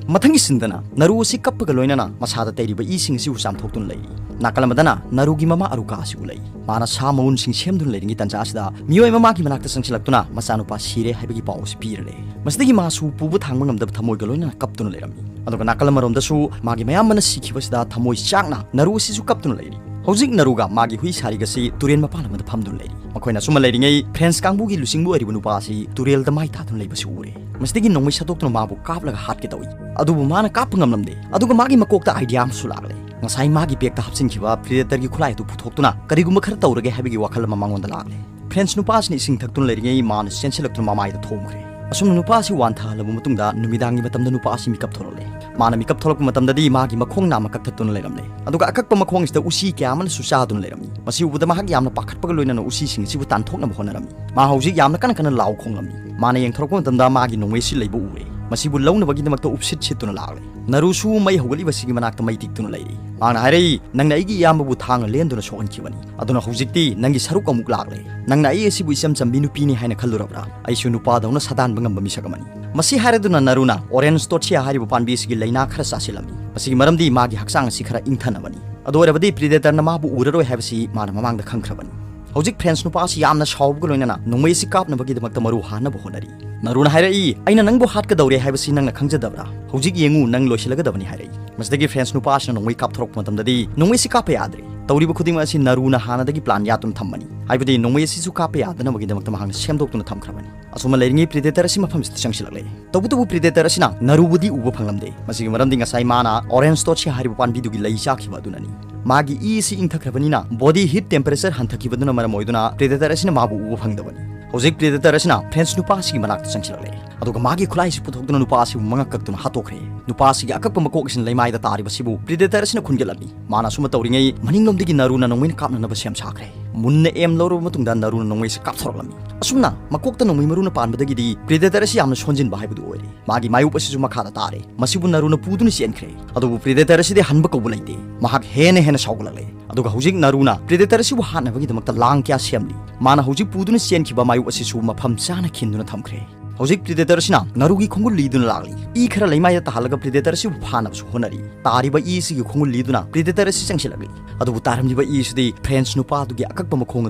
ꯃꯊꯪꯒꯤ sceneꯗꯅ ꯅꯥꯔꯨ ꯑꯁꯤ ꯀꯞꯄꯒ ꯂꯣꯏꯅꯅ ꯃꯁꯥꯗ ꯇꯩꯔꯤꯕ ꯏꯁꯤꯡ ꯑꯁꯤꯕꯨ ꯆꯥꯝꯊꯣꯛꯇꯨꯅ ꯂꯩꯔꯤ꯫ ꯅꯥꯀꯜ ꯑꯃꯗꯅ ꯅꯥꯔꯨꯒꯤ ꯃꯃꯥ ꯑꯔꯨꯀꯥ ꯑꯁꯤ ꯎꯠꯂꯛꯏ꯫ ꯃꯥꯅ ꯁꯥ ꯃꯎꯟꯁꯤꯡ ꯁꯦꯝꯗꯨꯅ ꯂꯩꯔꯤꯉꯩ ꯇꯟꯖꯥ ꯑꯁꯤꯗ ꯃꯤꯑꯣꯏ ꯑꯃ ꯃꯥꯒꯤ ꯃꯅꯥꯛꯇ ꯆꯪꯁꯤꯜꯂꯛꯇꯨꯅ ꯃꯆꯥꯅꯨꯄꯥ ꯁꯤꯔꯦ ꯍꯥꯏꯕꯒꯤ ꯄꯥꯎ ꯑꯁꯤ ꯄꯤꯔꯦ꯫ ꯃꯁꯤꯗꯒꯤ ꯃꯥꯁꯨ ꯄꯨꯕ ꯊꯥꯡꯕ ꯉꯝꯗꯕ ꯊꯃꯣꯏꯒ ꯂꯣꯏꯅꯅ ꯀꯞꯇꯨꯅ ꯂꯩꯔꯝꯃꯤ꯫ ꯑꯗꯨꯒ ꯅꯥꯀꯜ ꯑꯃꯔꯣꯝꯗꯁꯨ ꯃꯥꯒꯤ ꯃꯌꯥꯝꯕꯅ ꯁꯤꯈꯤꯕꯁꯤꯗ ꯊꯃꯣꯏ ꯆꯥꯛꯅ ꯅꯥꯔꯨ ꯑꯁꯤꯁꯨ ꯀꯞꯇꯨꯅ ꯂꯩꯔꯤ꯫ ꯍꯧꯖꯤꯛ ꯅꯥꯔꯨꯒ ꯃꯥꯒꯤ ꯍꯨꯏ ꯁꯥꯔꯤꯛ ꯑꯁꯤ ꯇꯨꯔꯦꯜ ꯃꯄꯥꯟ ꯑꯃꯗ ꯐꯝꯗꯨꯅ ꯂꯩꯔꯤ꯫ ꯃꯈꯣꯏꯅ ꯑꯁꯨꯝꯅ ꯂꯩꯔꯤꯉꯩ ꯐ꯭ꯔꯦꯟꯁ ꯀꯥꯡꯕꯨꯒꯤ ꯂꯨꯆꯤꯡꯕ ꯑꯣꯏꯔꯤꯕ ꯅꯨꯄꯥ ꯑꯁꯤ ꯇꯨꯔꯦꯜꯗ ꯃꯥꯏ ꯊꯥꯗꯨꯅ ꯂꯩꯕꯁꯤ ꯎꯔꯦ꯫ ꯃꯁꯤꯗꯒꯤ ꯅꯣꯡꯃꯩ ꯁꯠꯇꯣꯛꯇꯨꯅ ꯃꯥꯕꯨ ꯀꯥꯞꯂꯒ ꯍꯥꯠꯀꯦ ꯇꯧꯏ꯫ ꯑꯗꯨꯕꯨ ꯃꯥꯅ ꯀꯥꯞꯄ ꯉꯝꯂꯝꯗꯦ꯫ ꯑꯗꯨꯒ ꯃꯥꯒꯤ ꯃꯀꯣꯛꯇ idea ꯑꯃꯁꯨ ꯂꯥꯛꯂꯦ꯫ ꯉꯁꯥꯏ ꯃꯥꯒꯤ bagꯇ ꯍꯥꯞꯆꯤꯟꯈꯤꯕ Predatorꯒꯤ ꯈꯨꯠꯂꯥꯏ ꯑꯗꯨ ꯄꯨꯊꯣꯛꯇꯨꯅ ꯀꯔꯤꯒꯨꯝꯕ ꯈꯔ ꯇꯧꯔꯒꯦ ꯍꯥꯏꯕꯒꯤ ꯋꯥꯈꯜ ꯑꯃ ꯃꯉꯣꯟꯗ ꯂꯥꯛꯂꯦ꯫ ꯐ꯭ꯔꯦꯟꯁ ꯅꯨꯄꯥ ꯑꯁꯤꯅ ꯏꯁꯤꯡ ꯊꯛꯇꯨꯅ ꯂꯩꯔꯤꯉꯩ ꯃꯥꯅ ꯆꯦꯟꯁꯤꯜꯂꯛꯇꯨꯅ ꯃꯃꯥꯏꯗ ꯊꯣꯝꯈ꯭ꯔꯦ꯫ ꯑꯁꯨꯝꯅ ꯅꯨꯄꯥ ꯑꯁꯤ ꯋꯥꯟꯊꯍꯜꯂꯕ ꯃꯇꯨꯡꯗ ꯅꯨꯃꯤꯗꯥꯡꯒꯤ ꯃꯇꯝꯗ ꯅꯨꯄꯥ ꯑꯁꯤ ꯃꯤꯀꯞ ꯊꯣꯛꯂꯛꯂꯦ꯫ ꯃꯥꯅ ꯃꯤꯀꯞ ꯊꯣꯛꯂꯛꯄ ꯃꯇꯝꯗꯗꯤ ꯃꯥꯒꯤ ꯃꯈꯣꯡ ꯅꯥꯝꯃ ꯀꯛꯊꯠꯇꯨꯅ ꯂꯩꯔꯝꯂꯦ꯫ ꯑꯗꯨꯒ ꯑꯀꯛꯄ ꯃꯈꯣꯡ ꯑꯁꯤꯗ ꯎꯆꯤ ꯀꯌꯥ ꯑꯃꯅꯁꯨ ꯆꯥꯗꯨꯅ ꯂꯩꯔꯝꯃꯤ꯫ ꯃꯁꯤ ꯎꯕꯗ ꯃꯍꯥꯛ ꯌꯥꯝꯅ ꯄꯥꯈꯠꯄꯒ ꯂꯣꯏꯅꯅ ꯎꯆꯤꯁꯤꯡ ꯑꯁꯤꯕꯨ ꯇꯥꯟꯊꯣꯛꯅꯕ ꯍꯣꯠꯅꯔꯝꯃꯤ꯫ ꯃꯥ ꯍꯧꯖꯤꯛ ꯌꯥꯝꯅ ꯀꯟꯅ ꯀꯟꯅ ꯂꯥꯎ ꯈꯣꯡꯂꯝꯃꯤ꯫ ꯃꯥꯅ ꯌꯦꯡꯊꯣꯔꯛꯄ ꯃꯇꯝꯗ ꯃꯥꯒꯤ ꯅꯣꯡꯃꯩ ꯑꯁꯤ ꯂꯩꯕ ꯎꯔꯦ꯫ ꯃꯁꯤꯕꯨ ꯂꯧꯅꯕꯒꯤꯗꯃꯛꯇ ꯎꯞꯁꯤꯠ ꯁꯤꯠꯇꯨꯅ ꯂꯥꯛꯂꯦ꯫ ꯅꯥꯔꯨꯁꯨ ꯃꯩ ꯍꯧꯒꯠꯂꯤꯕꯁꯤꯒꯤ ꯃꯅꯥꯛꯇ ꯃꯩ ꯇꯤꯛꯇꯨꯅ ꯂꯩꯔꯤ꯫ ꯃꯍꯥꯛꯅ ꯍꯥꯏꯔꯛꯏ, "ꯅꯪꯅ ꯑꯩꯒꯤ ꯏꯌꯥꯝꯕꯕꯨ ꯊꯥꯡꯅ ꯂꯦꯟꯗꯨꯅ ꯁꯣꯛꯍꯟꯈꯤꯕꯅꯤ꯫ ꯑꯗꯨꯅ ꯍꯧꯖꯤꯛꯇꯤ ꯅꯪꯒꯤ ꯁꯔꯨꯛ ꯑꯃꯨꯛ ꯂꯥꯛꯂꯦ꯫ ꯅꯪꯅ ꯑꯩ ꯑꯁꯤꯕꯨ ꯏꯆꯝ ꯆꯝꯕꯤ ꯅꯨꯄꯤꯅꯤ ꯍꯥꯏꯅ ꯈꯜꯂꯨꯔꯕ꯭ꯔꯥ? ꯑꯩꯁꯨ ꯅꯨꯄꯥꯗꯧꯅ ꯁꯥꯗꯥꯟꯕ ꯉꯝꯕ ꯃꯤꯁꯛ ꯑꯃꯅꯤ꯫" ꯃꯁꯤ ꯍꯥꯏꯔꯗꯨꯅ ꯅꯥꯔꯨꯅ Orange Stochia ꯍꯥꯏꯔꯤꯕ ꯄꯥꯝꯕꯤ ꯑꯁꯤꯒꯤ ꯂꯩꯅꯥ ꯈꯔ ꯆꯥꯁꯤꯜꯂꯝꯃꯤ꯫ ꯃꯁꯤꯒꯤ ꯃꯔꯝꯗꯤ ꯃꯥꯒꯤ ꯍꯛꯆꯥꯡ ꯑꯁꯤ ꯈꯔ ꯏꯪꯊꯅꯕꯅꯤ꯫ ꯑꯗꯨ ꯑꯣꯏꯔꯕꯗꯤ Predatorꯅ ꯃꯥꯕꯨ ꯎꯔꯔꯣꯏ ꯍꯥꯏꯕꯁꯤ ꯃꯥꯅ ꯃꯃꯥꯡꯗ ꯈꯪꯈ꯭ꯔꯕꯅꯤ꯫ ꯍꯧꯖꯤꯛ ꯐ꯭ꯔꯦꯟꯁ ꯅꯨꯄꯥ ꯑꯁꯤ ꯌꯥꯝꯅ ꯁꯥꯎꯕꯒ ꯂꯣꯏꯅꯅ ꯅꯣꯡꯃꯩ ꯑꯁꯤ ꯀꯥꯞꯅꯕꯒꯤꯗꯃꯛꯇ ꯃꯔꯨ ꯍꯥꯟꯅꯕ ꯍꯣꯠꯅꯔꯤ꯫ ꯅꯥꯔꯨꯅ ꯍꯥꯏꯔꯛꯏ, "ꯑꯩꯅ ꯅꯪꯕꯨ ꯍꯥꯠꯀꯗꯧꯔꯦ ꯍꯥꯏꯕꯁꯤ ꯅꯪꯅ ꯈꯪꯖꯗꯕ꯭ꯔꯥ? ꯍꯧꯖꯤꯛ ꯌꯦꯡꯉꯨ, ꯅꯪ ꯂꯣꯏꯁꯤꯜꯂꯒꯗꯕꯅꯤ" ꯍꯥꯏꯔꯛꯏ꯫ ꯃꯁꯤꯗꯒꯤ ꯐ꯭ꯔꯦꯟꯁ ꯅꯨꯄꯥ ꯑꯁꯤꯅ ꯅꯣꯡꯃꯩ ꯀꯥꯞꯊꯣꯔꯛꯄ ꯃꯇꯝꯗꯗꯤ ꯅꯣꯡꯃꯩꯁꯤ ꯀꯥꯞꯄ ꯌꯥꯗ꯭ꯔꯦ꯫ ꯇꯧꯔꯤꯕ ꯈꯨꯗꯤꯡꯃꯛ ꯑꯁꯤ ꯅꯥꯔꯨꯅ ꯍꯥꯟꯅꯗꯒꯤ ꯄ꯭ꯂꯥꯟ ꯌꯥꯠꯇꯨꯅ ꯊꯝꯕꯅꯤ꯫ ꯍꯥꯏꯕꯗꯤ ꯅꯣꯡꯃꯩ ꯑꯁꯤꯁꯨ ꯀꯥꯞꯄ ꯌꯥꯗꯅꯕꯒꯤꯗꯃꯛꯇ ꯃꯍꯥꯛꯅ ꯁꯦꯝꯗꯣꯛꯇꯨꯅ ꯊꯝꯈ꯭ꯔꯕꯅꯤ꯫ ꯑꯁꯨꯝꯅ ꯂꯩꯔꯤꯉꯩ ꯄ꯭ꯔꯤꯗꯦꯇꯔ ꯑꯁꯤ ꯃꯐꯝꯁꯤꯗ ꯆꯪꯁꯤꯜꯂꯛꯂꯦ꯫ ꯇꯧꯕꯇꯕꯨ ꯄ꯭ꯔꯤꯗꯦꯇꯔ ꯑꯁꯤꯅ ꯅꯥꯔꯨꯕꯨꯗꯤ ꯎꯕ ꯐꯪꯂꯝꯗꯦ꯫ ꯃꯁꯤꯒꯤ ꯃꯔꯝꯗꯤ ꯉꯁꯥꯏ ꯃꯥꯅ ꯑꯣꯔꯦꯟꯖ ꯇꯣꯠꯁꯤ ꯍꯥꯏꯔꯤꯕ ꯄꯥꯝꯕꯤꯗꯨꯒꯤ ꯂꯩ ꯆꯥꯈꯤꯕ ꯑꯗꯨꯅꯅꯤ꯫ ꯃꯥꯒꯤ ꯏ ꯑꯁꯤ ꯏꯪꯊꯈ꯭ꯔꯕꯅꯤꯅ ꯕꯣꯗꯤ ꯍꯤꯠ ꯇꯦꯝꯄꯔꯦꯆꯔ ꯍꯟꯊꯈꯤꯕꯗꯨꯅ ꯃꯔꯝ ꯑꯣꯏꯗꯨꯅ ꯄ꯭ꯔꯤꯗꯦꯇꯔ ꯑꯁꯤꯅ ꯃꯥꯕꯨ ꯎꯕ ꯐꯪꯗꯕꯅꯤ꯫ ꯍꯧꯖꯤꯛ ꯄ꯭ꯔꯤꯗꯦꯇꯔ ꯑꯁꯤꯅ ꯐ꯭ꯔꯦꯟꯁ ꯅꯨꯄꯥ ꯑꯁꯤꯒꯤ ꯃꯅꯥꯛꯇ ꯆꯪꯁꯤꯜꯂꯛꯂꯦ꯫ ꯑꯗꯨꯒ ꯃꯥꯒꯤ ꯈꯨꯠꯂꯥꯏꯁꯤ ꯄꯨꯊꯣꯛꯇꯨꯅ ꯅꯨꯄꯥ ꯑꯁꯤꯕꯨ ꯃꯉꯛ ꯀꯛꯇꯨꯅ ꯍꯥꯠꯇꯣꯛꯈ꯭ꯔꯦ꯫ ꯅꯨꯄꯥ ꯑꯁꯤꯒꯤ ꯑꯀꯛꯄ ꯃꯀꯣꯛ ꯑꯁꯤꯅ ꯂꯩꯃꯥꯏꯗ ꯇꯥꯔꯤꯕꯁꯤꯕꯨ ꯄ꯭ꯔꯤꯗꯦꯇꯔ ꯑꯁꯤꯅ ꯈꯨꯟꯒꯠꯂꯝꯃꯤ꯫ ꯃꯥꯅ ꯑꯁꯨꯝꯅ ꯇꯧꯔꯤꯉꯩ ꯃꯅꯤꯡꯂꯣꯝꯗꯒꯤ ꯅꯥꯔꯨꯅ ꯅꯣꯡꯃꯩꯅ ꯀꯥꯞꯅꯅꯕ ꯁꯦꯝ ꯁꯥꯈ꯭ꯔꯦ꯫ ꯃꯨꯟꯅ ꯑꯦꯝ ꯂꯧꯔꯕ ꯃꯇꯨꯡꯗ ꯅꯥꯔꯨꯅ ꯅꯣꯡꯃꯩꯁꯤ ꯀꯥꯞꯊꯣꯔꯛꯂꯝꯃꯤ꯫ ꯑꯁꯨꯝꯅ ꯃꯀꯣꯛꯇ ꯅꯣꯡꯃꯩ ꯃꯔꯨꯅ ꯄꯥꯟꯕꯗꯒꯤꯗꯤ ꯄ꯭ꯔꯤꯗꯦꯇꯔ ꯑꯁꯤ ꯌꯥꯝꯅ ꯁꯣꯟꯖꯤꯟꯕ ꯍꯥꯏꯕꯗꯨ ꯑꯣꯏꯔꯦ꯫ ꯃꯥꯒꯤ ꯃꯥꯌꯣꯛ ꯑꯁꯤꯁꯨ ꯃꯈꯥꯗ ꯇꯥꯔꯦ꯫ ꯃꯁꯤꯕꯨ ꯅꯥꯔꯨꯅ ꯄꯨꯗꯨꯅ ꯆꯦꯟꯈ꯭ꯔꯦ꯫ ꯑꯗꯨꯕꯨ ꯄ꯭ꯔꯤꯗꯦꯇꯔ ꯑꯁꯤꯗꯤ ꯍꯟꯕ ꯀꯧꯕ ꯂꯩꯇꯦ꯫ ꯃꯍꯥꯛ ꯍꯦꯟꯅ ꯍꯦꯟꯅ ꯁꯥꯎꯒꯠꯂꯛꯂꯦ꯫ ꯑꯗꯨꯒ ꯍꯧꯖꯤꯛ ꯅꯥꯔꯨꯅ ꯄ꯭ꯔꯤꯗꯦꯇꯔ ꯑꯁꯤꯕꯨ ꯍꯥꯠꯅꯕꯒꯤꯗꯃꯛꯇ ꯂꯥꯡ ꯀꯌꯥ ꯁꯦꯝꯂꯤ꯫ ꯃꯥꯅ ꯍꯧꯖꯤꯛ ꯄꯨꯗꯨꯅ ꯆꯦꯟꯈꯤꯕ ꯃꯥꯌꯣꯛ ꯑꯁꯤꯁꯨ ꯃꯐꯝ ꯆꯥꯅ ꯈꯤꯟꯗꯨꯅ ꯊꯝꯈ꯭ꯔꯦ꯫ ꯍꯧꯖꯤꯛ ꯄ꯭ꯔꯤꯗꯦꯇꯔ ꯑꯁꯤꯅ ꯅꯥꯔꯨꯒꯤ ꯈꯣꯡꯒꯨꯜ ꯂꯤꯗꯨꯅ ꯂꯥꯛꯂꯤ꯫ ꯏ ꯈꯔ ꯂꯩꯃꯥꯏꯗ ꯇꯥꯍꯜꯂꯒ ꯄ꯭ꯔꯤꯗꯦꯇꯔ ꯑꯁꯤꯕꯨ ꯐꯥꯅꯕꯁꯨ ꯍꯣꯠꯅꯔꯤ꯫ ꯇꯥꯔꯤꯕ ꯏ ꯑꯁꯤꯒꯤ ꯈꯣꯡꯒꯨꯜ ꯂꯤꯗꯨꯅ ꯄ꯭ꯔꯤꯗꯦꯇꯔ ꯑꯁꯤ ꯆꯪꯁꯤꯜꯂꯛꯂꯤ꯫ ꯑꯗꯨꯕꯨ ꯇꯥꯔꯝꯂꯤꯕ ꯏ ꯑꯁꯤꯗꯤ ꯐ꯭ꯔꯦꯟꯁ ꯅꯨꯄꯥꯗꯨꯒꯤ ꯑꯀꯛꯄ ꯃꯈꯣꯡ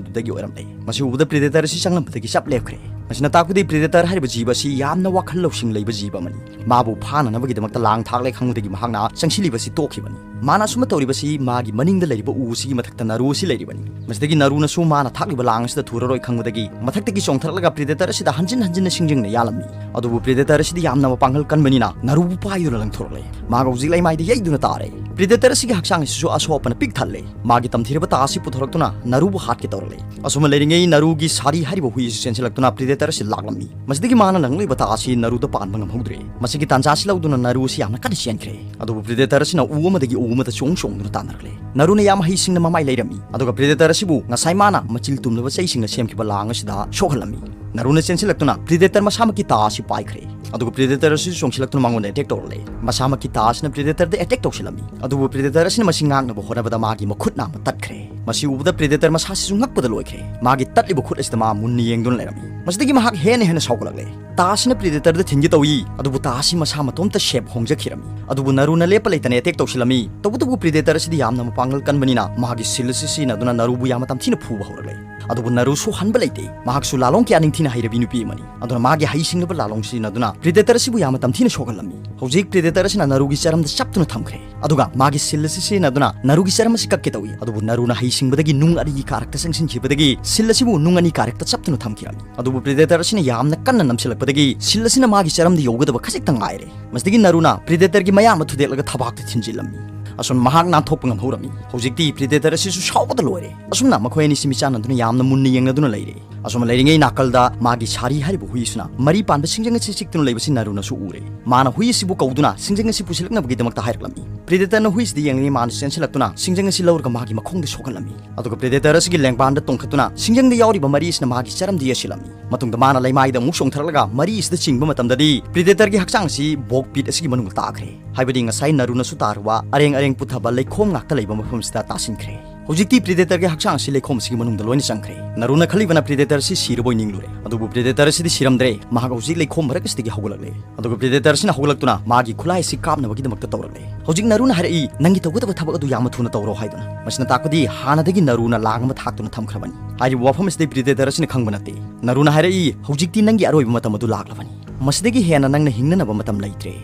ꯑꯗꯨꯗꯒꯤ ꯑꯣꯏꯔꯝꯂꯦ꯫ ꯃꯁꯤ ꯎꯕꯗ ꯄ꯭ꯔꯤꯗꯦꯇꯔ ꯑꯁꯤ ꯆꯪꯂꯝꯕꯗꯒꯤ ꯆꯞ ꯂꯦꯞꯈ꯭ꯔꯦ꯫ ꯃꯁꯤꯅ ꯇꯥꯛꯄꯗꯤ ꯄ꯭ꯔꯤꯗꯦꯇꯔ ꯍꯥꯏꯔꯤꯕ ꯖꯤꯕ ꯑꯁꯤ ꯌꯥꯝꯅ ꯋꯥꯈꯜ ꯂꯧꯁꯤꯡ ꯂꯩꯕ ꯖꯤꯕ ꯑꯃꯅꯤ꯫ ꯃꯥꯕꯨ ꯐꯥꯅꯅꯕꯒꯤꯗꯃꯛꯇ ꯂꯥꯡ ꯊꯥꯛꯂꯦ ꯈꯪꯕꯗꯒꯤ ꯃꯍꯥꯛꯅ ꯆꯪꯁꯤꯜꯂꯤꯕꯁꯤ ꯇꯣꯛꯈꯤꯕꯅꯤ꯫ ꯃꯥꯅ ꯑꯁꯨꯝꯅ ꯇꯧꯔꯤꯕꯁꯤ ꯃꯥꯒꯤ ꯃꯅꯤꯡꯗ ꯂꯩꯔꯤꯕ ꯎ ꯑꯁꯤꯒꯤ ꯃꯊꯛꯇ ꯅꯥꯔꯨ ꯑꯁꯤ ꯂꯩꯔꯤꯕꯅꯤ꯫ ꯃꯁꯤꯗꯒꯤ ꯅꯥꯔꯨꯅꯁꯨ ꯃꯥꯅ ꯊꯥꯛꯂꯤꯕ ꯂꯥꯡ ꯑꯁꯤꯗ ꯊꯨꯔꯔꯣꯏ ꯈꯪꯕꯗꯒꯤ ꯃꯊꯛꯇꯒꯤ ꯆꯣꯡꯊꯔꯛꯂꯒ ꯄ꯭ꯔꯤꯗꯦꯇꯔ ꯑꯁꯤꯗ ꯍꯟꯖꯤꯟ ꯍꯟꯖꯤꯟꯅ ꯁꯤꯡꯖꯪꯅ ꯌꯥꯜꯂꯝꯃꯤ꯫ ꯑꯗꯨꯕꯨ ꯄ꯭ꯔꯤꯗꯦꯇꯔ ꯑꯁꯤꯗꯤ ꯌꯥꯝꯅ ꯃꯄꯥꯡꯒꯜ ꯀꯟꯕꯅꯤꯅ ꯅꯥꯔꯨꯕꯨ ꯄꯥꯏꯗꯨꯅ ꯂꯪꯊꯣꯔꯛꯂꯦ꯫ ꯃꯥꯒ ꯍꯧꯖꯤꯛ ꯂꯩꯃꯥꯏꯗ ꯌꯩꯗꯨꯅ ꯇꯥꯔꯦ꯫ ꯄ꯭ꯔꯤꯗꯦꯇꯔ ꯑꯁꯤꯒꯤ ꯍꯛꯆꯥꯡ ꯑꯁꯤꯁꯨ ꯑꯁꯣꯛ ꯑꯄꯟꯅ ꯄꯤꯛ ꯊꯜꯂꯦ꯫ ꯃꯥꯒꯤ ꯇꯝꯊꯤꯔꯕ ꯇꯥ ꯑꯁꯤ ꯄꯨꯊꯣꯔꯛꯇꯨꯅ ꯅꯥꯔꯨꯕꯨ ꯍꯥꯠꯀꯦ ꯇꯧꯔꯛꯂꯦ꯫ ꯑꯁꯨꯝꯅ ꯂꯩꯔꯤꯉꯩ ꯅꯥꯔꯨꯒꯤ ꯁꯥꯔꯤ ꯍꯥꯏꯔꯤꯕ ꯍꯨꯏ ꯑꯁꯤ ꯆꯦꯟꯁꯤꯜꯂꯛꯇꯨꯅ ꯄ꯭ꯔꯤꯗꯦꯇꯔ ꯑꯁꯤ ꯂꯥꯛꯂꯝꯃꯤ꯫ ꯃꯁꯤꯗꯒꯤ ꯃꯥꯅ ꯂꯪꯂꯤꯕ ꯇꯥ ꯑꯁꯤ ꯅꯥꯔꯨꯗ ꯄꯥꯟꯕ ꯉꯝꯍꯧꯗ꯭ꯔꯦ꯫ ꯃꯁꯤꯒꯤ ꯇꯥꯟꯖꯥ ꯑꯁꯤ ꯂꯧꯗꯨꯅ ꯅꯥꯔꯨ ꯑꯁꯤ ꯌꯥꯝꯅ ꯀꯟꯅ ꯆꯦꯟꯈ꯭ꯔꯦ꯫ ꯑꯗꯨꯕꯨ ꯄ꯭ꯔꯤꯗꯦꯇꯔ ꯑꯁꯤꯅ ꯎ ꯑꯃꯗꯒꯤ ꯎ ꯑꯃꯗ ꯆꯣꯡ ꯆꯣꯡꯗꯨꯅ ꯇꯥꯟꯅꯔꯛꯂꯦ꯫ ꯅꯥꯔꯨꯅ ꯌꯥꯝ ꯍꯩꯁꯤꯡꯅ ꯃꯃꯥꯏ ꯂꯩꯔꯝꯃꯤ꯫ ꯑꯗꯨꯒ ꯄ꯭ꯔꯤꯗꯦꯇꯔ ꯑꯁꯤꯕꯨ ꯉꯁꯥꯏ ꯃꯥꯅ ꯃꯆꯤꯜ ꯇꯨꯝꯂꯕ ꯆꯩꯁꯤꯡꯅ ꯁꯦꯝꯈꯤꯕ ꯂꯥꯡ ꯑꯁꯤꯗ ꯁꯣꯛꯍꯜꯂꯝꯃꯤ꯫ ꯅꯥꯔꯨꯅ ꯆꯦꯟꯁꯤꯜꯂꯛꯇꯨꯅ ꯄ꯭ꯔꯤꯗꯦꯇꯔ ꯃꯁꯥꯃꯛꯀꯤ ꯇꯥ ꯑꯁꯤ ꯄꯥꯏꯈ꯭ꯔꯦ꯫ ꯑꯗꯨꯒ ꯄ꯭ꯔꯤꯗꯦꯇꯔ ꯑꯁꯤꯁꯨ ꯆꯣꯡꯁꯤꯜꯂꯛꯇꯨꯅ ꯃꯉꯣꯟꯗ ꯑꯦꯇꯦꯛ ꯇꯧꯔꯛꯂꯦ꯫ ꯃꯁꯥꯃꯛꯀꯤ ꯇꯥ ꯑꯁꯤꯅ ꯄ꯭ꯔꯤꯗꯦꯇꯔꯗ ꯑꯦꯇꯦꯛ ꯇꯧꯁꯤꯜꯂꯝꯃꯤ꯫ ꯑꯗꯨꯕꯨ ꯄ꯭ꯔꯤꯗꯦꯇꯔ ꯑꯁꯤꯅ ꯃꯁꯤ ꯉꯥꯛꯅꯕ ꯍꯣꯠꯅꯕꯗ ꯃꯥꯒꯤ ꯃꯈꯨꯠ ꯅꯥꯝꯃ ꯇꯠꯈ꯭ꯔꯦ꯫ ꯃꯁꯤ ꯎꯕꯗ ꯄ꯭ꯔꯤꯗꯦꯇꯔ ꯃꯁꯥꯁꯤꯁꯨ ꯉꯛꯄꯗ ꯂꯣꯏꯈ꯭ꯔꯦ꯫ ꯃꯥꯒꯤ ꯇꯠꯂꯤꯕ ꯈꯨꯠ ꯑꯁꯤꯗ ꯃꯥ ꯃꯨꯟꯅ ꯌꯦꯡꯗꯨꯅ ꯂꯩꯔꯝꯃꯤ꯫ ꯃꯁꯤꯗꯒꯤ ꯃꯍꯥꯛ ꯍꯦꯟꯅ ꯍꯦꯟꯅ ꯁꯥꯎꯒꯠꯂꯛꯂꯦ꯫ ꯇꯥ ꯑꯁꯤꯅ ꯄ꯭ꯔꯤꯗꯦꯇꯔꯗ ꯊꯤꯟꯒꯦ ꯇꯧꯏ, ꯑꯗꯨꯕꯨ ꯇꯥ ꯑꯁꯤ ꯃꯁꯥ ꯃꯇꯣꯝꯇ ꯁꯦꯞ ꯍꯣꯡꯖꯈꯤꯔꯝꯃꯤ꯫ ꯑꯗꯨꯕꯨ ꯅꯥꯔꯨꯅ ꯂꯦꯞꯄ ꯂꯩꯇꯅ ꯑꯦꯇꯦꯛ ꯇꯧꯁꯤꯜꯂꯝꯃꯤ꯫ ꯇꯧꯕꯇꯕꯨ ꯄ꯭ꯔꯤꯗꯦꯇꯔ ꯑꯁꯤꯗꯤ ꯌꯥꯝꯅ ꯃꯄꯥꯡꯒꯜ ꯀꯟꯕꯅꯤꯅ ꯃꯥꯒꯤ ꯁꯤꯜ ꯑꯁꯤ ꯁꯤꯖꯤꯟꯅꯗꯨꯅ ꯅꯥꯔꯨꯕꯨ ꯌꯥꯝꯅ ꯇꯝꯊꯤꯅ ꯐꯨꯕ ꯍꯧꯔꯛꯂꯦ꯫ ꯑꯗꯨꯕꯨ ꯅꯥꯔꯨꯁꯨ ꯍꯟꯕ ꯂꯩꯇꯦ꯫ ꯃꯍꯥꯛꯁꯨ ꯂꯥꯂꯣꯡ ꯀꯌꯥ ꯅꯤꯡꯊꯤꯅ ꯍꯩꯔꯕꯤ ꯅꯨꯄꯤ ꯑꯃꯅꯤ꯫ ꯑꯗꯨꯅ ꯃꯥꯒꯤ ꯍꯩꯁꯤꯡꯂꯕ ꯂꯥꯂꯣꯡ ꯁꯤꯖꯤꯟꯅꯗꯨꯅ Predator ꯑꯁꯤꯕꯨ ꯌꯥꯝꯅ ꯇꯝꯊꯤꯅ ꯁꯣꯛꯍꯜꯂꯝꯃꯤ꯫ ꯍꯧꯖꯤꯛ Predator ꯑꯁꯤꯅ ꯅꯥꯔꯨꯒꯤ ꯆꯔꯝꯗ ꯆꯞꯇꯨꯅ ꯊꯝꯈ꯭ꯔꯦ꯫ ꯑꯗꯨꯒ ꯃꯥꯒꯤ ꯁꯤꯜ ꯑꯁꯤ ꯁꯤꯖꯤꯟꯅꯗꯨꯅ ꯅꯥꯔꯨꯒꯤ ꯆꯔꯝ ꯑꯁꯤ ꯀꯛꯀꯦ ꯇꯧꯏ꯫ ꯑꯗꯨꯕꯨ ꯅꯥꯔꯨꯅ ꯍꯩꯁꯤꯡꯕꯗꯒꯤ ꯅꯨꯡ ꯑꯅꯤꯒꯤ ꯀꯥꯔꯛꯇ ꯆꯪꯁꯤꯟꯈꯤꯕꯗꯒꯤ ꯁꯤꯜ ꯑꯁꯤꯕꯨ ꯅꯨꯡ ꯑꯅꯤ ꯀꯥꯔꯛꯇ ꯆꯞꯇꯨꯅ ꯊꯝꯈꯤꯔꯝꯃꯤ꯫ ꯑꯗꯨꯕꯨ Predator ꯑꯁꯤꯅ ꯌꯥꯝꯅ ꯀꯟꯅ ꯅꯝꯁꯤꯜꯂꯛꯄꯗꯒꯤ ꯁꯤꯜ ꯑꯁꯤꯅ ꯃꯥꯒꯤ ꯆꯔꯝꯗ ꯌꯧꯒꯗꯕ ꯈꯖꯤꯛꯇ ꯉꯥꯏꯔꯦ꯫ ꯃꯁꯤꯗꯒꯤ ꯅꯥꯔꯨꯅ Predator ꯒꯤ ꯃꯌꯥ ꯑꯃ ꯊꯨꯗꯦꯛꯂꯒ ꯊꯕꯥꯛꯇ ꯊꯤꯟꯖꯤꯜꯂꯝꯃꯤ꯫ ꯑꯁꯨꯝ ꯃꯍꯥꯛ ꯅꯥꯟꯊꯣꯛꯄ ꯉꯝꯍꯧꯔꯝꯃꯤ꯫ ꯍꯧꯖꯤꯛꯇꯤ Predator ꯑꯁꯤꯁꯨ ꯁꯥꯎꯕꯗ ꯂꯣꯏꯔꯦ꯫ ꯑꯁꯨꯝꯅ ꯃꯈꯣꯏ ꯑꯅꯤꯁꯤ ꯃꯤꯆꯥꯟꯅꯗꯨꯅ ꯌꯥꯝꯅ ꯃꯨꯟꯅ ꯌꯦꯡꯅꯗꯨꯅ ꯂꯩꯔꯦ꯫ ꯑꯁꯨꯝ ꯂꯩꯔꯤꯉꯩ ꯅꯥꯀꯜꯗ ꯃꯥꯒꯤ ꯁꯥꯔꯤ ꯍꯥꯏꯔꯤꯕ ꯍꯨꯏ ꯑꯁꯤꯅ ꯃꯔꯤ ꯄꯥꯟꯕ ꯁꯤꯡꯖꯪ ꯑꯁꯤ ꯆꯤꯛꯇꯨꯅ ꯂꯩꯕꯁꯤ ꯅꯥꯔꯨꯅꯁꯨ ꯎꯔꯦ꯫ ꯃꯥꯅ ꯍꯨꯏ ꯑꯁꯤꯕꯨ ꯀꯧꯗꯨꯅ ꯁꯤꯡꯖꯪ ꯑꯁꯤ ꯄꯨꯁꯤꯜꯂꯛꯅꯕꯒꯤꯗꯃꯛꯇ ꯍꯥꯏꯔꯛꯂꯝꯃꯤ꯫ Predator ꯅ ꯍꯨꯏ ꯑꯁꯤꯗ ꯌꯦꯡꯂꯤꯉꯩ ꯃꯥꯅ ꯆꯦꯟꯁꯤꯜꯂꯛꯇꯨꯅ ꯁꯤꯡꯖꯪ ꯑꯁꯤ ꯂꯧꯔꯒ ꯃꯥꯒꯤ ꯃꯈꯣꯡꯗ ꯁꯣꯛꯍꯜꯂꯝꯃꯤ꯫ ꯑꯗꯨꯒ Predator ꯑꯁꯤꯒꯤ ꯂꯦꯡꯕꯥꯟꯗ ꯇꯣꯡꯈꯠꯇꯨꯅ ꯁꯤꯡꯖꯪꯗ ꯌꯥꯎꯔꯤꯕ ꯃꯔꯤ ꯑꯁꯤꯅ ꯃꯥꯒꯤ ꯆꯔꯝꯗ ꯌꯦꯠꯁꯤꯜꯂꯝꯃꯤ꯫ ꯃꯇꯨꯡꯗ ꯃꯥꯅ ꯂꯩꯃꯥꯏꯗ ꯑꯃꯨꯛ ꯆꯣꯡꯊꯔꯛꯂꯒ ꯃꯔꯤ ꯑꯁꯤꯗ ꯆꯤꯡꯕ ꯃꯇꯝꯗꯗꯤ Predator ꯒꯤ ꯍꯛꯆꯥꯡ ꯑꯁꯤ ꯕꯣꯛ ꯄꯤꯠ ꯑꯁꯤꯒꯤ ꯃꯅꯨꯡꯗ ꯇꯥꯈ꯭ꯔꯦ꯫ ꯍꯥꯏꯕꯗꯤ ꯉꯁꯥꯏ ꯅꯥꯔꯨꯅꯁꯨ ꯇꯥꯔꯨꯕ ꯑꯔꯦꯡ ꯑꯔꯦꯡ ꯄꯨꯊꯕ ꯂꯩꯈꯣꯝ ꯉꯥꯛꯇ ꯂꯩꯕ ꯃꯐꯝꯁꯤꯗ ꯇꯥꯁꯤꯟꯈ꯭ꯔꯦ꯫ ꯍꯧꯖꯤꯛꯇꯤ Predator ꯒꯤ ꯍꯛꯆꯥꯡ ꯑꯁꯤ ꯂꯩꯈꯣꯝ ꯑꯁꯤꯒꯤ ꯃꯅꯨꯡꯗ ꯂꯣꯏꯅ ꯆꯪꯈ꯭ꯔꯦ꯫ ꯅꯥꯔꯨꯅ ꯈꯜꯂꯤꯕꯅ Predator ꯑꯁꯤ ꯁꯤꯔꯕꯣꯏ ꯅꯤꯡꯂꯨꯔꯦ꯫ ꯑꯗꯨꯕꯨ Predator ꯑꯁꯤꯗꯤ ꯁꯤꯔꯝꯗ꯭ꯔꯦ꯫ ꯃꯍꯥꯛ ꯍꯧꯖꯤꯛ ꯂꯩꯈꯣꯝ ꯃꯔꯛ ꯑꯁꯤꯗꯒꯤ ꯍꯧꯒꯠꯂꯛꯂꯦ꯫ ꯑꯗꯨꯒ Predator ꯑꯁꯤꯅ ꯍꯧꯒꯠꯂꯛꯇꯨꯅ ꯃꯥꯒꯤ ꯈꯨꯠꯂꯥꯏ ꯑꯁꯤ ꯀꯥꯞꯅꯕꯒꯤꯗꯃꯛꯇ ꯇꯧꯔꯛꯂꯦ꯫ ꯍꯧꯖꯤꯛ ꯅꯥꯔꯨꯅ ꯍꯥꯏꯔꯛꯏ, "ꯅꯪꯒꯤ ꯇꯧꯒꯗꯕ ꯊꯕꯛ ꯑꯗꯨ ꯌꯥꯝꯅ ꯊꯨꯅ ꯇꯧꯔꯣ" ꯍꯥꯏꯗꯨꯅ꯫ ꯃꯁꯤꯅ ꯇꯥꯛꯄꯗꯤ ꯍꯥꯟꯅꯗꯒꯤ ꯅꯥꯔꯨꯅ ꯂꯥꯡ ꯑꯃ ꯊꯥꯛꯇꯨꯅ ꯊꯝꯈ꯭ꯔꯕꯅꯤ꯫ ꯍꯥꯏꯔꯤꯕ ꯋꯥꯐꯝ ꯑꯁꯤꯗꯤ Predator ꯑꯁꯤꯅ ꯈꯪꯕ ꯅꯠꯇꯦ꯫ ꯅꯥꯔꯨꯅ ꯍꯥꯏꯔꯛꯏ, "ꯍꯧꯖꯤꯛꯇꯤ ꯅꯪꯒꯤ ꯑꯔꯣꯏꯕ ꯃꯇꯝ ꯑꯗꯨ ꯂꯥꯛꯂꯕꯅꯤ꯫ ꯃꯁꯤꯗꯒꯤ ꯍꯦꯟꯅ ꯅꯪꯅ ꯍꯤꯡꯅꯅꯕ ꯃꯇꯝ ꯂꯩꯇ꯭ꯔꯦ"꯫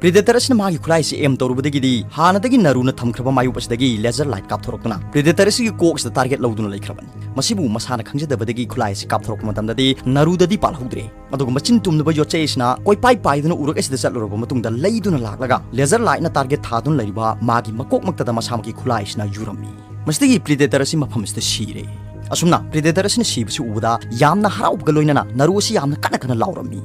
Predator ꯑꯁꯤꯅ ꯃꯥꯒꯤ ꯈꯨꯠꯂꯥꯏ ꯑꯁꯤ aim ꯇꯧꯔꯨꯕꯗꯒꯤꯗꯤ ꯍꯥꯟꯅꯗꯒꯤ ꯅꯥꯔꯨꯅ ꯊꯝꯈ꯭ꯔꯕ ꯃꯥꯌꯣꯛ ꯑꯁꯤꯗꯒꯤ laser light ꯀꯥꯞꯊꯣꯔꯛꯇꯨꯅ Predator ꯑꯁꯤꯒꯤ ꯀꯣꯛ ꯑꯁꯤꯗ target ꯂꯧꯗꯨꯅ ꯂꯩꯈ꯭ꯔꯕꯅꯤ꯫ ꯃꯁꯤꯕꯨ ꯃꯁꯥꯅ ꯈꯪꯖꯗꯕꯗꯒꯤ ꯈꯨꯠꯂꯥꯏ ꯑꯁꯤ ꯀꯥꯞꯊꯣꯔꯛꯄ ꯃꯇꯝꯗꯗꯤ ꯅꯥꯔꯨꯗꯗꯤ ꯄꯥꯜꯍꯧꯗ꯭ꯔꯦ꯫ ꯑꯗꯨꯒ ꯃꯆꯤꯟ ꯇꯨꯝꯂꯕ ꯌꯣꯠꯆꯩ ꯑꯁꯤꯅ ꯀꯣꯏꯄꯥꯏ ꯄꯥꯏꯗꯨꯅ ꯎꯔꯛ ꯑꯁꯤꯗ ꯆꯠꯂꯨꯔꯕ ꯃꯇꯨꯡꯗ ꯂꯩꯗꯨꯅ ꯂꯥꯛꯂꯒ laser light ꯅ target ꯊꯥꯗꯨꯅ ꯂꯩꯔꯤꯕ ꯃꯥꯒꯤ ꯃꯀꯣꯛꯃꯛꯇꯗ ꯃꯁꯥꯃꯛꯀꯤ ꯈꯨꯠꯂꯥꯏ ꯑꯁꯤꯅ ꯌꯨꯔꯝꯃꯤ꯫ ꯃꯁꯤꯗꯒꯤ Predator ꯑꯁꯤ ꯃꯐꯝ ꯑꯁꯤꯗ ꯁꯤꯔꯦ꯫ ꯑꯁꯨꯝꯅ Predator ꯑꯁꯤꯅ ꯁꯤꯕꯁꯤ ꯎꯕꯗ ꯌꯥꯝꯅ ꯍꯔꯥꯎꯕꯒ ꯂꯣꯏꯅꯅ ꯅꯥꯔꯨ ꯑꯁꯤ ꯌꯥꯝꯅ ꯀꯟꯅ ꯀꯟꯅ ꯂꯥꯎꯔꯝꯃꯤ꯫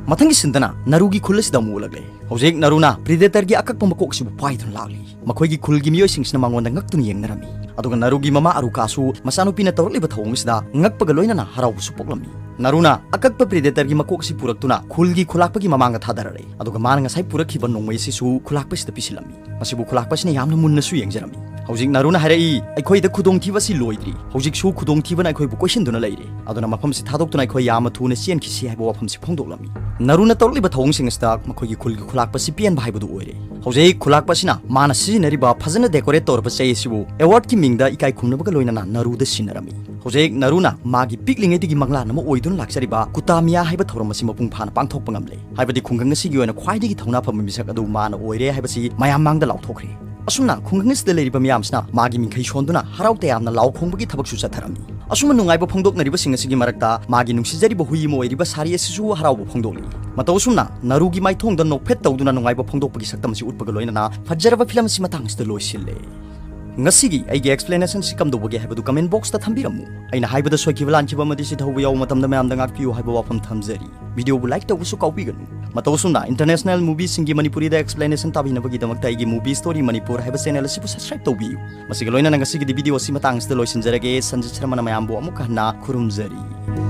ꯃꯊꯪꯒꯤ ꯁꯤꯟꯗꯅ ꯅꯥꯔꯨꯒꯤ ꯈꯨꯜ ꯑꯁꯤꯗ ꯑꯃꯨꯛ ꯎꯠꯂꯛꯂꯦ꯫ ꯍꯧꯖꯤꯛ ꯅꯥꯔꯨꯅ Predator ꯒꯤ ꯑꯀꯛꯄ ꯃꯀꯣꯛ ꯑꯁꯤꯕꯨ ꯄꯥꯏꯗꯨꯅ ꯂꯥꯛꯂꯤ꯫ ꯃꯈꯣꯏꯒꯤ ꯈꯨꯜꯒꯤ ꯃꯤꯑꯣꯏꯁꯤꯡꯁꯤꯅ ꯃꯉꯣꯟꯗ ꯉꯛꯇꯨꯅ ꯌꯦꯡꯅꯔꯝꯃꯤ꯫ ꯑꯗꯨꯒ ꯅꯥꯔꯨꯒꯤ ꯃꯃꯥ ꯑꯔꯨꯀꯥꯁꯨ ꯃꯆꯥꯅꯨꯄꯤꯅ ꯇꯧꯔꯛꯂꯤꯕ ꯊꯧꯑꯣꯡ ꯑꯁꯤꯗ ꯉꯛꯄꯒ ꯂꯣꯏꯅꯅ ꯍꯔꯥꯎꯕꯁꯨ ꯄꯣꯛꯂꯝꯃꯤ꯫ ꯅꯥꯔꯨꯅ ꯑꯀꯛꯄ Predator ꯒꯤ ꯃꯀꯣꯛ ꯑꯁꯤ ꯄꯨꯔꯛꯇꯨꯅ ꯈꯨꯜꯒꯤ ꯈꯨꯂꯥꯛꯄꯒꯤ ꯃꯃꯥꯡꯗ ꯊꯥꯗꯔꯔꯦ꯫ ꯑꯗꯨꯒ ꯃꯥꯅ ꯉꯁꯥꯏ ꯄꯨꯔꯛꯈꯤꯕ ꯅꯣꯡꯃꯩ ꯑꯁꯤꯁꯨ ꯈꯨꯂꯥꯛꯄꯁꯤꯗ ꯄꯤꯁꯤꯜꯂꯝꯃꯤ꯫ ꯃꯁꯤꯕꯨ ꯈꯨꯂꯥꯛꯄꯁꯤꯅ ꯌꯥꯝꯅ ꯃꯨꯟꯅꯁꯨ ꯌꯦꯡꯖꯔꯝꯃꯤ꯫ ꯍꯧꯖꯤꯛ ꯅꯥꯔꯨꯅ ꯍꯥꯏꯔꯛꯏ, "ꯑꯩꯈꯣꯏꯗ ꯈꯨꯗꯣꯡꯊꯤꯕ ꯑꯁꯤ ꯂꯣꯏꯗ꯭ꯔꯤ꯫ ꯍꯧꯖꯤꯛꯁꯨ ꯈꯨꯗꯣꯡꯊꯤꯕꯅ ꯑꯩꯈꯣꯏꯕꯨ ꯀꯣꯏꯁꯤꯟꯗꯨꯅ ꯂꯩꯔꯤ꯫ ꯑꯗꯨꯅ ꯃꯐꯝꯁꯤ ꯊꯥꯗꯣꯛꯇꯨꯅ ꯑꯩꯈꯣꯏ ꯌꯥꯝꯅ ꯊꯨꯅ ꯆꯦꯟꯈꯤꯁꯤ" ꯍꯥꯏꯕ ꯋꯥꯐꯝꯁꯤ ꯐꯣꯡꯗꯣꯛꯂꯝꯃꯤ꯫ ꯅꯥꯔꯨꯅ ꯇꯧꯔꯛꯂꯤꯕ ꯊꯧꯑꯣꯡꯁꯤꯡ ꯑꯁꯤꯗ ꯃꯈꯣꯏꯒꯤ ꯈꯨꯜꯒꯤ ꯈꯨꯂꯥꯛꯄ ꯑꯁꯤ ꯄꯦꯟꯕ ꯍꯥꯏꯕꯗꯨ ꯑꯣꯏꯔꯦ꯫ ꯍꯧꯖꯤꯛ ꯈꯨꯂꯥꯛꯄ ꯑꯁꯤꯅ ꯃꯥꯅ ꯁꯤꯖꯤꯟꯅꯔꯤꯕ ꯐꯖꯅ decorate ꯇꯧꯔꯕ ꯆꯩ ꯑꯁꯤꯕꯨ awardꯀꯤ ꯃꯤꯡꯗ ꯏꯀꯥꯏ ꯈꯨꯝꯅꯕꯒ ꯂꯣꯏꯅꯅ ꯅꯥꯔꯨꯗ ꯁꯤꯟꯅꯔꯝꯃꯤ꯫ ꯍꯧꯖꯤꯛ ꯅꯥꯔꯨꯅ ꯃꯥꯒꯤ ꯄꯤꯛꯂꯤꯉꯩꯗꯒꯤ ꯃꯪꯂꯥꯟ ꯑꯃ ꯑꯣꯏꯗꯨꯅ ꯂꯥꯛꯆꯔꯤꯕ ꯀꯨꯇꯥꯃꯤꯌꯥ ꯍꯥꯏꯕ ꯊꯧꯔꯝ ꯑꯁꯤ ꯃꯄꯨꯡ ꯐꯥꯅ ꯄꯥꯡꯊꯣꯛꯄ ꯉꯝꯂꯦ꯫ ꯍꯥꯏꯕꯗꯤ ꯈꯨꯡꯒꯪ ꯑꯁꯤꯒꯤ ꯑꯣꯏꯅ ꯈ꯭ꯋꯥꯏꯗꯒꯤ ꯊꯧꯅꯥ ꯐꯕ ꯃꯤꯁꯛ ꯑꯗꯨ ꯃꯥꯅ ꯑꯣꯏꯔꯦ ꯍꯥꯏꯕꯁꯤ ꯃꯌꯥꯝ ꯃꯥꯡꯗ ꯂꯥꯎꯊꯣꯛꯈ꯭ꯔꯦ꯫ ꯑꯁꯨꯝꯅ ꯈꯨꯡꯒꯪ ꯑꯁꯤꯗ ꯂꯩꯔꯤꯕ ꯃꯤꯌꯥꯝꯁꯤꯅ ꯃꯥꯒꯤ ꯃꯤꯡꯈꯩ ꯁꯣꯟꯗꯨꯅ ꯍꯔꯥꯎ ꯇꯌꯥꯝꯅ ꯂꯥꯎ ꯈꯣꯡꯕꯒꯤ ꯊꯕꯛꯁꯨ ꯆꯠꯊꯔꯝꯃꯤ꯫ ꯑꯁꯨꯝꯅ ꯅꯨꯡꯉꯥꯏꯕ ꯐꯣꯡꯗꯣꯛꯅꯔꯤꯕꯁꯤꯡ ꯑꯁꯤꯒꯤ ꯃꯔꯛꯇ ꯃꯥꯒꯤ ꯅꯨꯡꯁꯤꯖꯔꯤꯕ ꯍꯨꯏ ꯑꯃ ꯑꯣꯏꯔꯤꯕ ꯁꯥꯔꯤ ꯑꯁꯤꯁꯨ ꯍꯔꯥꯎꯕ ꯐꯣꯡꯗꯣꯛꯂꯤ꯫ ꯃꯇꯧ ꯑꯁꯨꯝꯅ ꯅꯥꯔꯨꯒꯤ ꯃꯥꯏꯊꯣꯡꯗ ꯅꯣꯛꯐꯦꯠ ꯇꯧꯗꯨꯅ ꯅꯨꯡꯉꯥꯏꯕ ꯐꯣꯡꯗꯣꯛꯄꯒꯤ ꯁꯛꯇꯝ ꯑꯁꯤ ꯎꯠꯄꯒ ꯂꯣꯏꯅꯅ ꯐꯖꯔꯕ film ꯑꯁꯤ ꯃꯇꯥꯡ ꯑꯁꯤꯗ ꯂꯣꯏꯁꯤꯜꯂꯦ꯫ ꯉꯁꯤꯒꯤ ꯑꯩꯒꯤ explanationꯁꯤ ꯀꯝꯗꯧꯕꯒꯦ ꯍꯥꯏꯕꯗꯨ comment boxꯇ ꯊꯝꯕꯤꯔꯝꯃꯨ꯫ ꯑꯩꯅ ꯍꯥꯏꯕꯗ ꯁꯣꯏꯈꯤꯕ ꯂꯥꯟꯈꯤꯕ ꯑꯃꯗꯤ ꯁꯤꯊꯧꯕ ꯌꯥꯎꯕ ꯃꯇꯝꯗ ꯃꯌꯥꯝꯗ ꯉꯥꯛꯄꯤꯌꯨ ꯍꯥꯏꯕ ꯋꯥꯐꯝ ꯊꯝꯖꯔꯤ꯫ Videoꯕꯨ like ꯇꯧꯕꯁꯨ ꯀꯥꯎꯕꯤꯒꯅꯨ꯫ ꯃꯇꯧ ꯑꯁꯨꯝꯅ international movieꯁꯤꯡꯒꯤ ꯃꯅꯤꯄꯨꯔꯤꯗ explanationꯇꯥꯕꯤꯅꯕꯒꯤꯗꯃꯛꯇ ꯑꯩꯒꯤ Movie Story Manipur ꯍꯥꯏꯕ channel ꯑꯁꯤꯕꯨ subscribe ꯇꯧꯕꯤꯌꯨ꯫ ꯃꯁꯤꯒ ꯂꯣꯏꯅꯅ ꯉꯁꯤꯒꯤꯗꯤ video ꯑꯁꯤ ꯃꯇꯥꯡ ꯑꯁꯤꯗ ꯂꯣꯏꯁꯤꯟꯖꯔꯒꯦ꯫ ꯁꯟꯖꯤꯠ ꯁꯔꯃꯅ ꯃꯌꯥꯝꯕꯨ ꯑꯃꯨꯛ ꯍꯟꯅ ꯈꯨꯔꯨꯝꯖꯔꯤ꯫